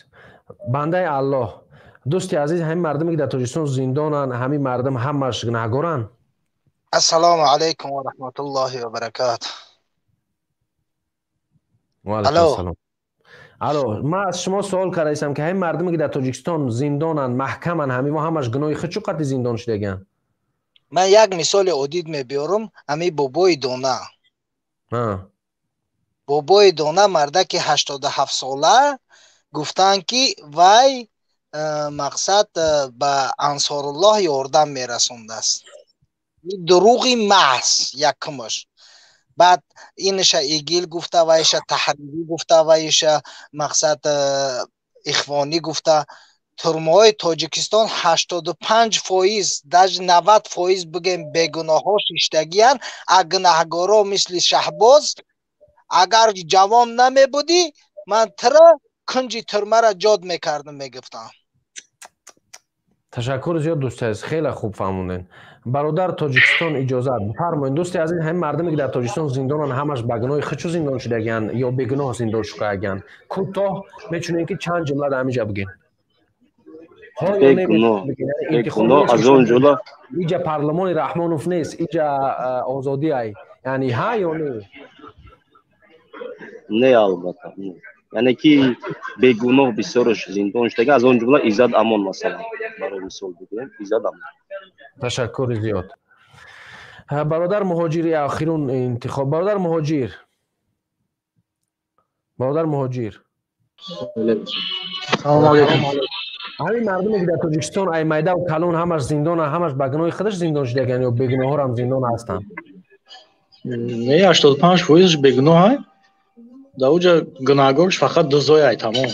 Бандаи Аллоҳ, дӯсти азиз, ҳамин мардуме ки дар Тоҷикистон зиндонанд, ҳамин мардум ҳамаш гунаҳгоранд? Ассалому алайкум ва раҳматуллоҳи ва баракатуҳ. Ваалайкум. Алло, ман аз шумо суол кардаистам, ки ҳамин мардуме ки дар Тоҷикистон зиндонанд, маҳкаманд, ҳамиво ҳамаш гуноҳи худ чӯ қатъи зиндон шудагианд? Ман як мисоли оддӣ мебиёрам. Ҳамин бобои дона, бобои дона, мардаки 87-сола, гуфтанд, ки вай мақсад ба Ансоруллоҳ ёрдам мерасондааст. Дурӯғи маҳз якумаш. Баъд инаша ИГИЛ гуфта, вайша таҳрирӣ гуфта, вайша мақсад ихвонӣ гуфта. Турмаҳои Тоҷикистон 85%, даже 90% бигем, бегуноҳҳо шиштагиянд, а гунаҳгоро мисли Шаҳбоз. Агар ҷавон намебудӣ, ман тира кунҷи турмаро ҷод мекардам, мегуфтам. Ташаккур зиёд, дӯсти азиз, хеле хуб фаҳмондед. Бародар Тоҷикистон, иҷозат бифармоед, дӯсти азиз, ҳамин мардуме ки дар Тоҷикистон зиндонанд, ҳамаш ба гуноҳи худ чӯ зиндон шудагианд ё бегуноҳ зиндон шудагианд? Кӯтоҳ мечунем, ки чанд ҷумла дар ҳамин ҷа бигем. Аз он ҷумла Иҷа парлумони Раҳмонов нест, иҷа озодӣ ай, яъне ҳа ё не? Не, албатта, яъне ки бегуноҳ бисёраш зиндон шудага, аз он ҷумла Иззат Амон, масалан, барои мисол бигӯем, Иззат Амон. Ташаккури зиёд, бародар Муҳоҷири. Охирун интихоб, бародар Муҳоҷир, бародар Муҳоҷир. Салому алайкум. Ҳамин мардуме ки дар Тоҷикистон ай майдаву калон ҳамаш зиндона, ҳамаш ба гуноҳи худаш зиндон шудагианд ё бегуноҳҳорам зиндон ҳастанд? Не, 85 фоизаш бегуноҳ. Дар оҷа гунаҳгорш фақат дузой ай, тамом.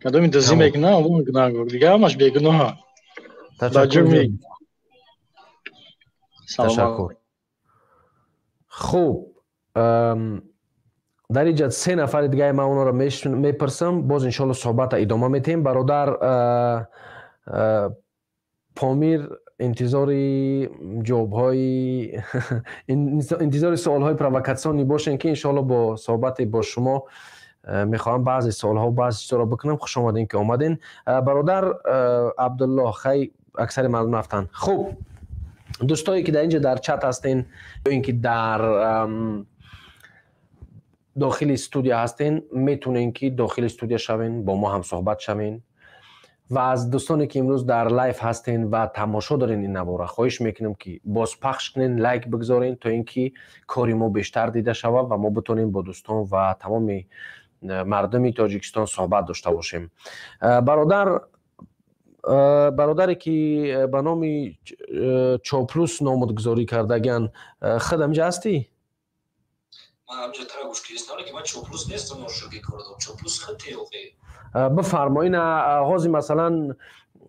Кадоми дузӣ мекунад, он гунаҳгор, дигар ҳамаш бегуноҳ ба ҷурми. Ташаккур. Хуб, дар инҷа се нафари дигаи ман онҳоро мепурсам, боз иншоалло суҳбата идома медиҳем. Бародар Помир, интизори ҷавобҳои, интизори суолҳои провокатсионӣ бошем, ки иншоалло бо суҳбате бо шумо мехоҳам баъзе суолҳо, баъзе чизҳоро бикунам. Хуш омадем, ки омадем, бародар Абдуллоҳ. Хай, аксари мардум рафтанд. Хуб, дӯстое ки дар инҷа дар чат ҳастен ё ин ки дар дохили студия ҳастен, метавонен ки дохили студия шавен, бо мо ҳамсӯҳбат шавен. Ва аз дӯстоне ки имрӯз дар лайв ҳастен ва тамошо дорен ин навора, хоҳиш мекунем, ки бозпахш кунен, лайк бигзорен, то ин ки кори мо бештар дида шавад ва мо битонем бо дӯстон ва тамоми мардуми Тоҷикистон суҳбат дошта бошем. Бародаре ки ба номи Чоплус номудгузорӣ кардагиан, худ ҳаминҷа ҳастӣ? Ман ҳаминҷа тара гӯш кардистам, ки ман Чоплус нестам, шӯхӣ кардам. Чоплус хати охи. Бифармо, ина ҳозир масалан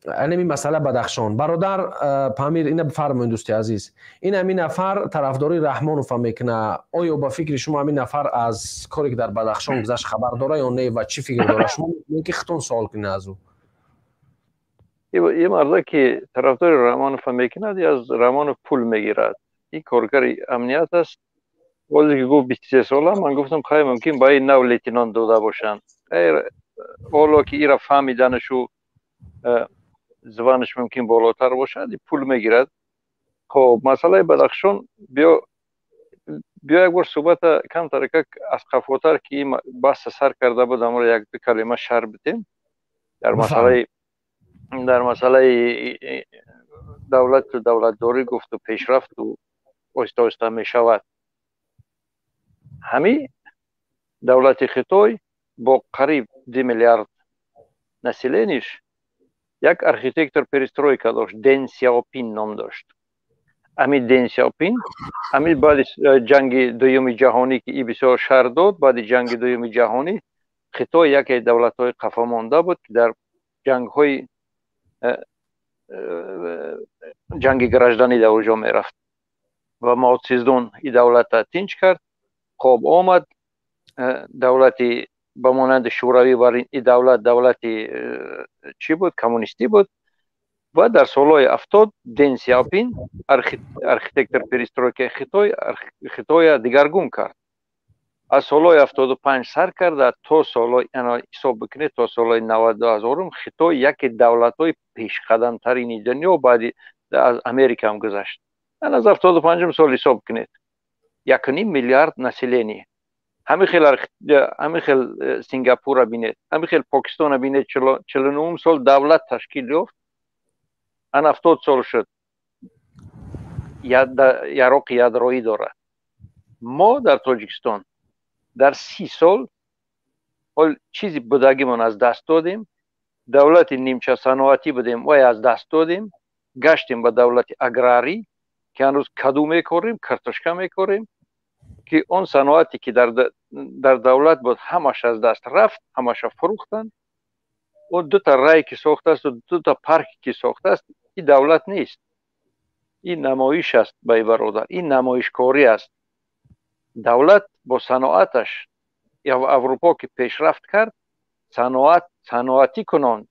анами масъала Бадахшон. Бародар Памир, ина бифармоед, дӯсти азиз, ин ҳамин нафар тарафдории Раҳмонова мекуна. Оё ба фикри шумо ҳамин нафар аз коре ки дар Бадахшон гузашт хабар дора ё не ва чӣ фикр дора? Шумо метавонед ки худтон суол кунед аз ӯ. Ин марда ки тарафдори Раҳмонова мекунад, аз Раҳмонов пул мегирад. Ин коргари амният аст. Бозе ки гуфт 23 сола, ман гуфтам хай, мумкин ба ин нав лейтенант дода бошанд. Хайр, ҳоло ки ира фаҳмиданашу званаш мумкин болотар бошад, пул мегирад. Хоб, масъалаи Бадахшон, биё як бор суҳбата камтар аз қафотар, ки ин баҳса сар карда буд, амро як ду калима шарҳ бидем дар масъалаи давлату давлатдорӣ гуфту пешрафту оҳиста оҳиста мешавад. Ҳами давлати Хитой бо қариб 2 миллиард население ш як архитектор перестройка дошт, Ден Сяопин ном дошт. Ами Ден Сяопин ами баъди ҷанги дуюми ҷаҳонӣ, ки и бисёр шар дод, баъди ҷанги дуюми ҷаҳонӣ Хитой яке давлатҳои қафомонда буд, ки дар ҷангҳои ҷанги гражданӣ дар оҷо мерафт ва Мао Цзэдун и давлата тинч кард. Хоб, омад давлати ба монанди Шӯравӣ бар и давлат, давлати чӣ буд, коммунистӣ буд. Ва дар солҳои 70 Ден Сяопин, архитектор перестройка и Хитой, Хитоя дигаргун кард. Аз солҳои 75 сар карда то солҳои, ҳисоб бикунед, то солҳои 92 ҳазорум Хитой яке давлатҳои пешқадамтарини дунё, баъди аз Америкаам гузашт. Аз 75-ум сол ҳисоб кунед, 1,5 миллиард население. Ҳамин хел Сингапура бинед, ҳамин хел Покистона бинед, 49-ум сол давлат ташкил ёфт, ан 70 сол шуд, яроқи ядроӣ дорад. Мо дар Тоҷикистон дар 30 сол ҳол чизи будагимон аз даст додем. Давлати нимчасаноатӣ будем, вай аз даст додем, гаштем ба давлати аграрӣ, ки ҳанӯз каду мекорем, картошка мекорем, ки он саноате ки дар давлат буд, ҳамаш аз даст рафт, ҳамаша фурӯхтанд. Он дута рай ки сохтааст, дута парке ки сохтааст, ин давлат нест, ин намоиш аст, бай бародар, ин намоишкорӣ аст. Давлат бо саноаташ, Аврупо ки пешрафт кард, саноат саноатӣ кунон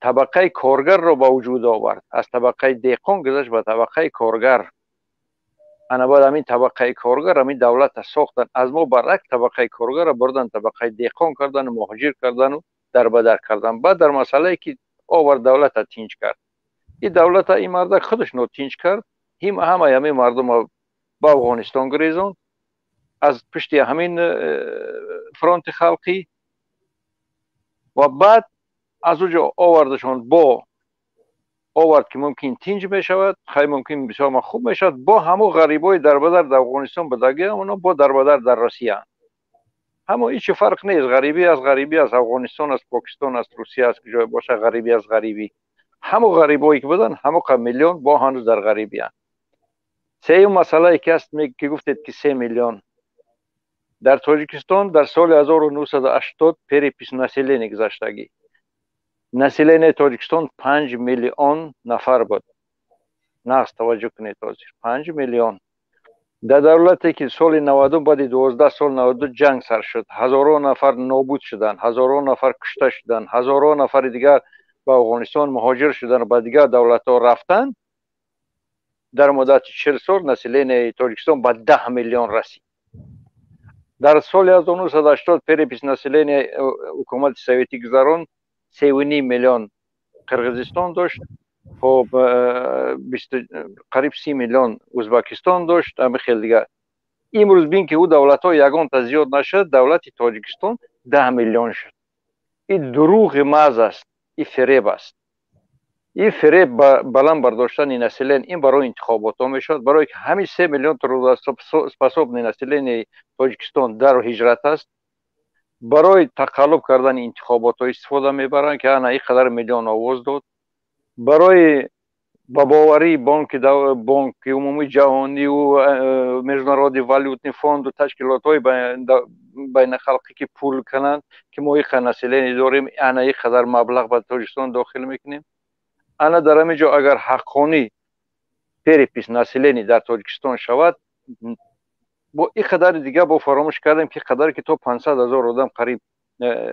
табақаи коргарро ба вуҷуд овард, аз табақаи деҳқон гузашт ба табақаи коргар. Ана баъд ҳамин табақаи коргар ҳамин давлата сохтанд. Аз мо баръакс, табақаи коргарро бурдан, табақаи деҳқон кардану муҳоҷир кардану дарбадар кардан. Баъд дар масъалае ки овард, давлата тинч кард, ин давлата ин мардак худаш нотинч кард, ҳамаи ҳамин мардума ба Афғонистон гурезонд аз пушти ҳамин фронти халқӣ ва баъд аз уҷо овардашон, бо овард ки мумкин тинҷ мешавад, хай, мумкин бисёр хуб мешавад. Бо ҳамо ғарибои дарбадар дар Афғонистон будагиам, оно бо дарбадар дар Россияанд. Ҳамо ҳичи фарқ нест, ғарибӣ аз ғарибӣ аст, Афғонистон аст, Покистон аст, Русия аст, ҷое боша, ғарибӣ аз ғарибӣ. Ҳамо ғарибое ки буданд, ҳамо миллион бо ҳанӯз дар ғарибианд. Сеюм масъалае ки аст, ки гуфтед ки 3 миллион дар Тоҷикистон, дар соли 1980 перепись населения гузаштагӣ, население Тоҷикистон 5 миллион нафар буд. Нағз таваҷҷӯҳ кунед, ҳозир 5 миллион. Дар давлате ки соли 90, баъди 12 сол, 92 ҷанг сар шуд, ҳазорон нафар нобуд шуданд, ҳазорон нафар кушта шуданд, ҳазорон нафари дигар ба Афғонистон муҳоҷир шуданд, ба дигар давлатҳо рафтанд, дар муддати 40 сол население и Тоҷикистон ба 10 миллион расид. Дар соли 1980 перепись населения ҳукумати советӣ гузаронд, 3,5 миллион Қирғизистон дошт, хоб, қариб 30 миллион Ӯзбекистон дошт, ами хел дигар. Имрӯз бин ки ӯ давлатҳо ягонта зиёд нашуд, давлати Тоҷикистон 10 миллион шуд. Ин дурӯғи маҳз аст, ин фиреб аст, ин фиреб баланд бардоштани население, ин барои интихоботҳо мешавад, барое ки ҳамин 3 миллион трудоспособный население и Тоҷикистон дар ҳиҷрат аст, барои тақаллуб кардани интихоботҳо истифода мебаранд, ки ана ин қадар миллион овоз дод, барои ба боварии бонки умумии ҷаҳониву Международный валютный фонду ташкилотҳои байнахалқӣ, ки пул кунанд, ки мо ин қадар население дорем, ана ин қадар маблағ ба Тоҷикистон дохил мекунем. Ана дар ҳамин ҷо агар ҳаққонӣ перепись население дар Тоҷикистон шавад, бо ин қадари дигар бо фаромӯш кардем, ки қадаре ки то 500 000 одам қариб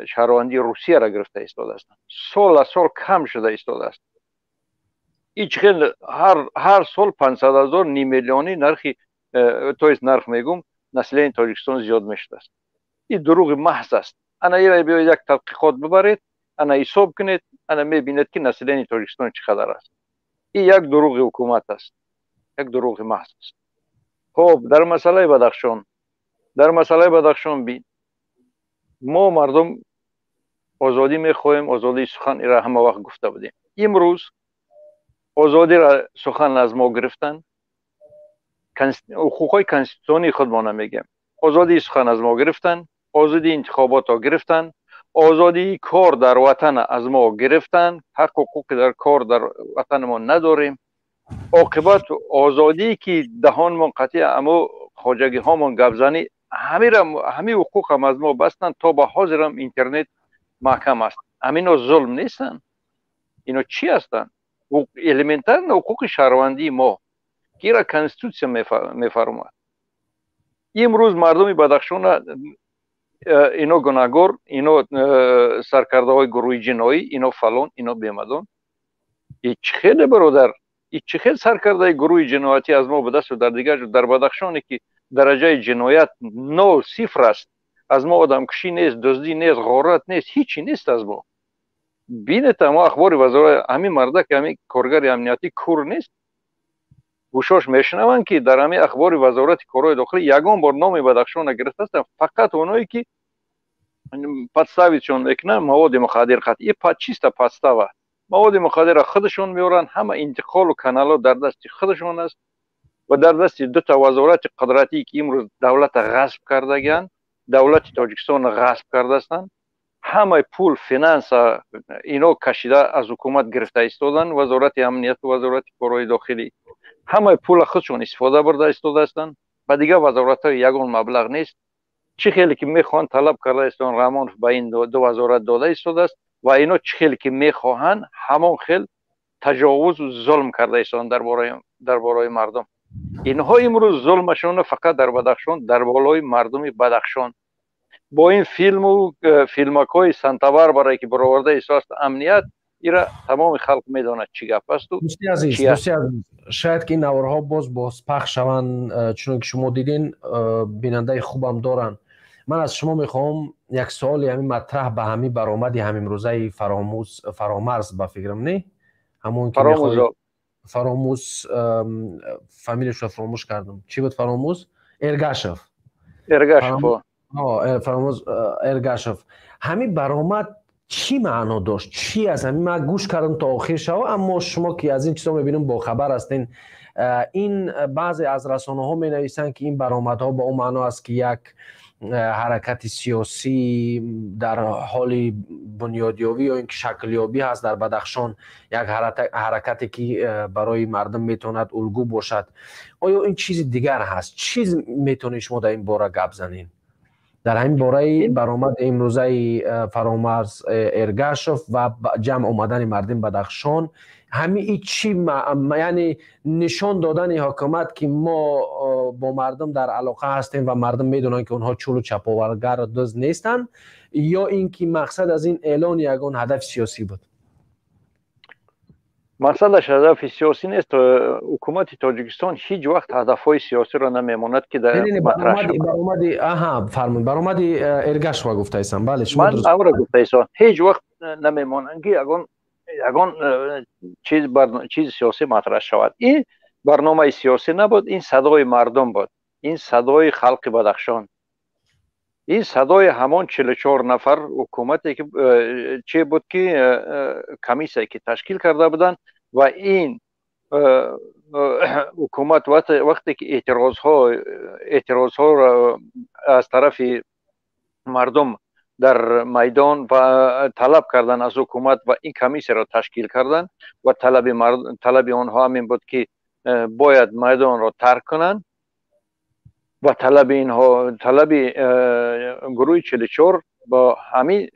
шаҳрвандии Русияро гирифта истодаастанд, сол аз сол кам шуда истодааст. Ҳеҷ хел ҳар сол 500 000, ним миллиони нархи то есть нарх мегум. Население Тоҷикистон зиёд мешудааст. Ин дурӯғи маҳз аст. Ана ира биёед, як тадқиқот бибаред, ана ҳисоб кунед, ана мебинед, ки население Тоҷикистон чӣ қадар аст. Ин як дурӯғи ҳукумат аст, як дурӯғи маҳз аст. Хоб, дар масъалаи Бадахшон бин, мо мардум озодӣ мехоҳем, озодии сухан. Ира ҳама вақт гуфта будем. Имрӯз озодиро сухан аз мо гирифтанд, ҳуқуқҳои конститутсионии худмона мегӯем. Озодии сухан аз мо гирифтанд, озодии интихоботро гирифтанд, озодии кор дар ватан аз мо гирифтанд, ҳақ ҳуқуқи дар кор дар ватани мо надорем. Оқибат, озодие ки даҳонмон қатъи амо хоҷагиҳомон гапзанӣ, ҳамира, ҳамин ҳуқуқам аз мо бастанд. То ба ҳозирам интернет маҳкам аст. Ҳамино зулм нестанд? Ино чӣ ҳастанд? Элементарно ҳуқуқи шаҳрвандии мо, ки ира конститутсия мефармояд. Имрӯз мардуми Бадахшона ино гунаҳгор, ино саркардаҳои гурӯҳи ҷиноӣ, ино фалон, ино бемадон. И чӣ хеле, бародар, и чӣ хел саркардаи гурӯҳи ҷиноятӣ аз мо будасту дар дигар ҷо, дар Бадахшоне ки дараҷаи ҷиноят нол, сифр аст, аз мо одамкушӣ нест, дуздӣ нест, ғорат нест, ҳичи нест аз мо. Бинед, мо ахбори вазорат, ҳамин мардак, ҳамин коргари амниятӣ кур нест, гӯшош мешунаванд, ки дар ҳамин ахбори Вазорати корҳои дохилӣ ягон бор номи Бадахшона гирифтаастанд. Фақат оное ки подставить шон мекунанд маводи мухаддир қатъи, чиста подстава. Маводи мухаддирро худашон меоранд, ҳама интиқолу каналҳо дар дасти худашон аст ва дар дасти дута вазорати қудратӣ, ки имрӯз давлата ғасб кардагианд, давлати Тоҷикистонро ғасб кардаастанд. Ҳамаи пул, финанса ино кашида аз ҳукумат гирифта истоданд. Вазорати амнияту Вазорати корҳои дохилӣ ҳамаи пула худшон истифода бурда истодаастанд. Ба дигар вазоратҳои ягон маблағ нест. Чӣ хеле ки мехоҳанд, талаб карда истодан, Раҳмонов ба ин ду вазорат дода истодааст ва ино чӣ хеле ки мехоҳанд, ҳамон хел таҷовузу зулм карда истоданд дар бораи мардум. Инҳо имрӯз зулмашонро фақат дар Бадахшон, дар болои мардуми Бадахшон бо ин филму филмакҳои Санта-Барбара, ки бароварда истодааст амният, ира тамоми халқ медонад, чӣ гап асту. Дӯсти азиз, дӯсти азиз, шояд ки ин наворҳо боз пахш шаванд, чунон ки шумо дидин, бинандаи хубам доранд. Ман аз шумо мехоҳам як суоли ҳамин матраҳ ба ҳамин баромади ҳамимрӯзаи Фаромӯз, Фаромарз, ба фикрам, не, ҳамон ки Фаромӯз, фамилияшро фаромӯш кардам, чӣ буд, Фаромӯз Эргашев. Эргашев. Фаромӯз Эргашев. Ҳамин баромад чӣ маъно дошт? Чӣ аст ҳамин? Ман гӯш кардам то охир шава, аммо шумо ки аз ин чизо мебинем бохабар ҳастен. Ин баъзе аз расонаҳо менависанд, ки ин баромадҳо ба он маъно аст, ки як ҳаракати сиёсӣ дар ҳоли бунёдёбӣ ё ин ки шаклёбӣ ҳаст дар Бадахшон, як ҳаракате ки барои мардум метавонад улгӯ бошад. Оё ин чизи дигар ҳаст? Чиз метавонед шумо дар ин бора гап занед, дар ҳамин бораи баромади имрӯзаи Фаромарз Эргашов ва ҷамъ омадани мардуми Бадахшон? Ҳамин и чӣ, яъне нишон додани ҳокимият, ки мо бо мардум дар алоқа ҳастем ва мардум медонанд, ки онҳо чӯлу чаповаргару дузд нестанд, ё ин ки мақсад аз ин эълон ягон ҳадафи сиёсӣ буд? Мақсадаш ҳадафи сиёсӣ нест. Ҳукумати Тоҷикистон ҳеҷ вақт ҳадафҳои сиёсиро намемонад, ки баромади, аҳа, фармуд, баромади Эргашова гуфтаистам, бале. Ман амро гуфтаистам, ҳеҷ вақт намемонанд, ки ягон чизи сиёсӣ матраҳ шавад. Ин барномаи сиёсӣ набуд, ин садои мардум буд, ин садои халқи Бадахшон, ин садои ҳамон 44 нафар ҳукумате ки че буд, ки комиссия ки ташкил карда буданд. Ва ин ҳукумат вақте ки эътирозҳоро аз тарафи мардум дар майдон ва талаб кардан аз ҳукумат ва ин комиссияро ташкил кардан, ва талаби онҳо ҳамин буд, ки бояд майдонро тарк кунанд. Ва талаби инҳо, талаби гурӯҳи 44 бо ҳамин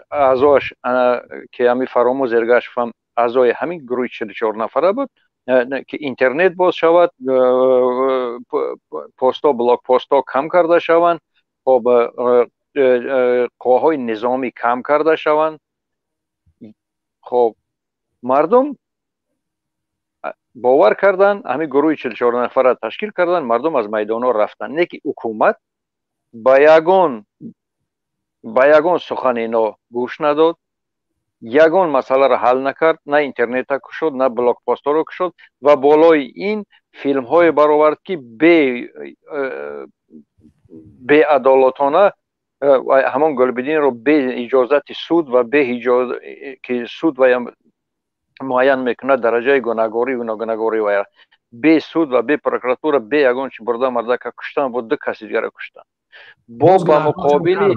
аъзоаш, ки ҳамин Фаромӯз Эргашев ҳам аъзои ҳамин гурӯҳи 44 нафара буд, ки интернет боз шавад, постҳо, блокпостҳо кам карда шаванд, хоб, қувваҳои низомӣ кам карда шаванд. Хоб, мардум Бовар карданд, ҳамин гурӯҳи 44 нафарро ташкил карданд, мардум аз майдонҳо рафтанд. Не ки ҳукумат ба ягон сухан ино гӯш надод, ягон масъаларо ҳал накард, на интернета кушод, на блокпостҳоро кушод ва болои ин филмҳое баровард, ки беадолатона ҳамон Гулбидинро бе иҷозати суд ва бе ки суд ваям муайян мекунад дараҷаи гунаҳгорӣ ва ногунаҳгорӣ вая, бе суд ва бе прокуратура, бе ягон чи бурда мардака куштан, бо ду каси дигара куштан, бо ба муқобили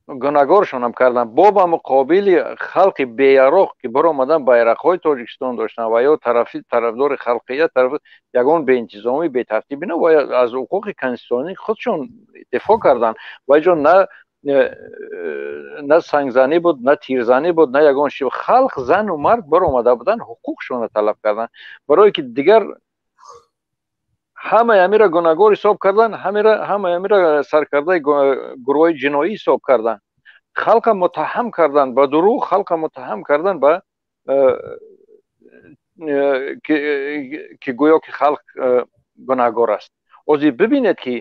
гунаҳгоршонам карданд, бо ба муқобили халқи беяроқ, ки баромадан байрақҳои Тоҷикистон доштанд ва ё тарафдори халқият, тараф ягон беинтизомӣ, бетартибӣ на, ва аз ҳуқуқи конститутсионии худшон дифоъ карданд. Ва ҷо на сангзанӣ буд, на тирзанӣ буд, на ягон чи. Халқ, зану мард баромада буданд, ҳуқуқшонро талаб карданд. Барое ки дигар ҳамаи ҳамира гунаҳгор ҳисоб карданд, ҳамаи ҳамира саркардаи гурӯҳҳои ҷиноӣ ҳисоб карданд, халқа муттаҳам карданд ба дурӯғ, халқа муттаҳам карданд ба ки гӯё ки халқ гунаҳгор аст. Ҳозир бибинед, ки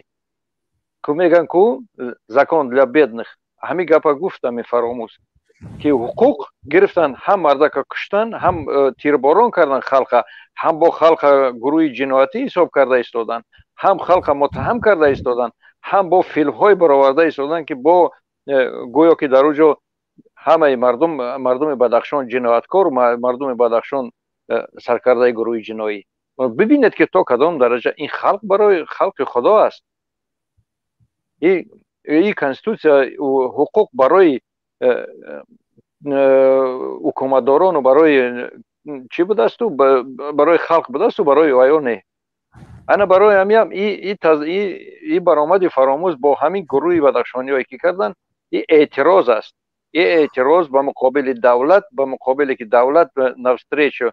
ку мегӯянд, ку закон для бедных, ҳамин гапа гуфтам фаромӯз, ки ҳуқуқ гирифтанд, ҳам мардака куштанд, ҳам тирборон карданд халқа, ҳам бо халқа гурӯҳи ҷиноятӣ ҳисоб карда истоданд, ҳам халқа муттаҳам карда истоданд, ҳам бо филмҳое бароварда истоданд, ки бо гӯё ки дар ӯ ҷо ҳамаи мардум, мардуми Бадахшон ҷинояткор, мардуми Бадахшон саркардаи гурӯҳи ҷиноӣ. Бибинед, ки то кадом дараҷа ин халқ барои халқи Худо аст. И конститутсия, ҳуқуқ барои ҳукуматдорону барои чӣ будасту, барои халқ будасту, барои ваё не. Ана барои ҳамиам и баромади Фаромӯз бо ҳамин гурӯҳи бадахшониҳое ки карданд, и эътироз аст, и эътироз ба муқобили давлат, ба муқобиле ки давлат навстречу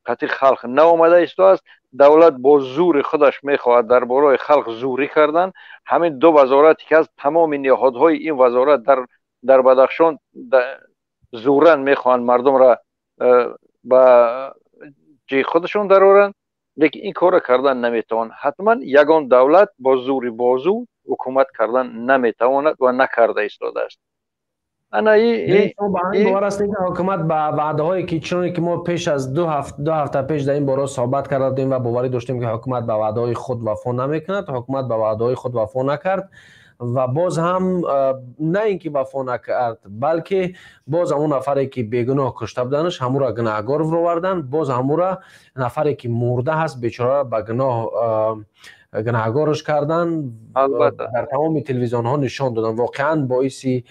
қати халқ наомада истодааст. Давлат бо зури худаш мехоҳад дар бораи халқ зурӣ кардан. Ҳамин ду вазорате ки ҳаст, тамоми ниҳодҳои ин вазорат дар Бадахшон зуран мехоҳанд мардумра ба ҷои худашон дароранд, лекин ин корро кардан наметавонанд. Ҳатман ягон давлат бо зури бозу ҳукумат кардан наметавонад ва накарда истодааст. Ана ба ҳамин бовар ҳастем, ки ҳукумат ба ваъдаҳое ки, чуноне ки мо пеш аз 2 ҳафта пеш дар ин бора суҳбат карда будем ва боварӣ доштем, ки ҳукумат ба ваъдаҳои худ вафо намекунад, ҳукумат ба ваъдаҳои худ вафо накард ва боз ҳам на ин ки вафо накард, балки боз ҳамон нафаре ки бегуноҳ кушта буданаш, ҳамура гунаҳгор вроварданд, боз ҳамура нафаре ки мурда ҳаст бечора ба гуноҳ гунаҳгорш кардан, дар тамоми телевизионҳо нишон доданд. Воқеан боиси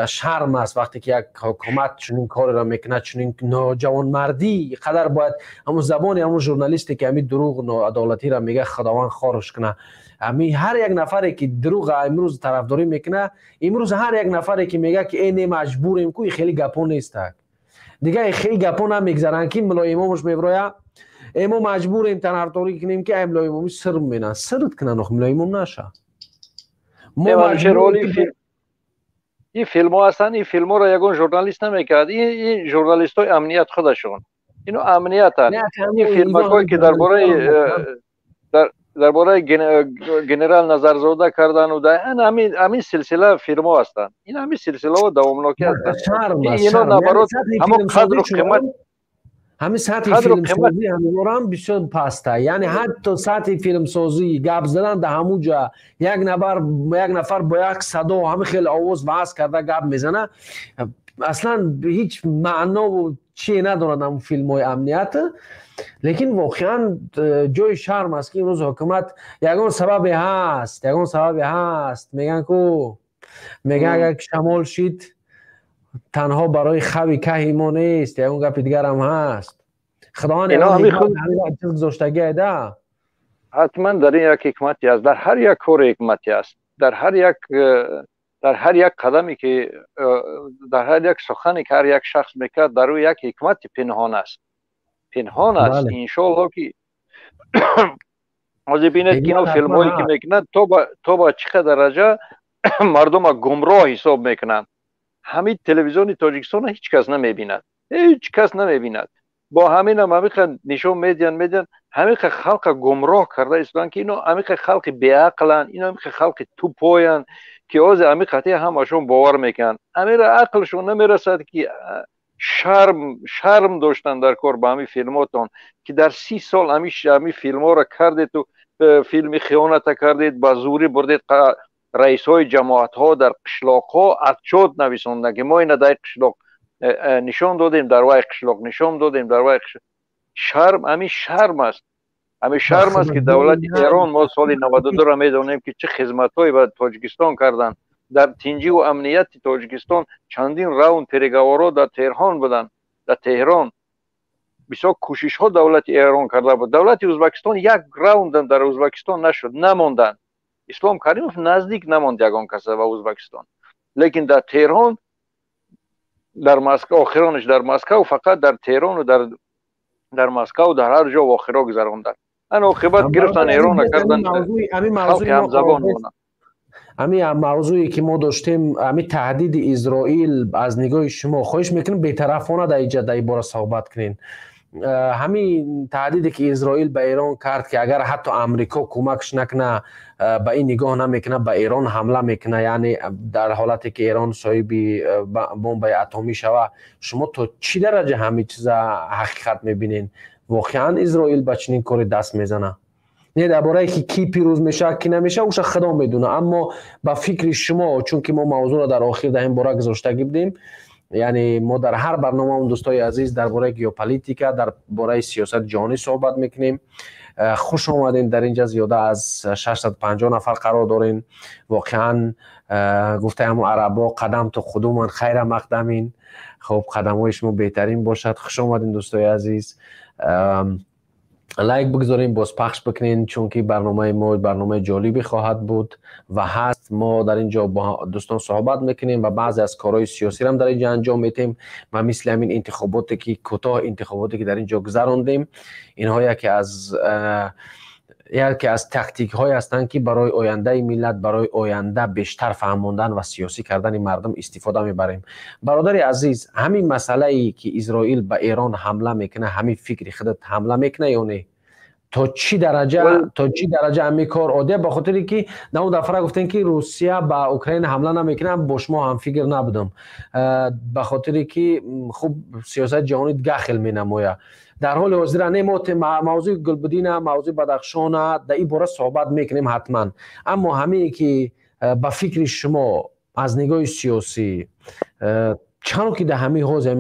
шарм аст, вақте ки як ҳукумат чунин кореро мекунад, чунин ноҷавонмардӣ қадар бояд ҳамун забони ҳамун журналисте ки ҳамин дурӯғ, ноадолатиро мега, Худованд хорш кунад. Ҳамин ҳар як нафаре ки дурӯғ имрӯз тарафдорӣ мекунад, имрӯз ҳар як нафаре ки мега ки э не, маҷбурем ку, хеле гапҳо нестак, дигар хеле гапҳо намегзаранд, ки мулоимомаш меброя, э мо маҷбурем тарафдорӣ кунем, ки ай мулоимоми сир менанд, сирт кунанд, ох мулоимом наша. Ин филмҳо ҳастанд, ин филмҳоро ягон журналист намекард, ин журналистҳои амният худашон, ино амниятанд. Ин филмакҳое ки дар бораи генерал Назарзода кардану ҳамин силсила филмҳо ҳастанд, ин ҳамин силсилаҳо давомнокӣ ҳастанд. Ино наоборот ҳамон қадру қимат Ҳамин сатҳи филмсозӣ ҳаминорам бисёр паста, яъне ҳатто сатҳи филмсозӣ, гап задан дар ҳамун ҷа як нафар бо як садо ҳамин хеле овоз ваҳз карда гап мезана, аслан ҳеҷ маънову чие надорад ҳамун филмҳои амният. Лекин воқеан ҷои шарм аст, ки имрӯз ҳукумат ягон сабабе ҳаст, ягон сабабе ҳаст. Мегӯян ку, мегӯян агар шамол шид, танҳо барои хави каҳи мо нест, ягон гапи дигарам ҳаст. Худованд чиз гузоштагӣ айда. Ҳатман дар ин як ҳикмате аст, дар ҳар як кори ҳикмате аст, дар ҳар як қадаме ки дар ҳар як сухане ки ҳар як шахс мекард, дар ӯ як ҳикмати пинҳон аст, пинҳон аст. Иншоалло, ки ҳозир бинед, ки ино филмҳое ки мекунанд, то ба чӣ қадар дараҷа мардума гумроҳ ҳисоб мекунанд. Ҳамин телевизиони Тоҷикистонро ҳеҷ кас намебинад, ҳеҷ кас намебинад. Бо ҳаминам ҳамиқа нишон медиҳанд, медиҳанд, ҳамиқа халқа гумроҳ карда истоданд, ки ино ҳамиқа халқи беақланд, ино ҳамиқа халқи тупоянд, ки ҳозир ҳами қатъи ҳамашон бовар мекунанд. Ҳамира ақлшон намерасад, ки шарм доштан дар кор ба ҳамин филмотон, ки дар 30 сол ҳами филмҳоро кардету филми хиёната кардед, ба зурӣ бурдед. Раисҳои ҷамоатҳо дар қишлоқҳо отчёт нависонданд, ки мо ина дар қишлоқ нишон додем, дар вай қишлоқ нишон додем, дар вай қишлоқ. Шарм, ҳамин шарм аст, ҳамин шарм аст, ки давлати Эрон, мо соли 92-ро медонем, ки чӣ хизматҳое ба Тоҷикистон карданд. Дар тинҷиву амнияти Тоҷикистон чандин раунд переговорҳо дар Теҳрон буданд. Дар Теҳрон бисёр кӯшишҳо давлати Эрон карда буд. Давлати Ӯзбекистон як раундам дар Ӯзбекистон нашуд, намонданд. Ислом Каримов наздик намонд ягон каса ба Ӯзбекистон, лекин дар Теҳрон, дар Москва, охиронаш дар Москва, фақат дар Теҳрону дар Москвау дар ҳар ҷо охиро гузаронданд. Ана оқибат гирифтан Эрона карданд халқи ҳамзабон монанд. Ҳамин мавзӯе ки мо доштем, ҳамин таҳдиди Изроил, аз нигоҳи шумо хоҳиш мекунем, бетарафона дар инҷа дар ин бора суҳбат кунед. Ҳамин таҳдиде ки Изроил ба Эрон кард, ки агар ҳатто Амрико кӯмакш накуна, ба ин нигоҳ намекуна, ба Эрон ҳамла мекуна, яъне дар ҳолате ки Эрон соҳиби бомбаи атомӣ шава, шумо то чӣ дараҷа ҳамин чиза ҳақиқат мебинед? Воқеан Изроил ба чунин коре даст мезана? Не дар бораи ки кӣ пирӯз мешавад, кӣ намешавад, уша худо медона, аммо ба фикри шумо, чунки мо мавзӯъро дар охир дар ин бора гузоштагӣ будем, яъне мо дар ҳар барномаон, дӯстои азиз, дар бораи геополитика, дар бораи сиёсати ҷаҳонӣ суҳбат мекунем. Хуш омадем, дар инҷа зиёда аз 650 нафар қарор дорем. Воқеан гуфтаи ҳамон арабо, қадамту қудуман хайра мақдамин. Хуб, қадамҳои шумо беҳтарин бошад. Хуш омадем, дӯстои азиз. Лайк бигзорем, боз пахш бикунен, чунки барномаи мо барномаи ҷолибе хоҳад буд ва ҳаст. Мо дар ин ҷо бо дӯстон суҳбат мекунем ва баъзе аз корҳои сиёсиро ҳам дар ин ҷо анҷом медиҳем ва мисли ҳамин интихоботе ки кӯтоҳ, интихоботе ки дар ин ҷо гузарондем, инҳо яке аз тактикҳое ҳастанд, ки барои ояндаи миллат, барои оянда бештар фаҳмондан ва сиёсӣ кардани мардум истифода мебарем. Бародари азиз, ҳамин масъалае ки Изроил ба Эрон ҳамла мекунад, ҳамин фикри худат, ҳамла мекунад ё не? То чӣ дараҷа ҳамин кор оддия? Ба хотире ки дар он дафъа гуфтем, ки Русия ба Украина ҳамла намекунад, бо шумо ҳамфикр набудам, ба хотире ки хуб, сиёсати ҷаҳонӣ дигар хел менамояд дар ҳоли ҳозира. Не, мо мавзӯи Гулбудина, мавзӯи Бадахшона дар ин бора суҳбат мекунем ҳатман, аммо ҳамине ки ба фикри шумо аз нигоҳи сиёсӣ, чаро ки дар ҳамин ҳозир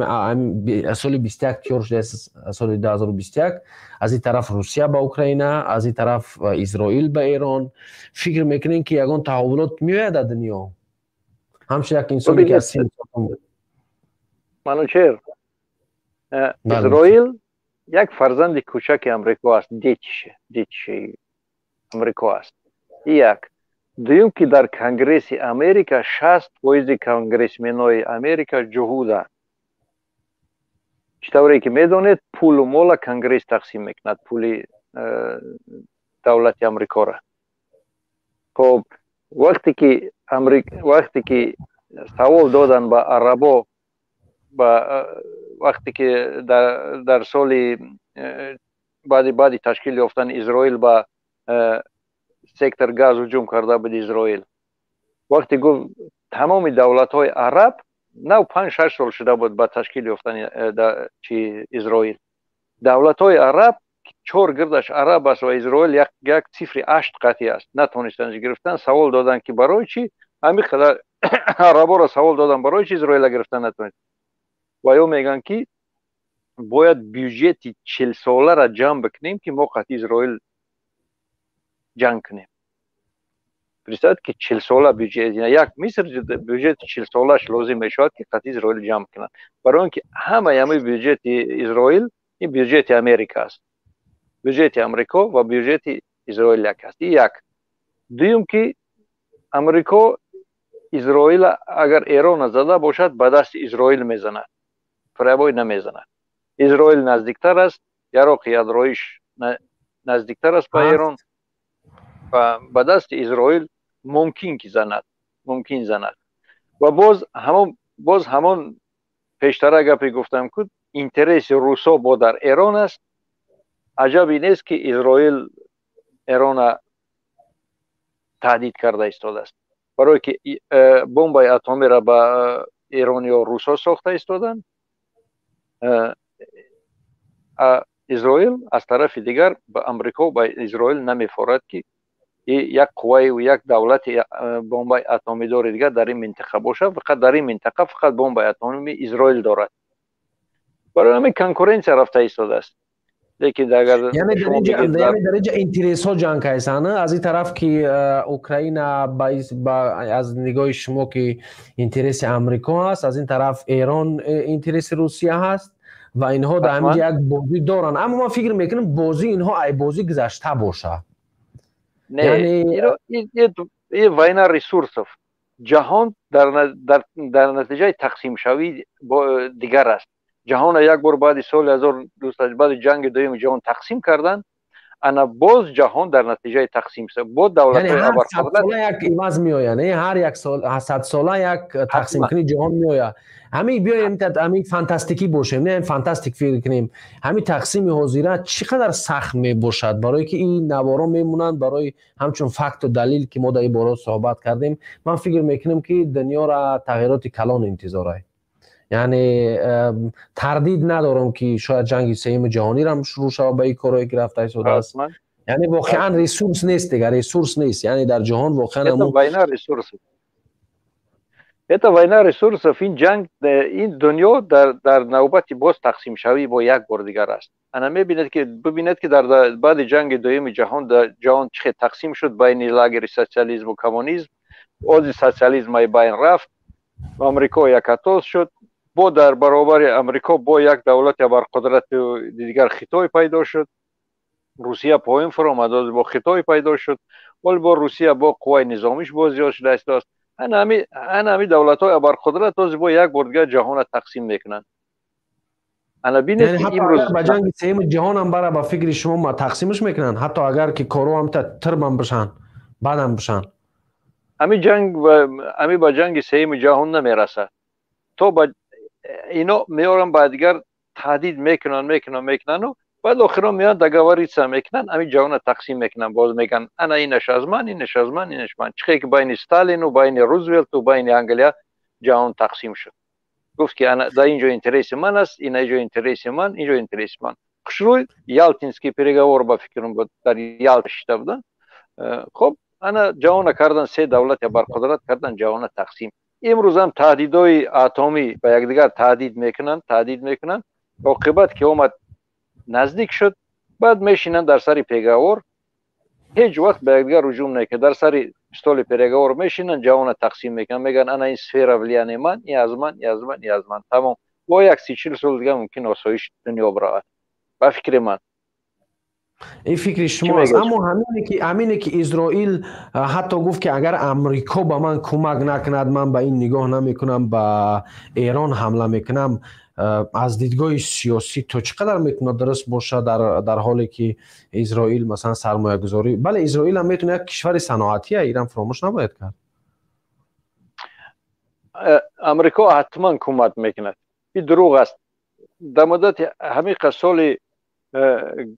соли 21 тиёр шудааст, соли 2021, аз ин тараф Русия ба Украина, аз ин тараф Изроил ба Эрон, фикр мекунем, ки ягон таҳаввулот меояд дар дунё, ҳамчун як инсоне ки аз Манучер, Изроил як фарзанди кӯчаки Амрико аст, детище Амрико аст. Як дуюм, ки дар Конгресси Америка 60% конгрессменои Америка ҷуҳуданд. Чӣ тавре ки медонед, пулу мола Конгресс тақсим мекунад, пули давлати Амрикора. Хоб, вақте ки савол доданд ба арабо, ба вақте ки дар соли баъди ташкил ёфтани Изроил ба сектор Газ ҳуҷум карда буд Изроил, вақте гуфт тамоми давлатҳои араб, нав 5-6 сол шуда буд ба ташкил ёфтани чи Изроил, давлатҳои араб, чор гирдаш араб аст ва Изроил як цифри ашт қатъӣ аст, натонистанд гирифтан. Савол доданд, ки барои чӣ ҳамин қадар араборо савол доданд, барои чи Изроила гирифтан натонист? Ва ё мегӯянд, ки бояд бюҷети 40-соларо ҷамъ бикунем, ки мо қатъи Изроил ҷанг кунем. Представьте, ки 40-сола бюҷет, як Миср бюҷети 40-солааш лозим мешавад, ки қатъи Изроил ҷамъ кунад, барои он ки ҳамаи ҳамаи бюҷети Изроил ин бюҷети Америка аст. Бюҷети Амрико ва бюҷети Изроил як аст. Як дуюм, ки Амрико Изроила агар Эрона зада бошад, ба дасти Изроил мезанад, прямой намезанад. Изроил наздиктар аст, яроқи ядроиш наздиктар аст ба Эрон ва ба дасти Изроил мумкин ки занад, мумкин занад. Ва боз ҳамон пештара гапе гуфтам, ку Интереси русо бо дар Эрон аст. Аҷабе нест, ки Изроил Эрона таҳдид карда истодааст, барое ки бомбаи атомиро ба эрониё русо сохта истоданд. Изроил аз тарафи дигар ба Амрико, ба Изроил намефорад, ки як қувваи, як давлати бомбаи атомидори дигар дар ин минтақа бошад. Фақат дар ин минтақа фақат бомбаи атомии Изроил дорад. Барои ҳамин конкуренсия рафта истодааст. Лекин агар яъне дар инҷа интересҳо ҷанг кайсанд, аз ин тараф ки Украина аз нигоҳи шумо ки интереси Амрико ҳаст, аз ин тараф Эрон интереси Русия ҳаст ва инҳо дар ҳаминҷа як бозӣ доранд. Аммо ман фикр мекунам, бозии инҳо ай бозӣ гузашта бошад. Не, война ресурсов. Ҷаҳон дар натиҷаи тақсимшавӣ дигар аст. Ҷаҳонро як бор баъди соли 1200, баъди ҷанги дуюми ҷаҳон тақсим карданд. Ана боз ҷаҳон дар натиҷаи тақсим бо давлатҳои абарқудрат як иваз меояд. Ҳар як садсола як тақсимкунии ҷаҳон меояд. Ҳамин биёем, ҳамин фантастикӣ бошем, не, фантастик фикр кунем. Ҳамин тақсими ҳозира чӣ қадар сахт мебошад, барое ки ин наворо мемонанд барои ҳамчун факту далил, ки мо дар ин бора суҳбат кардем. Ман фикр мекунам, ки дунёра тағйироти калон интизорай. Яъне тардид надорам, ки шояд ҷанги сеюми ҷаҳонирам шурӯъ шавад ба ин корҳое ки рафта истодааст. Яъне воқеан ресурс нест, дигар ресурс нест, яъне дар ҷаҳон воқеан. Война ресурсов, это война ресурсов. Ин ҷанг, ин дунё дар навбати боз тақсимшавӣ бо як бор дигар аст. Ана мебинед, ки бибинед, ки дар баъди ҷанги дуюми ҷаҳон ҷаҳон чӣ хел тақсим шуд байни лагери социализму коммунизм. Ози социализм ай байн рафт, Амрико якатоз шуд. Бо дар баробари Амрико бо як давлати абарқудрати дигар, Хитой пайдо шуд. Русия поин фуромад, бо Хитой пайдо шуд. Ҳол бо Русия бо қувваи низомиш боз зиёд шуда истодааст. Ана ҳами давлатҳои абарқудрат ози бо як бор дигар ҷаҳонро тақсим мекунанд. Ана бинед, имрӯз ба ҷанги сеюми ҷаҳонам бара, ба фикри шумо тақсимаш мекунанд, ҳатто агар ки корҳо ҳам тирбам бишанд, бадам бишанд? Ҳами ҷанг, ҳами ба ҷанги сеюми ҷаҳон намерасад. То ба ино меоранд, ба дигар таҳдид мекунанд, мекунанд, мекунанду баъд охирон меоянд, договориться мекунанд, ҳамин ҷаҳонро тақсим мекунанд. Боз мегӯянд: ана инаш аз ман, инаш аз ман, инаш ман. Чӣ хел ки байни Сталину, байни Рузвелту, байни Англия ҷаҳон тақсим шуд. Гуфт, ки ана дар ин ҷо интереси ман аст, ина ҷо интереси ман, ин ҷо интереси ман. Хушрӯй Ялтинский переговор, ба фикрам, буд, дар Ялта шита буданд. Хоб, ана ҷаҳонро кардан се давлати барқудрат, кардан ҷаҳонро тақсим. Имрӯзам таҳдидҳои атомӣ ба якдигар таҳдид мекунанд, таҳдид мекунанд. Оқибат ки омад, наздик шуд, баъд мешинанд дар сари переговор. Ҳеҷ вақт ба якдигар ҳуҷум накард. Дар сари столи переговор мешинанд, ҷаҳонро тақсим мекунанд, мегӯянд: ана ин сфера влияния ман, ин аз ман, ин аз ман, ин аз ман. Тамом. Бо як 30-40 соли дигар мумкин осоиш дунё биравад, ба фикри ман. Ин фикри шумо аст. Аммо ҳамине ки Изроил ҳатто гуфт, ки агар Амрико ба ман кӯмак накунад, ман ба ин нигоҳ намекунам, ба Эрон ҳамла мекунам, аз дидгоҳи сиёсӣ то чӣ қадар метавонад дуруст бошад, дар ҳоле ки Изроил масалан сармоягузорӣ, бале, Изроил ҳам метавонад як кишвари саноатия, ирам фаромӯш набояд кард. Амрико ҳатман кӯмак мекунад, ин дурӯғ аст. Дар муддати ҳамин соли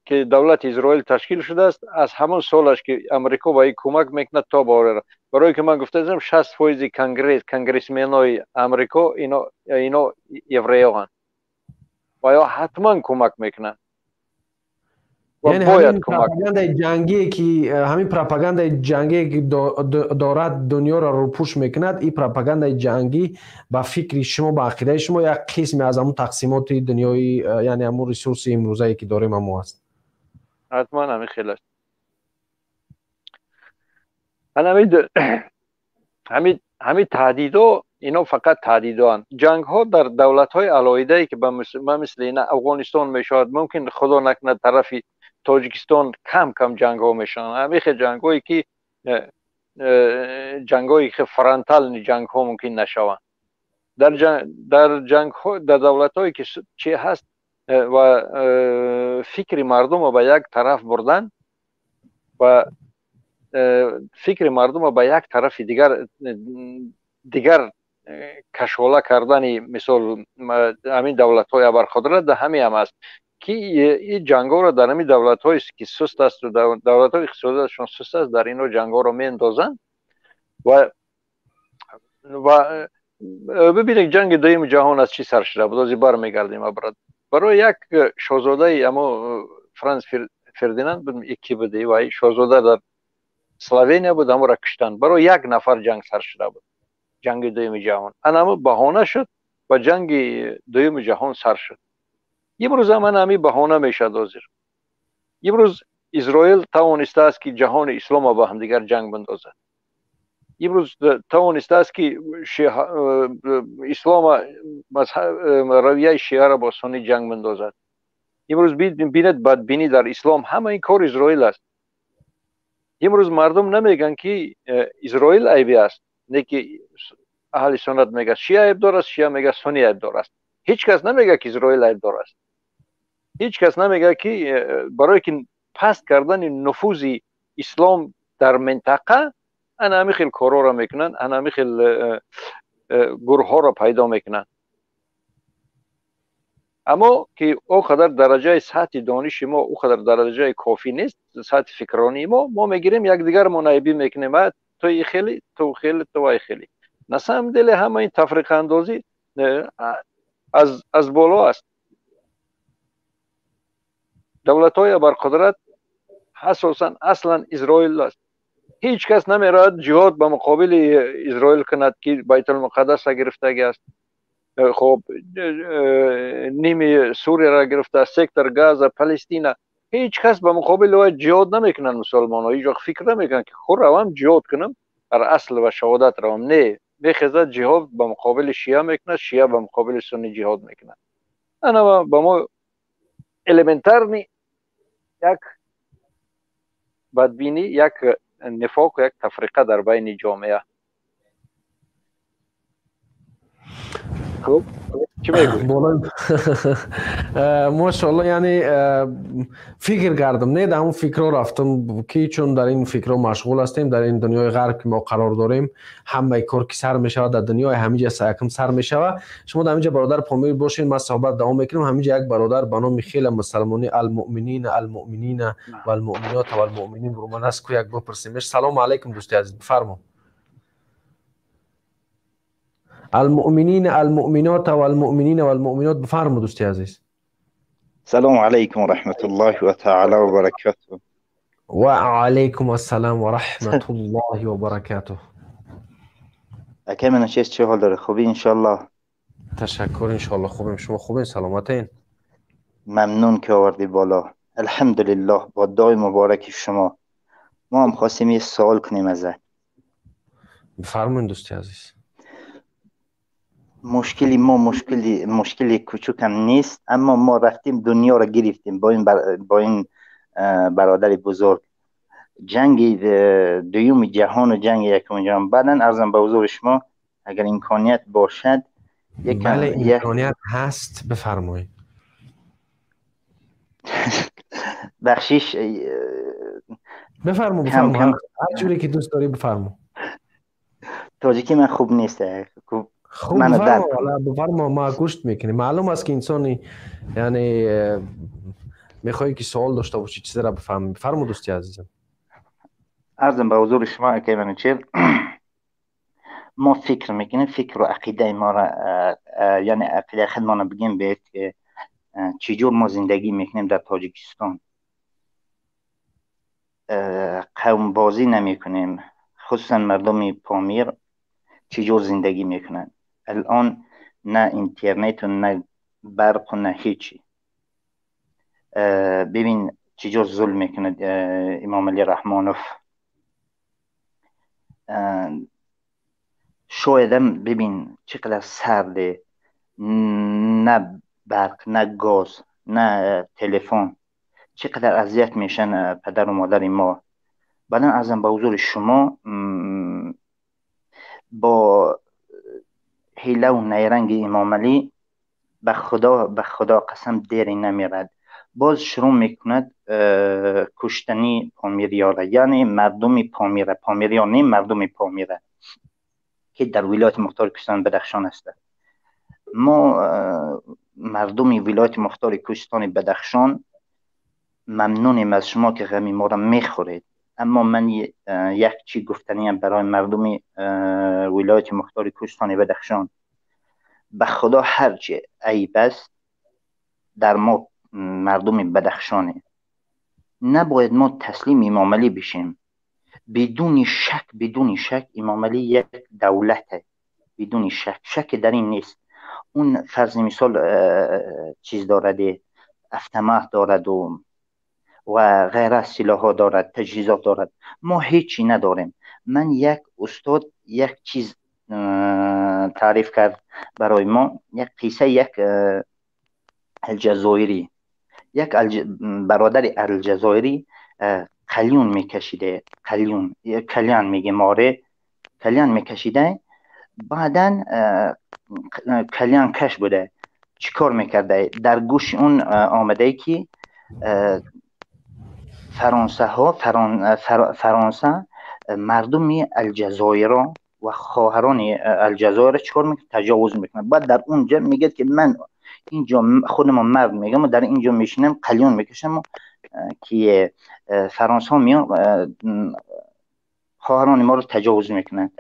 ки давлати Изроил ташкил шудааст, аз ҳамон солаш ки Амрико ба ин кӯмак мекунад то ба ора. Барое ки ман гуфта будам, 60% конгресс, конгрессменои Амрико ино евреёанд ва ё ҳатман кӯмак мекунанд. Бояд пропагандаи ҷангие ки ҳамин пропагандаи ҷангие ки дорад, дунёро рӯпӯш мекунад, ин пропагандаи ҷангӣ, ба фикри шумо, ба ақидаи шумо, як қисме аз ҳамун тақсимоти дунёи, яъне ҳамун ресурси имрӯзае ки дорем, ҳамо аст? Ҳатман ҳамин хел аст. Ҳамин таҳдидо, ино фақат таҳдидоанд. Ҷангҳо дар давлатҳои алоҳидае, ки ба мисли ина Афғонистон мешавад, мумкин, худо накунад, тарафи Тоҷикистон кам кам ҷангҳо мешаванд. Ҳамин хел ҷангҳое ки ҷангҳое ки фронтальный ҷангҳо мумкин нашаванд. Дар ҷангҳо дар давлатҳое ки чи ҳаст ва фикри мардумро ба як тараф бурдан ва фикри мардумро ба як тарафи дигар. Кашола кардани мисол ҳамин давлатҳои абарқудрат дар ҳамин ҳам аст ки ин ҷангҳоро дар ҳамин давлатҳое ки суст асту давлатҳои иқтисодиашон суст аст, дар инҳо ҷангҳоро меандозанд. Ва бибинед, ҷанги дуюми ҷаҳон аз чӣ сар шуда буд? Ози бармегардем абрад. Барои як шоҳзодаи амо Франс Фердинанд буд, ки буд, вай шоҳзода дар Словения буд, аморо куштанд. Барои як нафар ҷанг сар шуда буд, ҷанги дуюми ҷаҳон. Анамо баҳона шуд ва ҷанги дуюми ҷаҳон сар шуд. Имрӯз ҳам ана ҳамин баҳона мешавад. Ҳозир имрӯз Изроил тавонистааст, ки ҷаҳони ислома ба ҳамдигар ҷанг бандозад. Имрӯз тавонистааст, ки ислома, равияи шиаро бо сунни ҷанг бандозад. Имрӯз бинед, бадбинӣ дар ислом, ҳама ин кор Изроил аст. Имрӯз мардум намегӯянд, ки Изроил айбӣ аст, не ки аҳли суннат мегӯяд шиа айбдор аст, шиа мегӯяд сунни айбдор аст. Ҳеҷ кас намегӯяд, ки Изроил айбдор аст. Ҳеҷ кас намегӯяд, ки барое ки паст кардани нуфузи ислом дар минтақа ана ҳамин хел корҳоро мекунанд, ана ҳамин хел гурӯҳҳоро пайдо мекунанд. Аммо ки о қадар дараҷаи сатҳи дониши мо о қадар дараҷаи кофӣ нест, сатҳи фикронии мо мегирем, якдигармон айбӣ мекунем: ту и хели, ту хели, ту вай хели. На самом деле ҳама ин тафриқаандозӣ аз боло аст. Давлатҳои абарқудрат, асосан, аслан Изроил аст. Ҳеҷ кас намеравад ҷиҳод ба муқобили Изроил кунад, ки Байтулмуқаддасро гирифтагӣ аст, хоб, ними Сурияро гирифта, сектор Газа, Палестина. Ҳеҷ кас ба муқобили вай ҷиҳод намекунанд. Мусулмонҳо ҳеҷ вақт фикр намекунанд, ки худ равам ҷиҳод кунам, бар асл ва шаҳодат равам. Не, мехезад, ҷиҳод ба муқобили шиа мекунад, шиа ба муқобили сунни ҷиҳод мекунад. Ана ба мо элементарный як бадбинӣ, як нифоқ, як тафриқа дар байни ҷомеа. Хуб, чӣ мегӯӣ? Мошоалло, яъне фикр кардам, не, дар ҳамон фикрҳо рафтам, ки чун дар ин фикрҳо машғул ҳастем, дар ин дунёи ғарб ки мо қарор дорем, ҳамаи кор ки сар мешавад, дар дунёи ҳаминҷа якм сар мешавад. Шумо дар ҳаминҷа, бародар Помир, бошед, ман суҳбат давом мекунам. Ҳаминҷа як бародар ба номи хела мусалмонӣ Алмуъминина, Алмуъминина валмуъминота валмуъминин буруман аст, ку як бипурсимеш. Салому алайкум, дӯсти азиз, бифармо. المؤمنین المؤمنات والمؤمنین والمؤمنات، بفرمایید دوستی عزیز. سلام علیکم و رحمت الله و تعالی و برکاته. و علیکم السلام و رحمت الله و برکاته. اکه من چه حال داره؟ خوبی انشالله؟ تشکر، انشالله خوبیم. شما خوبین؟ سلامتین؟ ممنون که آوردی بالا. الحمدلله، با دعای مبارک شما. ما هم خواستیم یه سوال کنیم ازت. بفرمایید دوستی عزیز. مشکلی ما مشکلی کوچک هم نیست، اما ما رفتیم دنیا را گرفتیم با این برادر بزرگ. جنگ دوم جهان و جنگ یکم جهان. بعدا عرضم به حضور شما اگر امکانیت باشد. بله، امکانیت هست، بفرمایید. بخشیش. بفرمایید، بفرمایید، هر جوری که دوست داری بفرما. تاجیکی من خوب نیست. خوب بفرما، بفرما، ما گوشت میکنیم. معلوم است که انسانی یعنی میخوای که سوال داشته باشی، چیزی را بفهمی. بفرما دوستی عزیزم. عرضم به حضور شما که منوچهر، ما فکر میکنیم، فکر و عقیده ما را، یعنی عقیده خودمان را بگیم بهت که چجور ما زندگی میکنیم در تاجیکستان. قوم بازی نمیکنیم، خصوصا مردم پامیر چجور زندگی میکنن. الان نه اینترنت و نه برق و نه هیچی. ببین چجور ظلم میکند امام علی رحمانوف. شایدم ببین چقدر سرده، نه برق، نه گاز، نه تلفن، چقدر اذیت میشن پدر و مادر ما. بعدا ازم به حضور شما، با حیله و نیرنگ امام علی، به خدا، به خدا قسم، دیری نمیرد، باز شروع میکند کشتنی پامیریاره، یعنی مردم پامیره، پامیریا نه، مردم پامیره. که در ولایت مختار کوهستان بدخشان است. ما مردم ولایت مختار کوهستان بدخشان ممنونیم از شما که غمی ما را میخورید، اما من یک چی گفتنیم برای مردم ولایت مختار کوهستان بدخشان. به خدا هرچی عیب است در ما مردم بدخشانه، نباید ما تسلیم امام علی بشیم. بدون شک، بدون شک امام علی یک دولته، بدون شک، شک در این نیست. اون فرض مثال چیز دارد، افتماه دارد و غیره، سلاح ها دارد، تجهیزات دارد. ما هیچی نداریم. من یک استاد یک چیز تعریف کرد برای ما، یک قصه، یک الجزایری، یک برادر الجزایری قلیون میکشیده، قلیون، کلیان میگه ماره، کلیان میکشیده. بعدا کلیان کش بوده، چیکار میکرده؟ در گوش اون آمده که فرانسه ها، فرانسه مردم الجزایر و خواهران الجزایر چیکار میکنه؟ تجاوز میکنه. بعد در اونجا میگه که من اینجا خودم مرد میگم و در اینجا میشینم قلیون میکشم که فرانسه ها میان خواهران ما رو تجاوز میکنن.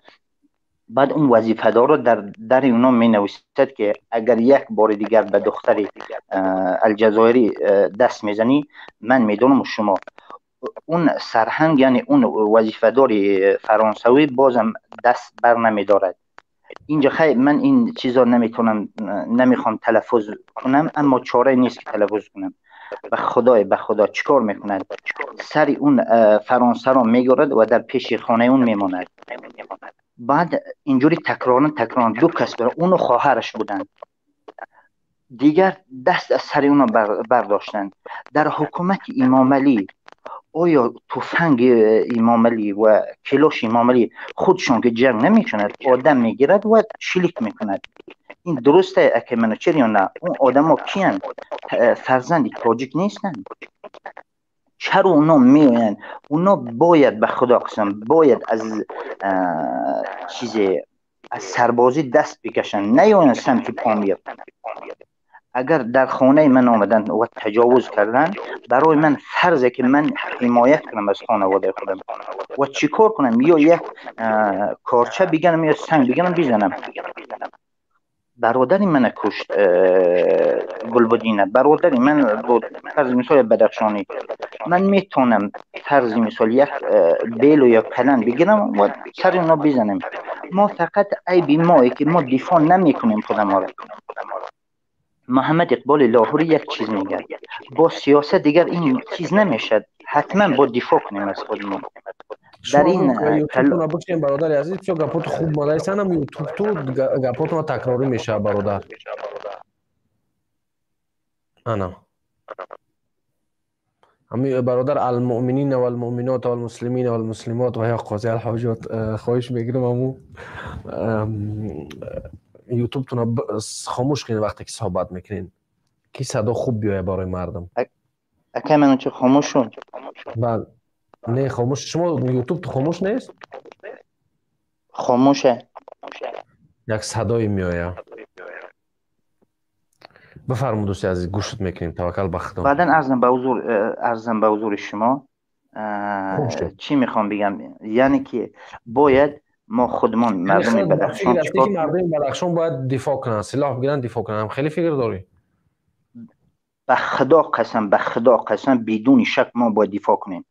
بعد اون وظیفه دار رو در اونا می نویسد که اگر یک بار دیگر به دختر الجزایری دست میزنی من میدونم شما. اون سرهنگ، یعنی اون وظیفه دار فرانسوی بازم دست بر نمیدارد. اینجا خیلی من این چیزا نمیتونم، نمیخوام تلفظ کنم، اما چاره نیست که تلفظ کنم. به خدای، به خدا چیکار میکند؟ سر اون فرانسه رو میگیرد و در پیش خانه اون میماند. بعد اینجوری تکرارا تکرارا دو کس برای اون و خواهرش بودن، دیگر دست از سر اونا برداشتند. در حکومت امام علی آیا تفنگ امام علی و کلاش امام علی خودشون که جنگ نمیکند، آدم میگیرد و شلیک میکند. این درسته اکه منوچهر یا نه؟ اون آدم ها کیان؟ فرزند تاجیک نیستن. چرا اونا میاین؟ اونا باید به خدا قسم باید از چیز، از سربازی دست بکشن، نیاین سمت پامیر. اگر در خانه من آمدن و تجاوز کردن، برای من فرضه که من حمایت کنم از خانواده خودم و چیکار کنم؟ یا یک کارچه بگیرم یا سنگ بگیرم بزنم. برادر من کشت گلبدینه، برادر من بود فرض مثال بدخشانی. من میتونم فرض مثال یک بیل و یا کلن بگیرم و سر اونا بزنم. ما فقط عیب ماه که ما دفاع نمیکنیم خودم را. محمد اقبال لاهوری یک چیز میگه، با سیاست دیگر این چیز نمیشد، حتما با دفاع کنیم از خودمون. در این یوتیوب بکشیم برادر عزیز، چون گپات خوب مالایسن هم یوتیوب تو گپات تکراری میشه برادر. انا همی برادر المؤمنین والمؤمنات والمسلمین والمسلمات و یا قاضی الحاجات خواهش میگیرم امو یوتیوب تون خاموش کنین وقتی که صحبت میکنین که صدا خوب بیایه برای مردم. اکه من چه خاموش شد؟ بله نه خاموش، شما یوتیوب تو خاموش نیست؟ خاموشه. یک صدای میآید. بفرمایید دوست عزیز، گوشت میکنیم. توکل به خدا. بعدن عرضم به حضور شما چی میخوام بگم، یعنی که باید ما خودمان مردم بدخشان چیکار، مردم بدخشان باید دفاع کنن، سلاح بگیرن دفاع کنن. هم خیلی فکر داری؟ به خدا قسم، به خدا قسم بدون شک ما باید دفاع کنیم.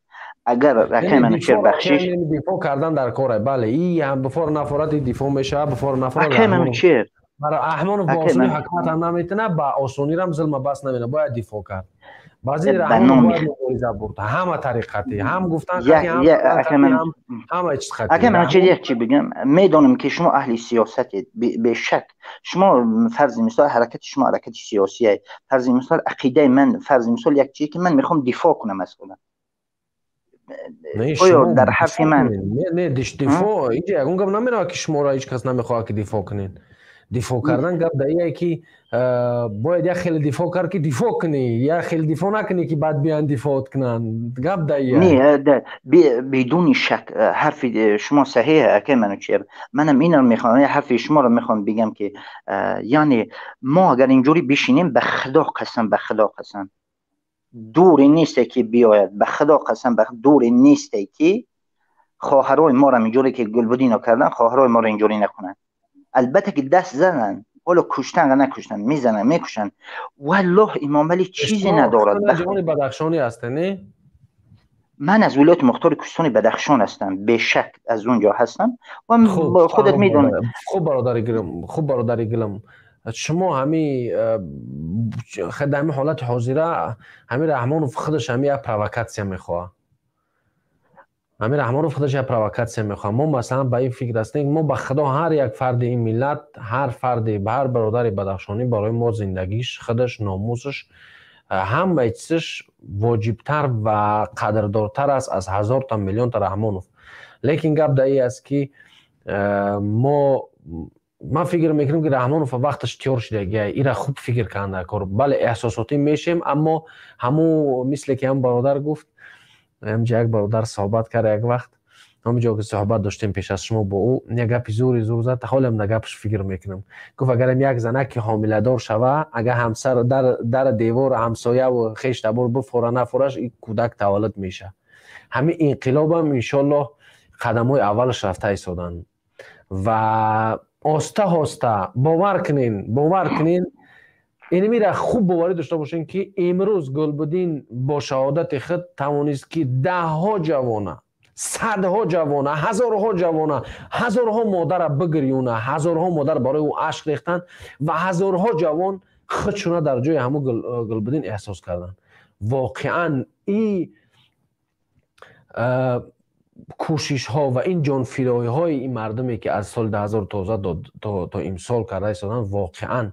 اگر رقم منوچهر بخشش دفاع کردن در کاره، بله این هم بفور نفرات دفاع میشه، بفور نفرات رقم منوچهر برای احمان و با آسونی حکمت هم نمیتونه، با آسونی هم ظلم بس نمیتونه، باید دفاع کرد. بعضی رحمان باید مبارزه برد، همه طریقتی هم گفتن خطی، هم همه چیز خطی. اگه من یک چی بگم، میدونم که شما اهل سیاستید، به شک شما فرض مثال حرکت شما حرکت سیاسیه، فرض مثال عقیده من، فرض مثال یک چیزی که من میخوام دفاع کنم از خودم. نه در حرف من نه دفاع اینجا یگون گپ نمیره که شما را هیچ کس نمیخواد که دفاع کنین. Дифоъ кардан гап дар ие ки бояд як хеле дифоъ кард ки дифоъ кунӣ, як хеле дифоъ накунӣ ки баъд биёянд дифоъот кунанд. Гап дар ие. Не, бидуни шак ҳарфи шумо саҳеҳ, акай Манучер. Манам инро мехоҳам, ҳарфи шуморо мехоҳам бигам ки яъне мо агар инҷури бишинем, ба худо қасам, ба худо қасам, дуре несте ки биёяд, ба худо қасам, дуре несте ки хоҳарои моро инҷуре ки Гулбудино кардан, хоҳарои моро инҷури накунанд. Албатта ки даст заданд, ҳоло куштан ва накуштан, мезананд, мекушанд. Валлоҳ Имомалӣ чизе надорад. Ҷавони Бадахшонӣ ҳастед, не? Ман аз вилояти мухтори кӯҳистони Бадахшон ҳастам, бешак аз он ҷо ҳастам ва худат медонӣ. Хуб, бародари гулам, хуб, бародари гулам, шумо ҳами дар ҳами ҳолати ҳозира ҳами Раҳмонов худаш ҳами як провокатсия мехоҳад. Ҳами Раҳмонов худаш як провокатсия мехоҳад. Мо масалан ба ин фикр ҳастем, мо ба худо ҳар як фарди ин миллат, ҳар фарди, ҳар бародари бадахшонӣ барои мо зиндагиш, худаш, номусаш, ҳамаи чизаш воҷибтар ва қадрдортар аст аз ҳазорта миллионта Раҳмонов. Лекин гап дар ин аст ки мо, ман фикр мекунам ки Раҳмонов вақташ тиёр шудагия, ира хуб фикр кардан дар кор. Бале, эҳсосотӣ мешем, аммо ҳамун мисле ки ҳам бародар гуфт, ҳамҷа як бародар суҳбат кард як вақт, ҳамҷо ки суҳбат доштем пеш аз шумо бо ӯ, як гапи зури зур зад, ҳолам на гапаш фикр мекунам. Гуфт агарам як занак ки ҳомиладор шава, агар ҳамсар дар девор ҳамсояву хеш табор бифора нафораш, ин кӯдак таваллуд меша. Ҳамин инқилобам иншоллоҳ қадамҳои аввалаш рафта истоданд ва оста оста бовар кунен, бовар кунен, инмира хуб боварӣ дошта бошен ки имрӯз Гулбудин бо шаҳодати худ тавонист ки даҳҳо ҷавона, садҳо ҷавона, ҳазорҳо ҷавона, ҳазорҳо модара бигирёна, ҳазорҳо модар барои ӯ ашк рехтанд ва ҳазорҳо ҷавон худшуна дар ҷои ҳамун Гулбудин эҳсос карданд. Воқеан и кӯшишҳо ва ин ҷонфидоиҳои ин мардуме ки аз соли 2013 то имсол карда истоданд, воқеан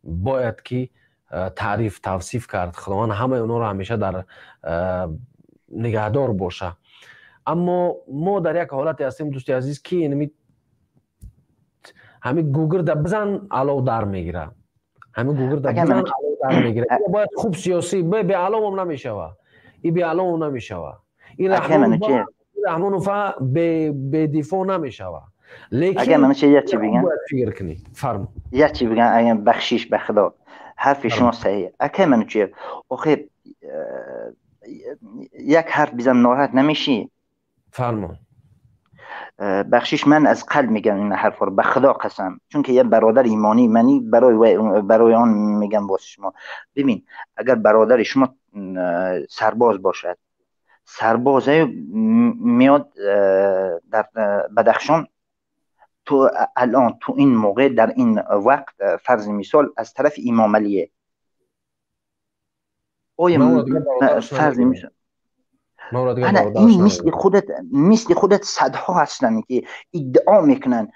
бояд ки таъриф, тавсиф кард. Худованд ҳамаи онҳоро ҳамеша дар нигаҳдор боша. Аммо мо дар як ҳолате ҳастем, дӯсти азиз, ки ҳамин гугирда бизан, алов дар мегирад. Ҳамин гугирда бизан, алов дар мегирад. Бояд хуб сиёсӣ, беаловам намешава, и беаловам намешава, ин Раҳмонова бедифоъ намешава. Лекин як чӣ бигам, фикр кунӣ, фармо. Як чӣ бигам, агар бахшиш, ба худо ҳарфи шумо саҳеҳ, акай Манучер, охе як ҳарф бизан, нороҳат намешӣ? Фармо. Бахшиш, ман аз қалб мегам ин ҳарфро, ба худо қасам, чунки як бародари имонӣ манӣ, барои он мегам боз шумо. Бибин, агар бародари шумо сарбоз бошад, сарбозе меояд дар Бадахшон, ту алон ту ин موقع дар ин вақт, фарзи мисол, аз тарафи Имомалие, оё фарзи мисол ана ин мисли худат, мисли худат садҳо ҳастанд ки иддао мекунанд,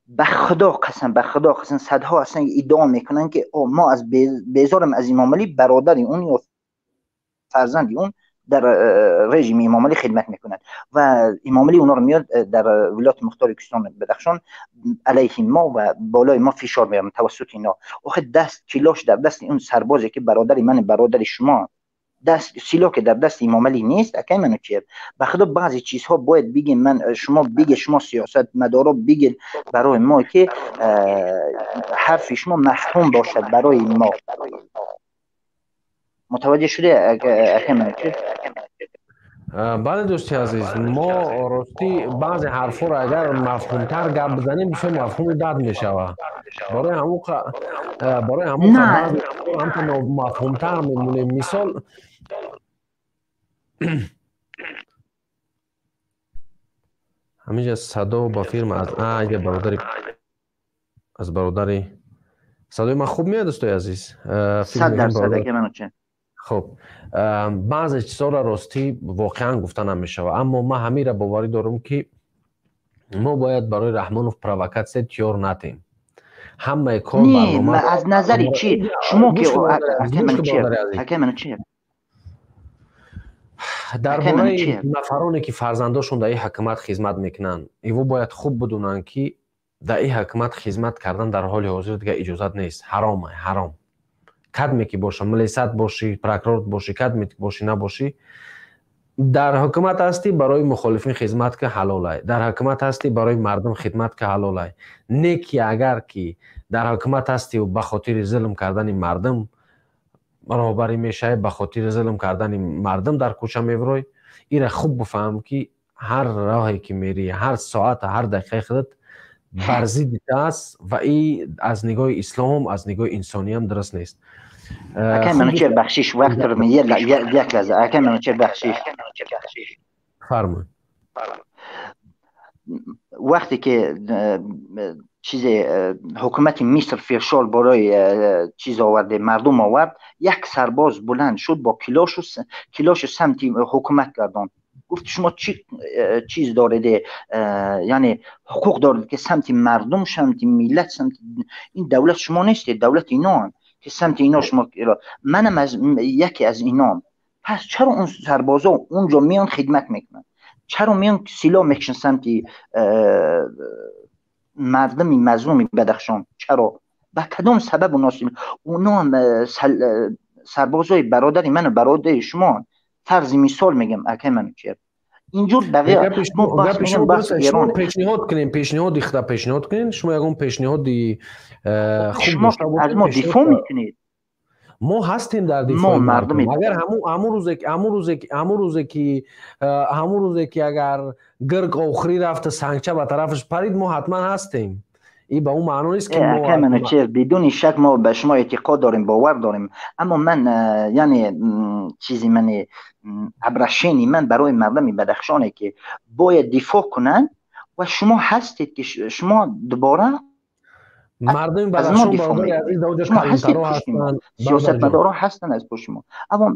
ба худо қасам, ба худо қасам, садҳо ҳастанд ки иддао мекунанд ки мо аз безорем аз Имомалӣ, бародари он ё фарзанди он дар режими Имомалӣ хидмат мекунад ва Имомалӣ онҳоро меояд дар вилояти мухтори кӯҳистони Бадахшон алайҳи мо ва болои мо фишор меоранд тавассути инҳо. Охе даст килош дар дасти он сарбозе ки бародари ман, бародари шумо, даст сило ки дар дасти Имомалӣ нест, акай Манучер, ба худо баъзе чизҳо бояд бигем, ман шумо биге, шумо сиёсатмадоро бигед барои мо ки ҳарфи шумо мафҳум бошад барои мо. Мутаваҷҷеҳ шуда, акай Манучер? Бале, дӯсти азиз, мо ростӣ баъзе ҳарфҳоро агар мафҳумтар гап бизанем, бисёр мафҳуми бад мешавад. Барои ҳамун мафҳумтар мемонем. Мисол, ҳаминҷа садо ба фирма аз бародари, аз бародари садои ман хуб меояд, дӯстои азиз? 100%, акай Манучер. Хуб, баъзе чизҳоро ростӣ воқеан гуфта намешавад, аммо ман ҳамира боварӣ дорам ки мо бояд барои Раҳмонов провокатсия тиёр натем. Ҳамаи кор барнома аз назари чӣ? Шумо ки акай Манучер, дар бораи нафароне ки фарзандошон дар ин ҳукумат хизмат мекунанд, иво бояд хуб бидонанд ки Дар ин ҳукумат хизмат кардан дар ҳоли ҳозир дигар иҷозат нест, ҳаром, ҳаром. Кадме ки боша, милисат бошӣ, прокурор бошӣ, кадме ки бошӣ, набошӣ, дар ҳукумат ҳастӣ, барои мухолифин хизмат ки ҳалолай, дар ҳукумат ҳастӣ, барои мардум хидмат ки ҳалолай. Не ки агар ки дар ҳукумат ҳастиву ба хотири зулм кардани мардум роҳбарӣ мешавӣ, ба хотири зулм кардани мардум дар кӯча меврой, ира хуб бифаҳм, ки ҳар роҳе ки мерӣ, ҳар соата, ҳар дақиқаи худат бар зидди аст ва и аз нигоҳи исломам, аз нигоҳи инсониям дуруст нест. Акай Манучер, бахшиш, вақт як лаҳза, акай Манучер, бахшиш. Фармоед. Вақте ки чизе ҳукумати Миср фишор барои чиз оварде, мардум овард, як сарбоз буланд шуд, бо килошу самти ҳукумат гардонд, гуфт: «Шумо чӣ чиз доред, яъне ҳуқуқ доред, ки самти мардум, самти миллат, самти ин давлат? Шумо нестед, давлати иноан, ки самти ино шумо. Манам аз яке аз инон. Пас чаро он сарбозо унҷо меон, хидмат мекунанд? Чаро меон, силоҳ мекушанд самти мардуми мазлуми Бадахшон? Чаро, ба кадом сабабу носиб? Уноам сарбозои бародари ману бародари шумо. Фарзи мисол мегам, акай Манучер, инҷур Пешниҳод кунем, пешниҳоди худа пешниҳод кунем. Шумо ягон пешниҳоди хуб аз мо дифоъ мекунед? Мо ҳастем дар дифои мардум. Агар ҳамун рӯзе ки агар гирг охирӣ рафта, сангча ба тарафаш парид, мо ҳатман ҳастем. Ин ба он маъно нест, ки Манучер, бидуни шак мо ба шумо эътиқод дорем, бовар дорем, аммо ман, яъне чизи ман, обращение ман барои мардуми Бадахшоне, ки бояд дифоъ кунанд ва шумо ҳастед, ки шумо дубора Мардуми Бадахшон, бародари азиз, дар оҷо калонтаро ҳастанд. Сиёсатмадоро ҳастанд аз пушти мо, аммо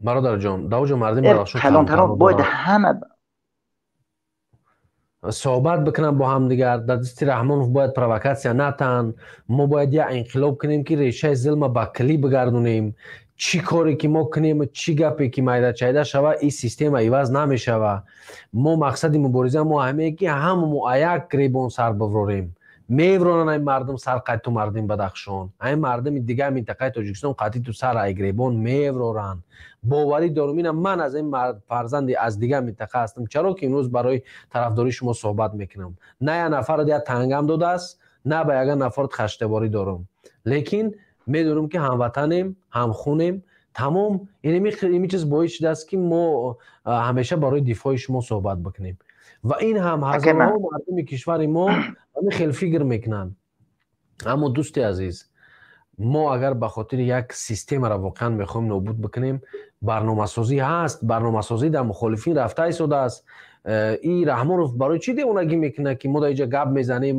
Бародарҷон, дар оҷо мардуми Бадахшон калонтаро бояд ҳама суҳбат бикунанд бо ҳамдигар. Дар дасти Раҳмонов бояд провокатсия натан. Мо бояд як инқилоб кунем, ки решаи зулма ба килӣ бигардонем. Чӣ коре ки мо кунем, чӣ гапе ки майда-чайда шава, ин система иваз намешава. Мо мақсади мубориза мо ҳамее, ки ҳама мо як гребон сар биврорем. Мевронанд ай мардум сар қайту мардуми Бадахшон, ай мардуми дигар минтақаи Тоҷикистон қатиту сар ай гребон мевроранд, боварӣ дорум. Ина ман аз ин фарзанди аз дигар минтақа ҳастам, чаро ки имрӯз барои тарафдории шумо суҳбат мекунам. На як нафарат як тангам додааст, на ба ягон нафарат хаштеборӣ дорум, лекин медонам, ки ҳамватанем, ҳамхунем, тамом. Ин чиз боис шудааст, ки мо ҳамеша барои дифои шумо суҳбат бикунем ва ин ҳам ҳазорҳо мардуми кишвари мо ҳамин хел фикр мекунанд. Аммо, дӯсти азиз, мо агар ба хотири як системаро воқеан мехоҳем нобуд бикунем, барномасозӣ ҳаст, барномасозӣ дар мухолифин рафта истодааст. И Раҳмонов барои чӣ девонагӣ мекунад, ки мо дар инҷа гап мезанем,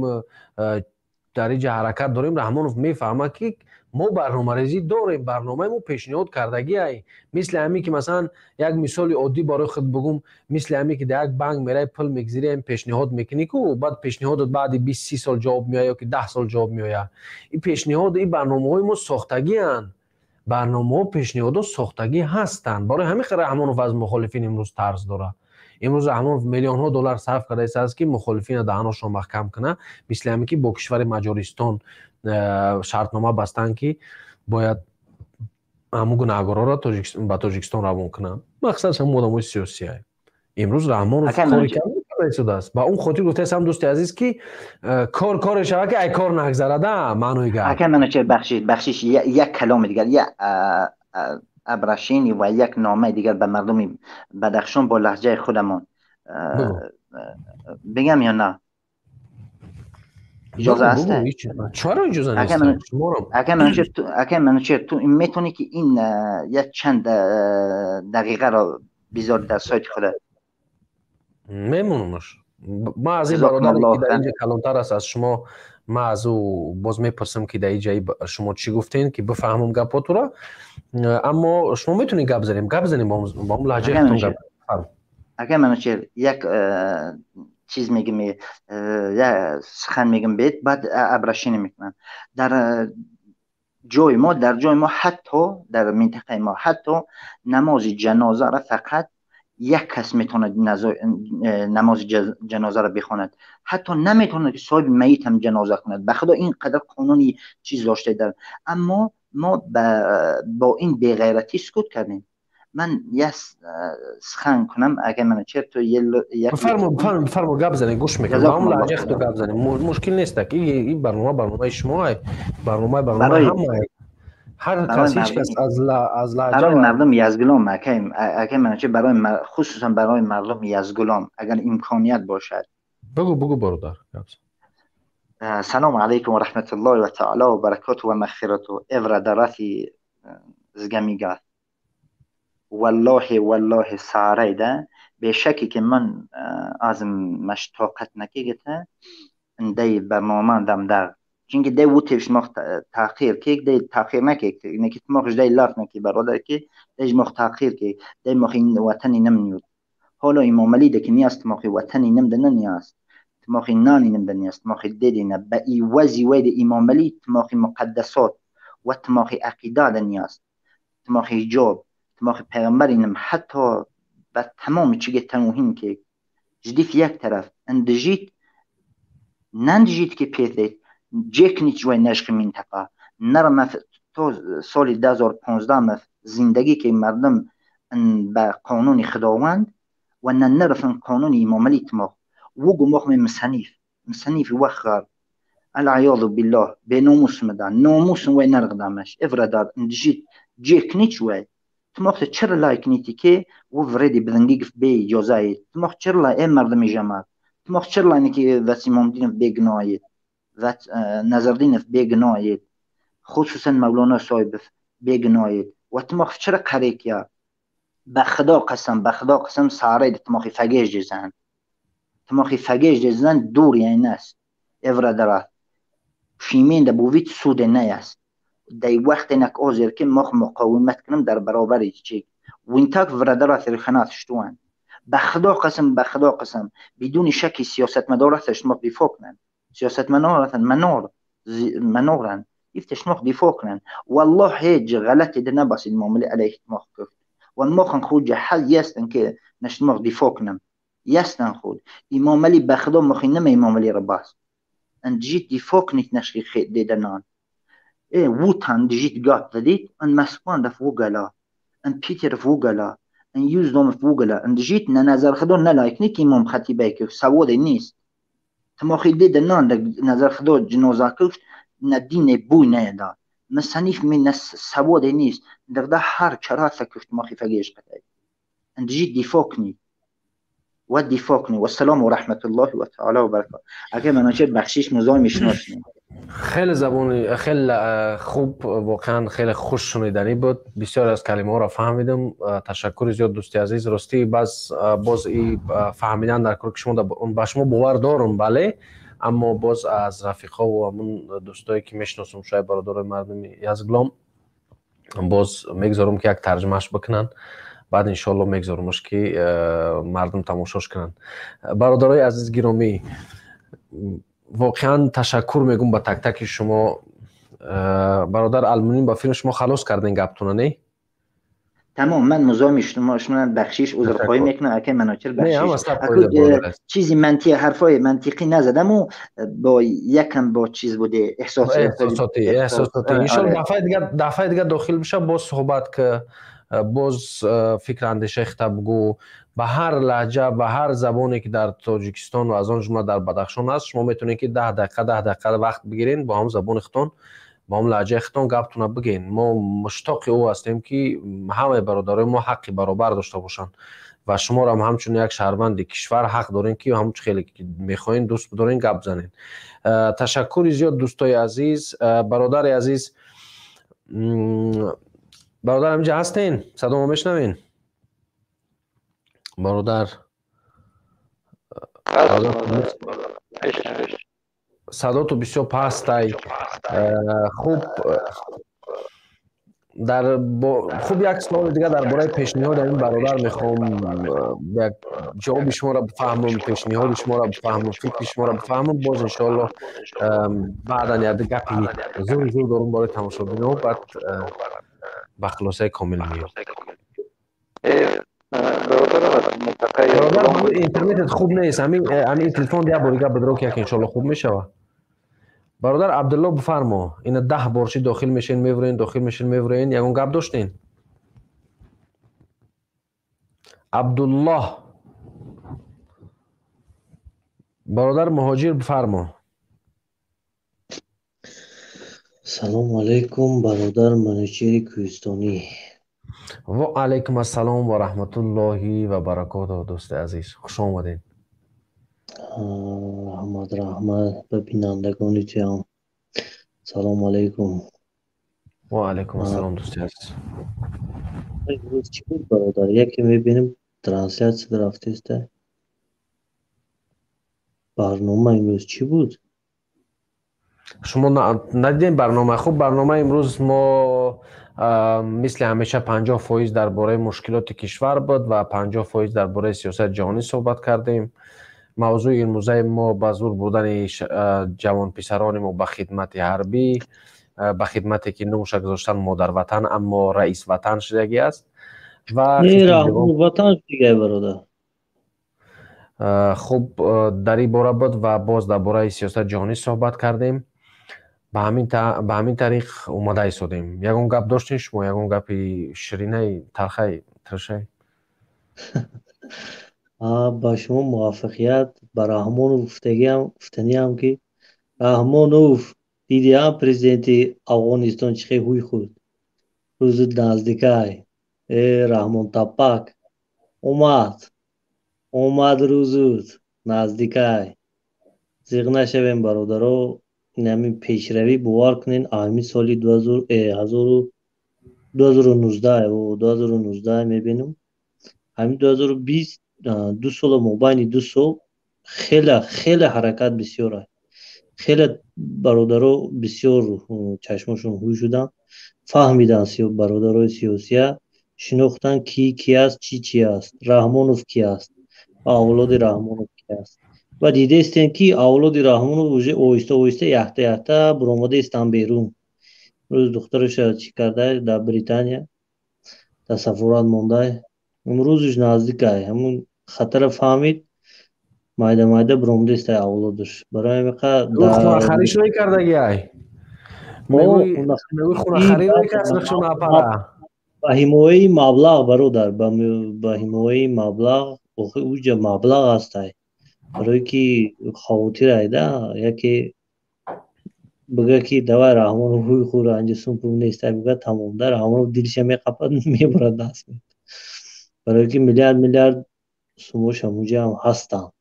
дар инҷа ҳаракат дорем? Раҳмонов мефаҳмад, ки мо барномарезӣ дорем, барномаи мо пешниҳод кардагиай. Мисли ҳамин ки, масалан, як мисоли оддӣ барои худ бугум, мисли ҳамин ки дар як банк мераи, пул мегзири, пешниҳод мекунӣ ку, баъд пешниҳодот баъди 20-30 сол ҷавоб меояд ё ки 10 сол ҷавоб меояд. Ин пешниҳод, ин барномаҳои мо сохтагианд, барномаҳо, пешниҳодҳо сохтагӣ ҳастанд. Барои ҳамин Раҳмонов аз мухолифин имрӯз тарс дорад. Имрӯз Раҳмонов миллионҳо доллар сарф карда истааст, ки мухолифина даҳаношон маҳкам кунад. Мисли ҳамин ки бо кишвари Маҷористон шартнома бастанд, ки бояд ҳамун гунаҳгорҳоро ба Тоҷикистон равон кунанд. Мақсадаш ҳамун одамои сиёсия. Имрӯз Раҳмонов кори карда истодааст. Ба он хотир гуфтаистам, дӯсти азиз, ки кор коре шавад, ки ай кор нагзарада, маънои гап. Ака Манучер, бахшиш, бахшиш, як каломи дигар, як обращение ва як номаи дигар ба мардуми Бадахшон бо лаҳҷаи худамон бигам ё на? Иҷоза аст? Чаро иҷоза нест? Ака Манучер, ту метавонӣ, ки ин як чанд дақиқаро бизори дар сайти худат? Мемонамаш. Ман аз ин бародаре, ки дар инҷа калонтар аст аз шумо, ман аз ӯ боз мепурсам, ки дар инҷа шумо чӣ гуфтен, ки бифаҳмам гапотуро. Аммо шумо метавонед гап занем, гап занем бо ҳам лаҳҷаи худтон гап. Ака Манучер, як чиз мегим, як сухан мегим бед, баъд обращение мекунам. Дар ҷои мо, ҳатто дар минтақаи мо, ҳатто намози ҷанозаро фақат یک کس میتونه نماز جنازه را بخواند، حتی نمیتونه که صاحب میت هم جنازه کند. به خدا اینقدر قانونی چیز داشته در. اما ما با این بیغیرتی سکوت کردیم. من یه سخن کنم اگه من چه تو یک بفرما گپ زنی گوش میکنم با هم لهجه خود گپ زنی مشکل نیست که این برنامه شما برنامه همه هر کس هیچ کس از لهجه برای مردم یزگلام اگه من چه برای خصوصا برای مردم یزگلام اگر امکانیت باشد بگو برادر. سلام علیکم و رحمت الله و تعالی و برکاته و مغفرته. ابرادراتی زگمیگا والله والله ساره ده بشکی که من از مشتاقت نکیگته دی برنامه دم در چونکه دی وتیش مخ تاخیر کی دی تاخیر نکی نکی مخش دی لاف نکی برادر کی دی مخ تاخیر کی دی مخ این وطنی نمنیود. حالا امام علی ده که نیاست مخ وطنی نم ده نیاست مخ نانی نم ده نیاست مخ دیدینه به ای وزی وید امام علی مخ مقدسات و مخ عقیده ده نیاست مخ حجاب ماخ پیغمبرینم حتی به تمام چیگه تموهین که جدیف یک طرف اندجیت نندجیت که پیثید جکنیت جوی نشق منطقه نرم تا سال 2015 زندگی که مردم به قانون خداوند و نرفن قانون امام علی تماخ وگو ماخ من مسنیف وخر العیاذ بالله به ناموس مدن ناموس وی نرغدمش افرداد اندجیت جکنیت جوی تماخت چرا لایک نیتی که و وردی بدنگی گفت به اجازه تماخت چرا لای مردم جماعت تماخت چرا لای که وسیمام دینف بگناید و نظر دینف بگناید خصوصا مولانا صاحب بگناید و تماخت چرا قریکیا به خدا قسم ساره تماخی فگیج جزن تماخی فگیج جزن دور یعنی است افرادرات شیمین ده بوویت سود نه است دی وقت نک آزر که مخ مقاومت کنم در برابر چی وینتاک ورادرات رخنات شتوان به خدا قسم بدون شک سیاست مداراتش مخ دفاع کنن سیاست مدارات منورن يفتش مخ دفاع کنن والله هیچ غلطی ده نباسید معامله علیه مخ گفت و مخ خود حل یستن که نشت مخ دفاع کنم یستن خود امام علی به خدا مخ نم امام علی رباس ان جیت دفاع کنید نشی خید دیدنان وطن دجيت قات ديت ان مسكون دف وقلا ان بيتر فوقلا ان يوزدوم فوقلا ان دجيت نظر خدو نلايك نيك امام خطيبيك سواد نیست تماخي ديد نان نظر خدو جنازه كفت ندين بوي نيدا مسنيف من سواد نیست دغدا هر چرا كفت ماخي فقيش قتاي ان دجيت دفاقني ودفاقني والسلام ورحمه الله وتعالى وبركاته. اگه مناچه بخشش مزاحم شناسنی خیلی زبانی خیلی خوب واقعا خیلی خوش شنیدنی بود بسیار از کلمه ها را فهمیدم تشکر زیاد دوستی عزیز راستی باز این فهمیدن در کار که شما به شما باور دارم بله اما باز از رفیقا و همون دوستایی که میشناسم شاید برادرای مردم یزگلام باز میگذارم که یک ترجمهش بکنن بعد انشالله میگذارمش که مردم تماشاش کنن. برادرای عزیز گرامی واقعا تشکر میگم به تک تک شما. برادر المونین با فیلم شما خلاص کردین گپتونه نه؟ تمام من مزاحم شما بخشش عذرخواهی میکنم اگه مناچر بخشش چیزی منطقی حرفای منطقی نزدم و با یکم با چیز بوده احساساتی ان شاء الله دفعه دیگه داخل بشه باز صحبت که باز فکر اندیشه خطاب بگو به هر لهجه به هر زبانی که در تاجیکستان و از آن جمله در بدخشان است شما میتونید که 10 دقیقه وقت بگیرین با هم زبان خودتون با هم لهجه خودتون گپتون بگین. ما مشتاق او هستیم که همه برادرای ما حق برابر داشته باشن و شما را هم همچون یک شهروند کشور حق دارین که همون خیلی که میخواین دوست بدارین گپ زنین. تشکر زیاد دوستای عزیز. برادر عزیز برادر همینجا هستین؟ صدا ما میشنوین؟ برادر صدا تو بسیار پست. خوب در خوب یک سوال دیگه درباره پیشنهاد این برادر میخوام یک جواب شما را بفهمم، پیشنهاد شما را بفهمم، فکر شما را بفهمم. باز انشالله بعدا یک گپی زور زور دارم برای تماشابین‌ها، بعد به خلاصه کامل میاد. Бародар, интернетат хуб нест. Ҳамин телефон як бор дига бидро, ки як иншоалло хуб мешава. Бародар Абдулло, бифармо. Ина 10 бор чи дохил мешин, мевурен, дохил мешин, мевурен. Ягон гап доштен? Абдуллоҳ. Бародар Муҳоҷир, бифармо. Салому алайкум, бародар Манучери Кӯҳистонӣ. Ва алайкум ассалом ва раҳматуллоҳи ва баракотуҳ, дӯсти азиз, хуш омадед. Раҳмат, раҳмат ба бинандагони туям. Салому алайкум. Ва алайкум ассалом, дӯсти азиз. Имрӯз чӣ буд, бародар? Яке мебинем, трансляция рафтеста. Барнома имрӯз чӣ буд? Шумо надидем барнома? Хуб, барнома имрӯз мо мисли ҳамеша 50% дар бораи мушкилоти кишвар буд ва 50% дар бораи сиёсати ҷаҳонӣ суҳбат кардем. Мавзӯи имрӯзаи мо ба зур бурдани ҷавонписарони мо ба хидмати ҳарбӣ, ба хидмате ки номуша гузоштан модарватан, аммо раис ватан шудагӣ аст. Ва ватан шудагӣ, бародар. Хуб, дар ин бора буд ва боз дар бораи сиёсати ҷаҳонӣ суҳбат кардем. Ба ҳамин тариқ омада истодем. Ягон гап доштем шумо? Ягон гапи ширинаи, талхай, тиршай? Ба шумо муваффақият. Ба Раҳмонов гуфтаниам, ки Раҳмонов, дидиам президенти Афғонистон чӣ хел ҳуй хӯрд. Рӯзи наздикай. Э, Раҳмон таппак омад. Омад рӯзут наздикай. Зиқ нашавем, бародаро. Ҳамин пешравӣ, бовар кунед, ҳамин соли 2019 мебинам. Ҳамин 2020, 2 сола, мобайни 2 сол хеле хеле ҳаракат бисёр аст. Хеле бародаро бисёр чашмошон ҳуй шуданд, фаҳмиданд, бародарои сиёсия шинохтанд, ки ки аст, чӣ чи аст, Раҳмонов ки аст ва авлоди Раҳмонов ки аст. Ва дидестем, ки авлоди Раҳмонов уже оҳиста оҳиста, якта якта буромада истанд берун. Имрӯз духтараша чӣ карда, дар Британия дар сафорат монда. Имрӯзш наздикай, ҳамун хатара фаҳмид, майда майда буромада истай авлодаш. Барои ҳамин хунахариш мекардагиай. Мегӯй, хунахарӣ мекард. Ба ҳимояи маблағ, бародар, ба ҳимояи маблағ. Охи, уҷа маблағ ҳастай, барое ки хавотир айда, яке бига, ки давай, Раҳмонов ҳуй хӯра, анҷа сум пул нестай, бига, тамом, да Раҳмонов дилша меқапад, мебурад, даст, барое ки миллиард миллиард сумош ҳамуҷаам ҳастанд,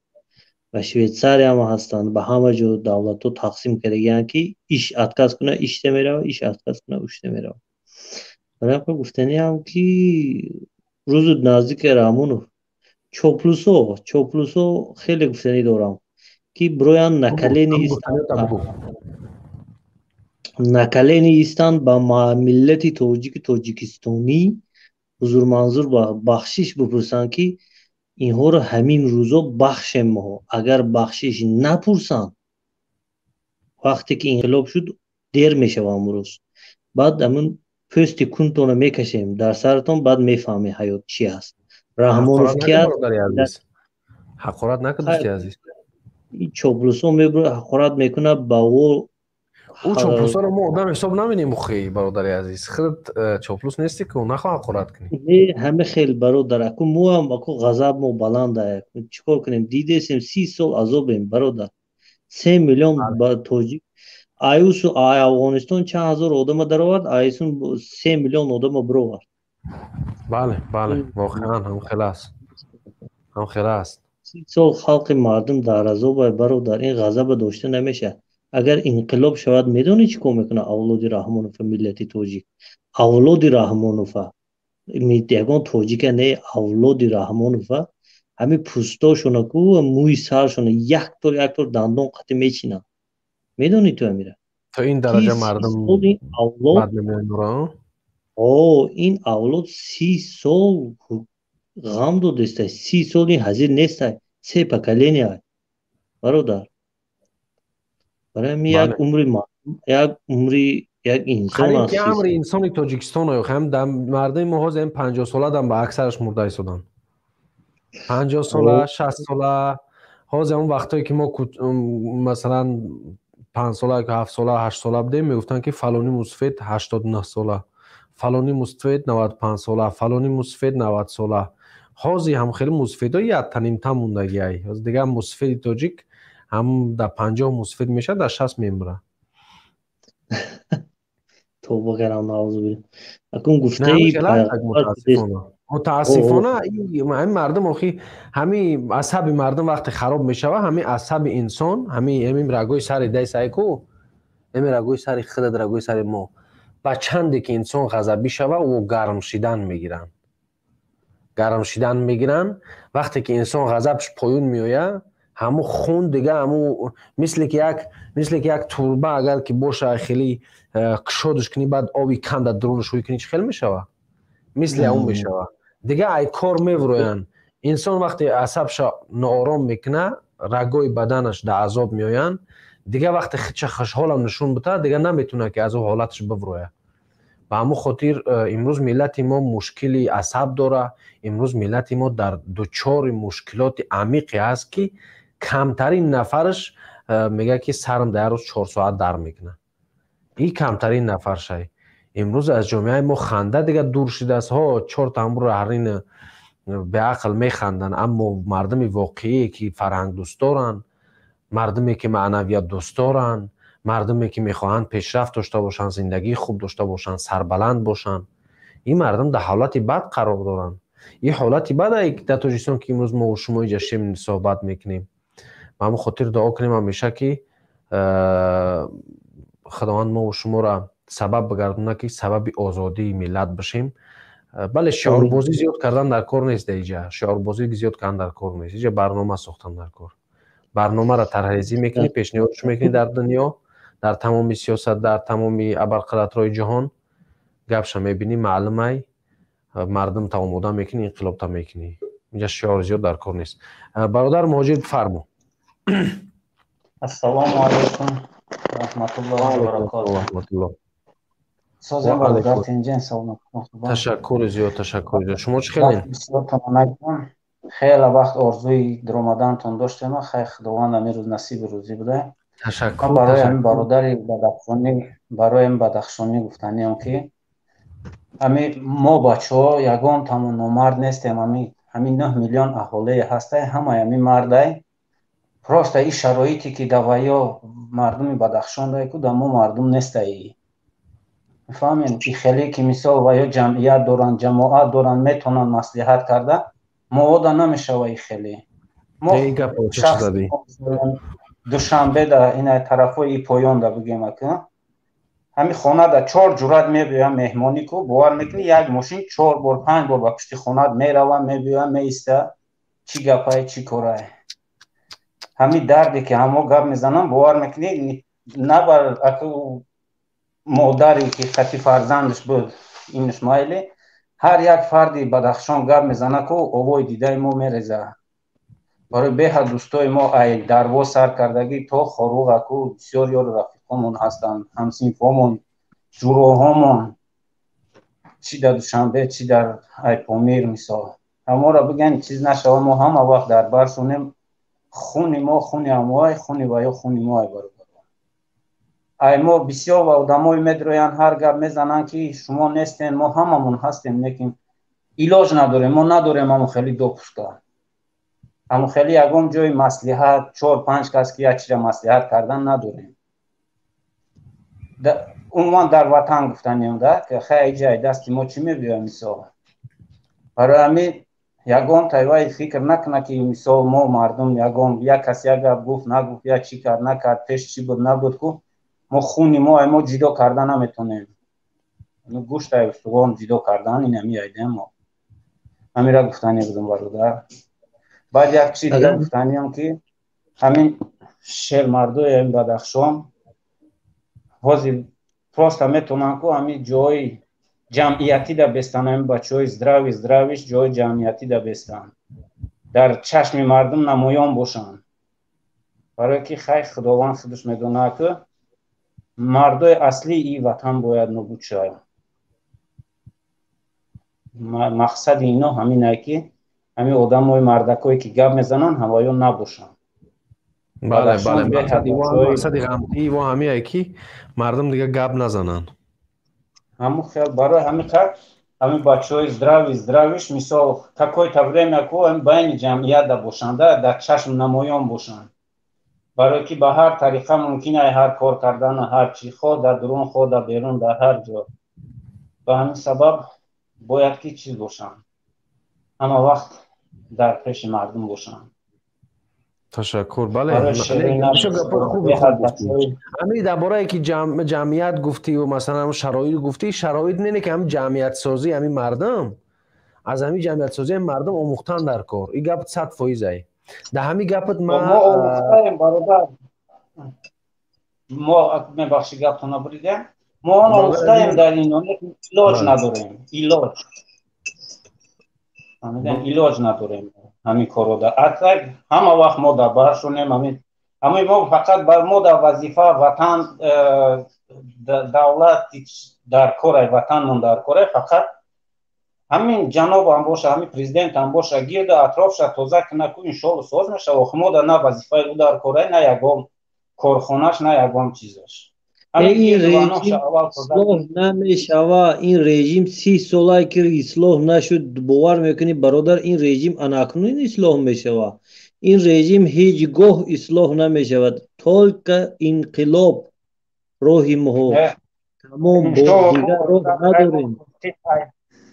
ба Швейтсариям ҳастанд, ба ҳама ҷо давлатҳо тақсим кардагианд, ки иш отказ куна, ишта мерава, иш отказ куна, ушта мерава. Барои ҳамин гуфтаниам, ки рӯзу наздики, Раҳмонов. Чоплусо, чоплусо, хеле гуфтанӣ дорам, ки бироянд, на колени истанд, ба миллати тоҷики тоҷикистонӣ ҳузурманзур бахшиш бипурсанд, ки инҳоро ҳамин рӯзо бахшем мо. Агар бахшиш напурсанд, вақте ки инқилоб шуд, дер мешава. Амрӯз баъд ҳамин пӯсти кунтона мекашем дар саратон, баъд мефаҳмед ҳаёт чи аст, Раҳмонов ки аст. Ҳақорат накун, дӯсти азиз. Чоплусо мебура, ҳақорат мекунад ба ӯ. Ӯ чоплусаро мо одам ҳисоб намедиҳем, ухи, бародари азиз. Худат чоплус нести ку, нахоҳ ҳақорат кунӣ. Не, ҳама хел, бародар, аку моам аку ғазаб мо баланда, чӣ кор кунем? Дидесем, 30 сол азобем, бародар. 3 миллион тоҷик аюсу Афғонистон чанд ҳазор одама даровард, айсун 3 миллион одама бировард. Бале, бале, воқеан ҳам хел аст, ҳам хел аст. 30 сол халқи мардум дар азоба, бародар. Ин ғазаба дошта намешавад. Агар инқилоб шавад, медонӣ чӣ кор мекунад авлоди Раҳмонова? Миллати тоҷик, авлоди Раҳмонова, ягон тоҷика не, авлоди Раҳмонова, ҳамин пӯстошона ку, мӯи саршона яктор яктор дандон қатӣ мечинанд. Медонӣ ту амира? То ин дараҷа мардум авлод, ин авлод 30 сол ғам додестай, 30 сол ин ҳазир нестай, се поколения, бародар. Барои ҳамин як умри, як умри як инсон аст. Амри инсони Тоҷикистон, ҳам мардуми мо ҳозир 50 сола дам ба аксараш мурда истоданд. 50 сола, 60 сола. Ҳозир он вақтое ки мо масалан 5 сола, 7 сола, 8 сола будем, мегуфтанд ки фалони мусфед 89 сола, фалони мусфед 95 сола, фалони мусфед 90 сола. Ҳозир ҳам хеле мусфедо якта нимта мондагиай. Ҳозир дигар мусфеди тоҷик ҳам дар 50 мусфед мешавад, дар 60 мемира. Тавба кардам, наъузу биллаҳ. Акун гуфтаи мутаассифона ҳамин мардум охи ҳамин асаби мардум вақте хароб мешавад, ҳамин асаби инсон, ҳамин рагои сари дай сайку, ҳамин рагои сари худат, рагои сари мо, ба чанде ки инсон ғазабӣ шава, ӯ гарм шидан мегиранд. Гарм шидан мегиранд. Вақте ки инсон ғазабш поён меояд, ҳамун хун дига ҳамун мисли ки як турба агар ки боша, хеле кушодаш кунӣ, баъд оби кам дар дурунаш ҳӯй кунӣ, чӣ хел мешавад? Мисли ҳамун мешавад. Дига ай кор мевроянд. Инсон вақте асабша ноором мекунад, рагои баданаш дар азоб меоянд. Дига вақте худша хушҳолам нишон битад, дига наметавонад ки аз ӯ ҳолаташ биврояд. Ба ҳамун хотир имрӯз миллати мо мушкили асаб дорад. Имрӯз миллати мо дар дучори мушкилоти амиқе ҳаст, ки камтарин нафараш мегӯяд ки сарам дар як рӯз 4 соат дар мекунад. Ин камтарин нафаршай. Имрӯз аз ҷомеаи мо ханда дига дур шудааст. Ҳо, чорта ҳамуро ҳарин беақл механданд, аммо мардуми воқеие ки фарҳангдӯст доранд, мардуме ки маънавиятдӯст доранд, мардуме ки мехоҳанд пешрафт дошта бошанд, зиндагии хуб дошта бошанд, сарбаланд бошанд, ин мардум дар ҳолати бад қарор доранд. Ин ҳолати бад дар Тоҷикистон ки имрӯз мо шумо инҷа шем суҳбат мекунем. Ба ҳамон хотир дуо кунем ҳамеша ки Худованд мо шуморо сабаб бигардонад ки сабаби озодии миллат бошем. Бале, шиорбозӣ зиёд кардан дар кор нест. Дар инҷа шиорбозӣ зиёд кардан дар кор нест. Инҷа барнома сохтан дар кор. Барномаро тарҳрезӣ мекунӣ, пешниҳодш мекунӣ дар дунё, дар тамоми сиёсат, дар тамоми абарқудратҳои ҷаҳон. Гапша мебинӣ, маълумай, мардум та омода мекунӣ, инқилобта мекунӣ. Инҷа шиор зиёд дар кор нест. Бародар Муҳоҷир, бифармо. Ассалому алайкум раҳматуллоҳи ва баракотуҳ. Созем бародар Тинҷен, саломат. Ташаккур зиёд, ташаккур зиёд. Шумо чӣ хелен? Бисёр таманнакун. Хеле вақт орзуи даромадантон доштем, хай Худованд ҳамин рӯз насиби рӯзӣ буда. Ташаккур. Барои ҳамин бародари Бадахшонӣ, барои ҳамин Бадахшонӣ гуфтаниам ки ҳамин мо бачаҳо ягон тамон номард нестем, ҳамин 9 миллион аҳолие ҳастай, ҳамаи ҳамин мардай. Просто ин шароите ки даваё мардуми Бадахшон дае ку да мо мардум нестаи. Мефаҳмем ки хеле ки мисол ва ё ҷамъият доранд, ҷамоат доранд, метавонанд маслиҳат карда, мо ода намешава и хеле. Мо Душанбе да ина тарафҳои поён да бигем ака. Ҳамин хона да 4 ҷурат мебиёям меҳмонӣ ку, бовар мекунӣ як мошин 4 бор, 5 бор ба пушти хонат мерава, мебиёя, меиста, чӣ гапае, чӣ корае. Ҳамин дарде ки ҳамо гап мезанам, бовар мекунӣ на бар ака модаре ки хати фарзандаш буд инаш майли, ҳар як фарди Бадахшон гап мезана ку овои дидаи мо мереза. Барои беҳад дӯстои мо ай дарвоз сар кардагӣ то Хоруға ку бисёр ёру рафиқомон ҳастанд, ҳамсинфомон, ҷуроҳомон, чӣ дар Душанбе, чӣ дар Айпомир мисол. Ҳаморо бигӯянд чиз нашава, мо ҳама вақт дар бар шунем, хуни мо хуни ҳамоай, хуни ва ё хуни мо ай бародар. Ай мо бисёр ва одамое медроянд, ҳар гап мезананд ки шумо нестен, мо ҳамамон ҳастем, лекин илоҷ надорем, мо надорем ҳамон хеле допуска. Ҳамон хеле ягон ҷои маслиҳат, 4-5 кас ки як чиза маслиҳат кардан надорем. Умуман дар ватан гуфтанем да, ки хай ҷай дасти мо чӣ мебиёяд мисол. Барои ҳамин ягон тайвай фикр накунад ки мисол мо мардум ягон як кас як гап гуфт, нагуфт, як чӣ кард, накард, пеш чӣ буд, набуд ку мо хуни мо ай мо ҷидо карда наметонем. Гӯшт ай устувон ҷидо кардан ин ҳами айдем мо. Ҳамира гуфтанӣ будам бародар. Баъд як чиз дига гуфтаниам ки ҳамин шермардои ҳамин Бадахшон ҳозир просто метавонанд ку ҳамин ҷои ҷамъиятӣ да бестан, ҳамин бачаҳои здрави здравиш ҷои ҷамъиятӣ да бестан, дар чашми мардум намоён бошанд. Барое ки хай Худованд худаш медонад ки мардои аслии ин ватан бояд нобуд шавад. Мақсади ино ҳамин ай ки Ҳамин одамои мардакое ки гап мезананд, ҳамвоён набошанд. Бале, бале, мақсади ғамгӣ во ҳамие ки мардум дига гап назананд. Ҳамун хел барои ҳамин қадр ҳамин бачаҳои здравый, здравыйш, мисол, какое-то время ку ҳамин байни ҷамъиятда бошанда, дар чашм намоён бошанд, барое ки ба ҳар тариқа мумкин ай ҳар кор кардану ҳар чӣ, хоҳ дар дурун, хоҳ дар берун, дар ҳар ҷо. Ба ҳамин сабаб бояд ки чиз бошанд, ҳама вақт дар пеши мардум бошанд. Ташаккур, бале, ҳамин дар борае ки ҷамъият гуфтиву масалан шароит гуфтӣ, шароит не, ки ҳамин ҷамъиятсозӣ, ҳамин мардум аз ҳамин ҷамъиятсозӣ ҳамин мардум омӯхтан дар кор. Ин гап 100%-ай. Дар ҳамин гапат ма омӯхтаем, бародар, мо, мебахши, гаптона буридем, мо он омӯхтаем дар ин, илоҷ надорем, илоҷ, илоҷ надорем ҳамин корро. Аксар ҳама вақт мо дар бар шунем, ҳамин мо фақат бар мо дар вазифа ватан, давлат дар корай, ватанмон дар корай. Фақат ҳамин ҷанобам боша, ҳамин президентам боша, гирду атрофша тоза кина ку, иншоалло, соз мешава. Охи мо да на вазифаи ӯ дар корай, на ягон корхонаш, на ягон чизаш. Ин режим ислоҳ намешава. Ин режим 30 солае ки ислоҳ нашуд. Бовар мекунӣ, бародар, ин режим анакнун ислоҳ мешава? Ин режим ҳеҷ гоҳ ислоҳ намешавад. Только инқилоб роҳи моҳо, тамом, дигар роҳ надорем.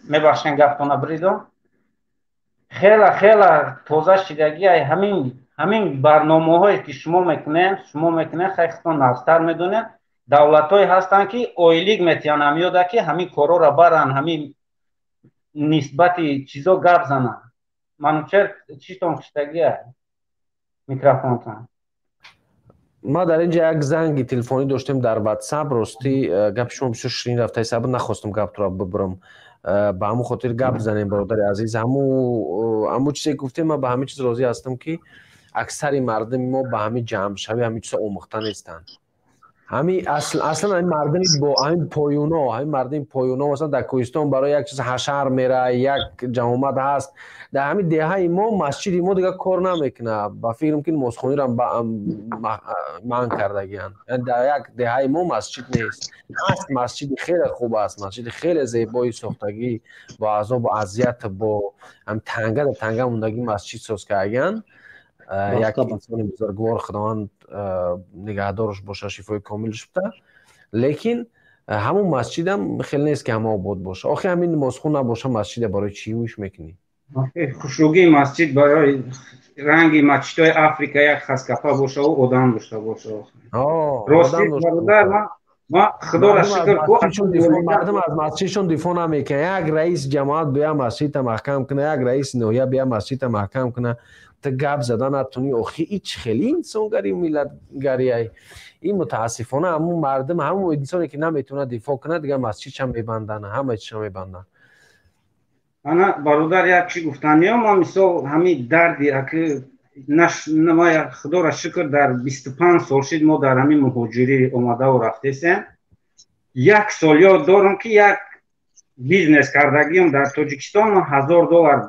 Мебахшен, гаптона бридом. Хела хела тоза шидагӣ ҳамин барномаҳое ки шумо мекунед, шумо мекунед, хай худтон нағзтар медонед. Давлатҳое ҳастанд ки ойлик метиҳанд ҳамёда ки ҳамин корҳоро баранд, ҳамин нисбати чизо гап зананд. Манучер, читон киштагия микрофонтон? Ма дар инҷа як занги телефонӣ доштем дар Ватсап. Ростӣ, гапи шумо бисёр ширин рафта, сабр нахостам гаптро бибурам, ба ҳамун хотир гап занем. Бародари азиз, ҳамун чизе гуфтем, ман ба ҳамин чиз розӣ ҳастам ки аксари мардуми мо ба ҳамин ҷамъшавӣ, ҳамин чизо омӯхта нестанд. Ҳами аслан ҳамин мардуми бо ҳамин поюно, ҳамин мардуми поюно, масалан, дар кӯҳистон барои як чиз ҳашар мера, як ҷамомат ҳаст. Дар ҳамин деҳаи мо масҷиди мо дигар кор намекунад. Ба фикрам ки намозхониро манъ кардагианд. Дар як деҳаи мо масҷид нест. Ҳаст, масҷиди хеле хуб аст, масҷиди хеле зебои сохтагӣ, бо азобу азият, бо танга дар танга мондагӣ масҷид соз кардагианд. Як инсони бузургвор, Худованд нигаҳдорш боша, шифои комилш буда. Лекин ҳамун масҷидам хеле нест ки ҳама обод боша. Охи ҳамин намозхун набоша, масҷида барои чӣ гӯш мекунӣ? Хушругии масҷид барои ранги масҷидҳои Африка як хаскапа боша, ӯ одам дошта боша. Рости, бародар, ма худоро шукр. Мардум аз масҷидшон дифоъ намекунад. Як раис ҷамоат бия масҷидта маҳкам куна, як раиси ноҳия бия масҷидта маҳкам куна, ту гап зада натунӣ. Охи ич хеле инсонгари, миллатгарияй ин. Мутаассифона, ҳамун мардум, ҳамун инсоне ки наметавонад дифоъ кунад, дигар масҷидшам мебанданд, ҳама чизша мебанданд. Ана, бародар, як чӣ гуфтаниё. Ма мисол ҳамин дарди аки худоро шукр, дар 25 сол шид мо дар ҳамин муҳоҷирӣ омадаву рафтесем. Як сол ёд дорам ки як бизнес кардагиам дар Тоҷикистон, 1000 доллар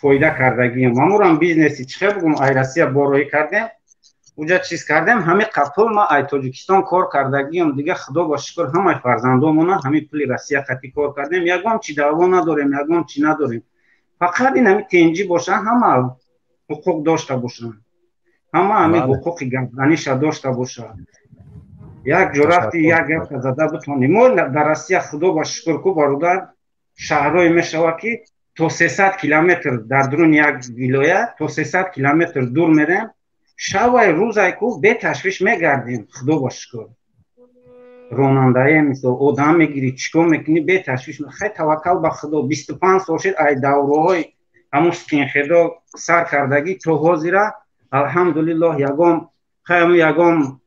фоида кардагиам. Ҳамурам бизнеси чӣ хел бугум, ай Россия борроҳӣ кардем, уҷа чиз кардем. Ҳамин пул ма ай Тоҷикистон кор кардагиам. Дига, худо ба шукр, ҳамаи фарзандомона ҳамин пули Россия қатӣ кор кардем. Ягон чи даъво надорем, ягон чи надорем. Фақат ин ҳамин тенҷӣ боша, ҳама ҳуқуқ дошта бошанд, ҳама ҳамин ҳуқуқи гапзаниша дошта бошад. Як ҷо рафти, як гапа зада битонӣ. Мо дар Россия, худо ба шукр ку, бародар, шаҳрое мешавад ки то 300 километр дар дуруни як вилоят, то 300 километр дур мерем, шавай рӯзай ку беташвиш мегардем. Худо ба шукр, ронандаем, мисол, одам мегирӣ, чӣ кор мекунӣ, беташвиш. Хай, таваккал ба худо, 25 сол шид, ай давраҳои ҳамун скинхедо сар кардагӣ то ҳозира, алҳамдулиллоҳ, ягон хай ягон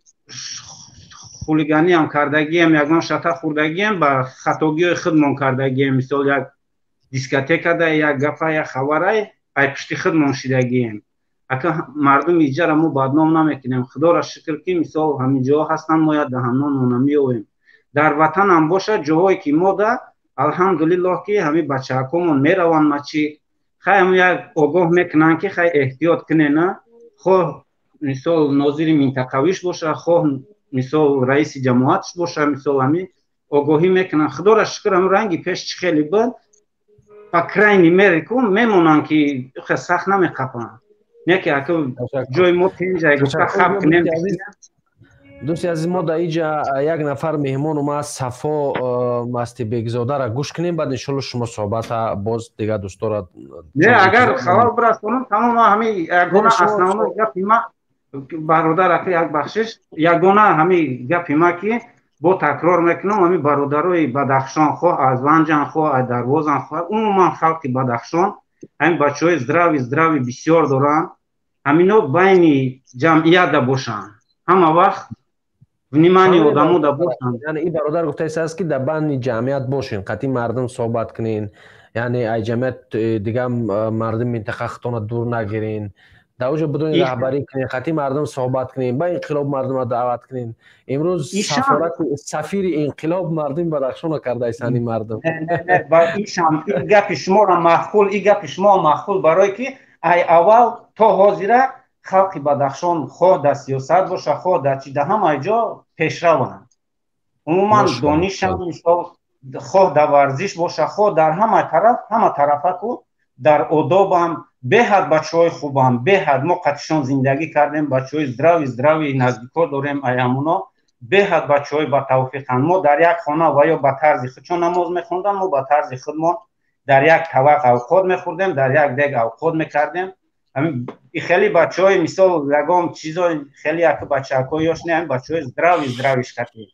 хулиганиам кардагием, ягон шата хӯрдагием, ба хатогиҳои худмон кардагием. Мисол, як дискотекада як гапа, як хабарай, ай пушти худмон шидагием. Ака, мардуми иҷара мо бадном намекунем. Худоро шукр ки мисол ҳамин ҷоҳо ҳастанд, мо як даҳаннонмона меёвем. Дар ватанам бошад, ҷоҳое ки мо да, алҳамдулиллоҳ, ки ҳамин бачаҳакомон мераванд масҷид. Хай, ҳам як огоҳ мекунанд, ки хай, эҳтиёт кунена, хоҳ мисол нозири минтақавиш боша, хоҳ мисол раиси ҷамоатш боша, мисол ҳамин огоҳӣ мекунанд. Худоро шукр, ҳамн ранги пеш чӣ хеле буд, по крайней мере ку мемонанд, ки сахт намеқапанд. Не ки ака ҷои мо тинҷай гуфта хаб кунем. Дӯсти азиз, мо дар иҷа як нафар меҳмон омад, Сафо Мастибекзодаро гӯш кунем, баъд иншолло шумо суҳбата боз дигар дӯстора. Не, агар халал бирасонам, тамом. Ҳами ягона основной гапи ма, бародар, ака, як бахшиш, ягона ҳами гапи ма, ки бо такрор мекунам, ҳами бародарои Бадахшон, хоҳ аз Ванҷан, хоҳ аз Дарвозан, хоҳ умуман халқи Бадахшон, ҳамин бачаҳои здравый, здравый бисёр доранд. Ҳамино байни ҷамъията бошанд, ҳама вақт внимание одамо да бошанд. Яъне ин бародар гуфтааст, ки дар байни ҷамъият бошен, қатъи мардум суҳбат кунен, яъне ай ҷамъият э, дигар мардуми минтақа худтона дур нагирен, дар оҷо бидуни раҳбарӣ кунен, қатъи мардум суҳбат кунен, ба инқилоб мардумро даъват кунен. Имрӯз сафорати сафири инқилоб мардуми Бадахшонро кардаистанд ин мардум. Ин гапи шуморо маъқул, ин гапи шумо маъқул, барое ки ай аввал то ҳозира халқи Бадахшон хоҳ дар сиёсат боша, хоҳ дар чи, дар ҳамаи ҷо пешраванд. Умуман донишам, мисол, хоҳ дар варзиш боша, хоҳ дар ҳама тараф, ҳама тарафа ку дар одобам беҳад бачаҳои хубам, беҳад мо қатишон зиндагӣ кардем, бачаҳои здравый, здравый наздико дорем. Аямуно беҳад бачаҳои батавфиқанд. Мо дар як хона ва ё ба тарзи худшон намоз мехондам, мо ба тарзи худмон дар як тавақ авқот мехӯрдем, дар як дег авқот мекардем. Хеле бачаҳои, мисол, ягон чизо хеле як бачаҳакҳои ёш не, бачаҳои здравый, здравый шкати.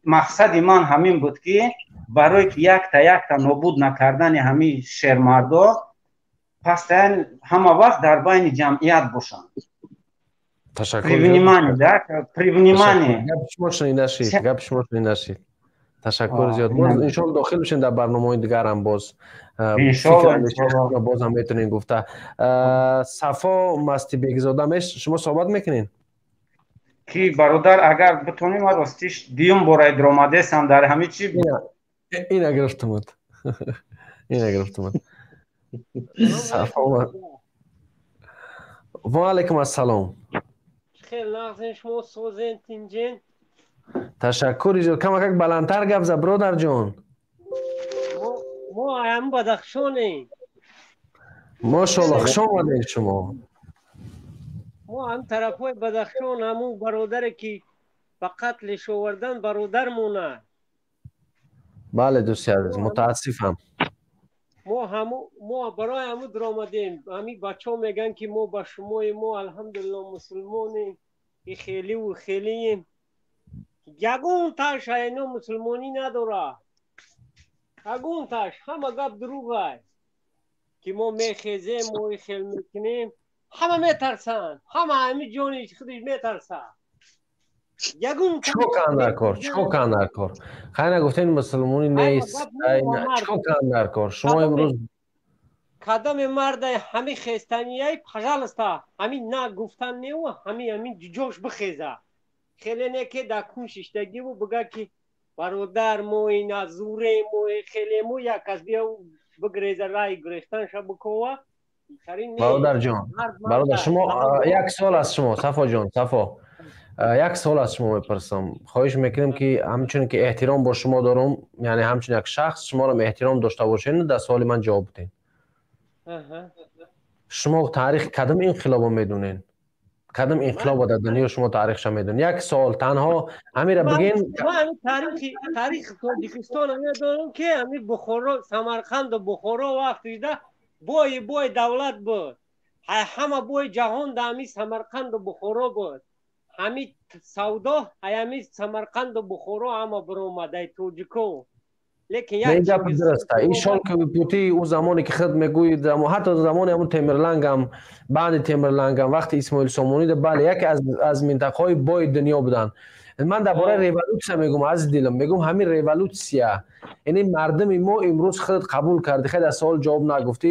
Мақсади ман ҳамин буд, ки барое ки якта якта нобуд накардани ҳамин шермардо, пастаян ҳама вақт дар байни ҷамъият бошанд. Ташаккур. При внимании, да, при внимании. Гапи шумо шунида шид, гапи шумо шунида шид. Ташаккур зиёд. Боз иншолло дохил бишем дар барномаҳои дигарам, боз бозам метавонем гуфта. Сафо Мастибекзода, шумо суҳбат мекунед? Ки бародар, агар битонем, ман ростиш дуюм бора даромадесам дар ҳамин чи. Ина гирифтумуд, ина гирифтумуд. Сафо, ва алайкум ассалом. Хеле нағзен, шумо созен, тинҷен? Ташаккури зиёд. Камакак баландтар гап за, бародарҷон. Мо ҳам Бадахшонем. Мошоалло, хуш омадед шумо. Мо ҳам тарафҳои Бадахшон. Ҳамун бародаре ки ба қатлиш овардан, бародармона. Бале, дӯсти азиз, мутаассифам. Мо ҳаму мо барои ҳаму даромадем. Ҳамин бачаҳо мегӯянд, ки мо ба шумои мо, алҳамдулилло, мусулмонем и хеливу хелием. Ягон таш айно мусулмонӣ надорад, ягон таш. Ҳама гап дурӯғай, ки мо мехезем, мо хел мекунем. Ҳама метарсанд, ҳама ҳами ҷони худиш метарсад. Ягон Чикор кунанд дар кор? Чикор кунанд дар кор? Хай, нагуфтем мусулмонӣ нест, чикор кунанд дар кор шумо имрӯз? Кадоме марда ҳами хестанияй, пожалуйста, ҳами на гуфтан неу, ҳами ҷош бихеза. Хеле не ки дар кун шиштагиву бига, ки бародар, мо ина зурем, мо хелему як кас бия бигреза, рай гурехтанша бикова. Бародарҷон, бародар, шумо як суол аз шумо, Сафоҷон, Сафо, як суол аз шумо мепурсам. Хоҳиш мекунем, ки ҳамчунин ки эҳтиром бо шумо дорум, яъне ҳамчун як шахс шуморо эҳтиром дошта бошед, дар суоли ман ҷавоб бидед. Шумо таърихи кадом инқилобо медонед? Кадом инқилобо дар дунё шумо таърихша медонед? Як суол, танҳо ҳамира бигин. Таърихи Тоҷикистона медонам, ки ҳами Бухоро, Самарқанду Бухоро вақтида бой давлат буд. Ҳама бои ҷаҳон да ҳами Самарқанду Бухоро буд. Ҳами савдо ҳами Самарқанду Бухоро ҳама биромадай тоҷико. Лекин як гап дуруста. Ин шелковый пути ӯ замоне ки худ мегӯед, ҳатто замони ҳамун Темирлангам, баъди Темирлангам, вақти Исмоил Сомонида, бале, яке аз минтақаҳои бои дунё буданд. Ман дар бораи революсия мегӯм, аз дилам мегӯм. Ҳамин революсия, яъне мардуми мо имрӯз худат қабул кардӣ, хеле аз суол ҷавоб нагуфтӣ.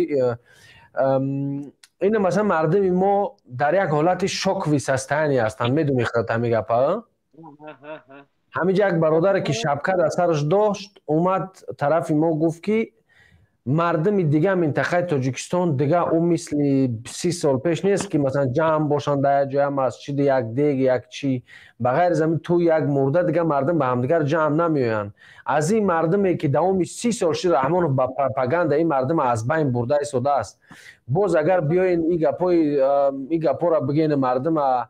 Ина масалан мардуми мо дар як ҳолати шоковый состояние ҳастанд, медонӣ худат ҳамин гапа. Ҳаминҷа як бародаре ки шапка дар сараш дошт, омад тарафи мо, гуфт, ки Мардуми дига минтақаи Тоҷикистон дига ӯ мисли 30 сол пеш нест, ки масалан ҷамъ бошанд дар як ҷоя, масҷиди як дег як чӣ. Ба ғайр аз ҳамин тӯй як мурда дига мардум ба ҳамдигар ҷамъ намеоянд. Аз ин мардуме ки давоми 30 сол шид Раҳмонов ба пропаганда ин мардума аз байн бурда истодааст. Боз агар биёен ин гапҳоро бигӯен, мардума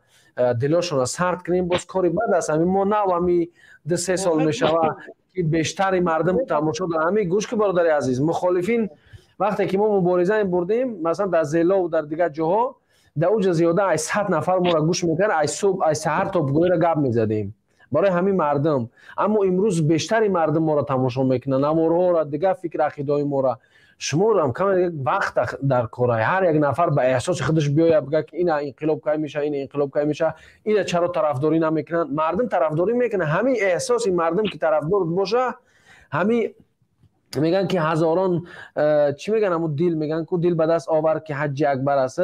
дилошонро сард кунем, боз кори бад аст. Ҳамин мо нав ҳами 2-3 сол мешавад ки бештари мардум тамошо доранд. Ҳамин гӯш ки, бародари азиз, мухолифин вақте ки мо мубориза бурдем, масалан дар Зелову дар дигар ҷоҳо, дар уҷа зиёда аз 100 нафар моро гӯш мекард, аз субҳ аз саҳар то бгоҳиро гап мезадем барои ҳамин мардум. Аммо имрӯз бештари мардум моро тамошо мекунанд, наворҳоро, дигар фикр ақидаҳои моро. Шуморо каме вақт дар кора, ҳар як нафар ба эҳсоси худаш биёяд, бигӯяд ки ина инқилоб кай меша, ина инқилоб кай меша, ина чаро тарафдорӣ намекунанд. Мардум тарафдорӣ мекунад. Ҳамин эҳсоси мардум ки тарафдор боша, ҳамин мегӯянд ки ҳазорон чӣ мегӯянд, ҳамун дил мегӯянд ку, дил ба даст овар ки ҳаҷҷи акбар аст,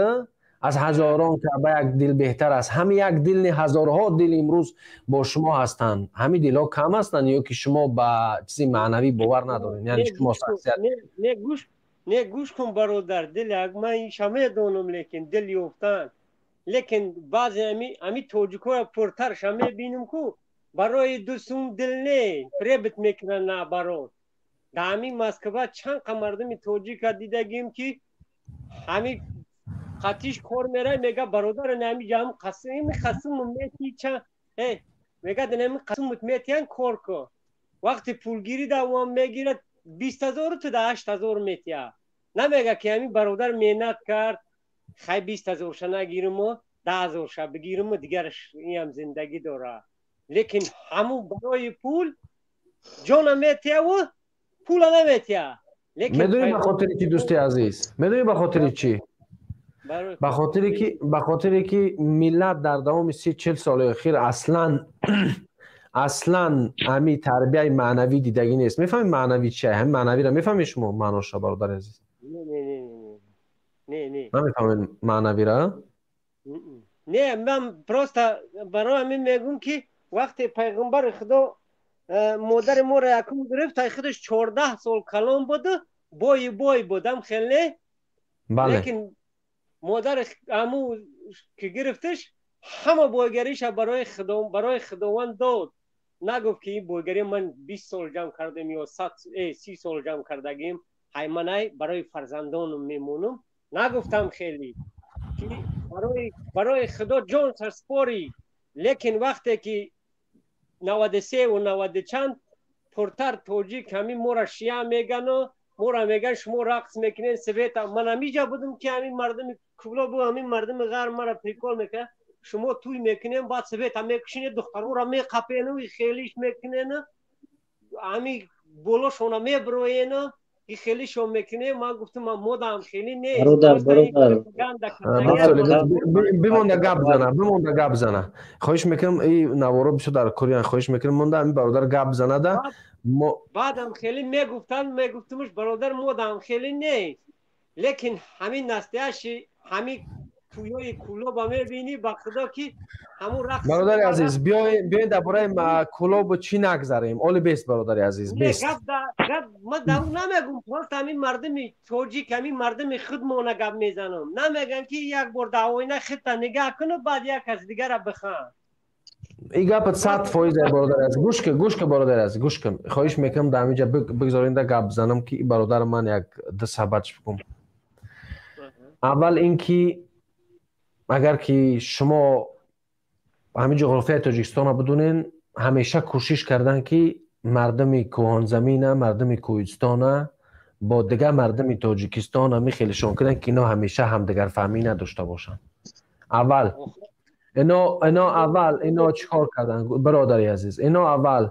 аз ҳазорон Каъба як дил беҳтар аст. Ҳамин як дил не, ҳазорҳо дил имрӯз бо шумо ҳастанд. Ҳамин дилҳо кам ҳастанд ё ки шумо ба чизи маънавӣ бовар надоред? Яъне шумо шахсият Не, гӯш, не, гӯш кун, бародар, дил ман иша медонам, лекин дил ёфтан, лекин баъзе ами тоҷикҳоя пуртарша мебинем ку барои ду сум дил не фиребит мекунанд, наоборот. Дар ҳамин Москва чанд қа мардуми тоҷика дидагим ки ҳамин қатиш кор мерай, мега: «Бародар, нами ҷам қасими қасму мети ча э», мега, нами қасмут метиян, кор ко. Вақти пулгирӣ давом мегирад, 20 0-у ту да 8000 метия. Намега ки ҳамин бародар меҳнат кард, хай, 20 0-ша нагиримо, 10 0-ша бигиримо, дигараш иам зиндагӣ дора. Лекин ҳамун барои пул ҷона метияву пула наметия. Медонӣ ба хотири чӣ, дӯсти азиз? Медонӣ ба хотири чӣ? Ба хотире ки миллат дар давоми 30-40 соли охир аслан ҳами тарбияи маънавӣ дидагӣ нест. Мефаҳми маънавӣ чи? Ҳами маънавиро мефаҳми шумо маъноша, бародари азиз? Намефаҳмед маънавира? Не, ман просто барои ҳамин мегӯм ки вақте пайғамбари Худо модари моро якум гирифт, ай худаш 14 сол калон буду бои бой будам хел не? Лекин модари аму ки гирифтиш, ҳама бойгариша барои Худованд дод. Нагуфт ки ин бойгари ман 20 сол ҷамъ кардем ё 30 сол ҷамъ кардагим, ҳайманай барои фарзандонам мемонам. Нагуфтам хеле ки барои Худо ҷон сарспорӣ. Лекин вақте ки 93-ву наваду чанд пуртар тоҷик ҳамин мора шия мегану мора меган, шумо рақс мекунед, света. Ман ҳамиҷа будум ки ҳамин мардуми Кӯлобу ҳамин мардуми ғарб мара прикол мекунад: шумо тӯй мекунем, баъд света мекушинед, духтарора меқапену хелиш мекунену ҳами болошона мебироену и хелишон мекунем. Ман гуфтам, модам хеле нест. Бародар, бародар. Бимонда гап зана, бимонда гап зана, хоҳиш мекунам. И наворо бисёр дар кори, хоҳиш мекунам, монда ҳамин бародар гап занада. Баъдам хеле мегуфтанд, мегуфтумш: бародар, модам хеле нест, лекин ҳамин настоящий ҳамин тӯёи Кӯлоба мебинӣ, ба Худо ки ҳамун рақс. Бародари азиз, биёед дар бораи Кӯлобу чӣ нагзарем. Оли бест, бародари азиз, бест. Гап ман дар намегум, просто ҳамин мардуми тоҷик, ҳамин мардуми худмона гап мезанам. Намегам ки як бор дар оина худта нигаҳ куну, баъд як кас дигара бихан. И гапат 100%, бародари азиз. Гӯш кун, гӯш кун, бародари азиз, гӯш кун. Хоҳиш мекунам, дар ҳаминҷа бигзоринда гап занам ки бародари ман як ду сабатш бикун. Аввал ин ки агар ки шумо ҳамин ҷуғрофияи Тоҷикистонро бидонен, ҳамеша кӯшиш карданд ки мардуми кӯҳонзамина, мардуми кӯҳистона бо дигар мардуми Тоҷикистон ҳами хелешон кунанд ки ино ҳамеша ҳамдигарфаҳмӣ надошта бошанд. Аввал ино аввал ино чӣ кор карданд, бародари азиз? Ино аввал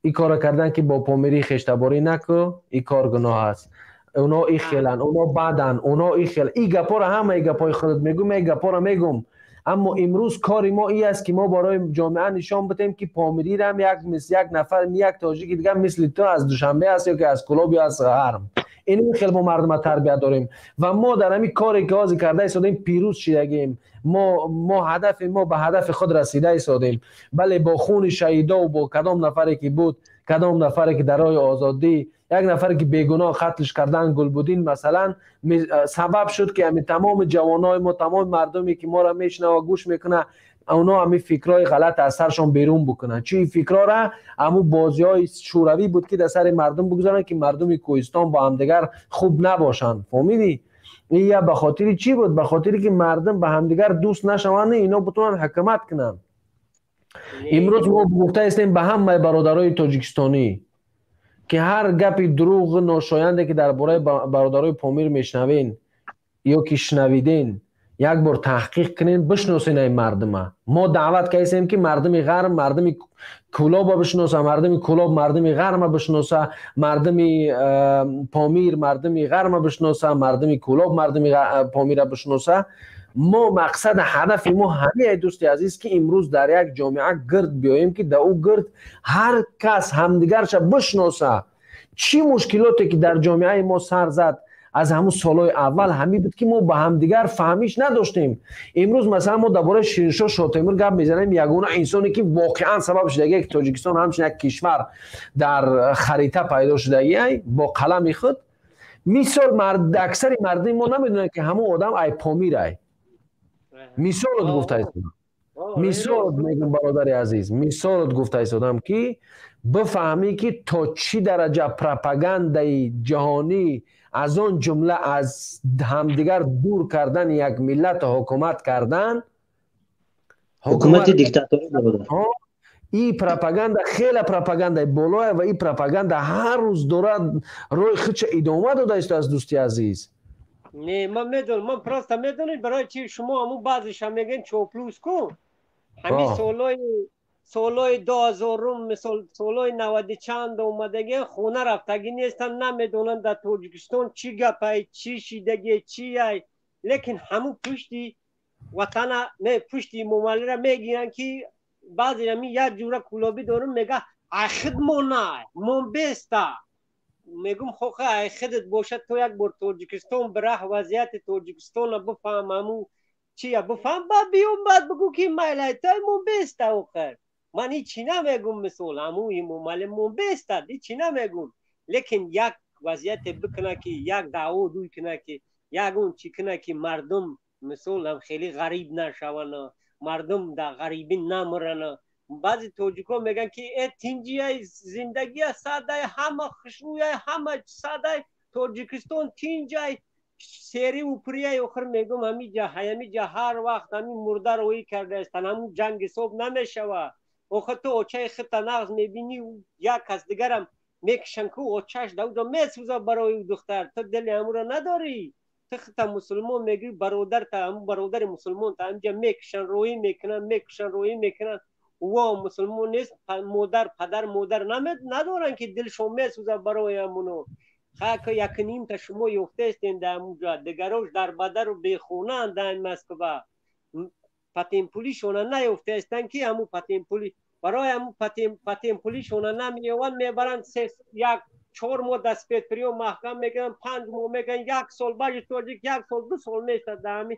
ин корро карданд ки бо помирӣ хештаборӣ наку, ин кор гуноҳ аст, оно и хеланд, оно баданд, оно и хел. И гапҳоро, ҳамаи гапҳои худат мегӯм, и гапҳоро мегӯм. Аммо имрӯз кори мо ин аст ки мо барои ҷомеа нишон бидем ки помирирам як мисл як нафар, як тоҷики дигар мисли ту аз Душанбе аст ё ки аз Кӯлоб ё аз Ғарб. Ин хел мо мардума тарбият дорем ва мо дар ҳамин коре ки ҳозир карда истодем, пирӯз шидагем. Мо ҳадафи мо ба ҳадафи худ расида истодем. Бале, бо хуни шаҳидову бо кадом нафаре ки буд, кадом нафаре ки дар роҳи озодӣ Як нафаре ки бегуноҳ қатлш кардан, Гулбуддин масалан, сабаб шуд ки ҳамин тамоми ҷавонои мо, тамоми мардуме ки моро мешунава, гӯш мекуна, اونا همی فکرهای غلط از سرشان بیرون بکنن. چون این فکرها را همو بازی های شوروی بود که در سر مردم بگذارن که مردم کوهستان با همدیگر خوب نباشن. فهمیدی؟ این یا به خاطر چی بود؟ به خاطر که مردم به همدیگر دوست نشوند، اینا بتونن حکومت کنن. امروز ما گفته هستیم به همه برادرای تاجیکستانی که هر گپی دروغ ناشاینده که درباره برادرای پامیر میشنوین یا که شنویدین، یک بار تحقیق کنین، بشناسین این مردم. ما دعوت کردیم که مردم غرب مردم کولاب بشناسه، مردم کولاب مردم غرب بشناسه، مردم پامیر مردم غرب بشناسه، مردم کولاب مردم پامیر بشناسه. ما مقصد هدف ما همه دوستی عزیز که امروز در یک جامعه گرد بیاییم که در او گرد هر کس همدیگرش بشناسه. چی مشکلاتی که در جامعه ما سر زد از همون سالهای اول همین بود که ما با همدیگر فهمیش نداشتیم. امروز مثلا ما درباره شیرینشاه شاتیمور گپ میزنیم، یگانه انسانی که واقعا سبب شده که تاجیکستان همچنین یک کشور در خریطه پیدا شده با قلم خود. مثال اکثر مردم ما نمیدونن که همون آدم ای پامیر ای. مثالت گفته ایستادم، مثالت میگم برادر عزیز، مثالت گفته ایستادم که بفهمی که تا چی درجه پروپاگاندای جهانی از آن جمله از همدیگر دور کردن یک ملت حکومت کردن، حکومت دیکتاتوری بود. این پروپاگاندا خیلی پروپاگاندای بالاه و این پروپاگاندا هر روز دارد روی خودش ادامه داده است از دوستی عزیز. نه من میدونم، من پراستا میدونید برای چی شما همون بعضیش هم میگن چوپلوس کن. همین سالای 2000 مثال سالای 90 چند اومدگی خونه رفتگی نیستن، نمیدونن در تاجیکستان چی گپای، چی شیدگی، چی ای، لیکن همون پشتی وطن نه پشتی ممالی را میگیرن که بعضی همی یک جوره کولابی دارم میگه ای خود ما نه ما بیستا. میگم خو ای خودت باشد تو یک بار تاجیکستان بره، وضعیت تاجیکستان بفهم، همو چیه بفهم، بعد بیام بعد بگو که مایلای تای مون بیستا. آخر من هیچی نمیگم، مثال همو مال مون بیستا هیچی نمیگم، لیکن یک وضعیت بکنه که یک دعوا دوی کنه که یک اون چی کنه که مردم مثال هم خیلی غریب نشون، مردم در غریبی نمرن. بعضی تاجیکا میگن که ای تینجی زندگی ساده، همه خوشروی، همه ساده، تاجیکستان تینجی سری و پریه. آخر میگم همیجا همیجا هر وقت همین مرده روی کرده استن، همون جنگ حساب نمیشوه. آخر تو اوچه خط نغز میبینی و یک کس دیگرم میکشن که اوچهش داودا میسوزه برای او دختر، تو دل همون را نداری. تو خط مسلمان میگی برادر تا همون برادر مسلمان تا همینجا میکشن روی میکنن، میکشن روی میکنن. و مسلمان نیست، مادر پدر مادر ندارن که دلشون میسوزه برای همونو. خاک یک نیم تا شما یافته استین در همونجا، دیگروش در بدر و بیخونه در این مسکو پتین پولیشون نیافته استن که همون پتین پولی برای همون پتین پولیشون نمیوان میبرن. یک 4 ماه دست پتریو محکم میکنن، 5 ماه میگن، 1 سال بعد تاجیک 1 سال 2 سال میشه در همین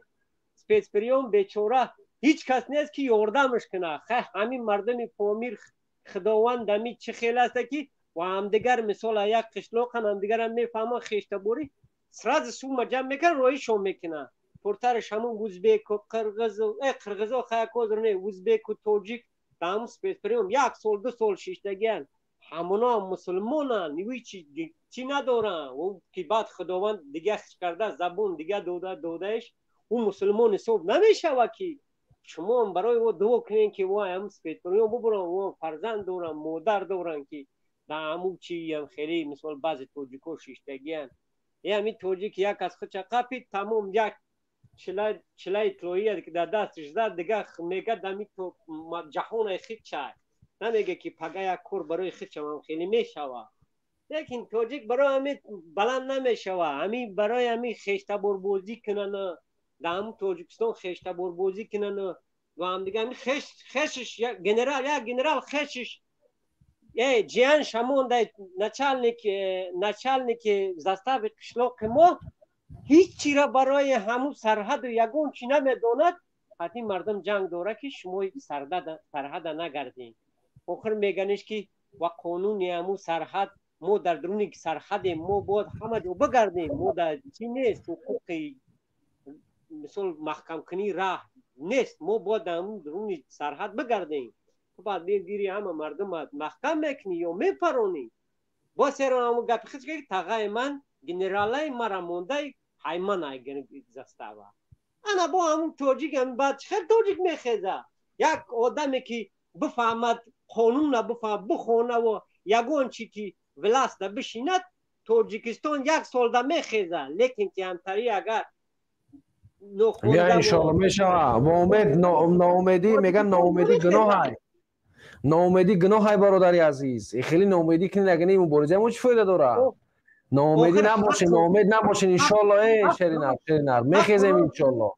спецприём بیچاره. هیچ کس نیست که یاردمش کنه. همین مردم پامیر خداوند همی چه خیل است که و همدیگر مثال یک قشلاق هم همدیگر هم میفهمن، خیشتبوری سراز سوم جمع میکنن رویشون میکنن. پرترش همون ازبک و قرغز و قرغزا خیلی نه، ازبک و تاجیک در همون спецприём 1 سال 2 سال شیشتگین، همونا مسلمانن، هیچ چی ندارن. و که بعد خداوند دیگه خش کرده زبون دیگه دادهش او مسلمان حساب نمیشه که شما هم برای او دعا کنین که وای هم спецприём ببرن، و فرزند دارن، مادر دارن که در همون چی هم خیلی مثال بعضی تاجیکا شیشتگین. یه همین تاجیک یک از خودش قپید تمام یک چلای طلایی که در دستش زد دیگه میگه دمی تو جهان خود چای نمیگه که پگه یک کور برای خودش هم خیلی میشوه. لیکن تاجیک برای همین بلند نمیشوه، همین برای همین خیشتبار بازی کنن در همون تاجیکستان خیشتبار بازی کنن و هم دیگه همین خشش گنرال یک گنرال خشش ای جیان شمون ده начальник застави قشلاق ما هیچی را برای همون سرحد و یگون چی نمیداند. حتی مردم جنگ داره که شما سرحد نگردین. آخر میگنش که و قانون همون سرحد Мо дар дуруни сарҳадем, мо бояд ҳама ҷо бигардем. Мо дар чӣ нест, ҳуқуқи мисол маҳкамкунии раҳ нест. Мо бояд дар дуруни сарҳад бигардем. Ту баъд мегири ҳама мардума маҳкам мекунӣ ё мепаронӣ. Боз серо ҳамон гапи хис ки тағаи ман генералаи мара мондай ҳайман застава. Ана бо ҳамун тоҷик баъд чӣ хел тоҷик мехеза? Як одаме ки бифаҳмад қонунна, бифаҳмад, бихонаву ягон чи ки власта бишинад, Тоҷикистон як солда мехеза. Лекин ки ҳамтари агар Я иншоалло мешава. Бо умед ноумедӣ меган, ноумедӣ гуноҳай. Ноумедӣ гуноҳай, бародари азиз. Хеле ноумедӣ кунед, агар не мубориза мо чӣ фоида дорад? Ноумедӣ набошед, ноумед набошед, иншоалло. Шеринар, шеринар, мехезем, иншоалло.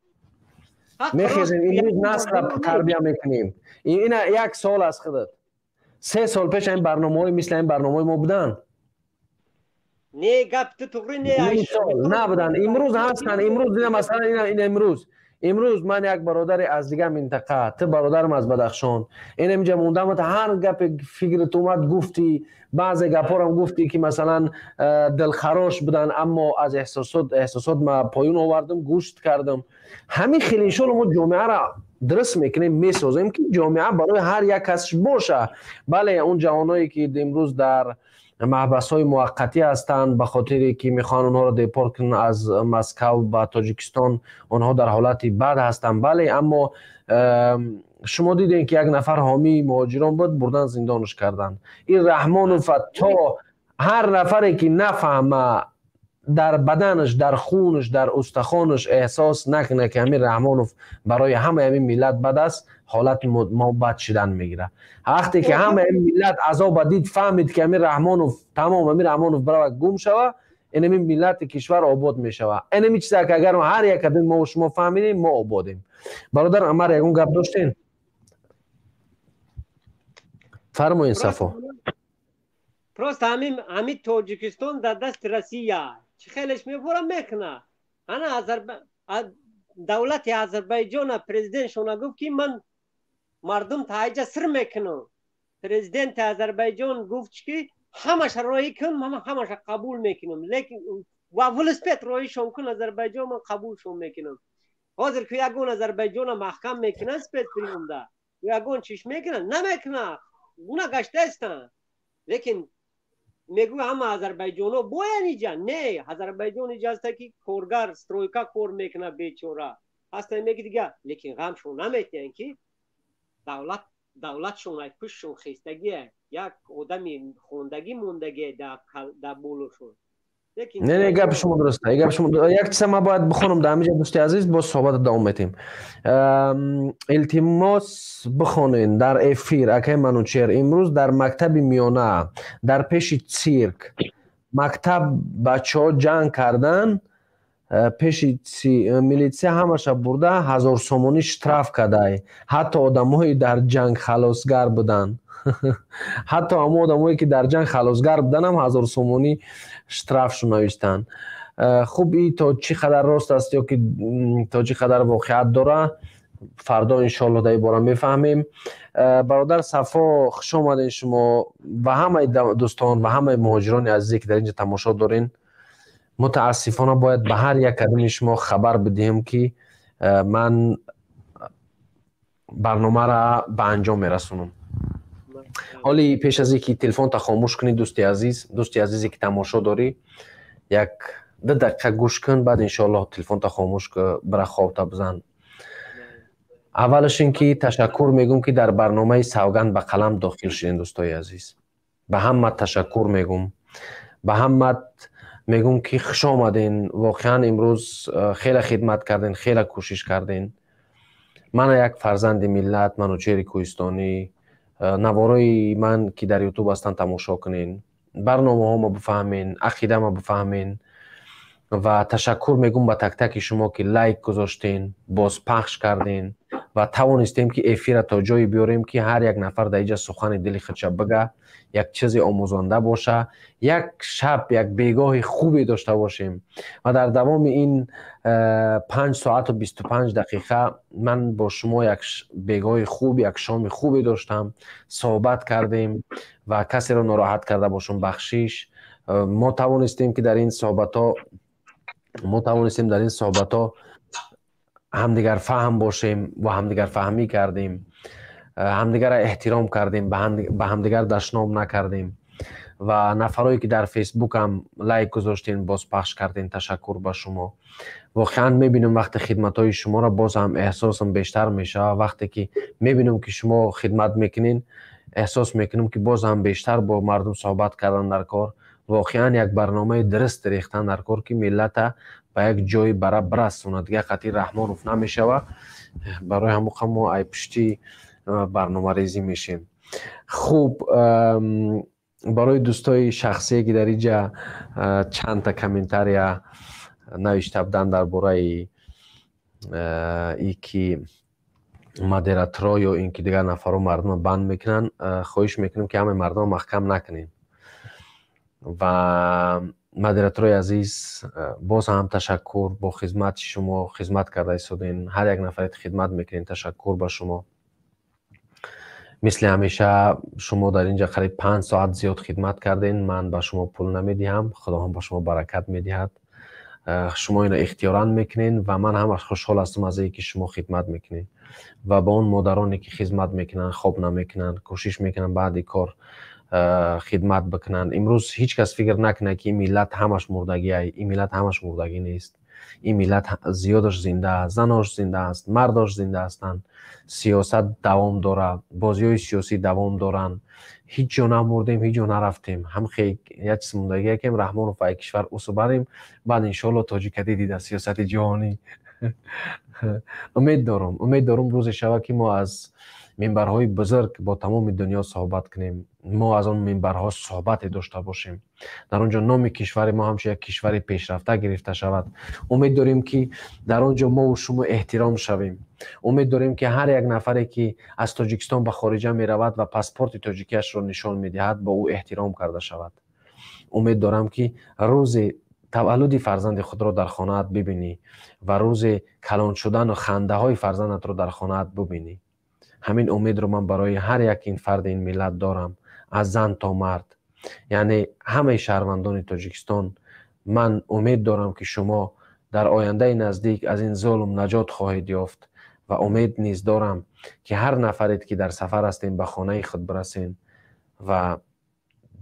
Мехезем, имрӯз насла тарбия мекунем. Ина як савол аз худат. 3 сол пеш ин барномаҳои мисли ин барномаҳои мо буданд? Не, гап ту туғри не. Набуданд. Имрӯз ҳастанд. Имрӯз дина масалан ина имрӯз ман як бародаре аз дигар минтақа, ту бародарам аз Бадахшон, ин инҷа мондам, ҳар гапе фикрат омад гуфтӣ, баъзе гапҳорам гуфтӣ ки масалан дилхарош буданд, аммо аз эҳсосот ма поён овардам, гӯшт кардам. Ҳамин хеле иншоалло мо ҷомеаро дуруст мекунем, месозем ки ҷомеа барои ҳар як касш боша. Бале, он ҷавоное ки имрӯз дар маҳбасҳои муваққатӣ ҳастанд, ба хотире ки мехоҳанд онҳоро депорт кунанд аз Москав ба Тоҷикистон, онҳо дар ҳолати бад ҳастанд, бале, аммо шумо дидем ки як нафар ҳомии муҳоҷирон буд, бурдан зиндонаш карданд. Ин Раҳмонов то ҳар нафаре ки нафаҳма, дар баданаш, дар хунаш, дар устахонаш эҳсос накунад ки ҳамин Раҳмонов барои ҳамаи ҳамин миллат бад аст, ҳолати мо бад шудан мегирад. Вақте ки ҳамаи ҳамин миллат азоба дид, фаҳмид ки ҳамин Раҳмонов тамом, ҳамин Раҳмонов барава гум шава, инами миллати кишвар обод мешава. Инами чизе ки агар ҳар як кадоми мо шумо фаҳмидем, мо ободем. Бародар Амар, ягон гап доштен? Фармоед, Сафо. Просто ҳамин Тоҷикистон дар дасти Россия чӣ хелеш мебора мекуна. Ана давлати Озарбойҷона президентшона гуфт ки ман мардум таҳиҷа сир мекунам. Президенти Озарбойҷон гуфт ки ҳамаша роҳӣ кун, ман ҳамаша қабул мекунам, лекин ва велосипед роҳишон кун Озарбойҷон, ман қабулшон мекунам. Ҳозир ки ягон Озарбойҷона маҳкам мекунанд, спецприём да ягон чиш мекунанд, намекунад, уна гаштаистанд. Лекин мегӯ ҳама озарбойҷоно боян иҷа не, Озарбойҷон иҷа ҳаста ки коргар стройка кор мекунад, бечора ҳаста, меги дига, лекин ғамшон наметиҳанд ки давлат давлатшон ай пуштшон хестагия, як одами хондагӣ мондагия дар болошон. Не, гапи шумо дуруст, гапи шумо. Як чиза ман бояд бихонам дар ҳаминҷа, дӯсти азиз, боз суҳбатро давом метиҳем. Илтимос, бихонен дар эфир, акай Манучер. Имрӯз дар мактаби миёна дар пеши цирк мактаб бачаҳо ҷанг кардан, пеши милитсия ҳамаша бурда 1000 сомонӣ штраф кардай. Ҳатто одамҳои дар ҷанг халосгар буданд, ҳатто ҳамон одамое ки дар ҷанг халосгар буданам 1000 сомонӣ штрафшу навиштанд. Хуб, и то чӣ қадар рост аст ё ки то чӣ қадар воқеат дора, фардо иншоалло дар ин бора мефаҳмем. Бародар Сафо, хуш омаден шумо ва ҳамаи дӯстон ва ҳамаи муҳоҷирони азизе ки дар инҷа тамошо дорен. Мутаассифона, бояд ба ҳар як кадоми шумо хабар бидиҳем ки ман барномаро ба анҷом мерасонам. Ҳоли пеш аз ин ки телефонта хомӯш кунӣ, дӯсти азиз, дӯсти азизе ки тамошо дорӣ, як ду дақиқа гӯш кун, баъд иншоаллоҳ телефонта хомӯш ку, бира хобта бизан. Аввалаш ин ки ташаккур мегӯм ки дар барномаи «Савганд ба қалам» дохил шудем. Дӯстои азиз, ба ҳамат ташаккур мегӯм, ба ҳамат мегӯм ки хуш омаден. Воқеан имрӯз хеле хидмат карден, хеле кӯшиш карден. Мана як фарзанди миллат, Манучери Кӯҳистонӣ. Наворои ман ки дар Ютуб ҳастанд тамошо кунен, барномаҳомо бифаҳмен, ақидамо бифаҳмен. Ва ташаккур мегӯм ба так-таки шумо ки лайк гузоштен, бозпахш карден ва тавонистем ки эфира то ҷое биёрем ки ҳар як нафар дар инҷа сухани дили худша бига, як чизе омӯзонда боша, як шаб, як бегоҳи хубе дошта бошем. Ва дар давоми ин 5 соату 25 дақиқа ман бо шумо як бегоҳи хуб, як шоми хубе доштам, суҳбат кардем ва касеро нороҳат карда бошам, бахшиш. Мо тавонистем, ки дар ин суҳбатҳо, мо тавонистем дар ин суҳбатҳо ҳамдигарфаҳм бошем ва ҳамдигарфаҳмӣ кардем, ҳамдигарро эҳтиром кардем, ба ҳамдигар дашном накардем. Ва нафарое ки дар Фейсбук ҳам лайк гузоштем, боз пахш кардем, ташаккур ба шумо. Воқеан мебинам, вақте хидматҳои шуморо, боз ҳам эҳсосам бештар мешавад. Вақте ки мебинам, ки шумо хидмат мекунед, эҳсос мекунам, ки боз ҳам бештар бо мардум суҳбат кардан дар кор, воқеан як барномаи дуруст рехтан дар кор, ки миллата ба як ҷои бара бирасонад. Дигар қатъи Раҳмонов намешава. Барои ҳамоқа мо ай пушти барномарезӣ мешем. Хуб, барои дӯстои шахсие, ки дар инҷа чандта комментария навишта буданд дар бораи и ки модераторо ё ин ки дигар нафарҳо мардумро банд мекунанд, хоҳиш мекунем, ки ҳамаи мардумро маҳкам накунем. Ва модераторои азиз, боз ҳам ташаккур, бо хизмати шумо хизмат карда истодем. Ҳар як нафарет хидмат мекунем, ташаккур ба шумо. Мисли ҳамеша, шумо дар инҷа қариб 5 соат зиёд хидмат кардем. Ман ба шумо пул намедиҳам, Худованд ба шумо баракат медиҳад. Шумо инро ихтиёран мекунед ва ман ҳамаш хушҳол ҳастам аз ин ки шумо хидмат мекунед. Ва ба он модароне ки хизмат мекунанд, хоб намекунанд, кӯшиш мекунанд баъди кор хидмат бикунанд. Имрӯз ҳеҷ кас фикр накунад, ки ин миллат ҳамаш мурдагиай. Ин миллат ҳамаш мурдагӣ нест, ин миллат зиёдаш зинда аст, занош зинда аст, мардош зинда ҳастанд. Сиёсат давом дорад, бозиҳои сиёсӣ давом доранд. Ҳеҷ ҷо намурдем, ҳеҷ ҷо нарафтем. Ҳамхе як чиз мондагӣ якем, Раҳмонов ай кишвар усу барем, баъд иншоалло тоҷикадӣ дида сиёсати ҷаҳонӣ. Умед дорам, умед дорам, рӯзе шавад, ки мо аз минбарҳои бузург бо тамоми дунё суҳбат кунем, мо аз он минбарҳо суҳбате дошта бошем, дар он ҷо номи кишвари мо ҳамчун як кишвари пешрафта гирифта шавад. Умед дорем, ки дар он ҷо мову шумо эҳтиром шавем. Умед дорем, ки ҳар як нафаре, ки аз Тоҷикистон ба хориҷа меравад ва паспорти тоҷикиашро нишон медиҳад, бо ӯ эҳтиром карда шавад. Умед дорам, ки рӯзе таваллуди фарзанди худро дар хонаат бибинӣ ва рӯзе калон шудану хандаҳои фарзандатро дар хонаат бубинӣ. Ҳамин умедро ман барои ҳар як ин фарди ин миллат дорам, аз зан то мард, яъне ҳамаи шаҳрвандони Тоҷикистон. Ман умед дорам, ки шумо дар ояндаи наздик аз ин зулм наҷот хоҳед ёфт. Ва умед низ дорам, ки ҳар нафарет, ки дар сафар ҳастем, ба хонаи худ бирасен ва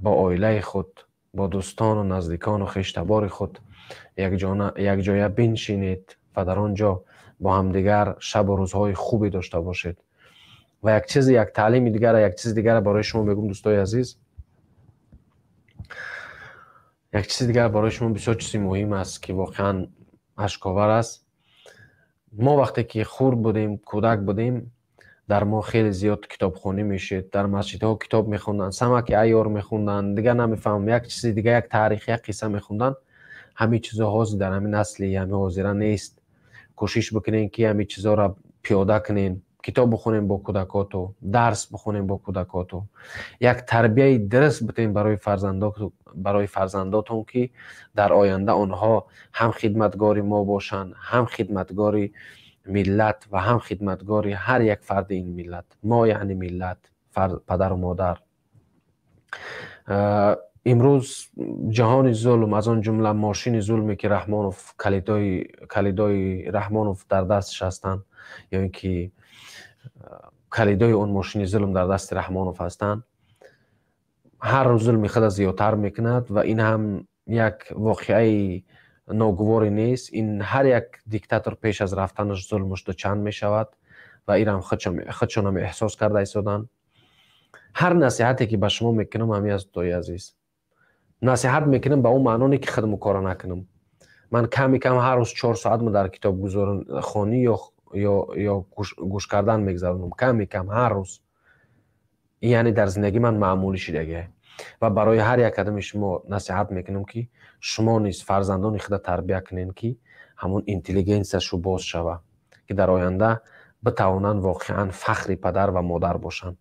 бо оилаи худ, бо дӯстону наздикону хештабори худ якҷоя биншинед ва дар он ҷо бо ҳамдигар шабу рӯзҳои хубе дошта бошед. Ва як чизи, як таълими дигара, як чизи дигара барои шумо мегӯм, дӯстои азиз. Як чизи дигар барои шумо бисёр чизи муҳим аст, ки воқеан ашковар аст. Мо вақте ки хурд будем, кӯдак будем, дар мо хеле зиёд китобхонӣ мешид. Дар масҷидҳо китоб мехонданд, Самаки айёр мехонданд, дигар намефаҳмам, як чизи дига, як таърих, як қисса мехонданд. Ҳамин чизо ҳозир дар ҳамин насли ҳамин ҳозира нест. Кӯшиш бикунем, ки ҳамин чизоро пиёда кунем. Китоб бихонем бо кӯдакоту, дарс бихонем бо кӯдакоту, як тарбияи дуруст битем барои фарзандотон, ки дар оянда онҳо ҳам хидматгори мо бошанд, ҳам хидматгори миллат ва ҳам хидматгори ҳар як фарди ин миллат. Мо, яъне миллат, падару модар. Имрӯз ҷаҳони зулм, аз он ҷумла мошини зулме, ки Раҳмонов, калидои Раҳмонов дар дасташ ҳастанд, ё ин ки калидои он мошини зулм дар дасти Раҳмонов ҳастанд, ҳар рӯз зулми худа зиёдтар мекунад. Ва ин ҳам як воқеаи ногуворе нест. Ин ҳар як диктатор пеш аз рафтанаш зулмаш дучанд мешавад ва инам худшонам эҳсос карда истоданд. Ҳар насиҳате, ки ба шумо мекунам, ҳамин аст, дӯстои азиз. Насиҳат мекунам ба он маъноне, ки худму кора накунам. Ман ками кам ҳар рӯз 4 соат дар китобхонӣ ё гӯш кардан мегзаронам, ками кам ҳар рӯз. Яъне дар зиндагии ман маъмулӣ шидагия. Ва барои ҳар як кадами шумо насиҳат мекунам, ки шумо низ фарзандони худа тарбия кунед, ки ҳамон интеллигенсияшу боз шава, ки дар оянда битавонанд воқеан фахри падар ва модар бошанд.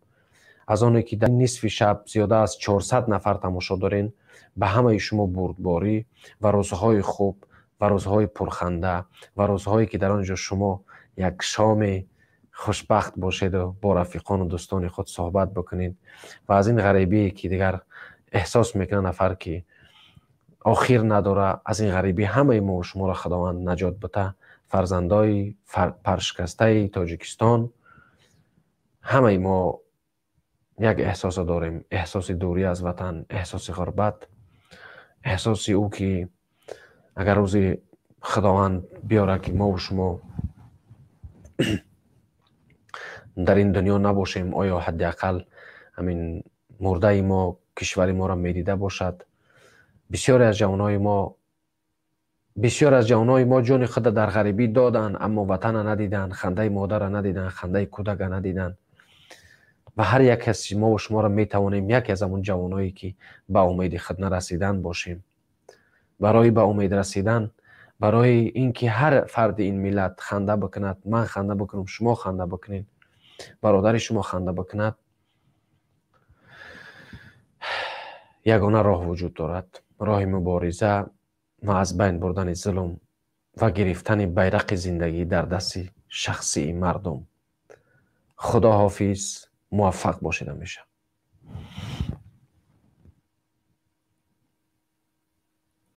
Аз оне ки дар нисфи шаб зиёда аз 400 нафар тамошо дорен, ба ҳамаи шумо бурдборӣ ва рӯзҳои хуб ва рӯзҳои пурханда ва рӯзҳое, ки дар он ҷо шумо як шоми хушбахт бошеду бо рафиқону дӯстони худ суҳбат бикунед ва аз ин ғарибие, ки дигар эҳсос мекунад нафар, ки охир надора. Аз ин ғарибӣ ҳамаи мо шуморо Худованд наҷот бита. Фарзандои паршикастаи Тоҷикистон, ҳамаи мо як эҳсоса дорем: эҳсоси дурӣ аз ватан, эҳсоси ғурбат, эҳсоси ӯ ки агар рӯзи Худованд биёрад ки мову шумо дар ин дунё набошем, оё ҳадди ақал ҳамин мурдаи мо кишвари моро медида бошад? Бисёре аз ҷавонҳои мо, бисёр аз ҷавонҳои мо ҷони худро дар ғарибӣ доданд, аммо ватана надиданд, хандаи модарро надиданд, хандаи кӯдака надиданд. Ва ҳар як каси мову шуморо метавонем яке аз ҳамон ҷавонҳое ки ба умеди худ нарасидан бошем. Барои ба умед расидан, барои ин ки ҳар фарди ин миллат ханда бикунад, ман ханда бикунам, шумо ханда бикунед, бародари шумо ханда бикунад, ягона роҳ вуҷуд дорад: роҳи мубориза ва аз байн бурдани зулм ва гирифтани байрақи зиндагӣ дар дасти шахсии мардум. Худо ҳофиз, муваффақ бошед ҳамеша.